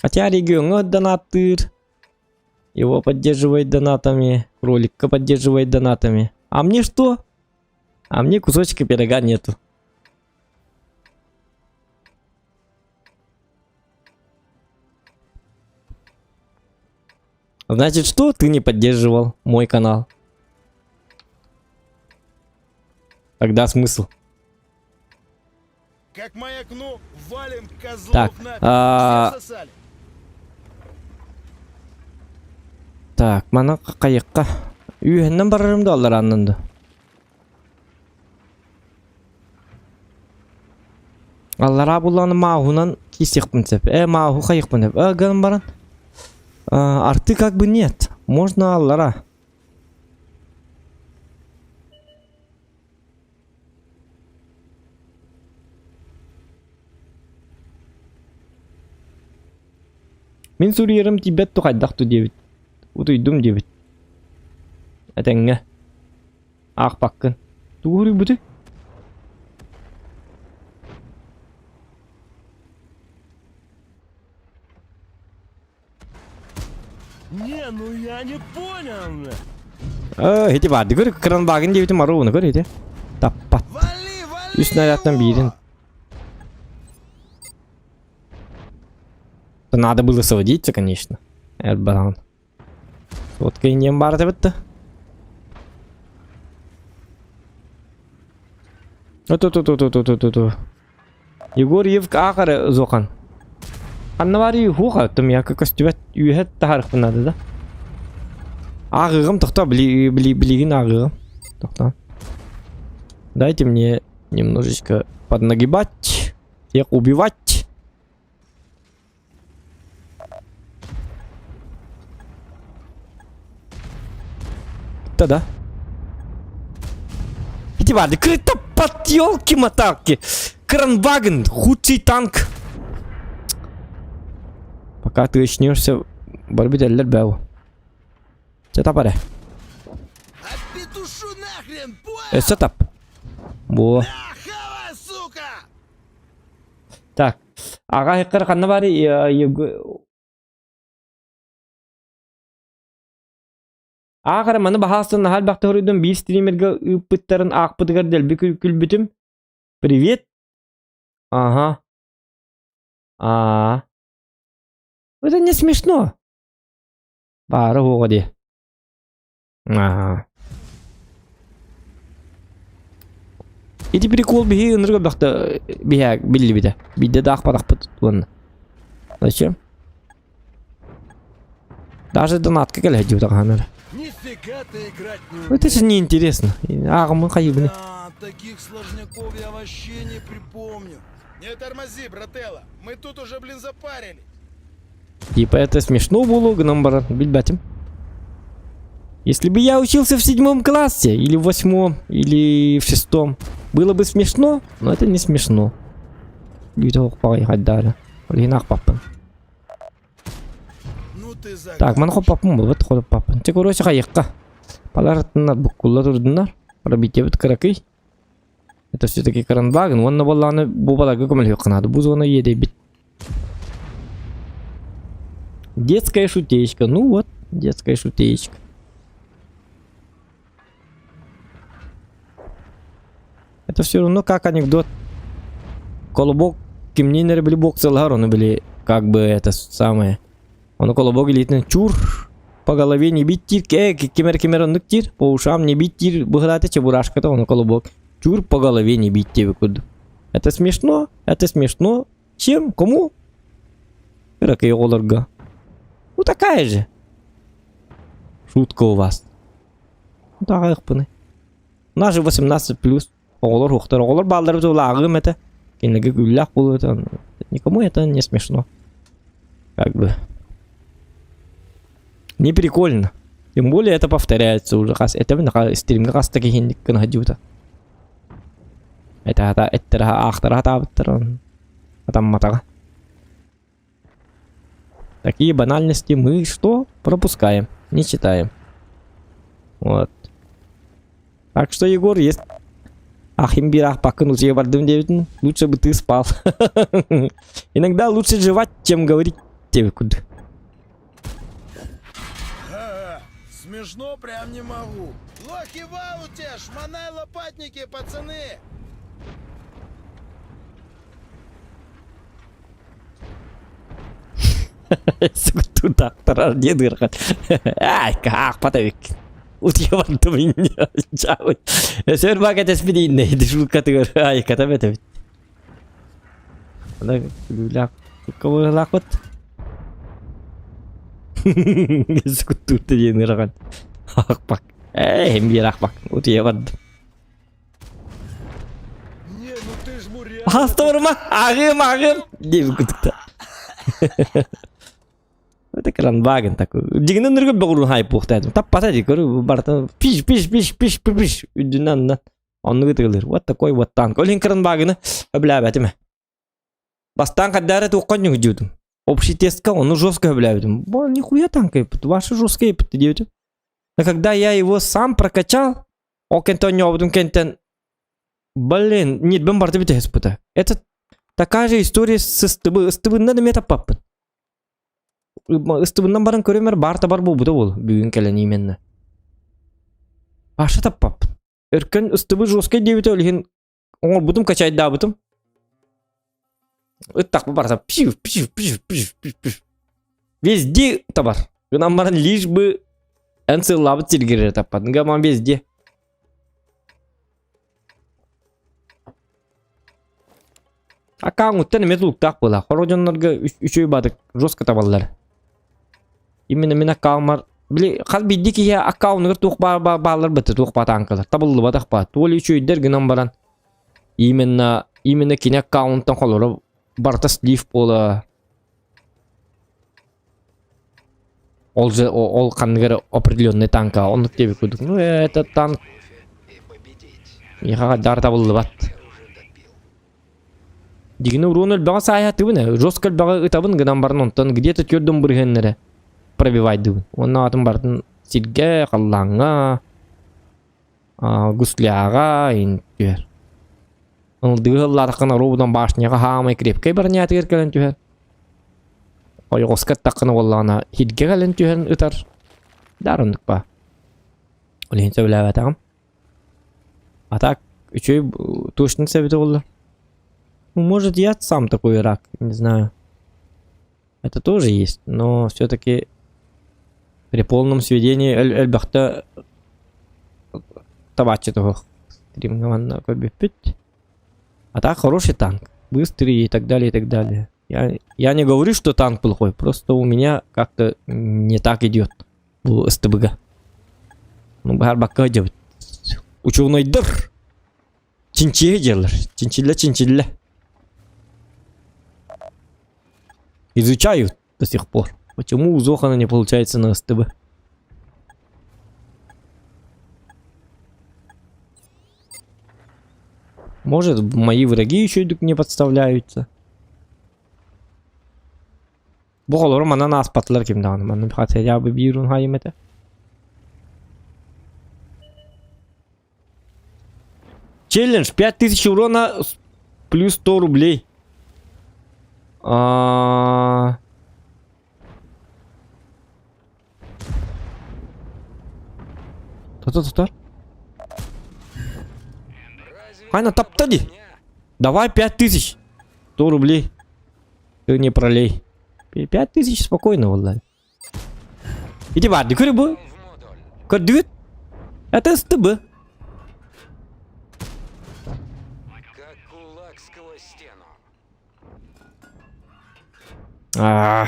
Хотя региоҥҥа донаттыыр. Его поддерживает донатами. Роликка поддерживает донатами. А мне что? А мне кусочка пирога нету. Значит, что ты не поддерживал мой канал? Тогда смысл? Как маякну, валим козлов Так, нафиг. а, Все всосали. Так, мана хайыкка. Үөһэннэн барарым да алларааннан да. Аллараа буллаҕына мааһынан киисиэхпин сөп. Э, мааһу хайыахпын сөп. Э, гынан баран. А, арты как бы нет. Можно аллара. Мин суруйарым тиийбэт тухайдах ту диэбит. Утуйдум диэбит. Этэҥҥэ. Аахпаккын. Тугу суруйбутуй? Не, ну я не понял. Э, ити баарды көр, кранбагын диэбитим аруына көр ити. Таппат. Вали, вали Үс снарядтан его! биирин. Надо было сводиться, конечно. Эрбаран. Сотка инем бар бітті. Ту-ту-ту-ту-ту-ту-ту. Егор Евк ақыры зоқан. Ханна бары хуға, тым яқы көстүбәт үйәт тахарықпын надо, да? Ағығым тоқта, били, били, билигин ағығым. Тоқта. Дайте мне немножечко поднагибать, всех убивать. Да-да. Иди барды, крытопат, елки-моталки. Кранваген, худший танк. Пока ты очнешься, барбителлер бәу. Чэ тап эрэ. А петушу нахрен, понял? Өссө тап. Бу. На, хавай, сука! Так. Аҕа хиккар ханна бары Ааҕар маны баһаастан наһаа элбэхтэ хоруйдум биир стримергэ ыыппыттарын аахпытыгар дэлби күлбүтүм. Привет. Ага. А. Это не смешно. Баара уоҕа дии. Аа. Ити прикол биһи ынырык элбэхтэ биһээ биллибитэ. Биирдэ да аахпатахпыт уонна. Зачем? Даже донатка кэлэ сылдьыбыта хаһан эрэ. Нифига ты играть не Это же неинтересно. Ааҕыммын хайыыбыный. Да, таких сложняков я вообще не припомню. Не тормози, брателло. Мы тут уже, блин, запарились. Типа это смешно было гынан баран, билбэтим. Если бы я учился в седьмом классе, или в восьмом, или в шестом, было бы смешно, но это не смешно. Ну ты Так, маны загадочный. хоппаппын буолбут, хоппаппын. Чэ, короче, хайыахха. Балар буккулла турдуннар. Пробитиебит кыракый. Это все-таки Кранваген. Уонна буоллаҕына бу баларга көмөлөһүөххэ наада. Бу зона иэдэйбит. Детская шутеечка. Ну вот, детская шутеечка. Это все равно как анекдот. Колобок кимниин эрэ били боксалаһар, ону били как бы это самое. Ону колобок илиитинэн чур по голове не бить диир, э, ким эрэ ким эрэ оннук диир, по ушам не бить диир быһылаата чебурашката, ону колобок чур по голове не бить диэбит курдук. Это смешно, это смешно. Чем? Кому? Кыракый оҕолорго. Ну такая же. Шутка у вас. Таҕайыкпыный. У нас же 18 плюс. Оҕолор уохтар. Оҕолор бааллары лааҕым этэ. Кинилэргэ күллээх буолуо этэ. Никому это не смешно. Как бы. Не прикольно. Тем более это повторяется уже. Хас это стримҥэ хаста киһинник гына сылдьыбыта. Это хата эттэрэ аахтара хатаабыттар атамматаҕа. Такие банальности мы что? Пропускаем, не читаем. Вот. Так что, Егор, есть Ахим бирах пакын утуйа бардым диэбитин, лучше бы ты спал. Иногда лучше жевать, чем говорить тебе куда. Смешно прям не могу. Лохи в ауте, шмонай лопатники, пацаны! Тутаахтарар диэн ыарахан. Ай, аахпат эбиккин. Утуйа бардым инньэ. Өсөр бака тэспит иннэ дежуркатыгар айката бэтэбит. Ана күлүүлээх кыбыһылаахпыт. Скуттуурта диэн ыарахан. Аахпак. Ээ, биир аахпак. Утуйа бардым. Не, ну ты ж муря. Астырма, ағым, ағым деп күтті. Это кранваген такой. Дигинен ныргы бөгүрүн хайп буохтаатым. Таппата ди көрү барта пиш пиш пиш пиш пиш пиш үдүнэн анна. Оннугу тыгылыр. Вот такой вот танк. Олин кранвагены өблээбэтим. Бастаан хаддаара туохха ньугдьуутум. Общий тестка ону жестко өблээбитим. Бо нихуя танк ваши жесткие диэбитим. Но когда я его сам прокачал, ол кэнтэн оонньообутум кэнтэн блин, ньирбин барыта бүтэ сыспыта. Это такая же история с ыстыбы, ыстыбынна да эмиэ таппаппын. Ыстыбыннан баран көрөмөр баар табар буолбута буол бүгүн кэлэн именно. Паша таппаппын. Өркөн ыстыбы жесткай диэбитэ ол иһин оҥорбутум качайдаабытым. Ыттахпы барса пшив пшив пшив пшив пшив пшив. Везде табар. Гынан баран лишь бы эн сыллаабыт сиргэр эрэ таппат. Гаман везде. Аккааҥҥыттан эмиэ тулуктаах буолар. Хоро дьоннорго үчүгэй баатык жестко табаллар. Именно мин аккауммар били хас биирдии киһи аккаунугар туох баар бааллар быта туох баа тааҥкалар табыллыбатах баа. Туол үчүгэйдэр гынан баран именно именно кини аккаунтан холоро барыта слив буола ол же ол ханныгар определенный танка оннук диэбит курдук. Ну это танк миэхэ дар табыллыбат. Дигини уруон элбэҕи сааһатыбын ээ, жестко элбэҕи ытабын гынан баран онтон где-то төрдүн бырыһыаннара пробивайдыбын. Уонна аатын барытын сиргэ, халлааҥҥа, гусляҕа иһин түһэр. Ылдыгы ыллаатаххына ровно башняҕа хаамай крепкэй бронятыгар кэлэн түһэр. Ойоҕоско ыттаххына буоллаҕына сиргэ кэлэн түһэн ытар. Даар оннук баа. Ол иһин сөбүлээбэтэҕим. А так, үчүгэй точно эбитэ буолла. Ну, может, я сам такой рак, не знаю. Это тоже есть, но все-таки при полном сведении элбэхтэ табааччы туһуох. Стримҥа манна көрбүппүт. А так хороший танк, быстрый и так далее, и так далее. Я не говорю, что танк плохой, просто у меня как-то не так идет. Бу СТБ-га. Ну, баһарбакка сылдьабыт. Учуонайдар чинчийэ дьиэлэр. Чинчиллэ, чинчиллэ. Изучают до сих пор. Почему у Зохана не получается на СТБ? Может, мои враги еще не подставляются. Бу олору манан ааспатылар ким даҕаны. Манна хотя бы биир унхайым этэ. Челлендж 5000 урона плюс 100 рублей. А... Та-та-та-та. Айна тапта ди. Давай 5000. 100 рублей. Ты не пролей. 5000 спокойно, валлай. Иди барды, көрі bu. Көрдүгүт? Это СТБ. Как кулак сквозь стену. А.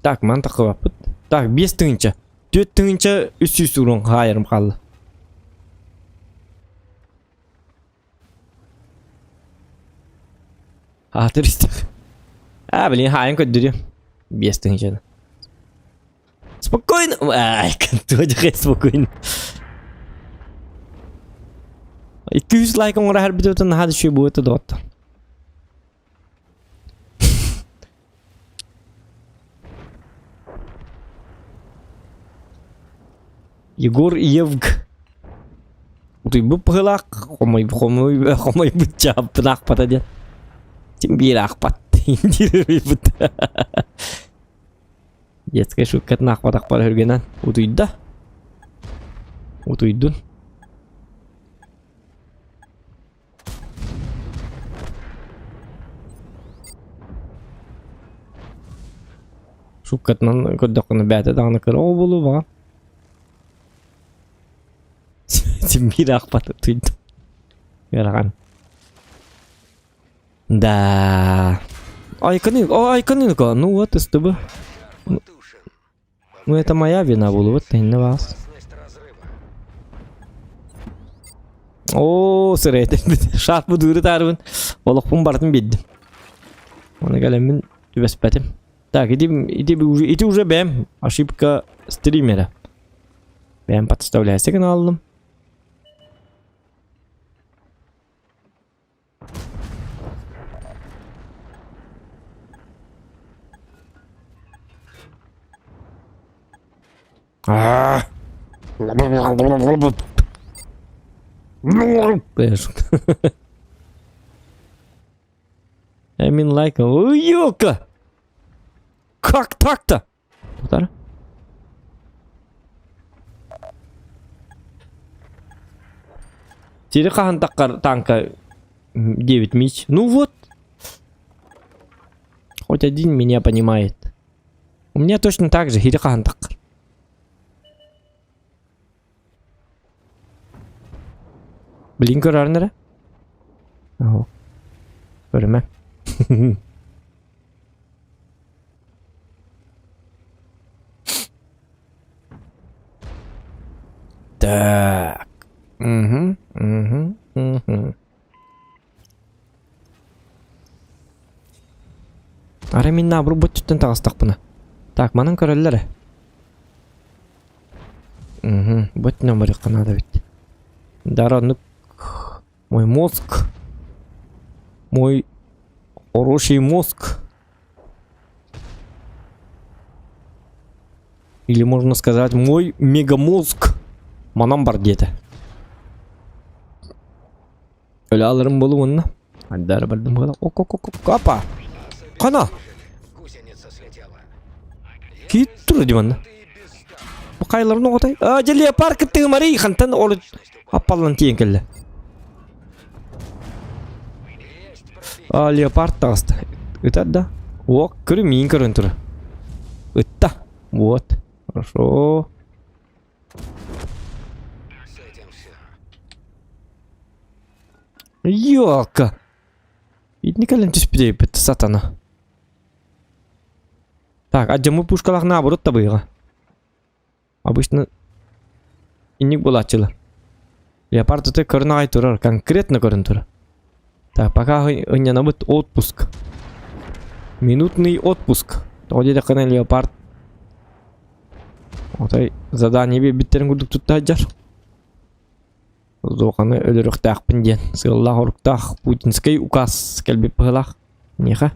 Так, ман тахыбаппыт. Так, 5 тыһыынча. 4 тыһыынча 300 урон хаайарым хаалла. Аатыр истэх. А, блин, хаайан көрдөрүм. 5 тыһыынчаны. Спокойно. Ай, контуодьхай спокойно. 200 лайк оҥоро харбитыбытын наһаа да үчүгэй буолуо доҕоттор. Егор Евг. Утуйбут быһыылаах, хомой хомой хомойбут чааппын аахпата диэн. Тим биир аахпат диир Детская шуткатын аахпатахпар өргөнөн утуйда. Утуйдун. Шуткатынан көрдөххүнэ бэйэтэ даҕаны кыра оҕо буолуо баҕар. Син биир аахпат утуйдум. Ыарахан. Да. Айканы, о, айканы ну вот, СТБ. Ну это моя вина буолуо, вот иннэ баас. Оо, сырэйтэн шаат будууру таарыбын олохпун барытын биэрдим. Оны кэлэммин түбэспэтим. Так, иди, иди, уже, иди уже бэм. Ошибка стримера. Бэм подставляйся гына I mean like, ёлка! Как так-то? Тутар. Тири хаһан таххар танка 9 мич. Ну вот. Хоть один меня понимает. У меня точно так же. Хири хаһан таххар. Блин көрөрүн эрэ. Оһо. Көрүмэ. Так. Угу, угу, угу. Арай мин наоборот бут таҕыстахпына. Так, манан көрөллөр ээ. Угу, бут номерикка надо ведь. Дара, ну, мой мозг. Мой хороший мозг. Или можно сказать, мой мегамозг. Манан бар диэтэ. Өлө аларым буолу уонна. Ардары бардым буола. Ок ок ок ок апа. Хана. Гусеница слетела. Киит тур дии манна. Бу хайларын оҕотой. А, дьэ леопард кыттыгымарый хантан ол аппаллан тиийэн кэллэ. А, леопард таҕыста. Ытар да? Уок, көрү миин көрөн турар. Ытта. Вот. Хорошо. С этим все. Ёлка! Итини кэлэн түспүт сатана. Так, адьаммыт пушкалаах наоборот табыйга. Обычно инник буолааччылар. Леопард это көрөн аҕай турар, конкретно көрөн турар. Так, пока ынньанабыт отпуск. Минутный отпуск. Тоҕо диэтэххинэ леопард отой задание биэрбиттэрин курдук тутта сылдьар. Зооханы өлөрүөхтээхпин диэн сыаллаах-соруктаах путинскай указ кэлбит быһыылаах миэхэ.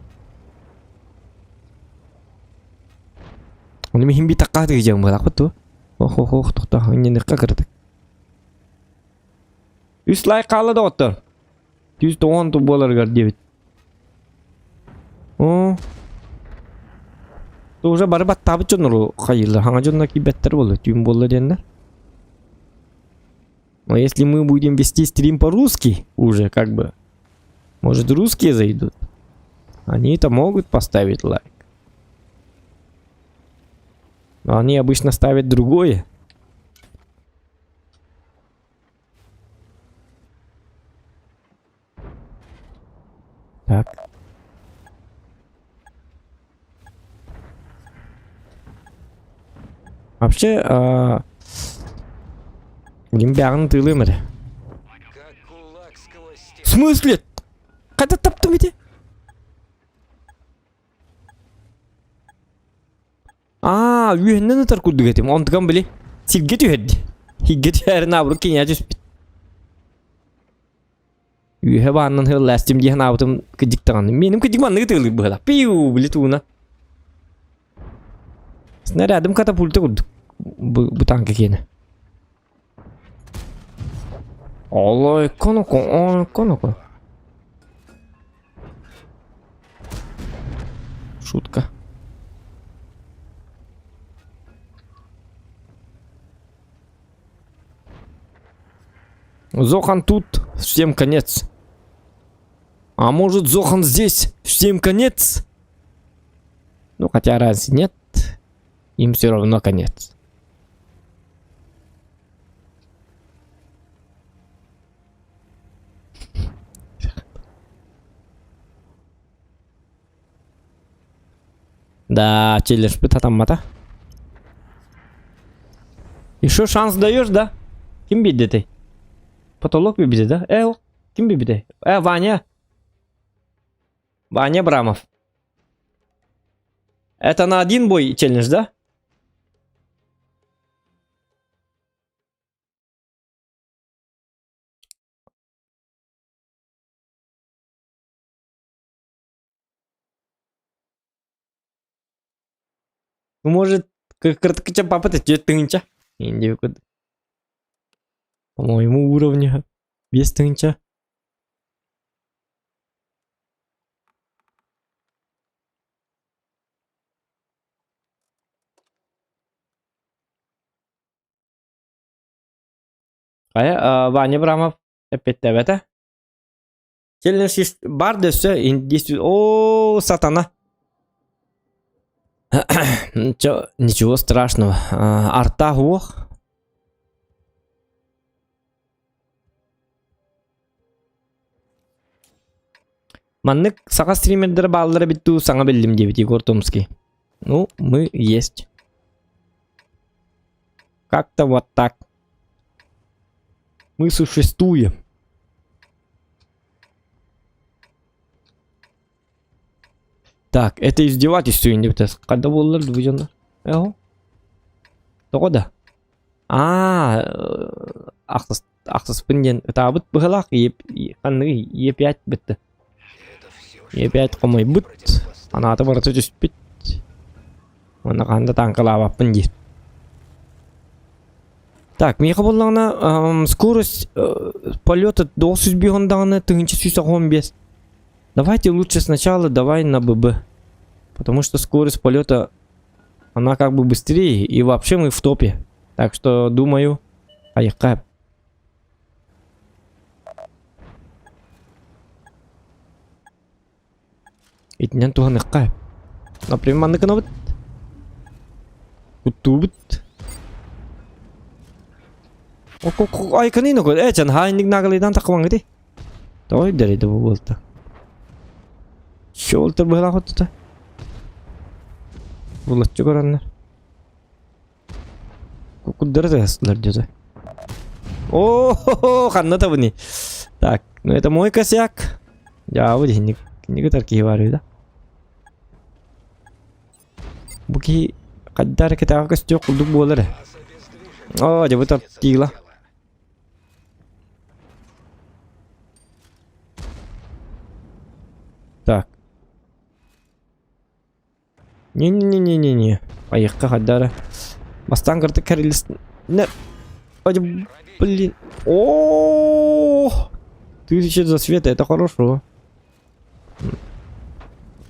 Ону миһин битэххэ тыгыдьаҥ быһыылаахпыт дуо? Ох-ох-ох, тохтоо, инньэниэххэ кыратык. Үс лайк хаалла доҕоттор. 190 буоларыгар диэбит. Оо. Уже бары баттаабыт дьоннору хайыыллар. Хаҥа дьонно киирбэттэр буолла, түүн буолла диэннэр. Но если мы будем вести стрим по-русски уже, как бы, может, русские зайдут. Они-то могут поставить лайк. Но они обычно ставят другое. Так. Вообще, а... Билим бэҕин тыылыам эрэ. Как кулак сквозь В смысле? Хайда таптым ити? Аа, үөһүнэн ытар курдук этим. Онтукам били сиргэ түһэрди. Сиргэ түһэрин наоборот киниэхэ түспүт. Үөһэ бааннан ыаллаастым дии санаабытым кыдьык даҕаны. Миэним кыдьык манныгы тыалыыр быһыылаах. Пиу, били тууна. Снарядым катапульта курдук. Бу, бу танка киэнэ. Олой коноко, ой коноко. Шутка. Зохан тут, всем конец. А может Зохан здесь, всем конец? Ну хотя разницы нет, им все равно конец. Да, челлендж татаммата. Еще шанс даешь, да? Ким биэрдэ Потолок биэрдэ, да? Э, ким биэрдэ? Э, Ваня. Ваня Брамов. Это на один бой челлендж, да? Может, кыртыкча папа тынча. По моему уровню без тынча. Хайа, Ваня Брамов эппиэттээбэтэ. Челлендж бар да өссө О, сатана. Ничего страшного. Арта уох. Маннык саха стримердері бааллара эбит дуу саҥа биллим диэбит Егор Томский. Ну, мы есть. Как-то вот так. Мы существуем. Так, это издевательство инде Когда буоллар дубудьоннор? Эho. Тоҕо да? Аа, ахсыс ахсыспын диэн ытаабыт быһылаах ханныгый Е5 бытты. Е5 хомойбут. Анаата барыта түспүт. Уонна хаһан да тааҥкалаабаппын диир. Так, миэхэ буоллаҕына скорость полета 905 даҕаны 1185. Давайте лучше сначала давай на ББ. Потому что скорость полета, она как бы быстрее, и вообще мы в топе. Так что, думаю, айыкка. Итинэн туһаныахха. Например, маннык гынабыт. Куттуубут. Айканын окол. Э, чан хаайнник нагалыйдан таххыбаҥҥыты. Тоҕо өйдөрөйдө бу буолта? Шолтер быһалаах оттута. Булаччы көрөннөр. Кукурдары тыгастылар дьэ. О, ханна табыни. Так, ну это мой косяк. Дьаабы дихинник. Киниги киһи бар да. Бу киһи хайдах эрэ кэтэҕэ көстүөх курдук буолар ээ. Оо, дьэ бу тортила. Так. Не-не-не-не-не. Айыкка хайда эрэ. Бастаан кырдык кэрилис... Блин. О, Тысяча за света, это хорошо.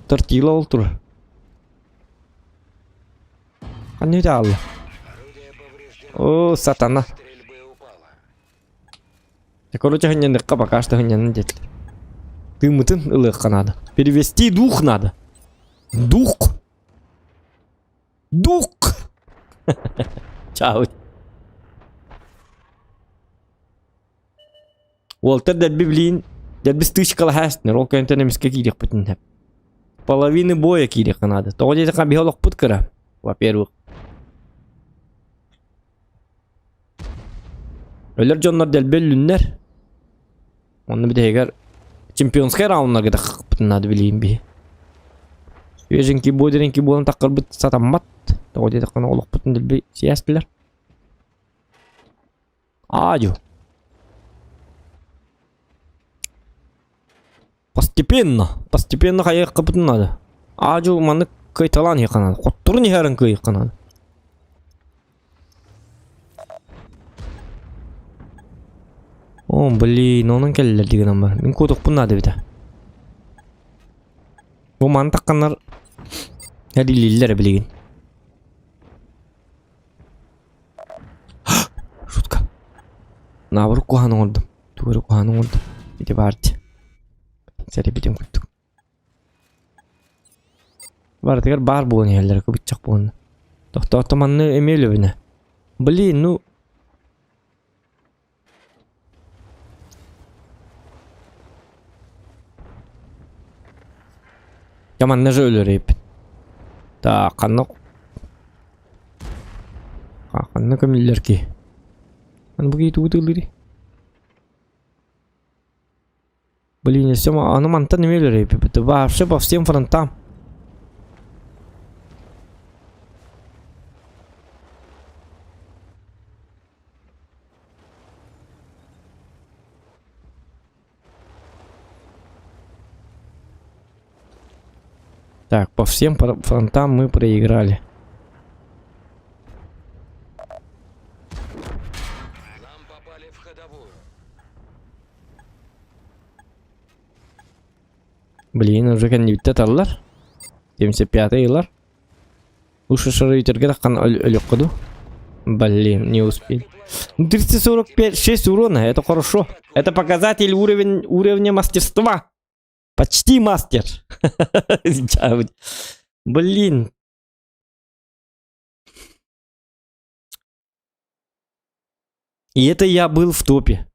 Тортила ол тур. Ханна аалла? О, сатана. Короче, ханньаныхха пока что ханньанын диэтилэр. Тыыммытын ылыахха надо. Перевести дух надо. Дух. Дух. Чао. Уолтар дэлби билиин дэлби стычкалаһаастынар ол кэнтэн эмискэ киириэхпитин сөп. Половины боя киириэххэ наада. Тоҕо диэтэххэ биһи олохпут кыра. Во-первых. Өлөр дьоннор дэлби өллүннэр. Онно бүтэһигэр чемпионскай рауннарга таххыппытын наада билиим биһи. Свеженький бодренький буолан таххарбыт сатаммат. Тоҕо диэтэххинэ олохпутун дэлби сийээстилэр. Аадьу. Постепенно, постепенно хайыаххыпытын надо. Аадьу маннык кыайталаан иһиэххэ наада. Хотторун иһэрин кыайыахха наада. О, блин, онон кэллилэр дигинэн бар. Мин куотукпун наада эбитэ. Бу маны тахханнар эрилииллэр билигин. Шутка. Наоборот куһаҕан оҥордум. Тугу эрэ куһаҕан оҥордум. Ити баар дии. Сэрэйбитим курдук. Барытыгар баар буолан иһэллэр кыбыччах буолан. Тохтоото манна эмиэ өлөбүнэ. Блин, ну Я манна же өлөрөйбүт. Так, ханна ханна көмүллэр ки? Аны бу киһи тугу тыллыырый? Блин, если аны мантан эмиэ өлөрөйбүт. Вообще по всем фронтам. Так, по всем фронтам мы проиграли. Нам попали в ходовую. Блин, уже кэннибиттэ таллар. 75 ылар. Ушушары таххан өлүөххэ дуу? Блин, не успел. 345, 6 урона, это хорошо. Это показатель уровень, уровня мастерства. Почти мастер. Блин. И это я был в топе.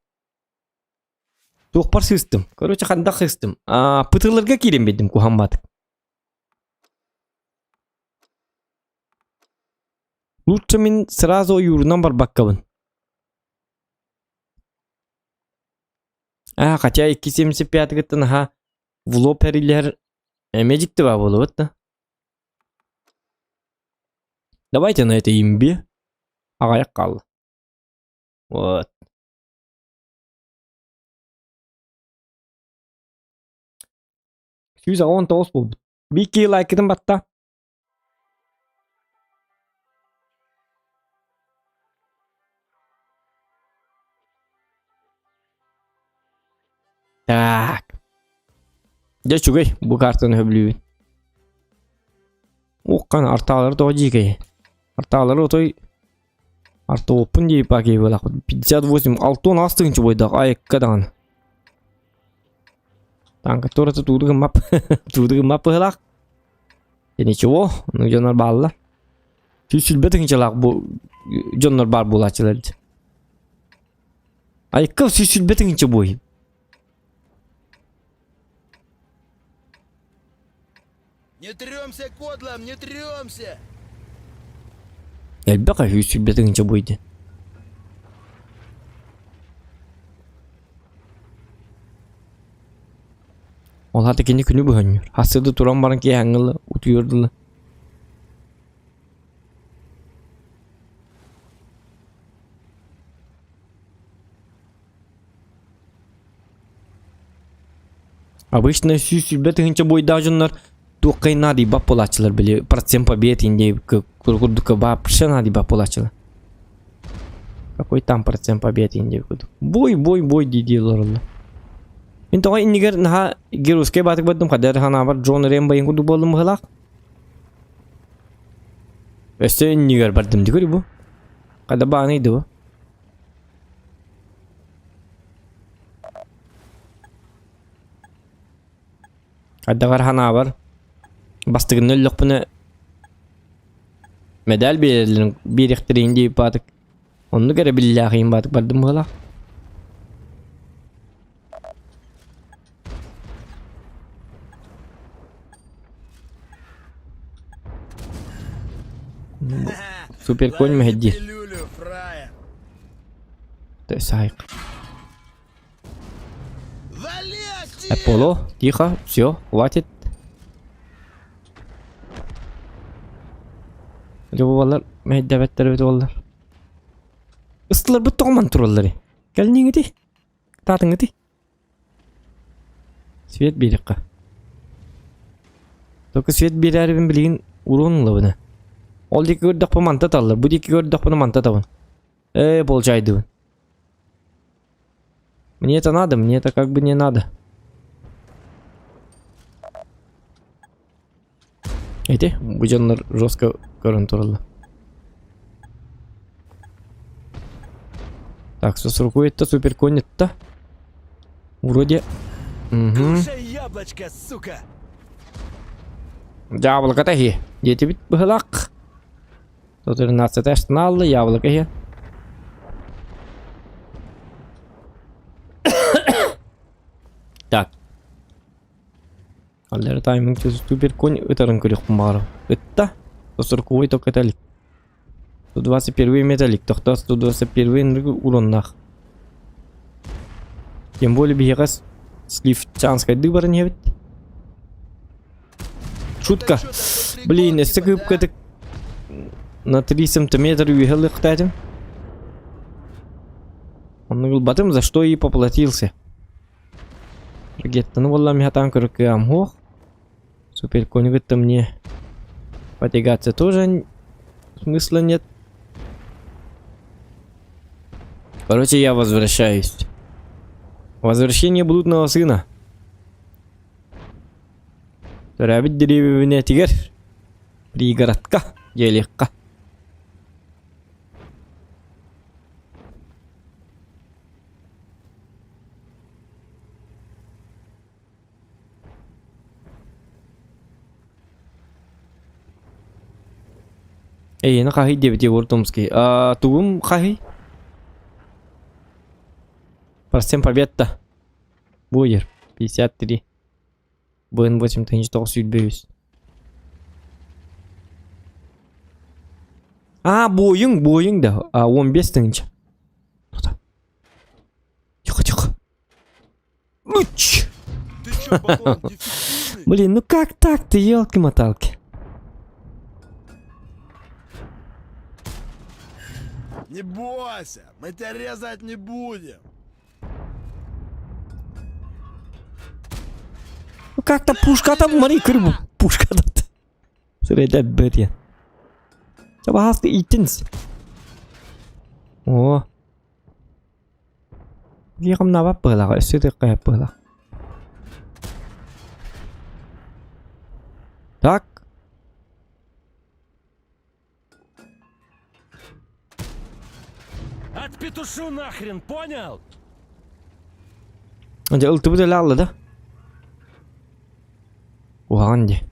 Туохпар сыстым. Короче, хандах сыстым. А, пытыларга киирэн биэрдим куһамматык. Лучше мин сразу ойуурунан барбаккабын. А, хотя 275-гыттан аха в лоб эрилэр эмиэ дьикти баа буолубут да. Давайте на этой имбе. Аҕайах хаалла. Вот. 189 буолбут. Бикки лайкытын батта. Так. Дьэ үчүгэй бу картаны сөбүлүүбүн. Уккан артаалары тоҕо дьиикэй. Артаалары отой артооппун дии паки буолахпыт. 58 6 тыһыынча буойдаах айыкка даҕаны. Танка туората тууду гыммап. Тууду гыммап быһылаах. И ничего, ну дьоннор бааллар. Сүүс тыһыынчалаах бу дьоннор баар буолааччылар дии. Айыкка 120 тыһыынча буой. Не трёмся, кодлам, не трёмся! Элбэх 120 тыһыынча буой диэн. Ол аата кини күнү быһанньыр. Хассыда туран баран киэһэҥҥи ыла утуйар дылы. Обычно 120 тыһыынча буойдаах дьоннор туоххай наадыйбат буолааччылар били процент побед инде курдук вообще наадыйбат буолааччылар. Какой там процент побед инде курдук. Бой, бой, бой дии олороллор. Мин тоҕо иннигэр наһаа геройскай баатык бардым, хадэр ханаабар Джон Рэмбо курдук буоллум быһылаах. Өссө иннигэр бардым дигэр бу. Хада бааный да бу. Хайдах ханаабар бастыгын өллөхпүнэ медаль биэрэллэрин биэриэхтэрин дии баатык. Оннук эрэ биллээхийин баатык бардым быһалаах. Супер конь Лови мэһэйдиир. пилюлю, фраер. Саайк. Вали, актив! Аполло, тихо, все, хватит. Дьэ буоллар, мэһэйдээбэттэр эбит буоллар. Ыстыларбыт тоҕо ман туралларый? Кэлниҥити? Таатыҥыты? Свет биэриэххэ. Только свет биэрээрибин билигин уруон ылабын. Ол диэки көрдөхпө манта таллар, бу диэки көрдөхпүнэ манта табын. Ээ, получайдыбын. Мне это надо, мне это как бы не надо. Эти бу дьоннор жестко көрөн тураллар. Так, сосрукует-то суперконит-то. Вроде... Угу. Кушай яблочко, сука! Яблоко иһи. Диэтибит быһылаах. 113 астанаалла яблоко иһи. Так. Аллера тайминг супер конь ытарын көрүөхпүн баҕарабын. Ытта. 140 только металлик. 121 металлик. Тохтоо 121 уроннаах. Тем более биһиэхэ сливчанскайдыы баран иһэбит. Шутка. Блин, өссө кыыпкатык на 3 сантиметр үөһэ ылыахтаатым. Оннук ылбатым, за что и поплатился. Геттаны буолла миһатаан көрүккүам хуох. Суперкони кытта мне потягаться тоже смысла нет. Короче, я возвращаюсь. Возвращение блудного сына. Төрөөбүт дэриэбинэтигэр пригородка дьиэлиэххэ. Эйиэнэ хаһый диэбит Егор Томский. А, тугум хаһый? Процент побед-то. Буйер. 53. БН 8923. А, буойуҥ, буойуҥ да. А, 15 тыһыынча. Тихо, тихо. Уч! Ты чё, баллон, дефективный? Блин, ну как так-то, елки-моталки. Не бойся, мы тебя резать не будем. Ну как-то пушка там, смотри, крыбу. Пушка там. Сырайда бэрия. Табаһаска ииттинс. О. Биэхэмнаабат быһыылаах, өссө ытыахха сөп быһыылаах. Так. Отпетушу нахрен, понял? Дьэ ылтыбыт элэ аалла да? Куһаҕан дии.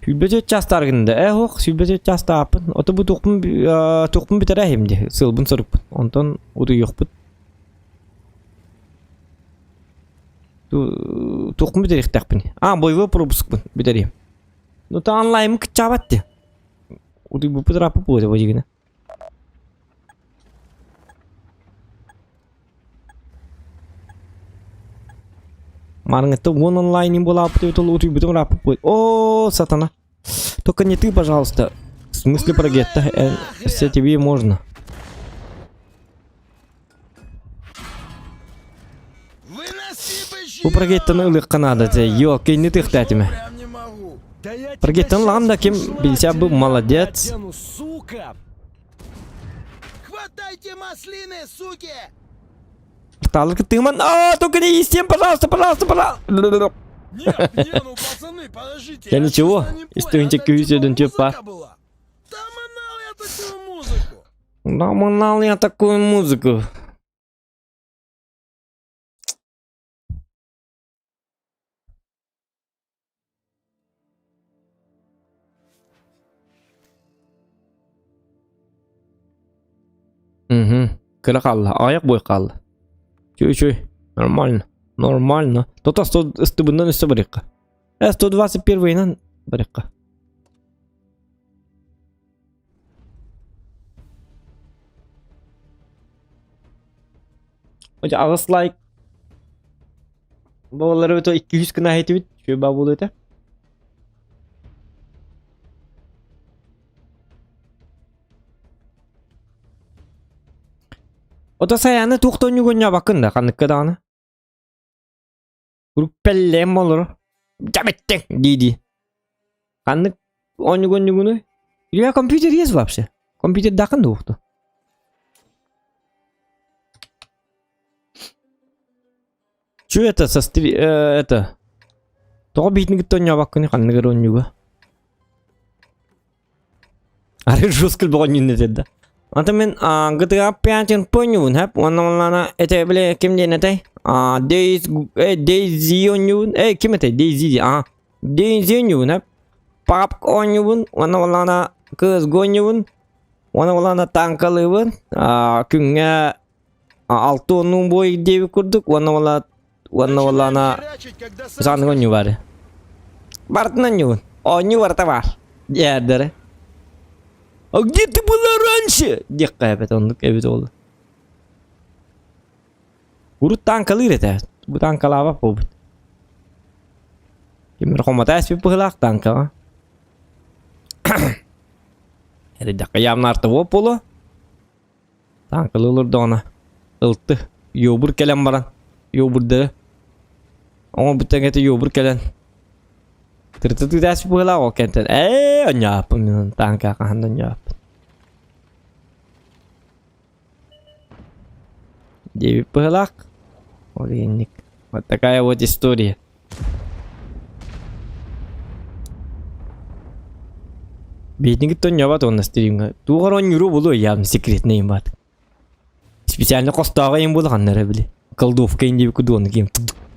Сүүрбэ чаастаар гынна ээ суох сүүрбэ чаастааппын. Ото бу туохпун туохпун бүтэрээһим дии сыалбын сорукпун. Онтон утуйуохпут. Туохпун бүтэриэхтээхпин. А боевой пропускпун бүтэриэм. Ну та онлайным кыччаабат дии. Утуйбуппут ырааппыт буолуо бу дьигинэ. Марыңытта уон онлайнин буолааппыт эбит ол утуйбутум ырааппыт буол. О, сатана. Только не ты, пожалуйста. В смысле прогетта? Все тебе можно. Выноси бычье! Бу прогеттаны ылыахха наада дьэ. Ёлки, не тыхтаатиме. Прям не могу. Да я тебя Прогеттан щас ылаҕын да ким бушлат билсэ бу деревянный молодец. одену, сука! Хватайте маслины, суки! Таалык тыыман. А, только не истем, пожалуйста, пожалуйста, пожалуйста. Нет, не, ну пацаны, подождите. Я ничего, честно не из понял, тыһынча это күүс типа өдөн музыка бар. была? Наманал я такую музыку. Угу. Кыра хаалла. Аяк бой хаалла. Чүй-чүй. Нормально. Нормально. Тота 100 ыстыбынан өссө барыахха. Э, 121-нан барыахха. Аҕыс лайк Буоллар это 200 гына этибит. Үчүгэй баа буолуо этэ. Ото сайааны туох да онньугунньаабаккын да ханныкка даҕаны. Группеллэм олоро. Дьабиттеҥ дии-дии. Ханнык онньугунньугунуй? У тебя компьютер есть вообще? Компьютердааххын да уохту? Чё это со стри... Э, это... Тоҕо биитин кытта оонньообоккуный ханнык эрэ оонньууга? Арай жестко бөҕөнньүн этэр да. Антон мен GTA 5 оонньуубун хэп уонна онлана это бile ким диэн этэй? А Days DayZ оонньуубун. Эй ким этэй? DayZ а DayZ оонньуубун хэп. PUBG оонньуубун уонна онлана CS:GO оонньуубун. Уонна онлана танкалыыбын. Күҥҥэ алта уоннуун буой диэбит курдук уонна уола уонна уоллаана сааныга оонньуу баары барытын оонньуубун оонньуу барыта баар диээрдэрэ а где ты была раньше диэххэ эбит оннук эбит уолу урут таанкалыыр этэ бу таанкалаабат буолбут ким эрэ хомото эспит быһыылаах таанкаҕа эрэйдэххэ явно артовой буолуо Тааҥкалыы олордоҕуна ылты йобур кэлэн баран йобурдары оҥорбуттан кэтэ йобур кэлэн тырытытыытаас быһыылаах ол кэнтэн ээ онньооппун мин тааҥка хаһан да онньооппун диэбит быһыылаах ол иһинник вот такая вот история Биһигини тонньобот уонна стримҥа туох эрэ оонньууру булуо явно секретный им баат. Специально хостооҕо им буолла ханна эрэ били. Кладовка ин диэбит курдук оннук им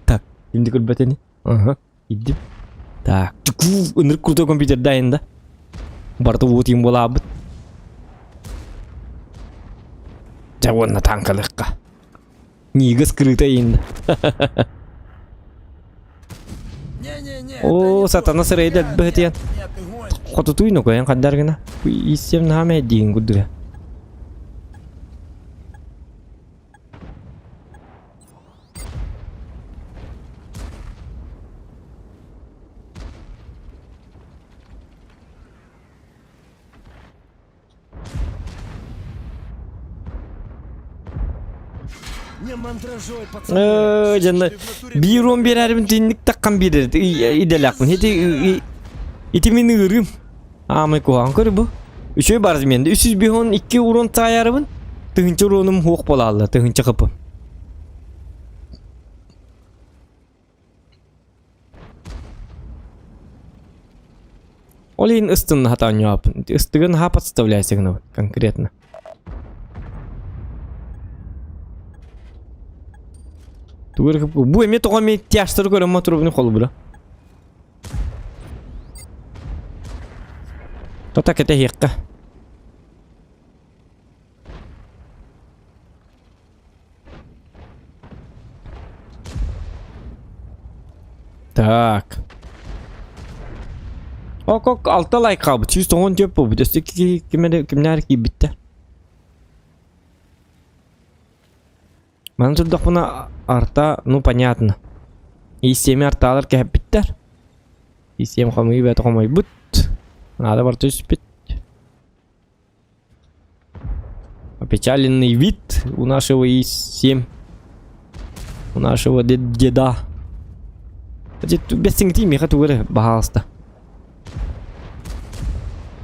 так инди көрбөт ини. Аха иддим. Так ынырык крутой компьютердаайын да. Барыта уот им буолаабыт. Дьэ уонна танкалыахха. Нига скрыта ин. О, сатана сырайда быһытыйан. Хотутуй нукайан хандар гына. Иссем наһаа диин курдуга. Не мандражой, пацаны. Дьонно биир уон биэрэрбин тинник таххан биэрэр идэлээхпин. Ити ити мин ыырым. Аамай куһаҕан көрү бу. Үчүгэй бар мен 352 урон таайарыбын. Тыһынча уронум хуох буолаалла, тыһынча хапы. Ол иһин ыстын хата оонньообуппун. Ыстыгын наһаа подставляйся гынабын конкретно. Тугу эрэ бу эмиэ тоҕо эмиэ тяжтары көрөммө турабын холобура. Тота кэтэһиэххэ. Так. Ок ок алта лайк хаалбыт. 194 буолбут. Өссө киһи ким эрэ кимнээр киирбиттэр. Манан турдахпына арта, ну понятно. И7 артаалар кэһэппиттэр. И7 хомуйу бэйэтэ хомуйбут. Наада барыта түспүт. Опечаленный вид у нашего И-7. У нашего деда. Бестиҥитии миэхэ тугу эрэ баһаалыста.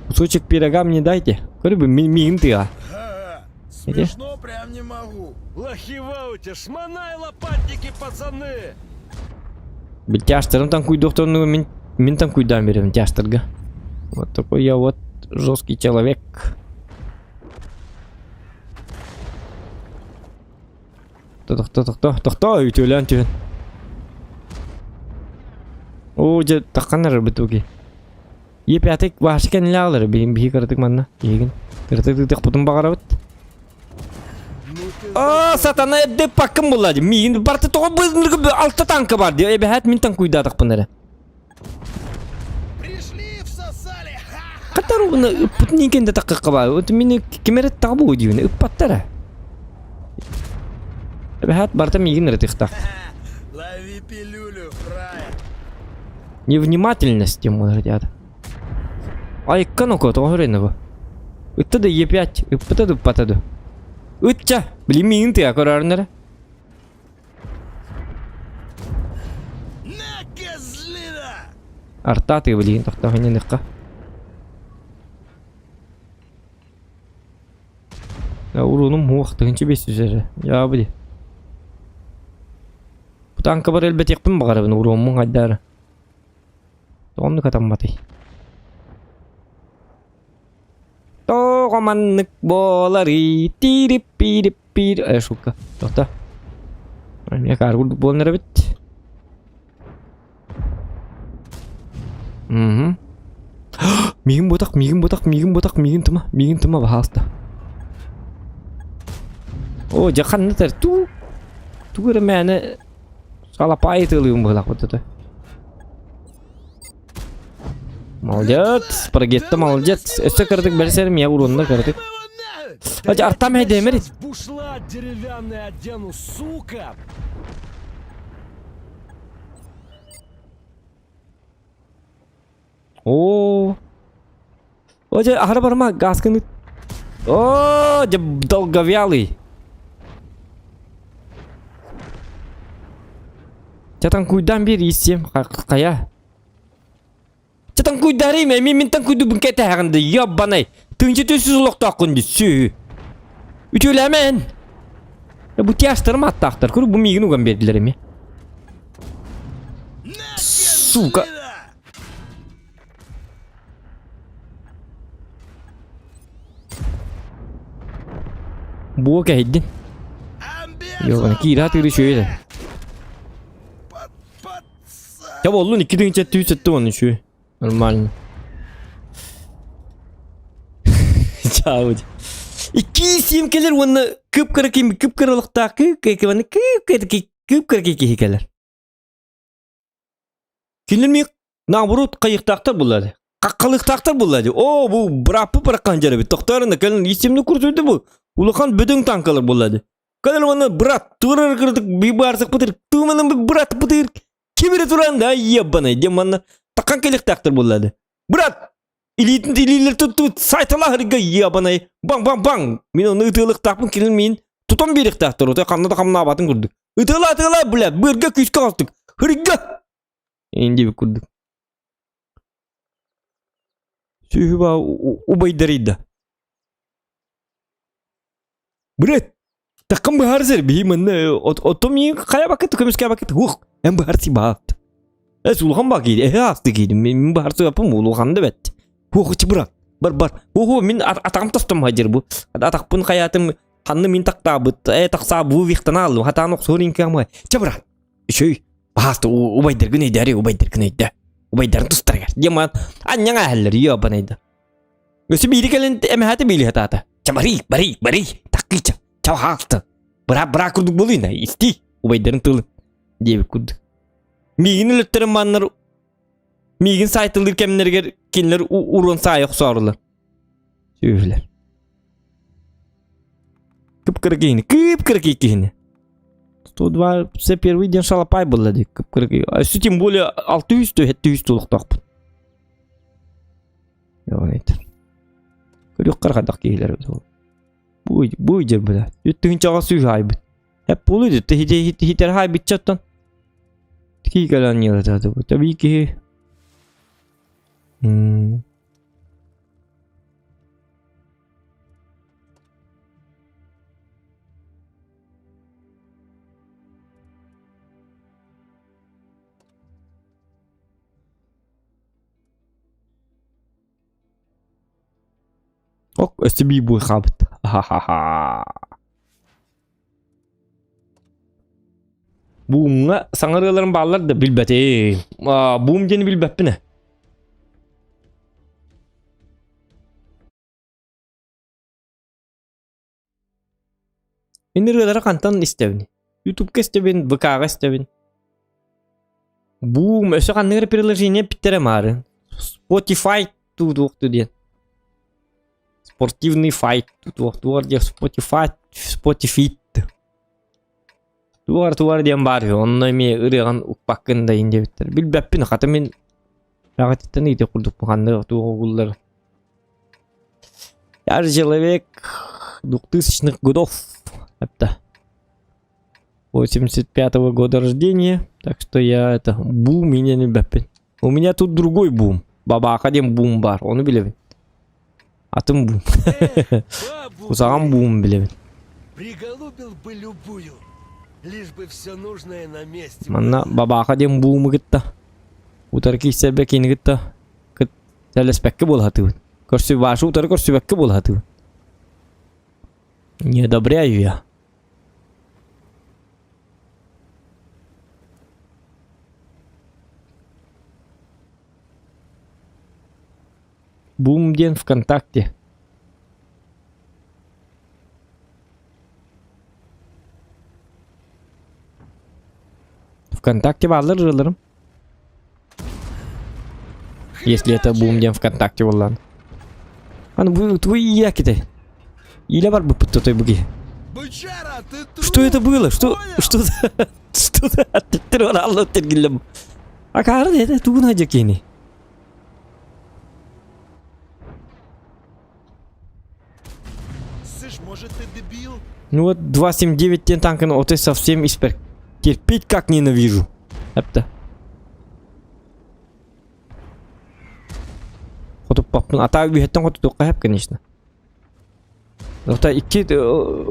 Кусочек пирога мне дайте. Көрү бу миигин тыаҕа. Смешно прям не могу. Лохи в ауте, шмонай лопатники, пацаны! Тяжтарым танкуйдуохторну мин мин танкуйдаан биэрэбин тяжтарга. Вот такой я вот жесткий человек. Тохто, тохто, тохто, үтүөлээн түһэн. Оо, дьэ, таххан эрэр бытуги. Е5 башы кэннилэ аҕалар, биһин биһи кыратык манна, киһигин. Кыратык тыытыахпытын баҕарабыт. Аа, сатана эрдэ паккым буолла дии. Миигин барыта тоҕо бу алта танка бар дии. Эбэһээт мин танкуйдаатахпын эрэ. Пришли, всосали! Катар уна ыппытын иҥкэн да таккакка баар. Вот мини ким эрэ таҕа диибин ыппаттара. Эбэһээт барыта миигин эрэ тыхтах. Лови пилюлю, фраер! Невнимательность тем олар деді. Айыккан око тоҕо өрен бу. Ытта да Е5, ыппыта да ыппата да. Ытча, билин миигин тыа көрөрүн эрэ. На, козлина! Арта тыа билигин тохтоо иннинихха. Уруунум хуох тыһынча 500 эрэ. Яа били. Бу танка бар элбэтиэхпин баҕарабын уруоммун хайдаары. Тоҕо катамматый? Тоҕо маннык буоларый? Тирип-пирип-пиир. Э, шутка. Тохто. Эмиэ каар курдук буолан эрэбит. Мгм. Миигин ботах, миигин ботах, миигин ботах, миигин тыма, миигин тыма, баһаалыста. О, дьэ ханна тар туу. Тугу эрэ мээнэ Салапаай тыалыыбын быһылаах бутата. Молодец, Спаргетта молодец. Өссө кыратык бэрсэр мия уруонна кыратык. Ача артам хэдэмэр. Бушла деревянный одену, сука! Оо. О, дьэ, аһара барма, газканы. О, дьэ, долговялый. Чэ, таҥкуйдаан биэр ииссиэм, хайа. Чэ, таҥкуйдаарыым, эмиэ мин таҥкуйдуубун кэтэһэҕин да, ёбанай. Тыынча түссүс олохтооххун дии, сүөһү. Үтүөлээмэ эн. Бу тяжтарым аттаахтар, куру бу миигин уган биэрдилэр эмиэ. Сука. Буо кэһэйдин. Йоҕана киирэ атыыры үчүгэй да. Чэ буоллун икки тыһыынча түүс сэттэ уон үчүгэй. Нормально. Чаабыт. Икки сиэм кэлэр уонна кып-кыра ким кып-кыралыктаах кып-кып кып-кыра киһи кэлэр. Кинилэр миик наоборот хайыктаахтар буллар. Хаххалыктаахтар буллар. Оо, бу бырааппы быраккан дьарабит. Тохтоорун кэлин истимни курсуйду бу. Улахан бөдөҥ танкалар буллар. Кэлин уонна брат турар кырдык би барсак бытыр. Туманын брат бытыр. Кибире туран да ебаный диэн манна таккан кэлиэхтээхтэр буллар. Брат илиитин илиилэр туттубут сайталаһырга ебаный баҥ баҥ баҥ мин ону ытыалыктаахпын кэлин миин тутан биэриэхтээхтэр отой ханна да хамнаабатын курдук Ытыала ытыала бля быырга күүскэ оҕустук. Хырга! Инди курдук. Сүүһү ба убайдарыйда. Блядь, таккам быһаарсыр биһи манна оттом миин хайа бакыт көмүскэ бакыт ух эн быһаарси баат. Эс улахан ба кииди эһэ асты кииди мин быһаарсы аппым улахан да бэт. Ух брат бар бар. Уху мин атаҕым тостом хадьыр бу. Атахпын хайаатым Ханна мин тахтаабыт, э тахсаа бу вихтан ааллым, хатаан охсуор инкамы. Чэ брат, үчүй, баһааста убайдаргын өйдөөри, убайдаргын өйдөө. Убайдарын тустарыгар. Диэман, анньаҥ ааһаллар, ёбанайда. Өсө биири кэлин эмэһээтэ биили хатаата. Чэ барый, барый, барый, таккыйча, чэ баһаалта. Быра быра курдук буолуйна, исти, убайдарын тылын. Диэбит курдук. Миигин өлөттөрөн маннар миигин сайтылыыр кэмнэригэр кинилэр уруон саайа охсоорулар. Сүөһүлэр. Кып-кыра киһини, кып-кыра киһини. 102 все первый день шалапай была дии кып-кыра киһи. Өссө тем более 600 700 тулуктаахпын. Көрүөххэ хайдах киһилэр бу бу дьэр бля. Үттүһүнчэҕэ сүүһ айбыт. Эп буолуй хитер хайбытчаттан. Тики кэлэн ньыратады. Таби киһи. Ок, өссө бии буой хаалбыт. Ха-ха-ха. Буумҥа саҥа ырыаларым бааллар да билбэтим. Буум диэни билбэппин ээ. Мин ырыалары хантан истэбин? Ютубка истэбин, ВК-ҕа истэбин. Буум өссө ханнык эрэ приложение эппиттэрэ маары. Spotify туу-туохту диэн. Спортивный файт туох-туох диэн Spotify, Spotify Тугар-тугар диэн баар үһү, онно эмиэ ырыаҕын укпаккын да иин диэбиттэр. Билбэппин, хата мин бэҕэтиттэн ыйытыах курдукпун ханнык туох угуллар. Я же человек двухтысячных годов. Это 85-го года рождения, так что я это бум меня не билбэппин. У меня тут другой бум. Бабааха диэн бум баар, ону билэбин. Атын бум. Эх, бабу Кусаҕан бы. бум билэбин. Приголубил бы любую, лишь бы все нужное на месте Манна было. бабааха диэн бууму кытта утары киирсэрбэ кини кытта кыт сэлэспэккэ буола сатыыбын. Көрсү Ваша утары көрсүбэккэ буола сатыыбын. Не одобряю я. Бум диэн ВКонтакте. ВКонтакте бааллар ырыаларым. Если это бум диэн ВКонтакте буоллаан. Аны бу твой ияките. Илэ бар буппут той буги. Бычара, ты труп! Что это было? Что Понял? что за что за аттыттыр алла тергиллем. Акары это тугун хажакини. Слышь, может ты дебил? Ну вот 279 тен танкын оты совсем испер. Терпеть как ненавижу. Әпті. Хотуппаппын. Ата үһэттэн хотутуохха хэп, конечно. Ота икки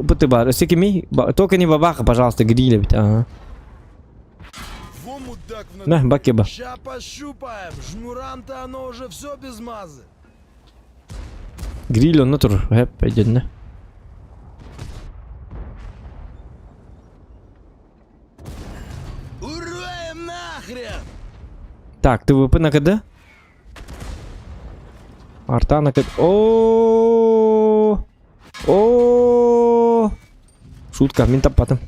быты бар. Өссө кими? Только не бабаха, пожалуйста, гриль эбит. Ага. Во мудак в Мә, бакеба. Ща пощупаем. Жмурам-то оно уже все без мазы. Гриль онно турар. Хэп, өйдөннө. Ура им нахрен! Так, ТВП на КД? Арта на КД. О, о, Шутка, мин таппатым.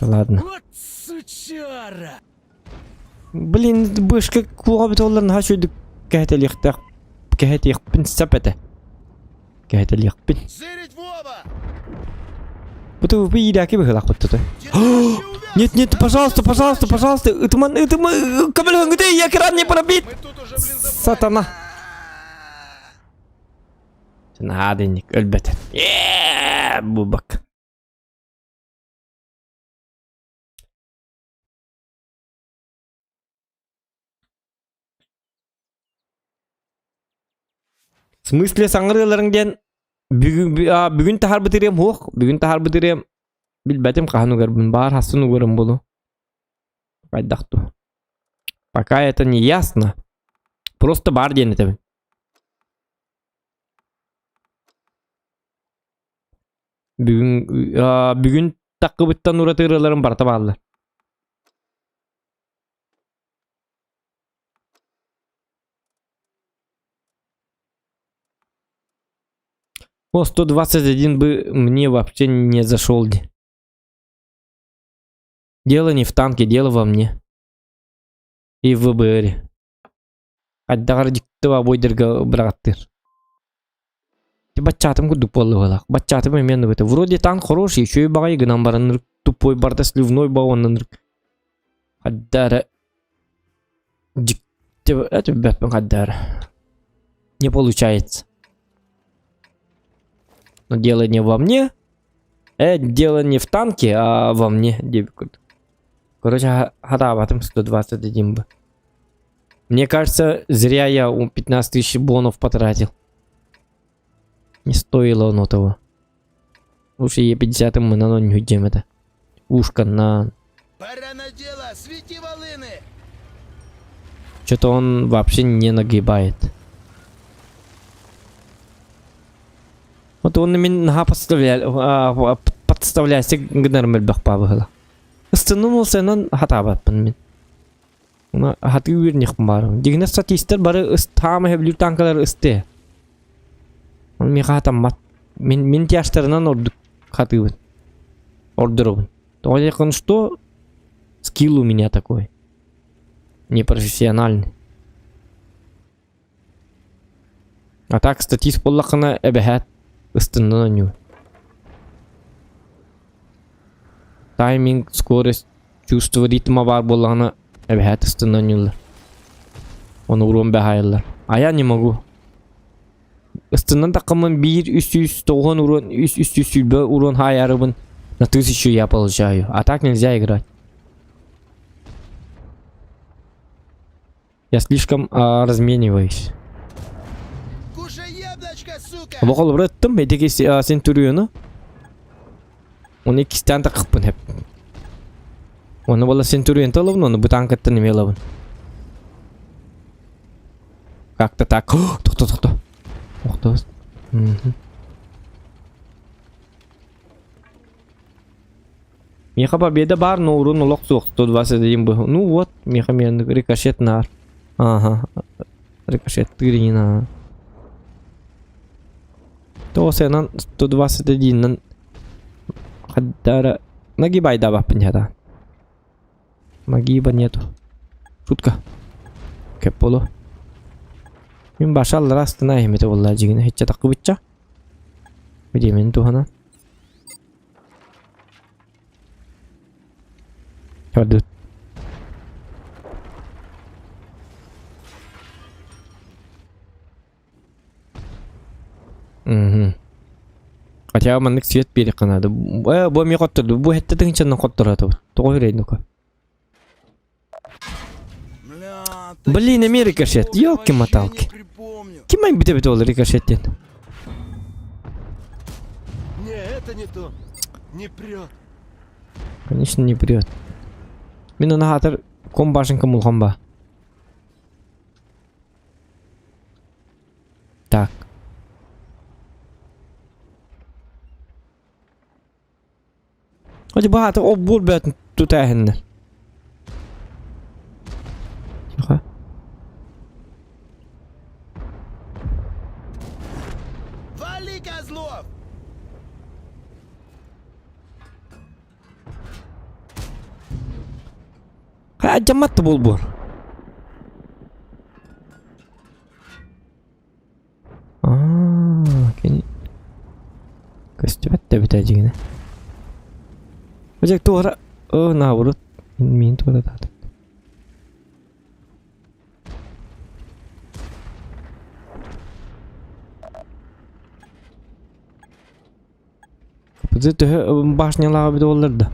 Ладно. Вот сучара! Блин, бышка куға бит олар наһаа үчүгэйдик кэһэтэлиэхтээх кэһэтиэхпин сөп этэ. Кэһэтэлиэхпин. Зырить в оба! Бу ТВП иирээки быһыылаах бутта Нет, нет, пожалуйста, пожалуйста, пожалуйста, ытыман, ытыман, көмөлөһүҥҥүтүй, экран не пробит! Мы тут уже, блин, Сатана. Наһаа динник өлбөтө. Ээ, бу бак. В смысле саҥарыыларыҥ диэн бүгүн бүгүн таһаарбыт ырыам суох, бүгүн таһаарбыт ырыам билбэтим хаһан угарбын, баар хассын угарым буолуо. Хайдах дуу. Пока это не ясно. Просто баар диэн этэбин. Бүгүн бүгүн таккыбыттан ураты ырыаларым барыта бааллар. О, 121 бы мне вообще не зашел. Дело не в танке, дело во мне. И в ВБРе. Хайдаҕар дьиктива бойдерга быраҕаттыыр. Баччаатым курдук буолла Баччаатым эмиэ это. Вроде танк хороший, еще и баҕайы гынан баран тупой барда сливной баҕаннан Хайдара дьикти это бэппин хайдара. Не получается. Но дело не во мне. Дело не в танке, а во мне. Короче, хатаабатым 121 бы. Мне кажется, зря я 15 тысяч бонов потратил. Не стоило оно того. Лучше Е50 мы на не уйдем это. Ушка на... Пора на дело, свети волыны! Что-то он вообще не нагибает. Вот он меня подставлял, подставляет гынар мөлбөх было. Ыстынным ол сыанан хатаабаппын мин. Уна хатыы үөрниэхпин баарым. Дьиҥинэ статистар бары ыстаама сөбүлүүр танкалар ыстыа. Ол миэхэ хатаммат. Мин мин тяжтарынан ордук хатыыбын. Ордоробун. Тоҕо диэххин что скилл у меня такой. Непрофессиональный. А так статист буоллаххына эбэһээт ыстыннан оонньуур. Тайминг, скорость, чувство ритма баар буоллаҕына эбэһээт ыстыннан оонньууллар. Ону уруон баһаайаллар. А я не могу. Ыстыннан таххаммын биир 390 урон, 3 320 урон хаайарыбын на тысячу я получаю. А так нельзя играть. Я слишком а, размениваюсь. Кушай яблочко, сука! Бу холобура ыттым, ити Сентуриону. Оны иккистээн такыппын хэп. Оны була Сентурион ылабын, оны бу танкаттан эмиэ ылабын. Как-то так. Тохто, тохто. Охто. Миэхэ победа баар, но урун олох суох 121 б. Ну вот, миэхэ миэнник рикошет наар. Ага. Рикошет тырина. То сенан 121-нан хаддара нагибайдабаппын хата. Нагиба нету. Шутка. Кэп боло. Мин башал растына эмите болла жигине хечче таккыбычча. Билимин туһана. Көрдүт. Мгм. Хотя маннык свет биэриэххэ наада. Э, бу эмиэ хотторду. Бу хэттэ тыһыынчанан хоттороотубут. Тоҕо үрэйин ну-ка. Бля, Блин, таких эмиэ рикошет. скачков я вообще Ёлки-моталки. не припомню. Ким айбыт эбит ол рикошет диэн? Не, это не то. Не прет. Конечно, не прет. Мин аны хаатар ком башенка мулхан ба. Так. Оди баата оббур бөтүн тутааһыннар. Тихо. Вали, козлов! Алдьаммат буолбуор. Аа, кини көстүбэт да эбит дьиҥинэ. Дьэ туора оо наоборот миин туоратаатым. Кпз төһө башнялааҕа эбитэ буоллар да.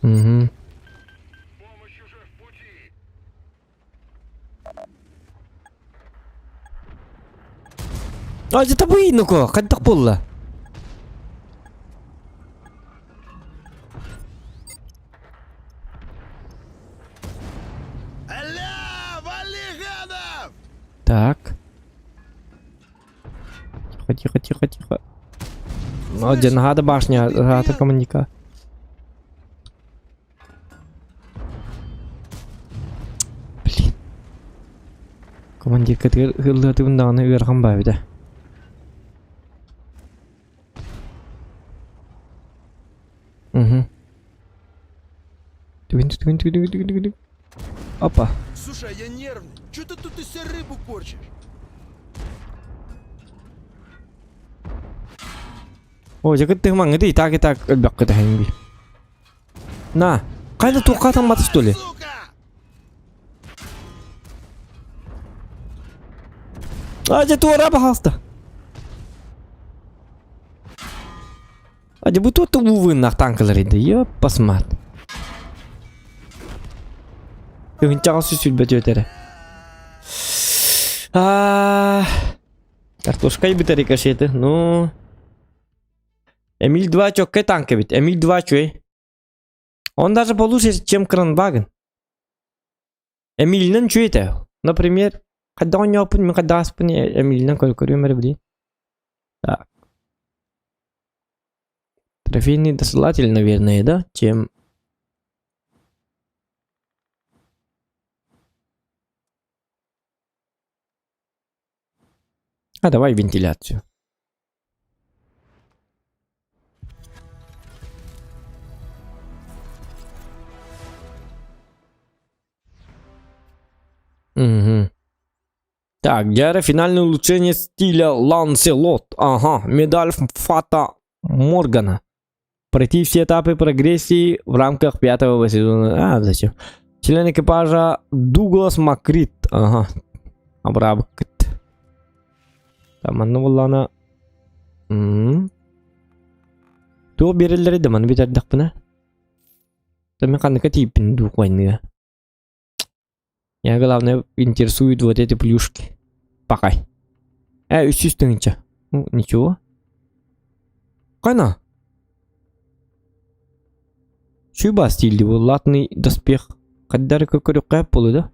Угу. А это быйнуко, хайдах буолла? Аля, вали гадов! Так. Тихо, тихо, тихо, тихо. Ну, Слышь, Нагада башня, ты гата пьян? командника. Блин. Командирка ыллыатыбын даҕаны ыарахан баабыта. Угу. Түгін, түгін, түгін, түгін, түгін, түгін. Опа. Слушай, а я нервный. Че ты тут из себя рыбу корчишь? О, дьэ кыттыһымаҥҥыт и так и так өлбөххүт эһэҥ бии. На, хайда туохха атаммата что ли? Сука! А, дьэ туора пожалуйста. А дьэ бу туох увыннах танкалар иди, ёппасмат. Тыһынчаҕа сүсүлбэт үөтэрэ. Аа, картошкай бүтэр рикошеты, ну... Эмиль 2 чоккай танк эбит. Эмиль 2 чуй. Он даже получше, чем Кранваген. Эмильнен чуй этэ. Например, хайдах оонньооппун, мин хайдах ааспын Эмильнен көрүөм эрэ билии. Так. Трофейный досылатель, наверное, да? Чем... А давай вентиляцию. Угу. Так, дьэ финальное улучшение стиля Ланселот. Ага, медаль Фата Моргана. Пройти все этапы прогрессии в рамках пятого сезона. А, зачем? Член экипажа Дуглас Макрит. Ага. Абрабкыт. Там манна буллана. Туох биэрэллэрий да маны бүтэрдэхпинэ. Там мен ханныка тиийпин дуу войныга. Меня главное интересуют вот эти плюшки. Пока. Э, үс тысяча. Ну, ничего. Кана? Чуба стиль был латный доспех. Каддар көкөрүккэ болу да?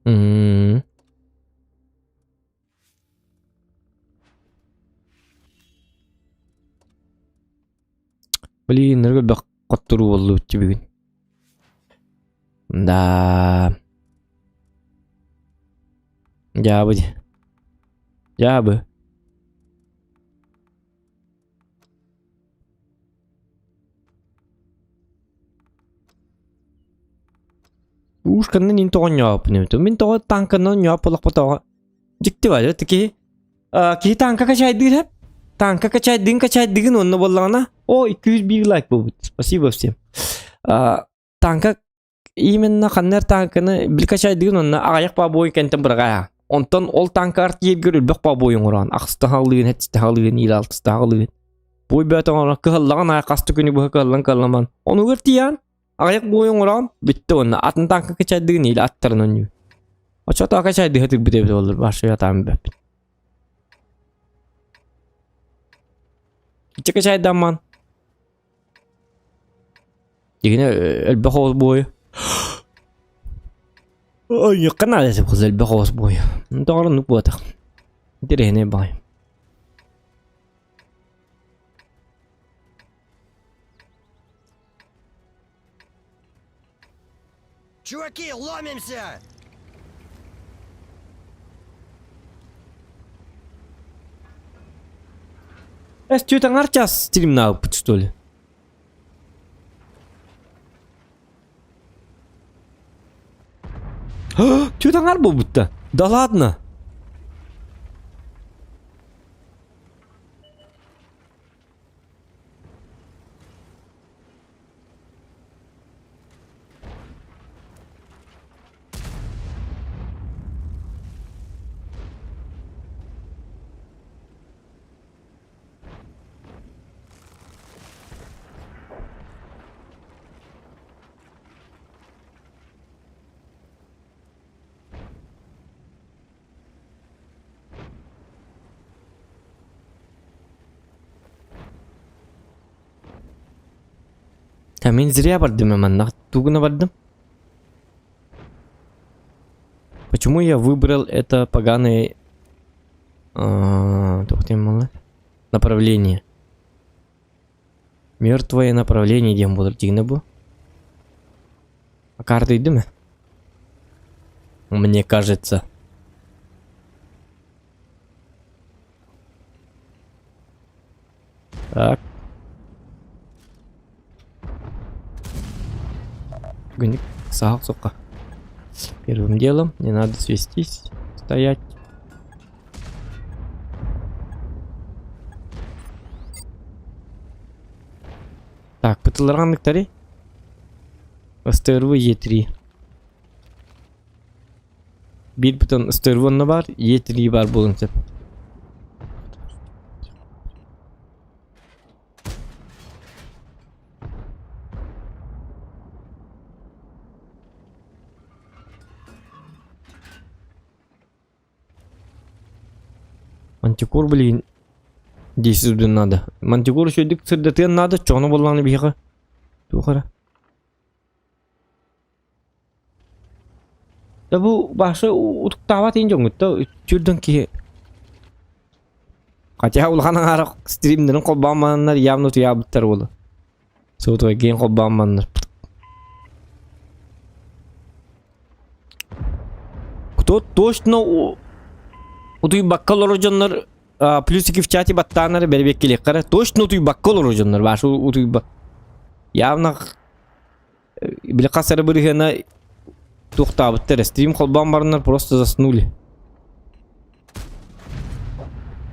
М. Блин, элбэх хотторуу буоллубут бүгүн. Да. Дьаабы. Дьаабы. Ушканны мин тоҕо ньооппун Мин тоҕо танканы ньооп олохпотоҕо дьикти баар киһи киһи танка качайдыыр хэп танка качайдыын качайдыгын онно буоллаҕына о 201 лайк буолбут спасибо всем танка именно ханнар танканы били качайдыгын онно аҕыйах баабой кэнтэн быраҕаа онтон ол танкаар тиэргэр өлбөх баабой оҥороон ахстаһалыын хэтстаһалыын иилаалтыстаһалыын буй бөөтө оҥорон кыһаллаҕын аайы хаста күнү быһа кыһаллан кыһалламан онугар тиийэн аҕыйах буой оҥороон бүттэ уонна атын танка качайдыгын иилэ аттарын онньуу оччотоо качайдыга тырбыт эбит олор баршы атаан бэппит иччэ качайдамман Дигине элбэх оҕус буойу. Ойуохха наада сөп элбэх оҕус буойу. Тоҕор оннук буотах. Интэриэһинэй баҕай. Чуваки, ломимся! Эс, что это час стримнаабыт, что ли? Что таҥар буолбутта? Да ладно? Та мин зря бардым манна тугуна бардым. Почему я выбрал это поганое направление? Мертвое направление диэн буолар дигинэ бу. А карта иди Мне кажется. Так. Гүнүк саах сука. Первым делом не надо свестись, стоять. Так, пытыларганныктары. СТРВ Е3. Биир бутон СТРВ онно бар, Е3 бар буолун сөп. Мантикор, блин, 10 надо. Мантикор үчүгдүк сырдатыан надо, чоҕуну буоллаҕына биһиэхэ. Туох эрэ. Да бу башы утуктаабат иин дьоҥҥутта үчүрдэн киһи. Хотя улахан аҥаара стримнэрин холбоон мананнар явно утуйаабыттар буолу. Суутуга киин холбоон маннар. Кто точно утуйбакка олорор дьоннор плюсики в чате баттааннары бэрбиэккилиэххэрэ точно утуйбакка олорор дьоннор башы утуйба явно били хас эрэ бырыһыана туохтаабыттар стрим холбоон бараннар просто заснули.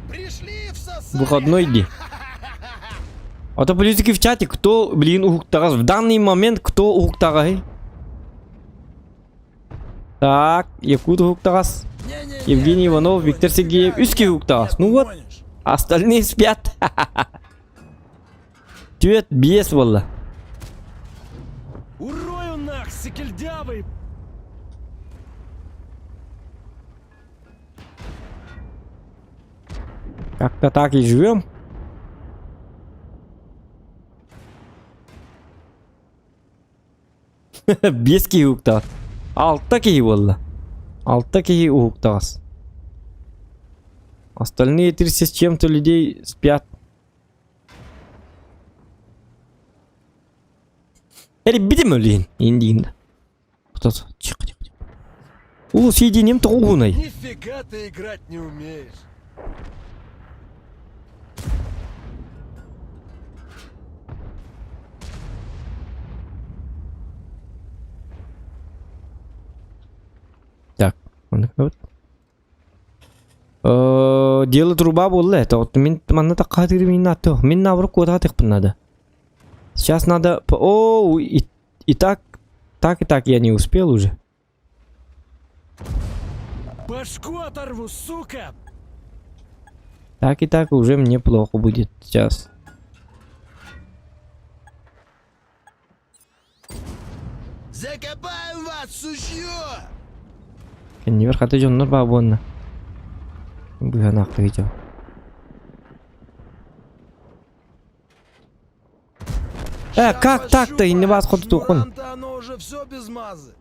Пришли всосали! Выходной день. А то плюсики в чате, кто, блин, уһуктаҕас. В данный момент кто уһуктаҕаһый? Так, Якут уһуктаҕас. Не-не-не, Евгений это Иванов, не то, Виктор нифига, Сергеев, үс киһи нет, уһуктаҕас. нет, Ну ты вот, гонишь. остальные спят. Түөрт биэс буолла. Урою нах, сикельдявый! Как-то так и живем. Биэс киһи уһуктаҕас. Алта киһи буолла. Алта киһи уһуктаҕас. Остальные 30 с чем-то людей спят. Эрбитим өлейін. Индиин. Тихо, тихо, тихо. О, съединим тоҕуһунай. Нифига ты играть не умеешь. Так, вот. Дело труба буолла это. Вот мин манна такка мин надо. Мин наоборот куда надо. Сейчас надо... О, и, и так, так и так я не успел уже. Башку оторву, сука! Так и так уже мне плохо будет сейчас. Закопаем вас, сучье! Кэннибэр хата дьоннор баа буонна. Быһанаахтыгы дьон. Ща как так-то? пощупаем. Инне баас хотутуоххун. Жмурам-то оно уже все без мазы.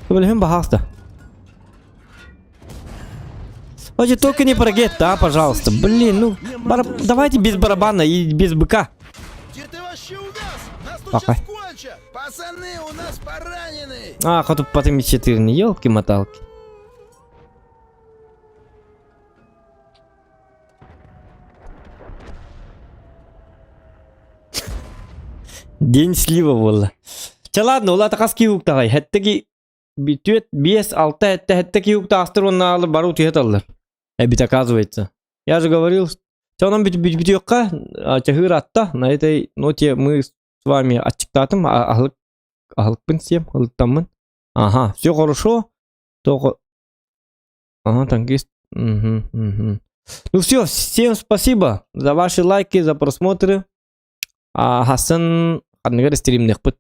Билэһин баһаалыста. Ой, только не про гетто, а, пожалуйста. Блин, ну, давайте без барабана и без быка. Где ты вообще увяз? Нас тут Пока. сейчас кончат! Пацаны, у нас пораненый! А, хоту потом четыре, елки-моталки. День слива буолла. Чэ ладно, улаата хас киһи уктаҕай? Хэттэ түөрт, биэс, алта, сэттэ, сэттэ киһи уктаҕастар уонна аалар бары утуйа сыталлар. Эбит оказывается. Я же говорил, чэ онон бүтүөххэ, чаһыыр атта. На этой ноте мы с вами аччыктаатым, аһылык аһылыкпын сиэм, ылыттаммын. Ага, все хорошо. Только... Ага, танкист. Угу, угу. Ну все, всем спасибо за ваши лайки, за просмотры. А, Хасан ханныгар стримнехпыт.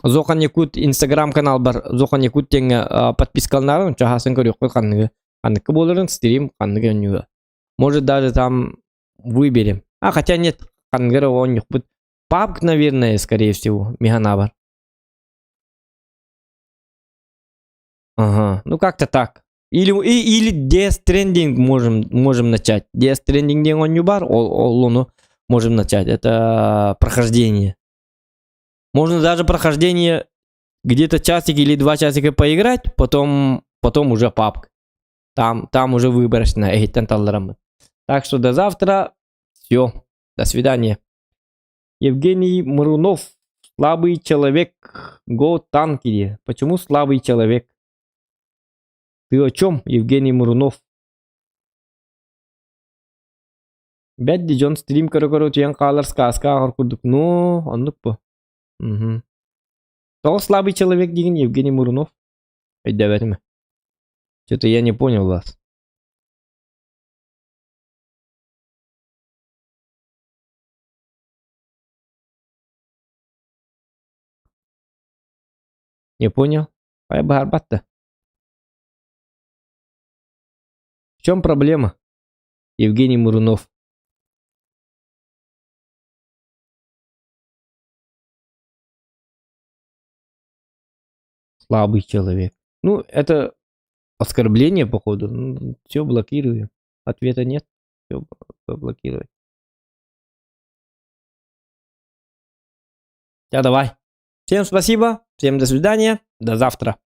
Зохан Якут инстаграм канал бар. Зохан Якут диэҥҥэ подпискаланарын, чаһасын көрүөххүт ханныгы. Ханныкка буоларын стрим ханныгы өннүгэ. Может даже там выберем. А хотя нет, ханныгар оонньуохпут. PUBG, наверное, скорее всего, миһана Ага, ну как-то так. Или, или Death Stranding можем начать. Death Stranding диэн оонньуу баар, ол, ону можем начать. Это прохождение. Можно даже прохождение где-то часик или 2 часика поиграть, потом уже PUBG. Там уже выборочно. Эһиттэн таллараммыт. Так что до завтра. Все. До свидания. Евгений Мурунов. Слабый человек. Го танки. Почему слабый человек? Ты о чем, Евгений Мурунов? Бэт дьон стрим көрө-көрө утуйан хаалар сказка ааҕар курдук. Ну, оннук бу. Мгм. Тоҕо слабый человек диигин Евгений Мурунов? Өйдөөбөтүм. Что-то я не понял вас. Не понял? Ай баһарбатта. В чем проблема? Евгений Мурунов. Слабый человек. Ну, это оскорбление, походу. Ну, все, блокирую. Ответа нет. Все, блокировать. Я давай. Всем спасибо. Всем до свидания. До завтра.